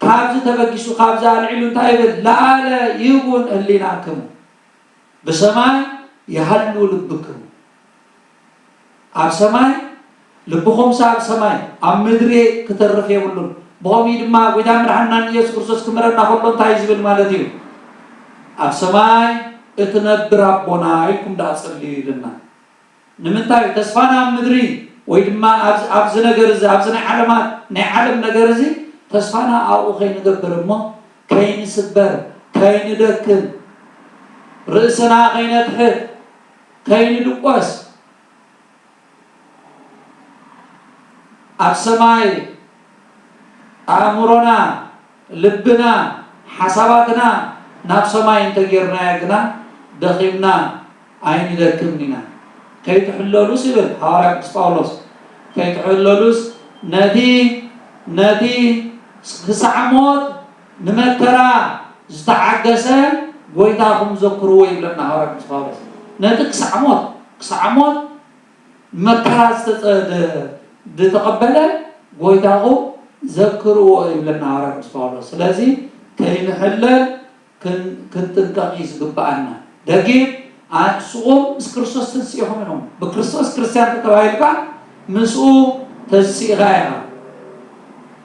ካብዚ ተበጊሱ፣ ካብዚ ኣልዒሉ እንታይ ይብል? ላዕለ ይኩን ህሊናክሙ፣ ብሰማይ ይሃሉ ልብክሙ። ኣብ ሰማይ ልብኹምስ ኣብ ሰማይ፣ ኣብ ምድሪ ክተርፍ የብሉን። ብኸምኡ ድማ ጐይታ መድሓንና ኢየሱስ ክርስቶስ ክምረና ከሎ እንታይ ዝብል ማለት እዩ? ኣብ ሰማይ እትነብር ኣቦና ኢልኩም ደኣ ጸልዩ ይብለና። ንምንታይ? ተስፋና ኣብ ምድሪ ወይ ድማ ኣብዚ፣ ኣብዚ ነገር እዚ፣ ኣብዚ ናይ ዓለማት፣ ናይ ዓለም ነገር እዚ ተስፋና ኣብኡ ከይንገብር እሞ ከይንስበር፣ ከይንደክም፣ ርእስና ከይነትሕት፣ ከይንድቆስ፣ ኣብ ሰማይ ኣእምሮና፣ ልብና፣ ሓሳባትና ናብ ሰማይ እንተጌርናዮ ግና ደኺምና ኣይንደክምን ኢና። ከይትሕለሉስ ይብል ሃዋርያ ቅዱስ ጳውሎስ፣ ከይትሕለሉስ ነቲ፣ ነቲ ክሳዕ ሞት ንመከራ ዝተዓገሰ ጐይታኹም ዘክርዎ ይብለና ሃዋርያ ቅዱስ ጳውሎስ። ነቲ ክሳዕ ሞት፣ ክሳዕ ሞት መከራ ዝተጸ-፣ ደ-፣ ዝተቐበለ ጐይታኹም ዘክርዎ ይብለና ሃዋርያ ቅዱስ ጳውሎስ። ስለዚ ከይንሕለል ክን-፣ ክንጥንቀቕ እዩ ዝግብኣና። ደጊም ኣ-፣ ንስኹም ምስ ክርስቶስ ተንሲእኹም ኢኹም። ብክርስቶስ ክርስትያን ተተባሂልካ ምስኡ ተንሲእኻ ኢኻ።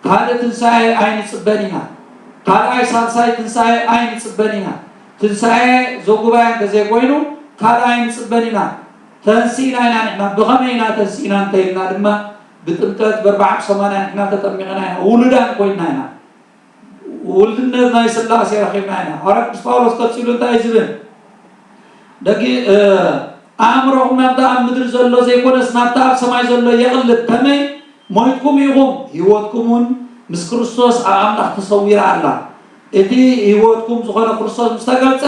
ካልእ ትንሳኤ ኣይንጽበን ኢና። ካልኣይ ሳልሳይ ትንሳኤ ኣይንጽበን ኢና። ትንሳኤ ዘጉባኤ እንተዘይኮይኑ ካልእ ኣይንጽበን ኢና። ተንሲእና ኢና ንሕና። ብኸመይ ኢና ተንሲእና እንተ ኢልና ድማ፣ ብጥምቀት ብኣርብዓ ብሰማንያ ንሕና ተጠሚቕና ኢና። ውሉዳን ኮይንና ኢና። ውሉድነት ናይ ስላሴ ረኺብና ኢና። ሃዋርያ ቅዱስ ጳውሎስ ቀጺሉ እንታይ ዝብል? ደጊ-፣ እ፣ ኣእምሮኹም ናብታ ኣብ ምድሪ ዘሎ ዘይኮነስ ናብታ ኣብ ሰማይ ዘሎ የቕልብ። ከመይ? ሞይትኩም ኢኹም፣ ህይወትኩም እውን ምስ ክርስቶስ ኣብ ኣምላኽ ተሰዊራ ኣላ። እቲ ህይወትኩም ዝኾነ ክርስቶስ ምስ ተገልጸ፣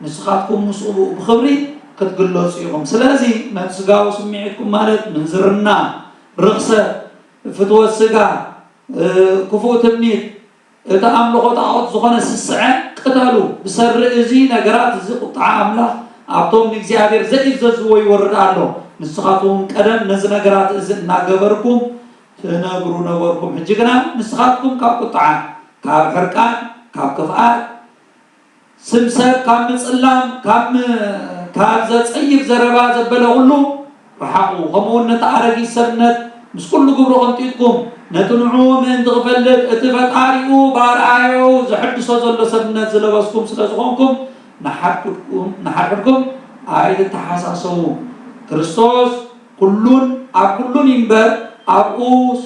ንስኻትኩም ምስኡ ብኡ ብኽብሪ ክትግለጹ ኢኹም። ስለዚ ነቲ ስጋዊ ስምዒትኩም፣ ማለት ምንዝርና፣ ርኽሰት፣ ፍትወት ስጋ፣ እ፣ ክፉእ ትምኒት፣ እቲ ኣምልኾ ጣዖት ዝኾነ ስስዐ ቅተሉ። ብሰሪ እዚ ነገራት እዚ ቁጥዓ ኣምላኽ ኣብቶም ንእግዚኣብሔር ዘእዘዝዎ ይወርድ ኣሎ። ንስኻትኩም ቀደም ነዚ ነገራት እዚ እናገበርኩም ትነግሩ ነበርኩም። ሕጂ ግና ንስኻትኩም ካብ ቁጥዓ፣ ካብ ሕርቃን፣ ካብ ክፍኣት፣ ስም ሰብ ካብ ምጽላም፣ ካብ ም-፣ ካብ ዘጸይፍ ዘረባ ዘበለ ኩሉ ርሓቑ። ከምኡውን ነቲ ኣረጊት ሰብነት ምስ ኩሉ ግብሩ ቀንጢጥኩም፣ ነቲ ንዑ ምእንቲ ክፈልጥ እቲ ፈጣሪኡ ብኣርኣያኡ ዘሐድሶ ዘሎ ሰብነት ዝለበስኩም ስለ ዝኾንኩም፣ ንሓድሕድኩም፣ ንሓድሕድኩም ኣይትተሓሳሰቡ። ክርስቶስ ኩሉን ኣብ ኩሉን ይንበር፣ ኣብኡስ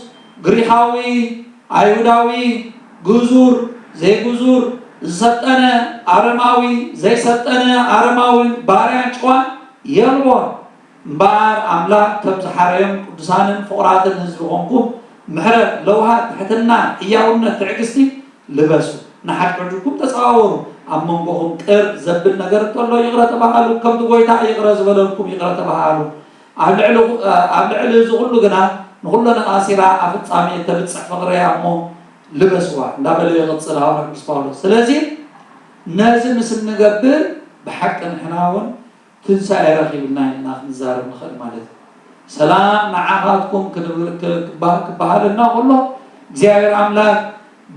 ግሪኻዊ፣ ኣይሁዳዊ፣ ግዙር፣ ዘይግዙር፣ ዝሰልጠነ፣ ኣረማዊ፣ ዘይሰልጠነ፣ ኣረማዊን ባርያን ጭዋን የልቦን። እምበኣር ኣምላኽ ከም ዝሓረዮም ቅዱሳንን ፍቑራትን ህዝቢ ኾንኩም፣ ምሕረት፣ ለውሃት፣ ትሕትና፣ ሕያውነት፣ ትዕግስቲ ልበሱ። ንሓድሕድኩም ተጸዋወሩ። ኣብ መንጎኹም ቅር ዘብል ነገር እንተሎ ይቕረ ተባሃሉ፣ ከምቲ ጐይታ ይቕረ ዝበለልኩም ይቕረ ተባሃሉ። ኣብ ልዕሊ፣ ኣብ ልዕሊ እዚ ኩሉ ግና ንኹለን ኣሲራ ኣብ ፍጻሜ እተብጽሕ ፍቕሪ እያ እሞ ልበስዋ እንዳበለ ይቕጽል ሃዋርያ ቅዱስ ጳውሎስ። ስለዚ ነዚ ምስ እንገብር ብሓቂ ንሕና እውን ትንሳኤ ረኺብና ኢና ክንዛረብ ንኽእል ማለት እዩ። ሰላም ንዓኻትኩም ክንብል ክ-፣ ክባ-፣ ክበሃል እናኸሎ እግዚኣብሔር ኣምላኽ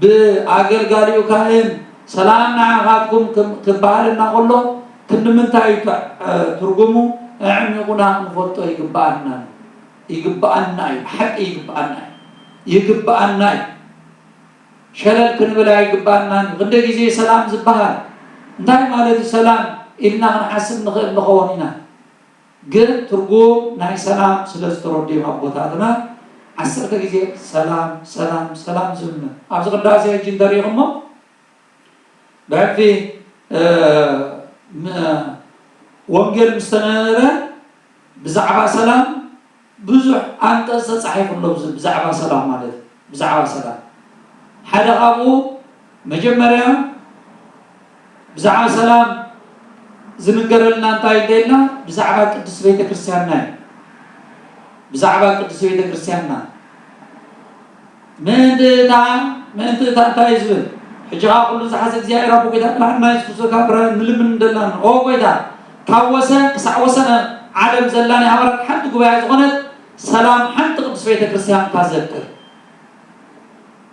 ብኣገልጋሊኡ ካህን ሰላም ንዓኻትኩም ክም-፣ ክበሃል እናኸሎ ክንዲ ምንታይ እዩ ት-፣ እ፣ ትርጉሙ ኣዕሚቑና ክንፈልጦ ይግብኣና፣ ይግብኣና እዩ። ብሓቂ ይግብኣና እዩ። ይግብኣና እዩ። ሸለል ክንብል ኣይግብኣናን እዩ። ክንደይ ግዜ ሰላም ዝበሃል እንታይ ማለት እዩ ሰላም ኢልና ክንሓስብ ንኽእል ንኸውን ኢና። ግን ትርጉም ናይ ሰላም ስለ ዝተረድዮም ኣቦታትና ዓሰርተ ግዜ ሰላም፣ ሰላም፣ ሰላም ዝብልና። ኣብዚ ቅዳሴ ሕጂ እንተሪኢኹሞ ብሕልፊ፣ እ፣ ም-፣ ወንጌል ምስ ተነበበ ብዛዕባ ሰላም ብዙሕ ኣንቀጽ ተጻሒፉ ኣሎ። ብዝ-፣ ብዛዕባ ሰላም ማለት እዩ። ብዛዕባ ሰላም ሓደ ካብኡ መጀመርያ ብዛዕባ ሰላም ዝንገረልና እንታይ እንተ ኢልና ብዛዕባ ቅድስት ቤተ ክርስቲያንና እዩ። ብዛዕባ ቅድስት ቤተ ክርስቲያንና ምእንቲ እታ፣ ምእንቲ እታ እንታይ እዩ ዝብል? ሕጂ ኸኣ ኩሉ ዝሓዘ እግዚኣብሔር ኣቦ ጐይታ ኣምላኽና የሱስ ክርስቶስ ካብ ብርሃን ንልምን እንደላን፣ ኦ ጐይታ፣ ካብ ወሰን ክሳዕ ወሰን ዓለም ዘላ ናይ ሃዋርያት ሓንቲ ጉባኤ ዝኾነት ሰላም ሓንቲ ቅድስት ቤተ ክርስቲያንካ ዘክር።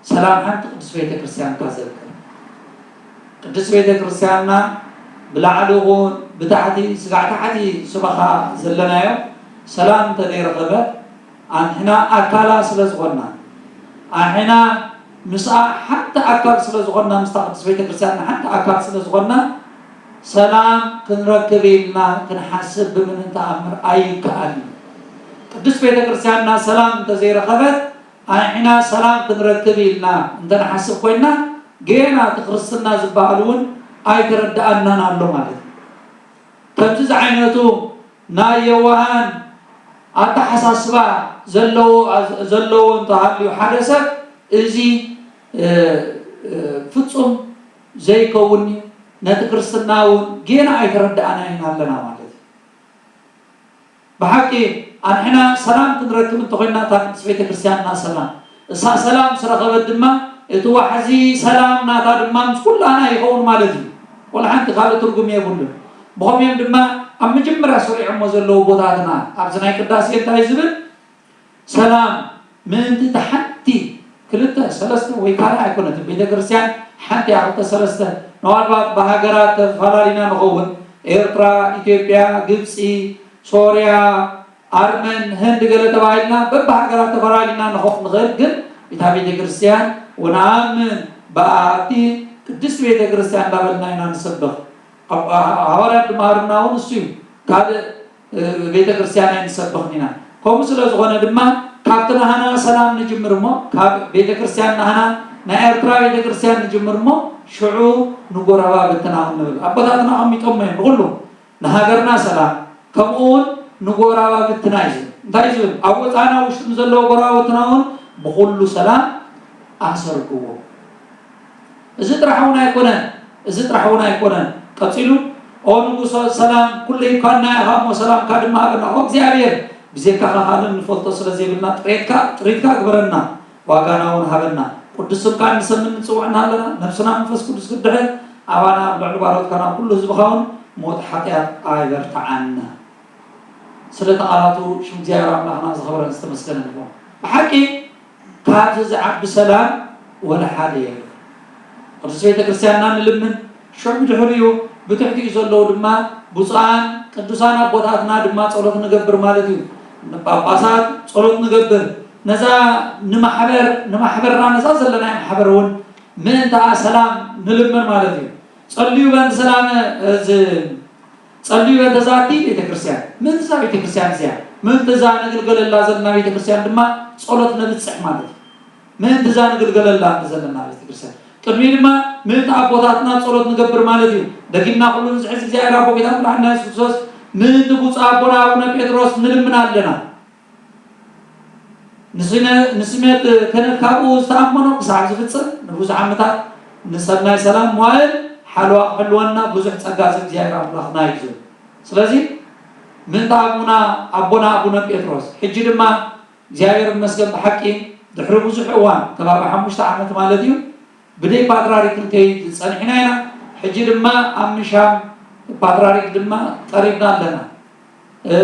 ሰላም ሓንቲ ቅድስት ቤተ ክርስቲያንካ ዘክር። ቅድስት ቤተ ክርስቲያንና ብላዕሊ ይኹን ብታሕቲ፣ ስጋዕ ታሕቲ ስብኻ ዘለናዮ ሰላም እንተዘይረኸበት ኣንሕና ኣካላ ስለ ዝኾንና፣ ኣንሕና ምስኣ ሓንቲ ኣካል ስለ ዝኾንና፣ ምስታ ቅድስት ቤተ ክርስቲያንና ሓንቲ ኣካል ስለ ዝኾንና፣ ሰላም ክንረክብ ኢልና ክንሓስብ ብምንም ተኣምር ኣይከኣልን። ቅድስት ቤተ ክርስቲያንና ሰላም እንተዘይረኸበት፣ ኣንሕና ሰላም ክንረክብ ኢልና እንተንሓስብ ኮይንና፣ ጌና እቲ ክርስትና ዝበሃል እውን ኣይተረድኣናን ኣሎ ማለት እዩ። ከምዚ ዝዓይነቱ ናይ የዋሃን ኣተሓሳስባ ዘለዎ፣ ዘለዎ እንተሃልዩ ሓደ ሰብ፣ እዚ፣ እ፣ እ፣ ፍጹም ዘይከውን እዩ። ነቲ ክርስትና እውን ጌና ኣይተረድኣናን ኣለና ማለት እዩ። ብሓቂ ኣንሕና ሰላም ክንረክብ እንተኾይንና፣ እታ ቅድስት ቤተ ክርስቲያንና ሰላም፣ እሳ ሰላም ምስ ረኸበት ድማ፣ እቲ ዋሕዚ ሰላም ናታ ድማ ምስ ኩላና ይኸውን ማለት እዩ። ወላ ሓንቲ ካልእ ትርጉም የብሉን። ብኸምኡ እዮም ድማ ኣብ መጀመርያ ሰሪዖሞ ዘለዉ ኣቦታትና ኣብዚ ናይ ቅዳሴ እንታይ ዝብል? ሰላም ምእንቲ እታ ሓንቲ፣ ክልተ፣ ሰለስተ ወይ ካልእ ኣይኮነትን። ቤተ ክርስቲያን ሓንቲ እያ፣ ክልተ፣ ሰለስተ። ምናልባት ብሃገራት ተፈላሊና ንኸውን። ኤርትራ፣ ኢትዮጵያ፣ ግብጺ፣ ሶርያ፣ ኣርመን፣ ህንድ ገለ ተባሂልና በብሃገራት ተፈላሊና ንኸውን ንኽእል። ግን እታ ቤተ ክርስቲያን ወነኣምን በአቲ ቅድስት ቤተ ክርስቲያን እንዳበልና ኢና ንሰብኽ። ኣብ-፣ ሃዋርያት ዝመሃሩና እውን እሱ እዩ። ካልእ እ፣ ቤተ ክርስቲያን ኣይንሰብኽን ኢና። ከምኡ ስለ ዝኾነ ድማ ካብቲ ናህና ሰላም ንጅምር እሞ፣ ካብ ቤተ ክርስቲያን ናህና ናይ ኤርትራ ቤተ ክርስቲያን ንጅምር እሞ፣ ሽዑ ንጎረባብትና ንብል። ኣቦታትና ኣቐሚጦሞ እዮም ንኹሉ። ንሃገርና ሰላም፣ ከምኡ እውን ንጎረባብትና እዩ ዝብል። እንታይ እዩ ዝብል? ኣብ ወጻእና ውሽጢ ንዘለዉ ጎረባብትና እውን ብኹሉ ሰላም ኣሰርግዎ። እዚ ጥራሕ እውን ኣይኮነን፣ እዚ ጥራሕ እውን ኣይኮነን። ቀጺሉ፣ ኦ ንጉስ ሰላም፣ ኩሉ ሂብካና ኢኻ እሞ ሰላምካ ድማ ሃበና። ኦ እግዚኣብሔር፣ ብዘይካኻ ካልእ እንፈልጦ ስለ ዘይብልና ጥሬትካ፣ ጥሪትካ ግበረና፣ ዋጋና እውን ሃበና። ቅዱስ ስምካ እንሰምን እንጽውዕን ኣለና፣ ነብስና መንፈስ ቅዱስ ክድሕን፣ ኣባና ኣብ ልዕሊ ባሮትካን ኣብ ኩሉ ህዝብኻ እውን ሞት ሓጢኣት ኣይበርትዓና። ስለ እቲ ቃላቱ ሽም እግዚኣብሔር ኣምላኽና ዝኸበረን ዝተመስገነን ይኹን። ብሓቂ ካብዚ ዝዓቢ ሰላም ወላ ሓደ የለን። ቅድስት ቤተ ክርስቲያንና ንልምን፣ ሽዑ ብድሕሪኡ ብትሕቲኡ ዘለዉ ድማ ብፁዓን ቅዱሳን ኣቦታትና ድማ ጸሎት ንገብር ማለት እዩ። ንጳጳሳት ጸሎት ንገብር፣ ነዛ ንማሕበር፣ ንማሕበርና ነዛ ዘለናያ ማሕበር እውን ምእንታኣ ሰላም ንልምን ማለት እዩ። ጸልዩ በእንተ ሰላም፣ እዚ ጸልዩ በእንተ ዛቲ ቤተክርስትያን፣ ምእንቲ እዛ ቤተክርስትያን እዚኣ፣ ምእንቲ እዛ ንግልገለላ ዘለና ቤተክርስትያን ድማ ጸሎት ነብጽሕ ማለት እዩ። ምእንቲ እዛ ንግልገለላ ዘለና ቤተክርስትያን። ቅድሚኡ ድማ ምእንቲ ኣቦታትና ጸሎት ንገብር ማለት እዩ። ደጊምና ኩሉ ንዝሕዝ እግዚኣብሔር ኣቦ ጌታ መድሓኒና የሱስ ክርስቶስ፣ ምእንቲ ብፁዕ ኣቦና ኣቡነ ጴጥሮስ ንልምን ኣለና። ንስነ-፣ ንስሜት ክህነት ካብኡ ዝተኣመኖ ክሳዕ ዝፍጽም ንብዙሕ ዓመታት ንሰናይ ሰላም መዋእል ሓለዋ ክሕልወና ብዙሕ ጸጋ እዚ እግዚኣብሔር ኣምላኽና ይግዙ። ስለዚ ምእንቲ ኣቡና፣ ኣቦና ኣቡነ ጴጥሮስ፣ ሕጂ ድማ እግዚኣብሔር ይመስገን ብሓቂ ድሕሪ ብዙሕ እዋን፣ ከባቢ ሓሙሽተ ዓመት ማለት እዩ፣ ብደይ ፓትርያርክ ክንከይድ ጸኒሕና ኢና። ሕጂ ድማ ኣብ ምሻም ፓትርያርክ ድማ ቀሪብና ኣለና። እ፣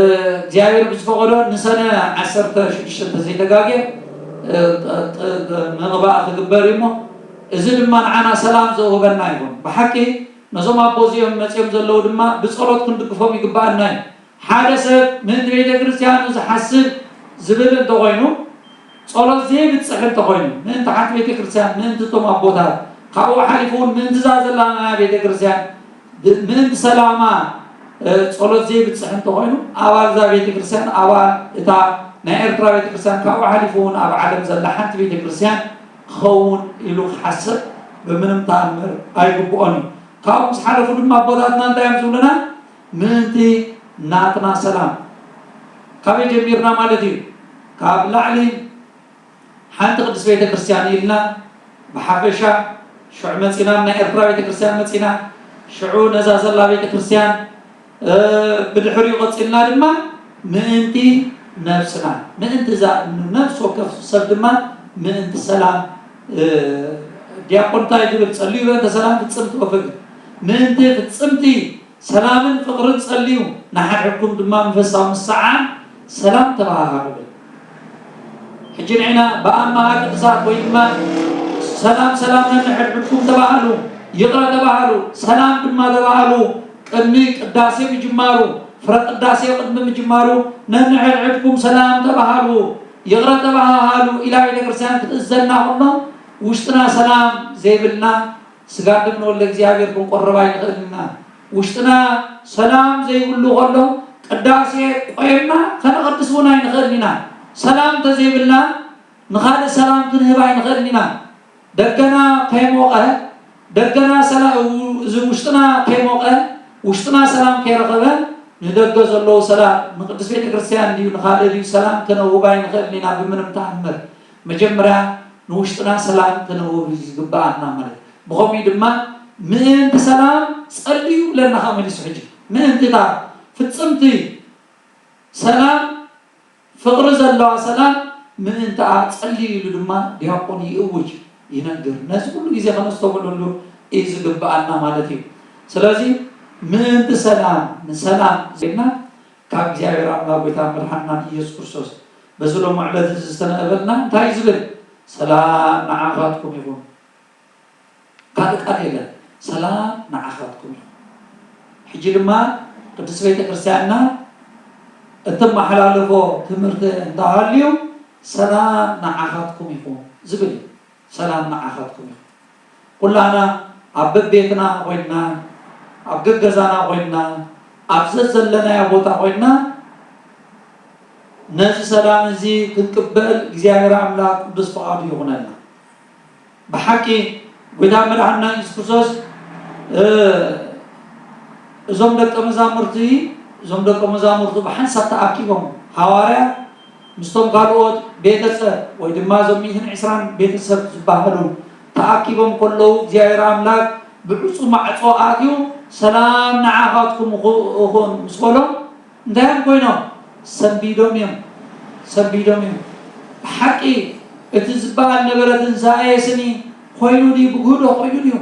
እግዚኣብሔር ብዝፈቐዶ ንሰነ ዓሰርተ ሽዱሽተ እንተዘይተጋግየ፣ እ፣ ጥ-፣ ጥ-፣ ምቕባእ ክግበር እዩ እሞ፣ እዚ ድማ ንዓና ሰላም ዘውህበና ይኹን። ብሓቂ ነዞም ኣቦ እዚኦም መጺኦም ዘለዉ ድማ ብጸሎት ክንድግፎም ይግባኣና እዩ። ሓደ ሰብ ምእንቲ ቤተ ክርስቲያኑ ዝሓስብ ዝብል እንተኾይኑ፣ ጸሎት ዘይብጽሕ እንተኾይኑ፣ ምእንቲ ሓንቲ ቤተ ክርስቲያን፣ ምእንቲ እቶም ኣቦታት፣ ካብኡ ሓሊፉ እውን ምእንቲ እዛ ዘላና ቤተ ክርስቲያን፣ ብ-፣ ምእንቲ ሰላማ፣ እ፣ ጸሎት ዘይብጽሕ እንተኾይኑ፣ ኣባል እዛ ቤተ ክርስቲያን፣ ኣባል እታ ናይ ኤርትራ ቤተ ክርስቲያን፣ ካብኡ ሓሊፉ እውን ኣብ ዓለም ዘላ ሓንቲ ቤተ ክርስቲያን ክኸውን ኢሉ ክሓስብ ብምንም ተኣምር ኣይግብኦን እዩ። ካብኡ ምስ ሓለፉ ድማ ኣቦታትና እንታይ እዮም ዝብሉና? ምእንቲ ናትና ሰላም። ካበይ ጀሚርና ማለት እዩ? ካብ ላዕሊ ሓንቲ ቅድስት ቤተ ክርስቲያን ኢልና ብሓፈሻ፣ ሽዑ መጺና ናይ ኤርትራ ቤተ ክርስቲያን መጺና፣ ሽዑ ነዛ ዘላ ቤተ ክርስቲያን፣ እ፣ ብድሕሪኡ ቀጺልና ድማ ምእንቲ ነብስና፣ ምእንቲ እዛ ነፍስ ወከፍ ሰብ ድማ ምእንቲ ሰላም፣ እ፣ ዲያቆን እንታይ ዝብል ጸልዩ በእንተ ሰላም ፍጽምቲ ወፍቅር፣ ምእንቲ ፍጽምቲ ሰላምን ፍቕርን ጸልዩ፣ ንሓድሕድኩም ድማ መንፈሳዊ ምስዓን ሰላም ተበሃሃሉ። ሕጂ ንሕና ብኣማሃ ቅዱሳት ወይ ድማ ሰላም ሰላም ነንሕድሕድኩም ተባሃሉ፣ ይቕረ ተባሃሉ፣ ሰላም ድማ ተባሃሉ። ቅድሚ ቅዳሴ ምጅማሩ፣ ፍረ ቅዳሴ ቅድሚ ምጅማሩ ነንሕድሕድኩም ሰላም ተባሃሉ፣ ይቕረ ተባሃሃሉ ኢላ ቤተክርስትያን ክትእዘና ከሎ ውሽጥና ሰላም ዘይብልና ስጋ ደም ንወልደ እግዚኣብሔር ክንቆርብ ኣይንኽእልን ኢና። ውሽጥና ሰላም ዘይብሉ ከሎ ቅዳሴ ቆይምና ከነቐድስ እውን ኣይንኽእልን ኢና። ሰላም እንተዘይብልና ንኻልእ ሰላም ክንህብ ኣይንኽእልን ኢና። ደገና ከይሞቐ፣ ደገና ሰላ-፣ እዚ ውሽጥና ከይሞቐ፣ ውሽጥና ሰላም ከይረኸበ፣ ንደገ ዘለዉ ሰላም፣ ንቅድስት ቤተክርስትያን ድዩ ንኻልእ ድዩ ሰላም ከነውህብ ኣይንኽእልን ኢና ብምንም ተኣምር። መጀመርያ ንውሽጥና ሰላም ከነውህብ እዩ ዝግብኣና ማለት። ብኸምኡ ድማ ምእንቲ ሰላም ጸልዩ ብለና ከኣ መሊሱ። ሕጂ ምእንቲ እታ ፍጽምቲ ሰላም፣ ፍቕሪ ዘለዋ ሰላም ምእንትኣ ጸልዩ ኢሉ ድማ ዲያቆን ይእውጅ፣ ይነግር። ነዚ ኩሉ ግዜ ከነስተውዕለሉ እዩ ዝግብኣና ማለት እዩ። ስለዚ ምእንቲ ሰላም፣ ንሰላም ዜና ካብ እግዚኣብሔር ኣምላኽ ጎይታ መድሓንናን ኢየሱስ ክርስቶስ በዚ ሎሚ ዕለት እዚ ዝተነእበልና እንታይ እዩ ዝብል? ሰላም ንዓኻትኩም ይኹን። ካልእ ቃል የለን። ሰላም ንዓኻትኩም ይኹን። ሕጂ ድማ ቅድስት ቤተ ክርስቲያንና እተመሓላልፎ ትምህርቲ እንተሃልዩ ሰላም ንዓኻትኩም ይኹን ዝብል እዩ። ሰላም ንዓኻትኩም ይኹን። ኩላና ኣብ በቤትና ኮይንና፣ ኣብ ገገዛና ኮይንና፣ ኣብ ዘዘለናዮ ቦታ ኮይንና ነዚ ሰላም እዚ ክንቅበል እግዚኣብሔር ኣምላኽ ቅዱስ ፍቓዱ ይኹነልና። ብሓቂ ጎይታ መድሓንና ኢየሱስ ክርስቶስ፣ እ፣ እዞም ደቀ መዛሙርቲ፣ እዞም ደቀ መዛሙርቱ ብሓንሳብ ተኣኪቦም፣ ሃዋርያ ምስቶም ካልኦት ቤተሰብ ወይ ድማ እዞም ሚእትን ዕስራን ቤተሰብ ዝበሃሉ ተኣኪቦም ከለዉ፣ እግዚኣብሔር ኣምላክ ብዕጹው ማዕጾ ኣትዩ፣ ሰላም ንዓኻትኩም ይኹን ምስ በሎም፣ እንታይ እዮም ኮይኖም? ሰንቢዶም እዮም። ሰንቢዶም እዮም። ብሓቂ እቲ ዝበሃል ነበረ ትንሳኤ ስኒ ኮይኑ ድዩ? ብግህዶ ኮይኑ ድዩ?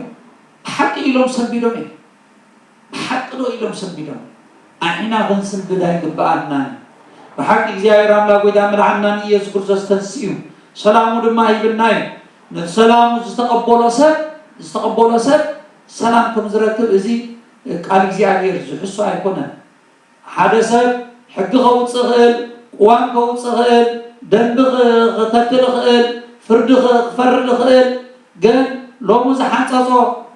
ብሓቂ ኢሎም ሰንቢዶም እዮም። ብሓቂ ዶ ኢሎም ሰንቢዶም? ኣንሕና ክንስንብድ ኣይግብኣናን። ብሓቂ እግዚኣብሔር ኣምላክ ጎይታ መድሓንና ንኢየሱስ ክርስቶስ ተንሲኡ፣ ሰላሙ ድማ ሂብና እዩ። ነቲ ሰላሙ ዝተቐበሎ ሰብ፣ ዝተቐበሎ ሰብ ሰላም ከም ዝረክብ እዚ ቃል እግዚኣብሔር ዝሕሶ ኣይኮነን። ሓደ ሰብ ሕጊ ከውጽእ ይኽእል፣ ቅዋም ከውጽእ ይኽእል፣ ደንቢ ክ-፣ ክተክል ይኽእል፣ ፍርዲ ክ-፣ ክፈርድ ይኽእል። ግን ሎሚ ዝሓንጸጾ፣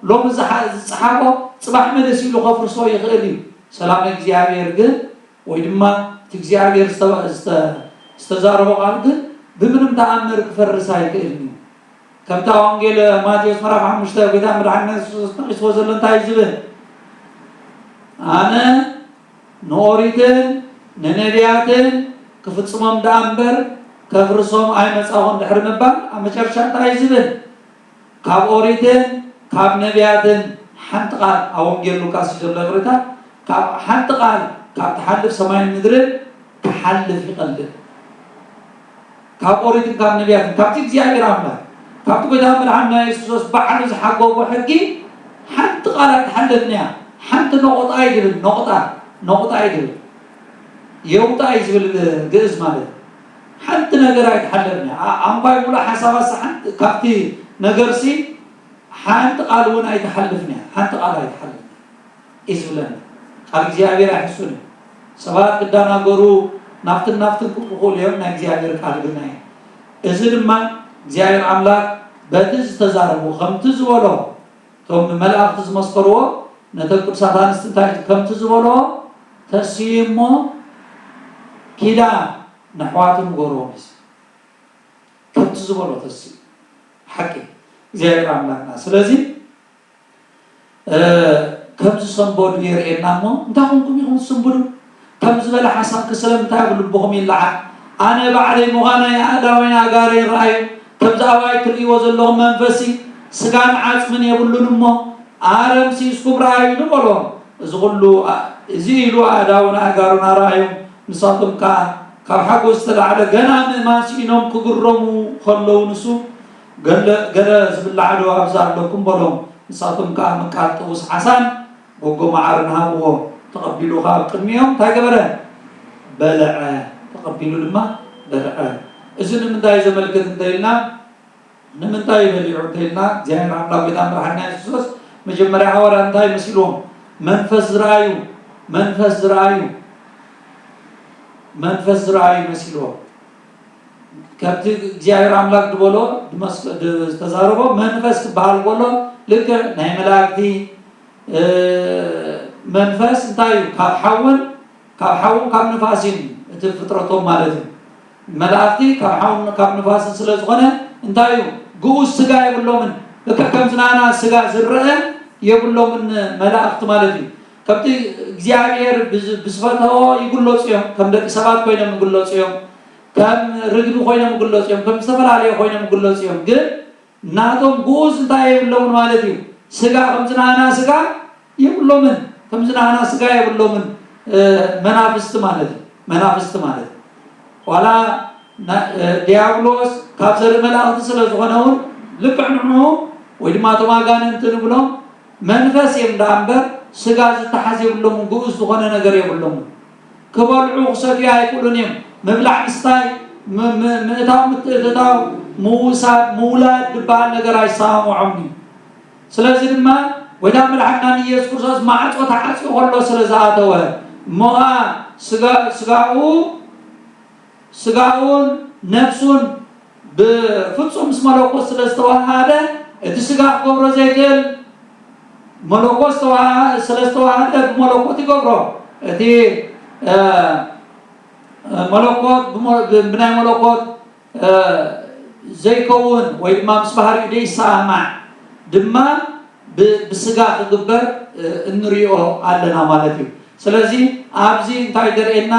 ሎሚ ዝሓ-፣ ዝጸሓፎ፣ ጽባሕ መለስ ኢሉ ከፍርሶ ይኽእል እዩ። ሰላም እግዚኣብሔር ግን፣ ወይ ድማ እቲ እግዚኣብሔር ዝተ-፣ ዝተ-፣ ዝተዛረቦ ቃል ግን ብምንም ተኣምር ክፈርስ ኣይክእልን እዩ። ከምታ ወንጌል ማቴዎስ ምዕራፍ ሓሙሽተ ጎይታ መድሓኒና የሱስ ጠቂስዎ ዘሎ እንታይ እዩ ዝብል? ኣነ ንኦሪትን ንነቢያትን ክፍጽሞም ደኣ እምበር ከፍርሶም ኣይመጻኹን ድሕሪ ምባል፣ ኣብ መጨረሻ እንታይ እዩ ዝብል? ካብ ኦሪትን ካብ ነቢያትን ሓንቲ ቃል፣ ኣብ ወንጌል ሉቃስ እዩ ዘሎ ይቕሬታ፣ ካብ ሓንቲ ቃል ካብ ትሓልፍ ሰማይን ምድርን ክሓልፍ ይቐልል። ካብ ኦሪትን ካብ ነቢያትን፣ ካብቲ እግዚኣብሔር ኣምላክ፣ ካብቲ ጎይታ መድሓኒና የሱስ ክርስቶስ ባዕሉ ዝሓገጎ ሕጊ ሓንቲ ቃል ኣይትሓልፍን እያ። ሓንቲ ነቑጣ ኣይድብል፣ ነቑጣ፣ ነቑጣ ኣይድብል። የውጣ እዩ ዝብል ግእዝ ማለት። ሓንቲ ነገር ኣይትሓልፍን እያ። ኣ-፣ ኣንኳይ ሙሉእ ሓሳባትሲ ሓንቲ፣ ካብቲ ነገርሲ ሓንቲ ቃል እውን ኣይትሓልፍን እያ። ሓንቲ ቃል ኣይትሓልፍን እያ። እዩ ዝብለና። ቃል እግዚኣብሔር ኣይሕሱን እዩ። ሰባት ክደናገሩ ናብትን ናብትን ክብሉ ይኽእሉ እዮም፣ ናይ እግዚኣብሔር ቃል ግን ኣይሕሱን። እዚ ድማ እግዚኣብሔር ኣምላክ በቲ ዝተዛረቦ፣ ከምቲ ዝበሎ፣ እቶም ንመላእኽቲ ዝመስከርዎ፣ ነተን ቅዱሳት ኣንስቲ እንታይ ከምቲ ዝበሎ ተስዩ እሞ ኪዳ ነሕዋቱ ንገርዎም እዩ። ከምቲ ዝበሎ ተስዩ። ሓቂ እግዚኣብሔር ኣምላክና። ስለዚ እ፣ ከም ዝሰንበዱ የርእየና እሞ፣ እንታይ ኾንኩም ኢኹም ትስንብዱ? ከም ዝበለ ሓሳብኪ ስለምንታይ ኣብ ልብኹም ይለዓል? ኣነ ባዕለይ ምዃነይ ኣእዳወይን ኣእጋረይን ረኣዩ። ከምዚ ኣባይ ትርእይዎ ዘለኹም መንፈስሲ ስጋን ዓጽምን የብሉን እሞ፣ ኣረምሲ እስኩም ረኣዩ ንበሎም። እዚ ኹሉ ኣ-፣ እዚ ኢሉ ኣእዳውን ኣእጋሩን ኣርኣዮም። ንሳቶም ከኣ ካብ ሓጎስ ዝተላዕለ ገና ምእማን ስኢኖም ክግረሙ ከለዉ ንሱ፣ ገለ፣ ገለ ዝብላዕ ዶ ኣብዚ ኣለኩም በሎም። ንሳቶም ከኣ ምቃል ጥቡስ ዓሳን ጎጎ መዓርን ሃብዎ። ተቐቢሉ ከኣ ኣብ ቅድሚኦም እንታይ ገበረ? በልዐ። ተቐቢሉ ድማ በልዐ። እዚ ንምንታይ ዘመልክት እንተ ኢልና፣ ንምንታይ በሊዑ እንተ ኢልና፣ እግዚኣብሔር ኣምላክ ጎይታ መድሓኒና የሱስ ክርስቶስ መጀመርያ ሃዋርያት እንታይ መሲልዎም? መንፈስ ዝረኣዩ፣ መንፈስ ዝረኣዩ፣ መንፈስ ዝረኣዩ መሲልዎም። ከምቲ እግዚኣብሔር ኣምላክ ድበሎ፣ ድመስ-፣ ድ-፣ ዝተዛረቦ መንፈስ ክበሃል ከሎ፣ ልክዕ ናይ መላእክቲ፣ እ፣ መንፈስ እንታይ እዩ? ካብ ሓውን ካብ ሓውን ካብ ንፋስን እዩ እቲ ፍጥረቶም ማለት እዩ። መላእክቲ ካብ ሓውን ካብ ንፋስን ስለ ዝኾነ እንታይ እዩ? ግኡዝ ስጋ የብሎምን። ልክዕ ከምዚ ናና ስጋ ዝረአ የብሎምን መላእክቲ ማለት እዩ። ከምቲ እግዚኣብሔር ብዝ-፣ ብዝፈተዎ ይግለጹ እዮም። ከም ደቂ ሰባት ኮይኖም ይግለጹ እዮም። ከም ርግቢ ኮይኖም ይግለጹ እዮም። ከም ዝተፈላለየ ኮይኖም ይግለጹ እዮም። ግን ናቶም ግኡዝ እንታይ የብሎምን ማለት እዩ? ስጋ ከምዚ ናና ስጋ የብሎምን። ከምዚ ናና ስጋ የብሎምን፣ እ፣ መናፍስቲ ማለት እዩ። መናፍስቲ ማለት እዩ። ዋላ ና-፣ እ፣ ዲያብሎስ ካብ ዘርኢ መላእክቲ ስለ ዝኾነ እውን ልክዕ ንዕኡ ወይ ድማ እቶም ኣጋንንቲ ንብሎም መንፈስ እዮም ደኣ እምበር ስጋ ዝተሓዝ የብሎምን፣ ግኡዝ ዝኾነ ነገር የብሎምን። ክበልዑ ክሰትዩ ኣይክእሉን እዮም። ምብላዕ ምስታይ፣ ም-፣ ም-፣ ምእታው ምትእትታው፣ ምውሳድ፣ ምውላድ ዝበሃል ነገር ኣይሰማምዖምን እዩ። ስለዚ ድማ ጎይታ መድሓኒና ኢየሱስ ክርስቶስ ማዕጾ ተዓጽዩ ከሎ ስለ ዝኣተወ፣ እሞ ኸኣ ስጋ-፣ ስጋኡ ስጋኡን ነፍሱን ብፍጹም ምስ መለኮት ስለ ዝተዋሃደ፣ እቲ ስጋ ክገብሮ ዘይክእል መለኮት ዝተዋ-፣ ስለ ዝተዋሃደ ብመለኮት ይገብሮ። እቲ፣ እ፣ መለኮት ብመ-፣ ብ-፣ ብናይ መለኮት፣ እ፣ ዘይከውን ወይ ድማ ምስ ባህሪኡ ዘይሰማማዕ ድማ ብ-፣ ብስጋ ክግበር፣ እ፣ እንሪኦ ኣለና ማለት እዩ። ስለዚ ኣብዚ እንታይ ዘርእየና?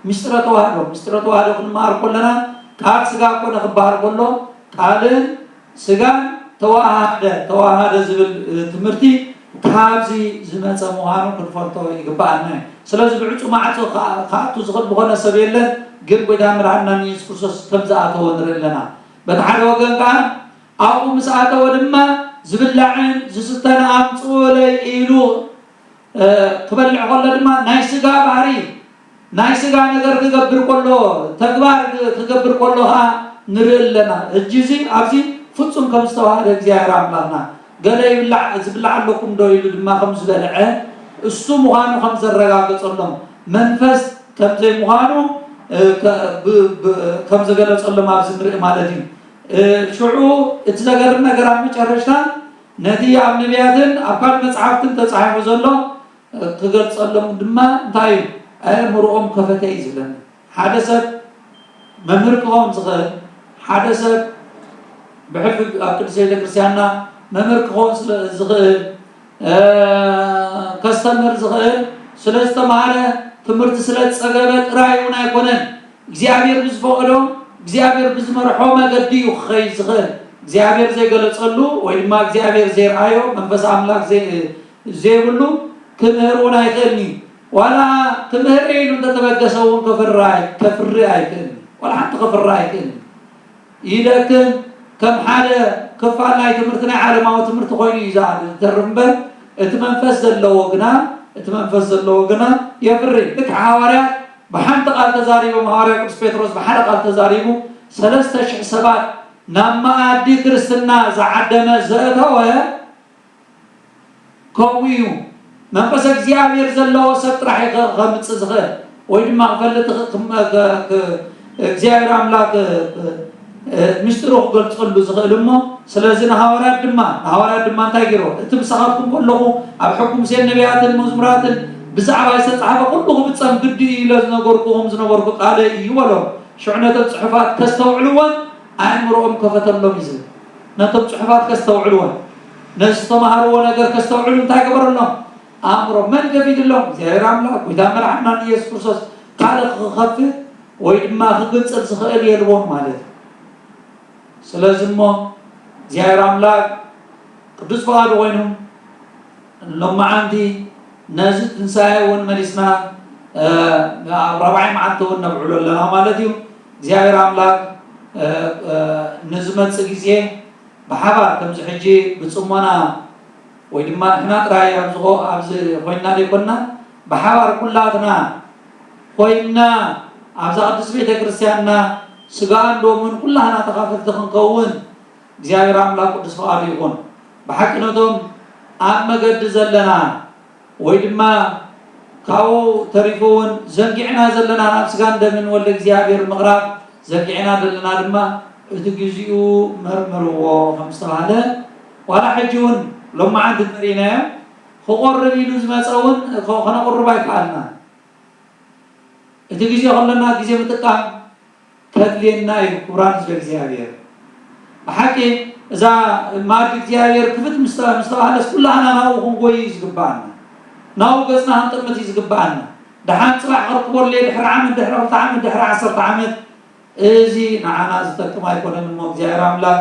ምስጢረ ተዋህዶ፣ ምስጢረ ተዋህዶ ክንመሃር ከለና ቃል ስጋ ኮነ ክበሃል ከሎ ቃልን ስጋን ተዋሃደ፣ ተዋሃደ ዝብል፣ እ፣ ትምህርቲ ካብዚ ዝመጸ ምዃኑ ክንፈልጦ ይግባኣና እዩ። ስለዚ ብዕጹው ማዕጾ ክኣ-፣ ክኣቱ ዝኽእል ዝኾነ ሰብ የለን፣ ግን ጎይታ መድሓንና ኢየሱስ ክርስቶስ ከም ዝኣተወ ንርኢ ኣለና። በቲ ሓደ ወገን ከኣ ኣብኡ ምስ ኣተወ ድማ ዝብላዕን ዝስተን ኣምጽኡለይ ኢሉ እ፣ ክበልዕ ከሎ ድማ ናይ ስጋ ባህሪ፣ ናይ ስጋ ነገር ክገብር ከሎ፣ ተግባር ክ-፣ ክገብር ከሎ ኸኣ ንርኢ ኣለና። ሕጂ እዚ ኣብዚ ፍጹም ከም ዝተዋህደ እግዚኣብሔር ኣምላኽና፣ ገለ ይብላዕ፣ ዝብላዕ ኣለኩም ዶ ኢሉ ድማ ከም ዝበልዐ፣ እሱ ምዃኑ ከም ዘረጋገጸሎም፣ መንፈስ ከም ዘይምዃኑ፣ እ፣ ከ-፣ ብ-፣ ብ-፣ ከም ዝገለጸሎም ኣብዚ ንርኢ ማለት እዩ። እ፣ ሽዑ እቲ ዘገርም ነገር ኣብ መጨረሽታ ነቲ ኣብ ነቢያትን ኣብ ካልእ መጽሓፍትን ተጻሒፉ ዘሎ ክገልጸሎም ድማ እንታይ እዩ? ኣእምሮኦም ከፈተ እዩ ዝብለና። ሓደ ሰብ መምህር ክኸውን ዝኽእል፣ ሓደ ሰብ ብሕልፊ ኣብ ቅድስት ቤተክርስትያንና መምህር ክኸውን ስለ ዝኽእል፣ እ፣ ከስተምህር ዝኽእል፣ ስለ ዝተማህረ፣ ትምህርቲ ስለ ዝጸገበ ጥራይ እውን ኣይኮነን። እግዚኣብሔር ብዝፈቐዶ፣ እግዚኣብሔር ብዝመርሖ መገዲ እዩ ክኸይድ ዝኽእል። እግዚኣብሔር ዘይገለጸሉ ወይ ድማ እግዚኣብሔር ዘይረኣዮ፣ መንፈስ ኣምላኽ ዘይ-፣ ዘይብሉ ክምህር እውን ኣይኽእልን እዩ። ዋላ ክምህር ኢሉ እንተተበገሰ እውን ከፍሪ ኣይ-፣ ከፍሪ ኣይክእልን እዩ። ዋላ ሓንቲ ከፍሪ ኣይክእልን እዩ። ይደክም፣ ከም ሓደ ክፋል ናይ ትምህርቲ፣ ናይ ዓለማዊ ትምህርቲ ኮይኑ እዩ ዝኣ-፣ ዝተርፍ እምበር፣ እቲ መንፈስ ዘለዎ ግና፣ እቲ መንፈስ ዘለዎ ግና የፍሪ። ልክዕ ሃዋርያት ብሓንቲ ቃል ተዛሪቦም፣ ሃዋርያ ቅዱስ ጴጥሮስ ብሓደ ቃል ተዛሪቡ፣ ሰለስተ ሽሕ ሰባት ናብ መኣዲ ክርስትና ዝዓደመ ዘእተወ፣ ከምኡ እዩ። መንፈስ እግዚኣብሔር ዘለዎ ሰብ ጥራሕ እዩ ከ-፣ ከምጽእ ዝኽእል፣ ወይ ድማ ክፈልጥ ኽ-፣ ክም-፣ ክ-፣ ክ-፣ እግዚኣብሔር ኣምላኽ፣ እ፣ እ፣ ምስጢሩ ክገልጸሉ ዝኽእል እሞ፣ ስለዚ ንሃዋርያት ድማ፣ ንሃዋርያት ድማ እንታይ ገይርዎ? እቲ ምሳኻትኩም ከለኹ ኣብ ሕጊ ሙሴን ነቢያትን መዝሙራትን ብዛዕባ ዝተጻሕፈ ኩሉ ክፍጸም ግዲ እዩ ኢለ ዝነገርኩኹም ዝነበርኩ ቃለይ እዩ በሎም። ሽዑ ነተን ጽሑፋት ከስተውዕልወን ኣእምሮኦም ከፈተሎም እዩ ዝብል። ነቶም ጽሑፋት ከስተውዕልወን፣ ነዚ ዝተማሃርዎ ነገር ከስተውዕሉ እንታይ ገበረሎም? ኣእምሮ። መን ከፊትሎም? እግዚኣብሔር ኣምላኽ፣ ጎይታ መድሓንና ኢየሱስ ክርስቶስ። ካልእ ክኸፍት ወይ ድማ ክግንጽል ዝኽእል የልቦን ማለት እዩ። ስለዚ እሞ እግዚኣብሔር ኣምላኽ ቅዱስ ፍቓዱ ኮይኑ ሎማዓንቲ ነዚ ትንሳኤ እውን መሊስና፣ እ፣ ኣብ ራብዓይ መዓልቲ እውን ነብዕሎ ኣለና ማለት እዩ። እግዚኣብሔር ኣምላኽ፣ እ፣ እ፣ ንዝመጽእ ግዜ ብሓባር ከምዚ ሕጂ ብጽሞና ወይ ድማ ንሕና ጥራይ ኣብዚ ኾ-፣ ኣብዚ ኮይንና ዘይኮንና፣ ብሓባር ኩላትና ኮይንና ኣብዛ ቅድስት ቤተ ክርስቲያንና ስጋኣን ደሙን ኩላህና ተኻፈልቲ ክንከውን እግዚኣብሔር ኣምላኽ ቅዱስ ፍቓዱ ይኹን። ብሓቂ ነቶም ኣብ መገዲ ዘለና ወይ ድማ ካብኡ ተሪፉ እውን ዘንጊዕና ዘለና ናብ ስጋን ደምን ወልደ እግዚኣብሔር ምቕራብ ዘንጊዕና ዘለና ድማ እቲ ግዚኡ መርምርዎ ከም ዝተባህለ፣ ዋላ ሕጂ እውን ሎማዓንቲ እንተሪኢናዮ ክቖርብ ኢሉ ዝመጸ እውን ከ-፣ ከነቑርብ ኣይከኣልናን። እቲ ግዜ ከለና ግዜ ምጥቃም ከድልየና እዩ፣ ክቡራን ህዝበ እግዚኣብሔር። ብሓቂ እዛ መኣዲ እግዚኣብሔር ክፍት ምስ ተ-፣ ምስ ተባህለስ ኩላህና ናብኡ ክንጎይ እዩ ዝግብኣና። ናብኡ ገጽና ክንጥምት እዩ ዝግብኣና። ደሓን ጽባሕ ከርክቦ ኣለየ ድሕሪ ዓመት፣ ድሕሪ ክልተ ዓመት፣ ድሕሪ ዓሰርተ ዓመት፣ እዚ ንዓና ዝጠቅም ኣይኮነን እሞ እግዚኣብሔር ኣምላኽ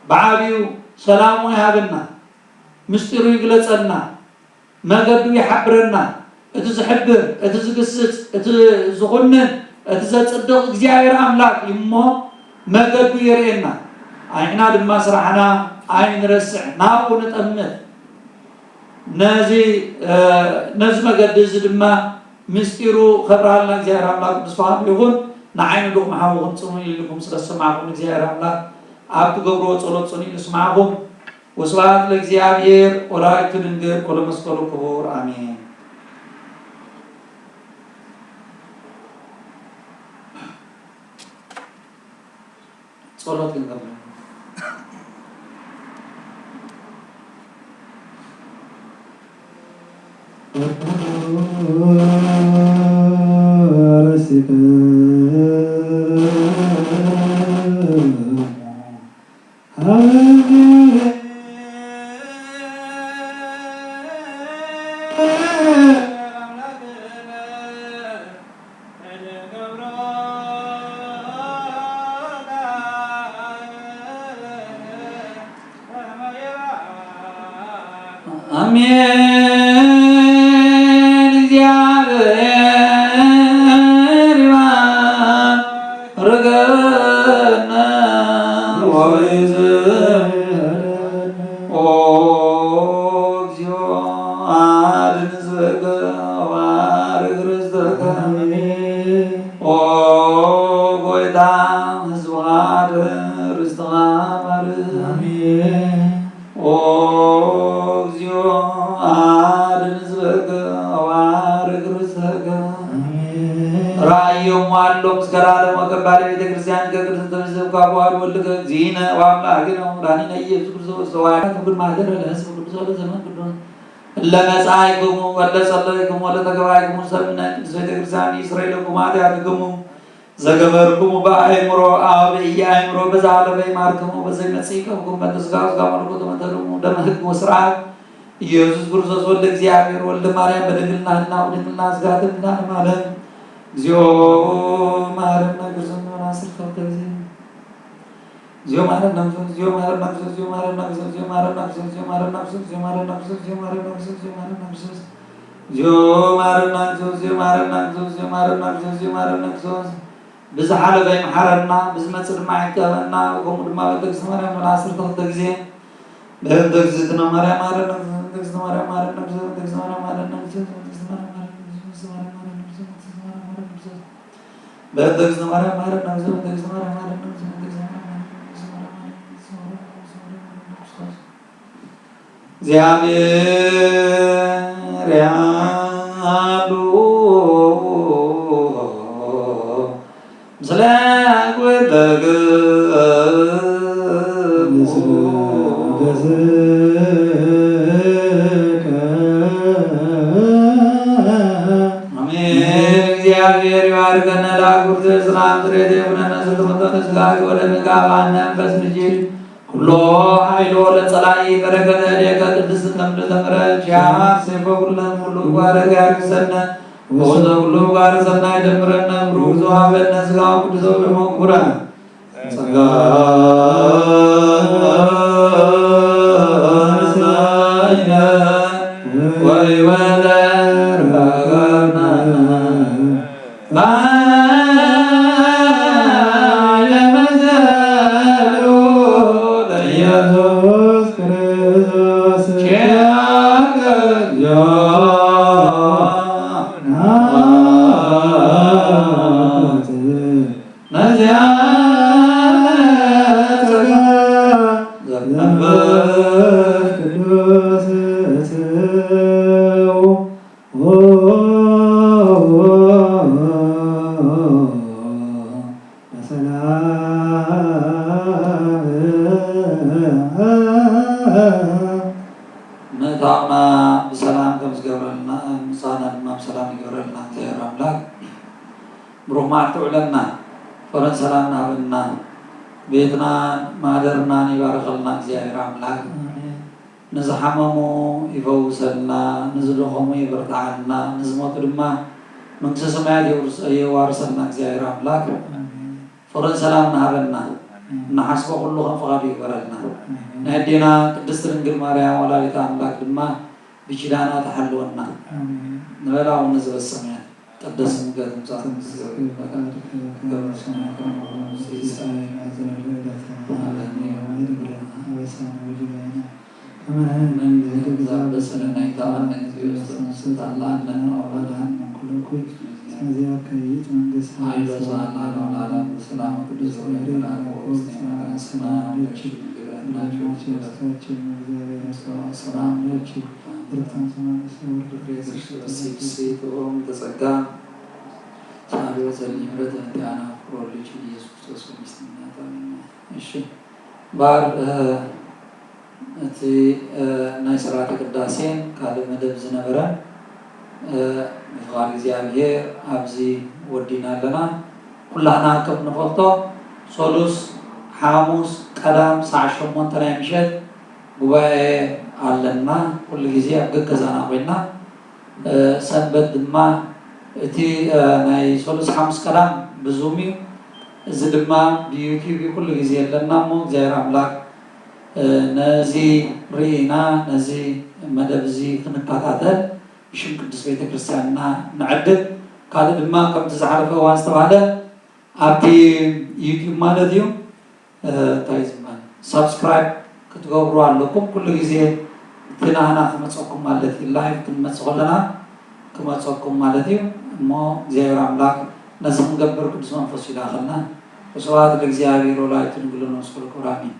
ብዓቢኡ ሰላሙ ይሃበና፣ ምስጢሩ ይግለጸልና። መገዱ ይሓብረና። እቲ ዝሕብር፣ እቲ ዝግስጽ፣ እቲ ዝኹንን፣ እቲ ዘጽድቕ እግዚኣብሔር ኣምላኽ እዩ እሞ መገዱ የርእየና። ኣንሕና ድማ ስራሕና ኣይንረስዕ፣ ናብኡ ንጠምት። ነዚ፣ እ፣ ነዚ መገዲ እዚ ድማ ምስጢሩ ከብርሃልና እግዚኣብሔር ኣምላኽ ቅዱስ ፍቓዱ ይኹን። ንዓይ ንድኹም ሓውኹም ጽምኡ ኢልኩም ስለ ዝሰማዕኩም እግዚኣብሔር ኣምላኽ ኣብ ትገብርዎ ጸሎት ጽኑዕ ይስማዕኩም። ወስብሐት ለእግዚኣብሔር ወላዲቱ ድንግል ወለመስቀሉ ክቡር ኣሜን። ጸሎት ክንገብር። አሜን። እግዚአብሔር ይባርከነ ወይዘ-፣ ኦ እግዚኦ አድን ህዝበከ ወባርክ ርስተከ። ኦ ጎይታ፣ ህዝብኻ አድን፣ ርስትኻ ባርክ። አሜን። ኦ እግዚኦ አድን ህዝበከ ወባርክ ርስተከ። አሜን። ራእዮም አሎም እስከ ለዓለም ወከባለ ቤተ ክርስቲያን ከቅድስት ተምስል ከዋህድ ወልድከ እግዚእነ ወአምላክነ ወመድኃኒነ ኢየሱስ ክርስቶስ ዘዋሕድ ምግብ ማህደረ ለህዝብ ቅዱስ ወለዘመን ቅዱስ እለ መጻእክሙ ወለ ጸለይክሙ ወለ ተገባይክሙ ሰብእነ ቅድስት ቤተ ክርስቲያን ይስረይ ለክሙ ኃጢአትክሙ ዘገበርክሙ በአእምሮ አው በኢአእምሮ በዘሀለፈ ይማርክሙ በዘይመጽእ ይቀብኩም በእንተ ሥጋ ወስጋ መለኮት ወመንፈስ ቅዱስ ደመ ሕግ ወሥርዓት ኢየሱስ ክርስቶስ ወልደ እግዚአብሔር ወልደ ማርያም በድንግልና ህልና ወድንግልና ሥጋ ትምና ለማለም እግዚኦ መሐረነ ክርስቶስ አስር ተውተ ጊዜ እግዚኦ መሐረነ ክርስቶስ፣ እግዚኦ መሐረነ ክርስቶስ፣ እግዚኦ መሐረነ ክርስቶስ፣ እግዚኦ መሐረነ ክርስቶስ፣ እግዚኦ መሐረነ ክርስቶስ፣ እግዚኦ መሐረነ ክርስቶስ፣ እግዚኦ መሐረነ ክርስቶስ፣ እግዚኦ መሐረነ ክርስቶስ፣ እግዚኦ መሐረነ ክርስቶስ፣ እግዚኦ መሐረነ ክርስቶስ፣ እግዚኦ መሐረነ ክርስቶስ። ብዝሓለፈ ይምሓረና፣ ብዝመጽእ ድማ ይዕቀበና። ከምኡ ድማ በእንተ እግዝእትነ ማርያም ለዓሰርተ ክልተ ግዜ፣ በእንተ እግዝእትነ ማርያም መሓረነ፣ በእንተ እግዝእትነ ማርያም መሓረነ፣ በእንተ እግዝእትነ ማርያም መሓረነ፣ በእንተ እግዝእትነ ማርያም መሓረነ፣ በእንተ እግዝእትነ ማርያም መሓረነ። እግዚአብሔር ያሉ ምስለ አግብርትከ። አሜን። እግዚአብሔር ይባርከነ ለአግብርትከ ሰላም ትሬቴ ኩነነ ስልት መጠነ ስጋኪ ወደምኪ አባነ መንፈስ ንጂ ኩሎ ኃይሎ ለጸላኢ በረከተ እዴከ ቅድስት እምነ ተምረ ጃር ሴፎ ኩለን ኩሉ ጓረ ጋር ሰነ ወዘ ኩሉ ጓር ሰናይ ደምረነ ብሩክ ዘዋበነ ስጋው ቅዱስ ወደሙ ክቡረ ጸጋ ወይወደ ረጋና ምእታውና ብሰላም ከምዝገብረልና፣ ምጻእና ድማ ብሰላም ይገብረልና። እግዚአብሔር አምላክ ብሩክ መዓልቲ የውዕለልና፣ ፍቅርን ሰላምን ይሃበልና፣ ቤትናን ማህደርናን ይባርከልና እግዚአብሔር አምላክ። አሜን። ንዝሓመሙ ይፈውሰልና፣ ንዝደኸሙ የበርትዓልና፣ ንዝሞቱ ድማ መንግስተ ሰማያት የውርስ-፣ የዋርሰልና እግዚኣብሔር ኣምላክ። ኣሜን። ፍቕርን ሰላምን ሃበና። ኣሜን። እንሓስቦ ኩሉ ከም ፍቓዱ ይግበረልና። ኣሜን። ናይ ኣዴና ቅድስት ድንግል ማርያም ወላዲተ ኣምላክ ድማ ብኪዳና ትሓልወና። ኣሜን። ንበላ ኣቡነ ዘበሰማያት ይትቀደስ ስምከ ትምጻእ መንግስትከ ወትኩን ፈቃድከ በከመ በሰማይ ከማሁ በምድር። ሲሳየነ ዘለለዕለትነ ሀበነ ዮም ወህብ ለነ አበሳነ ወጌጋየነ ከመ ንሕነኒ ለዘኢትሐበስ በደለነ ኢታብአነ እግዚኦ ውስተ መንሱት አላ አድነነ ወባልሐነ እምኩሉ እኩይ። እስመ ዚአከ ይእቲ መንግስት ኃይል ወስብሐት ለዓለመ ዓለም። ሰላም ቅዱስ ገብርኤል መልአኩ ውስተ ሰላም ለኪ ድንግል በድናኪ ወበድናኪ ሰላም ለኪ። ርክታን ሰማን ሰውር ፍሬ ከርሥኪ ተጸጋ ሳሪ ወሰሊ ምሕረት እንቲአና ፍቅሮ ልጅ ኢየሱስ ክርስቶስ ሚስትና ታሚና። እሺ ባር፣ እ፣ እቲ፣ እ፣ ናይ ሥርዓተ ቅዳሴን ካልእ መደብ ዝነበረ፣ እ፣ ብፍቓድ እግዚኣብሔር ኣብዚ ወዲና ኣለና። ኩላህና ከም ንፈልጦ ሶሉስ፣ ሓሙስ፣ ቀዳም ሰዓት ሸሞንተ ናይ ምሸት ጉባኤ ኣለና። ኩሉ ግዜ ኣብ ገገዛና ኮይና እ፣ ሰንበት ድማ እቲ፣ እ፣ ናይ ሶሉስ ሓሙስ ቀዳም ብዙም እዩ። እዚ ድማ ብዩቲዩብ እዩ ኩሉ ግዜ ኣለና እሞ እግዚኣብሔር ኣምላክ፣ እ፣ ነዚ ርኢና ነዚ መደብ እዚ ክንከታተል ብሽም ቅድስት ቤተክርስትያንና ንዕድም። ካልእ ድማ ከምቲ ዝሓለፈ እዋን ዝተባህለ ኣብቲ ዩቲዩብ ማለት እዩ፣ እ፣ እንታይ ዝባል ሳብስክራይብ ክትገብሩ ኣለኩም። ኩሉ ግዜ እቲ ናህና ክመጸኩም ማለት እዩ፣ ላይቭ ክንመጽእ ከለና ክመጸኩም ማለት እዩ። እሞ እግዚኣብሔር ኣምላክ ነዚ ክንገብር ቅዱስ መንፈሱ ይላኸልና። ወስብሐት ለእግዚኣብሔር ወለወላዲቱ ድንግል ወለመስቀሉ ክቡር ኣሜን።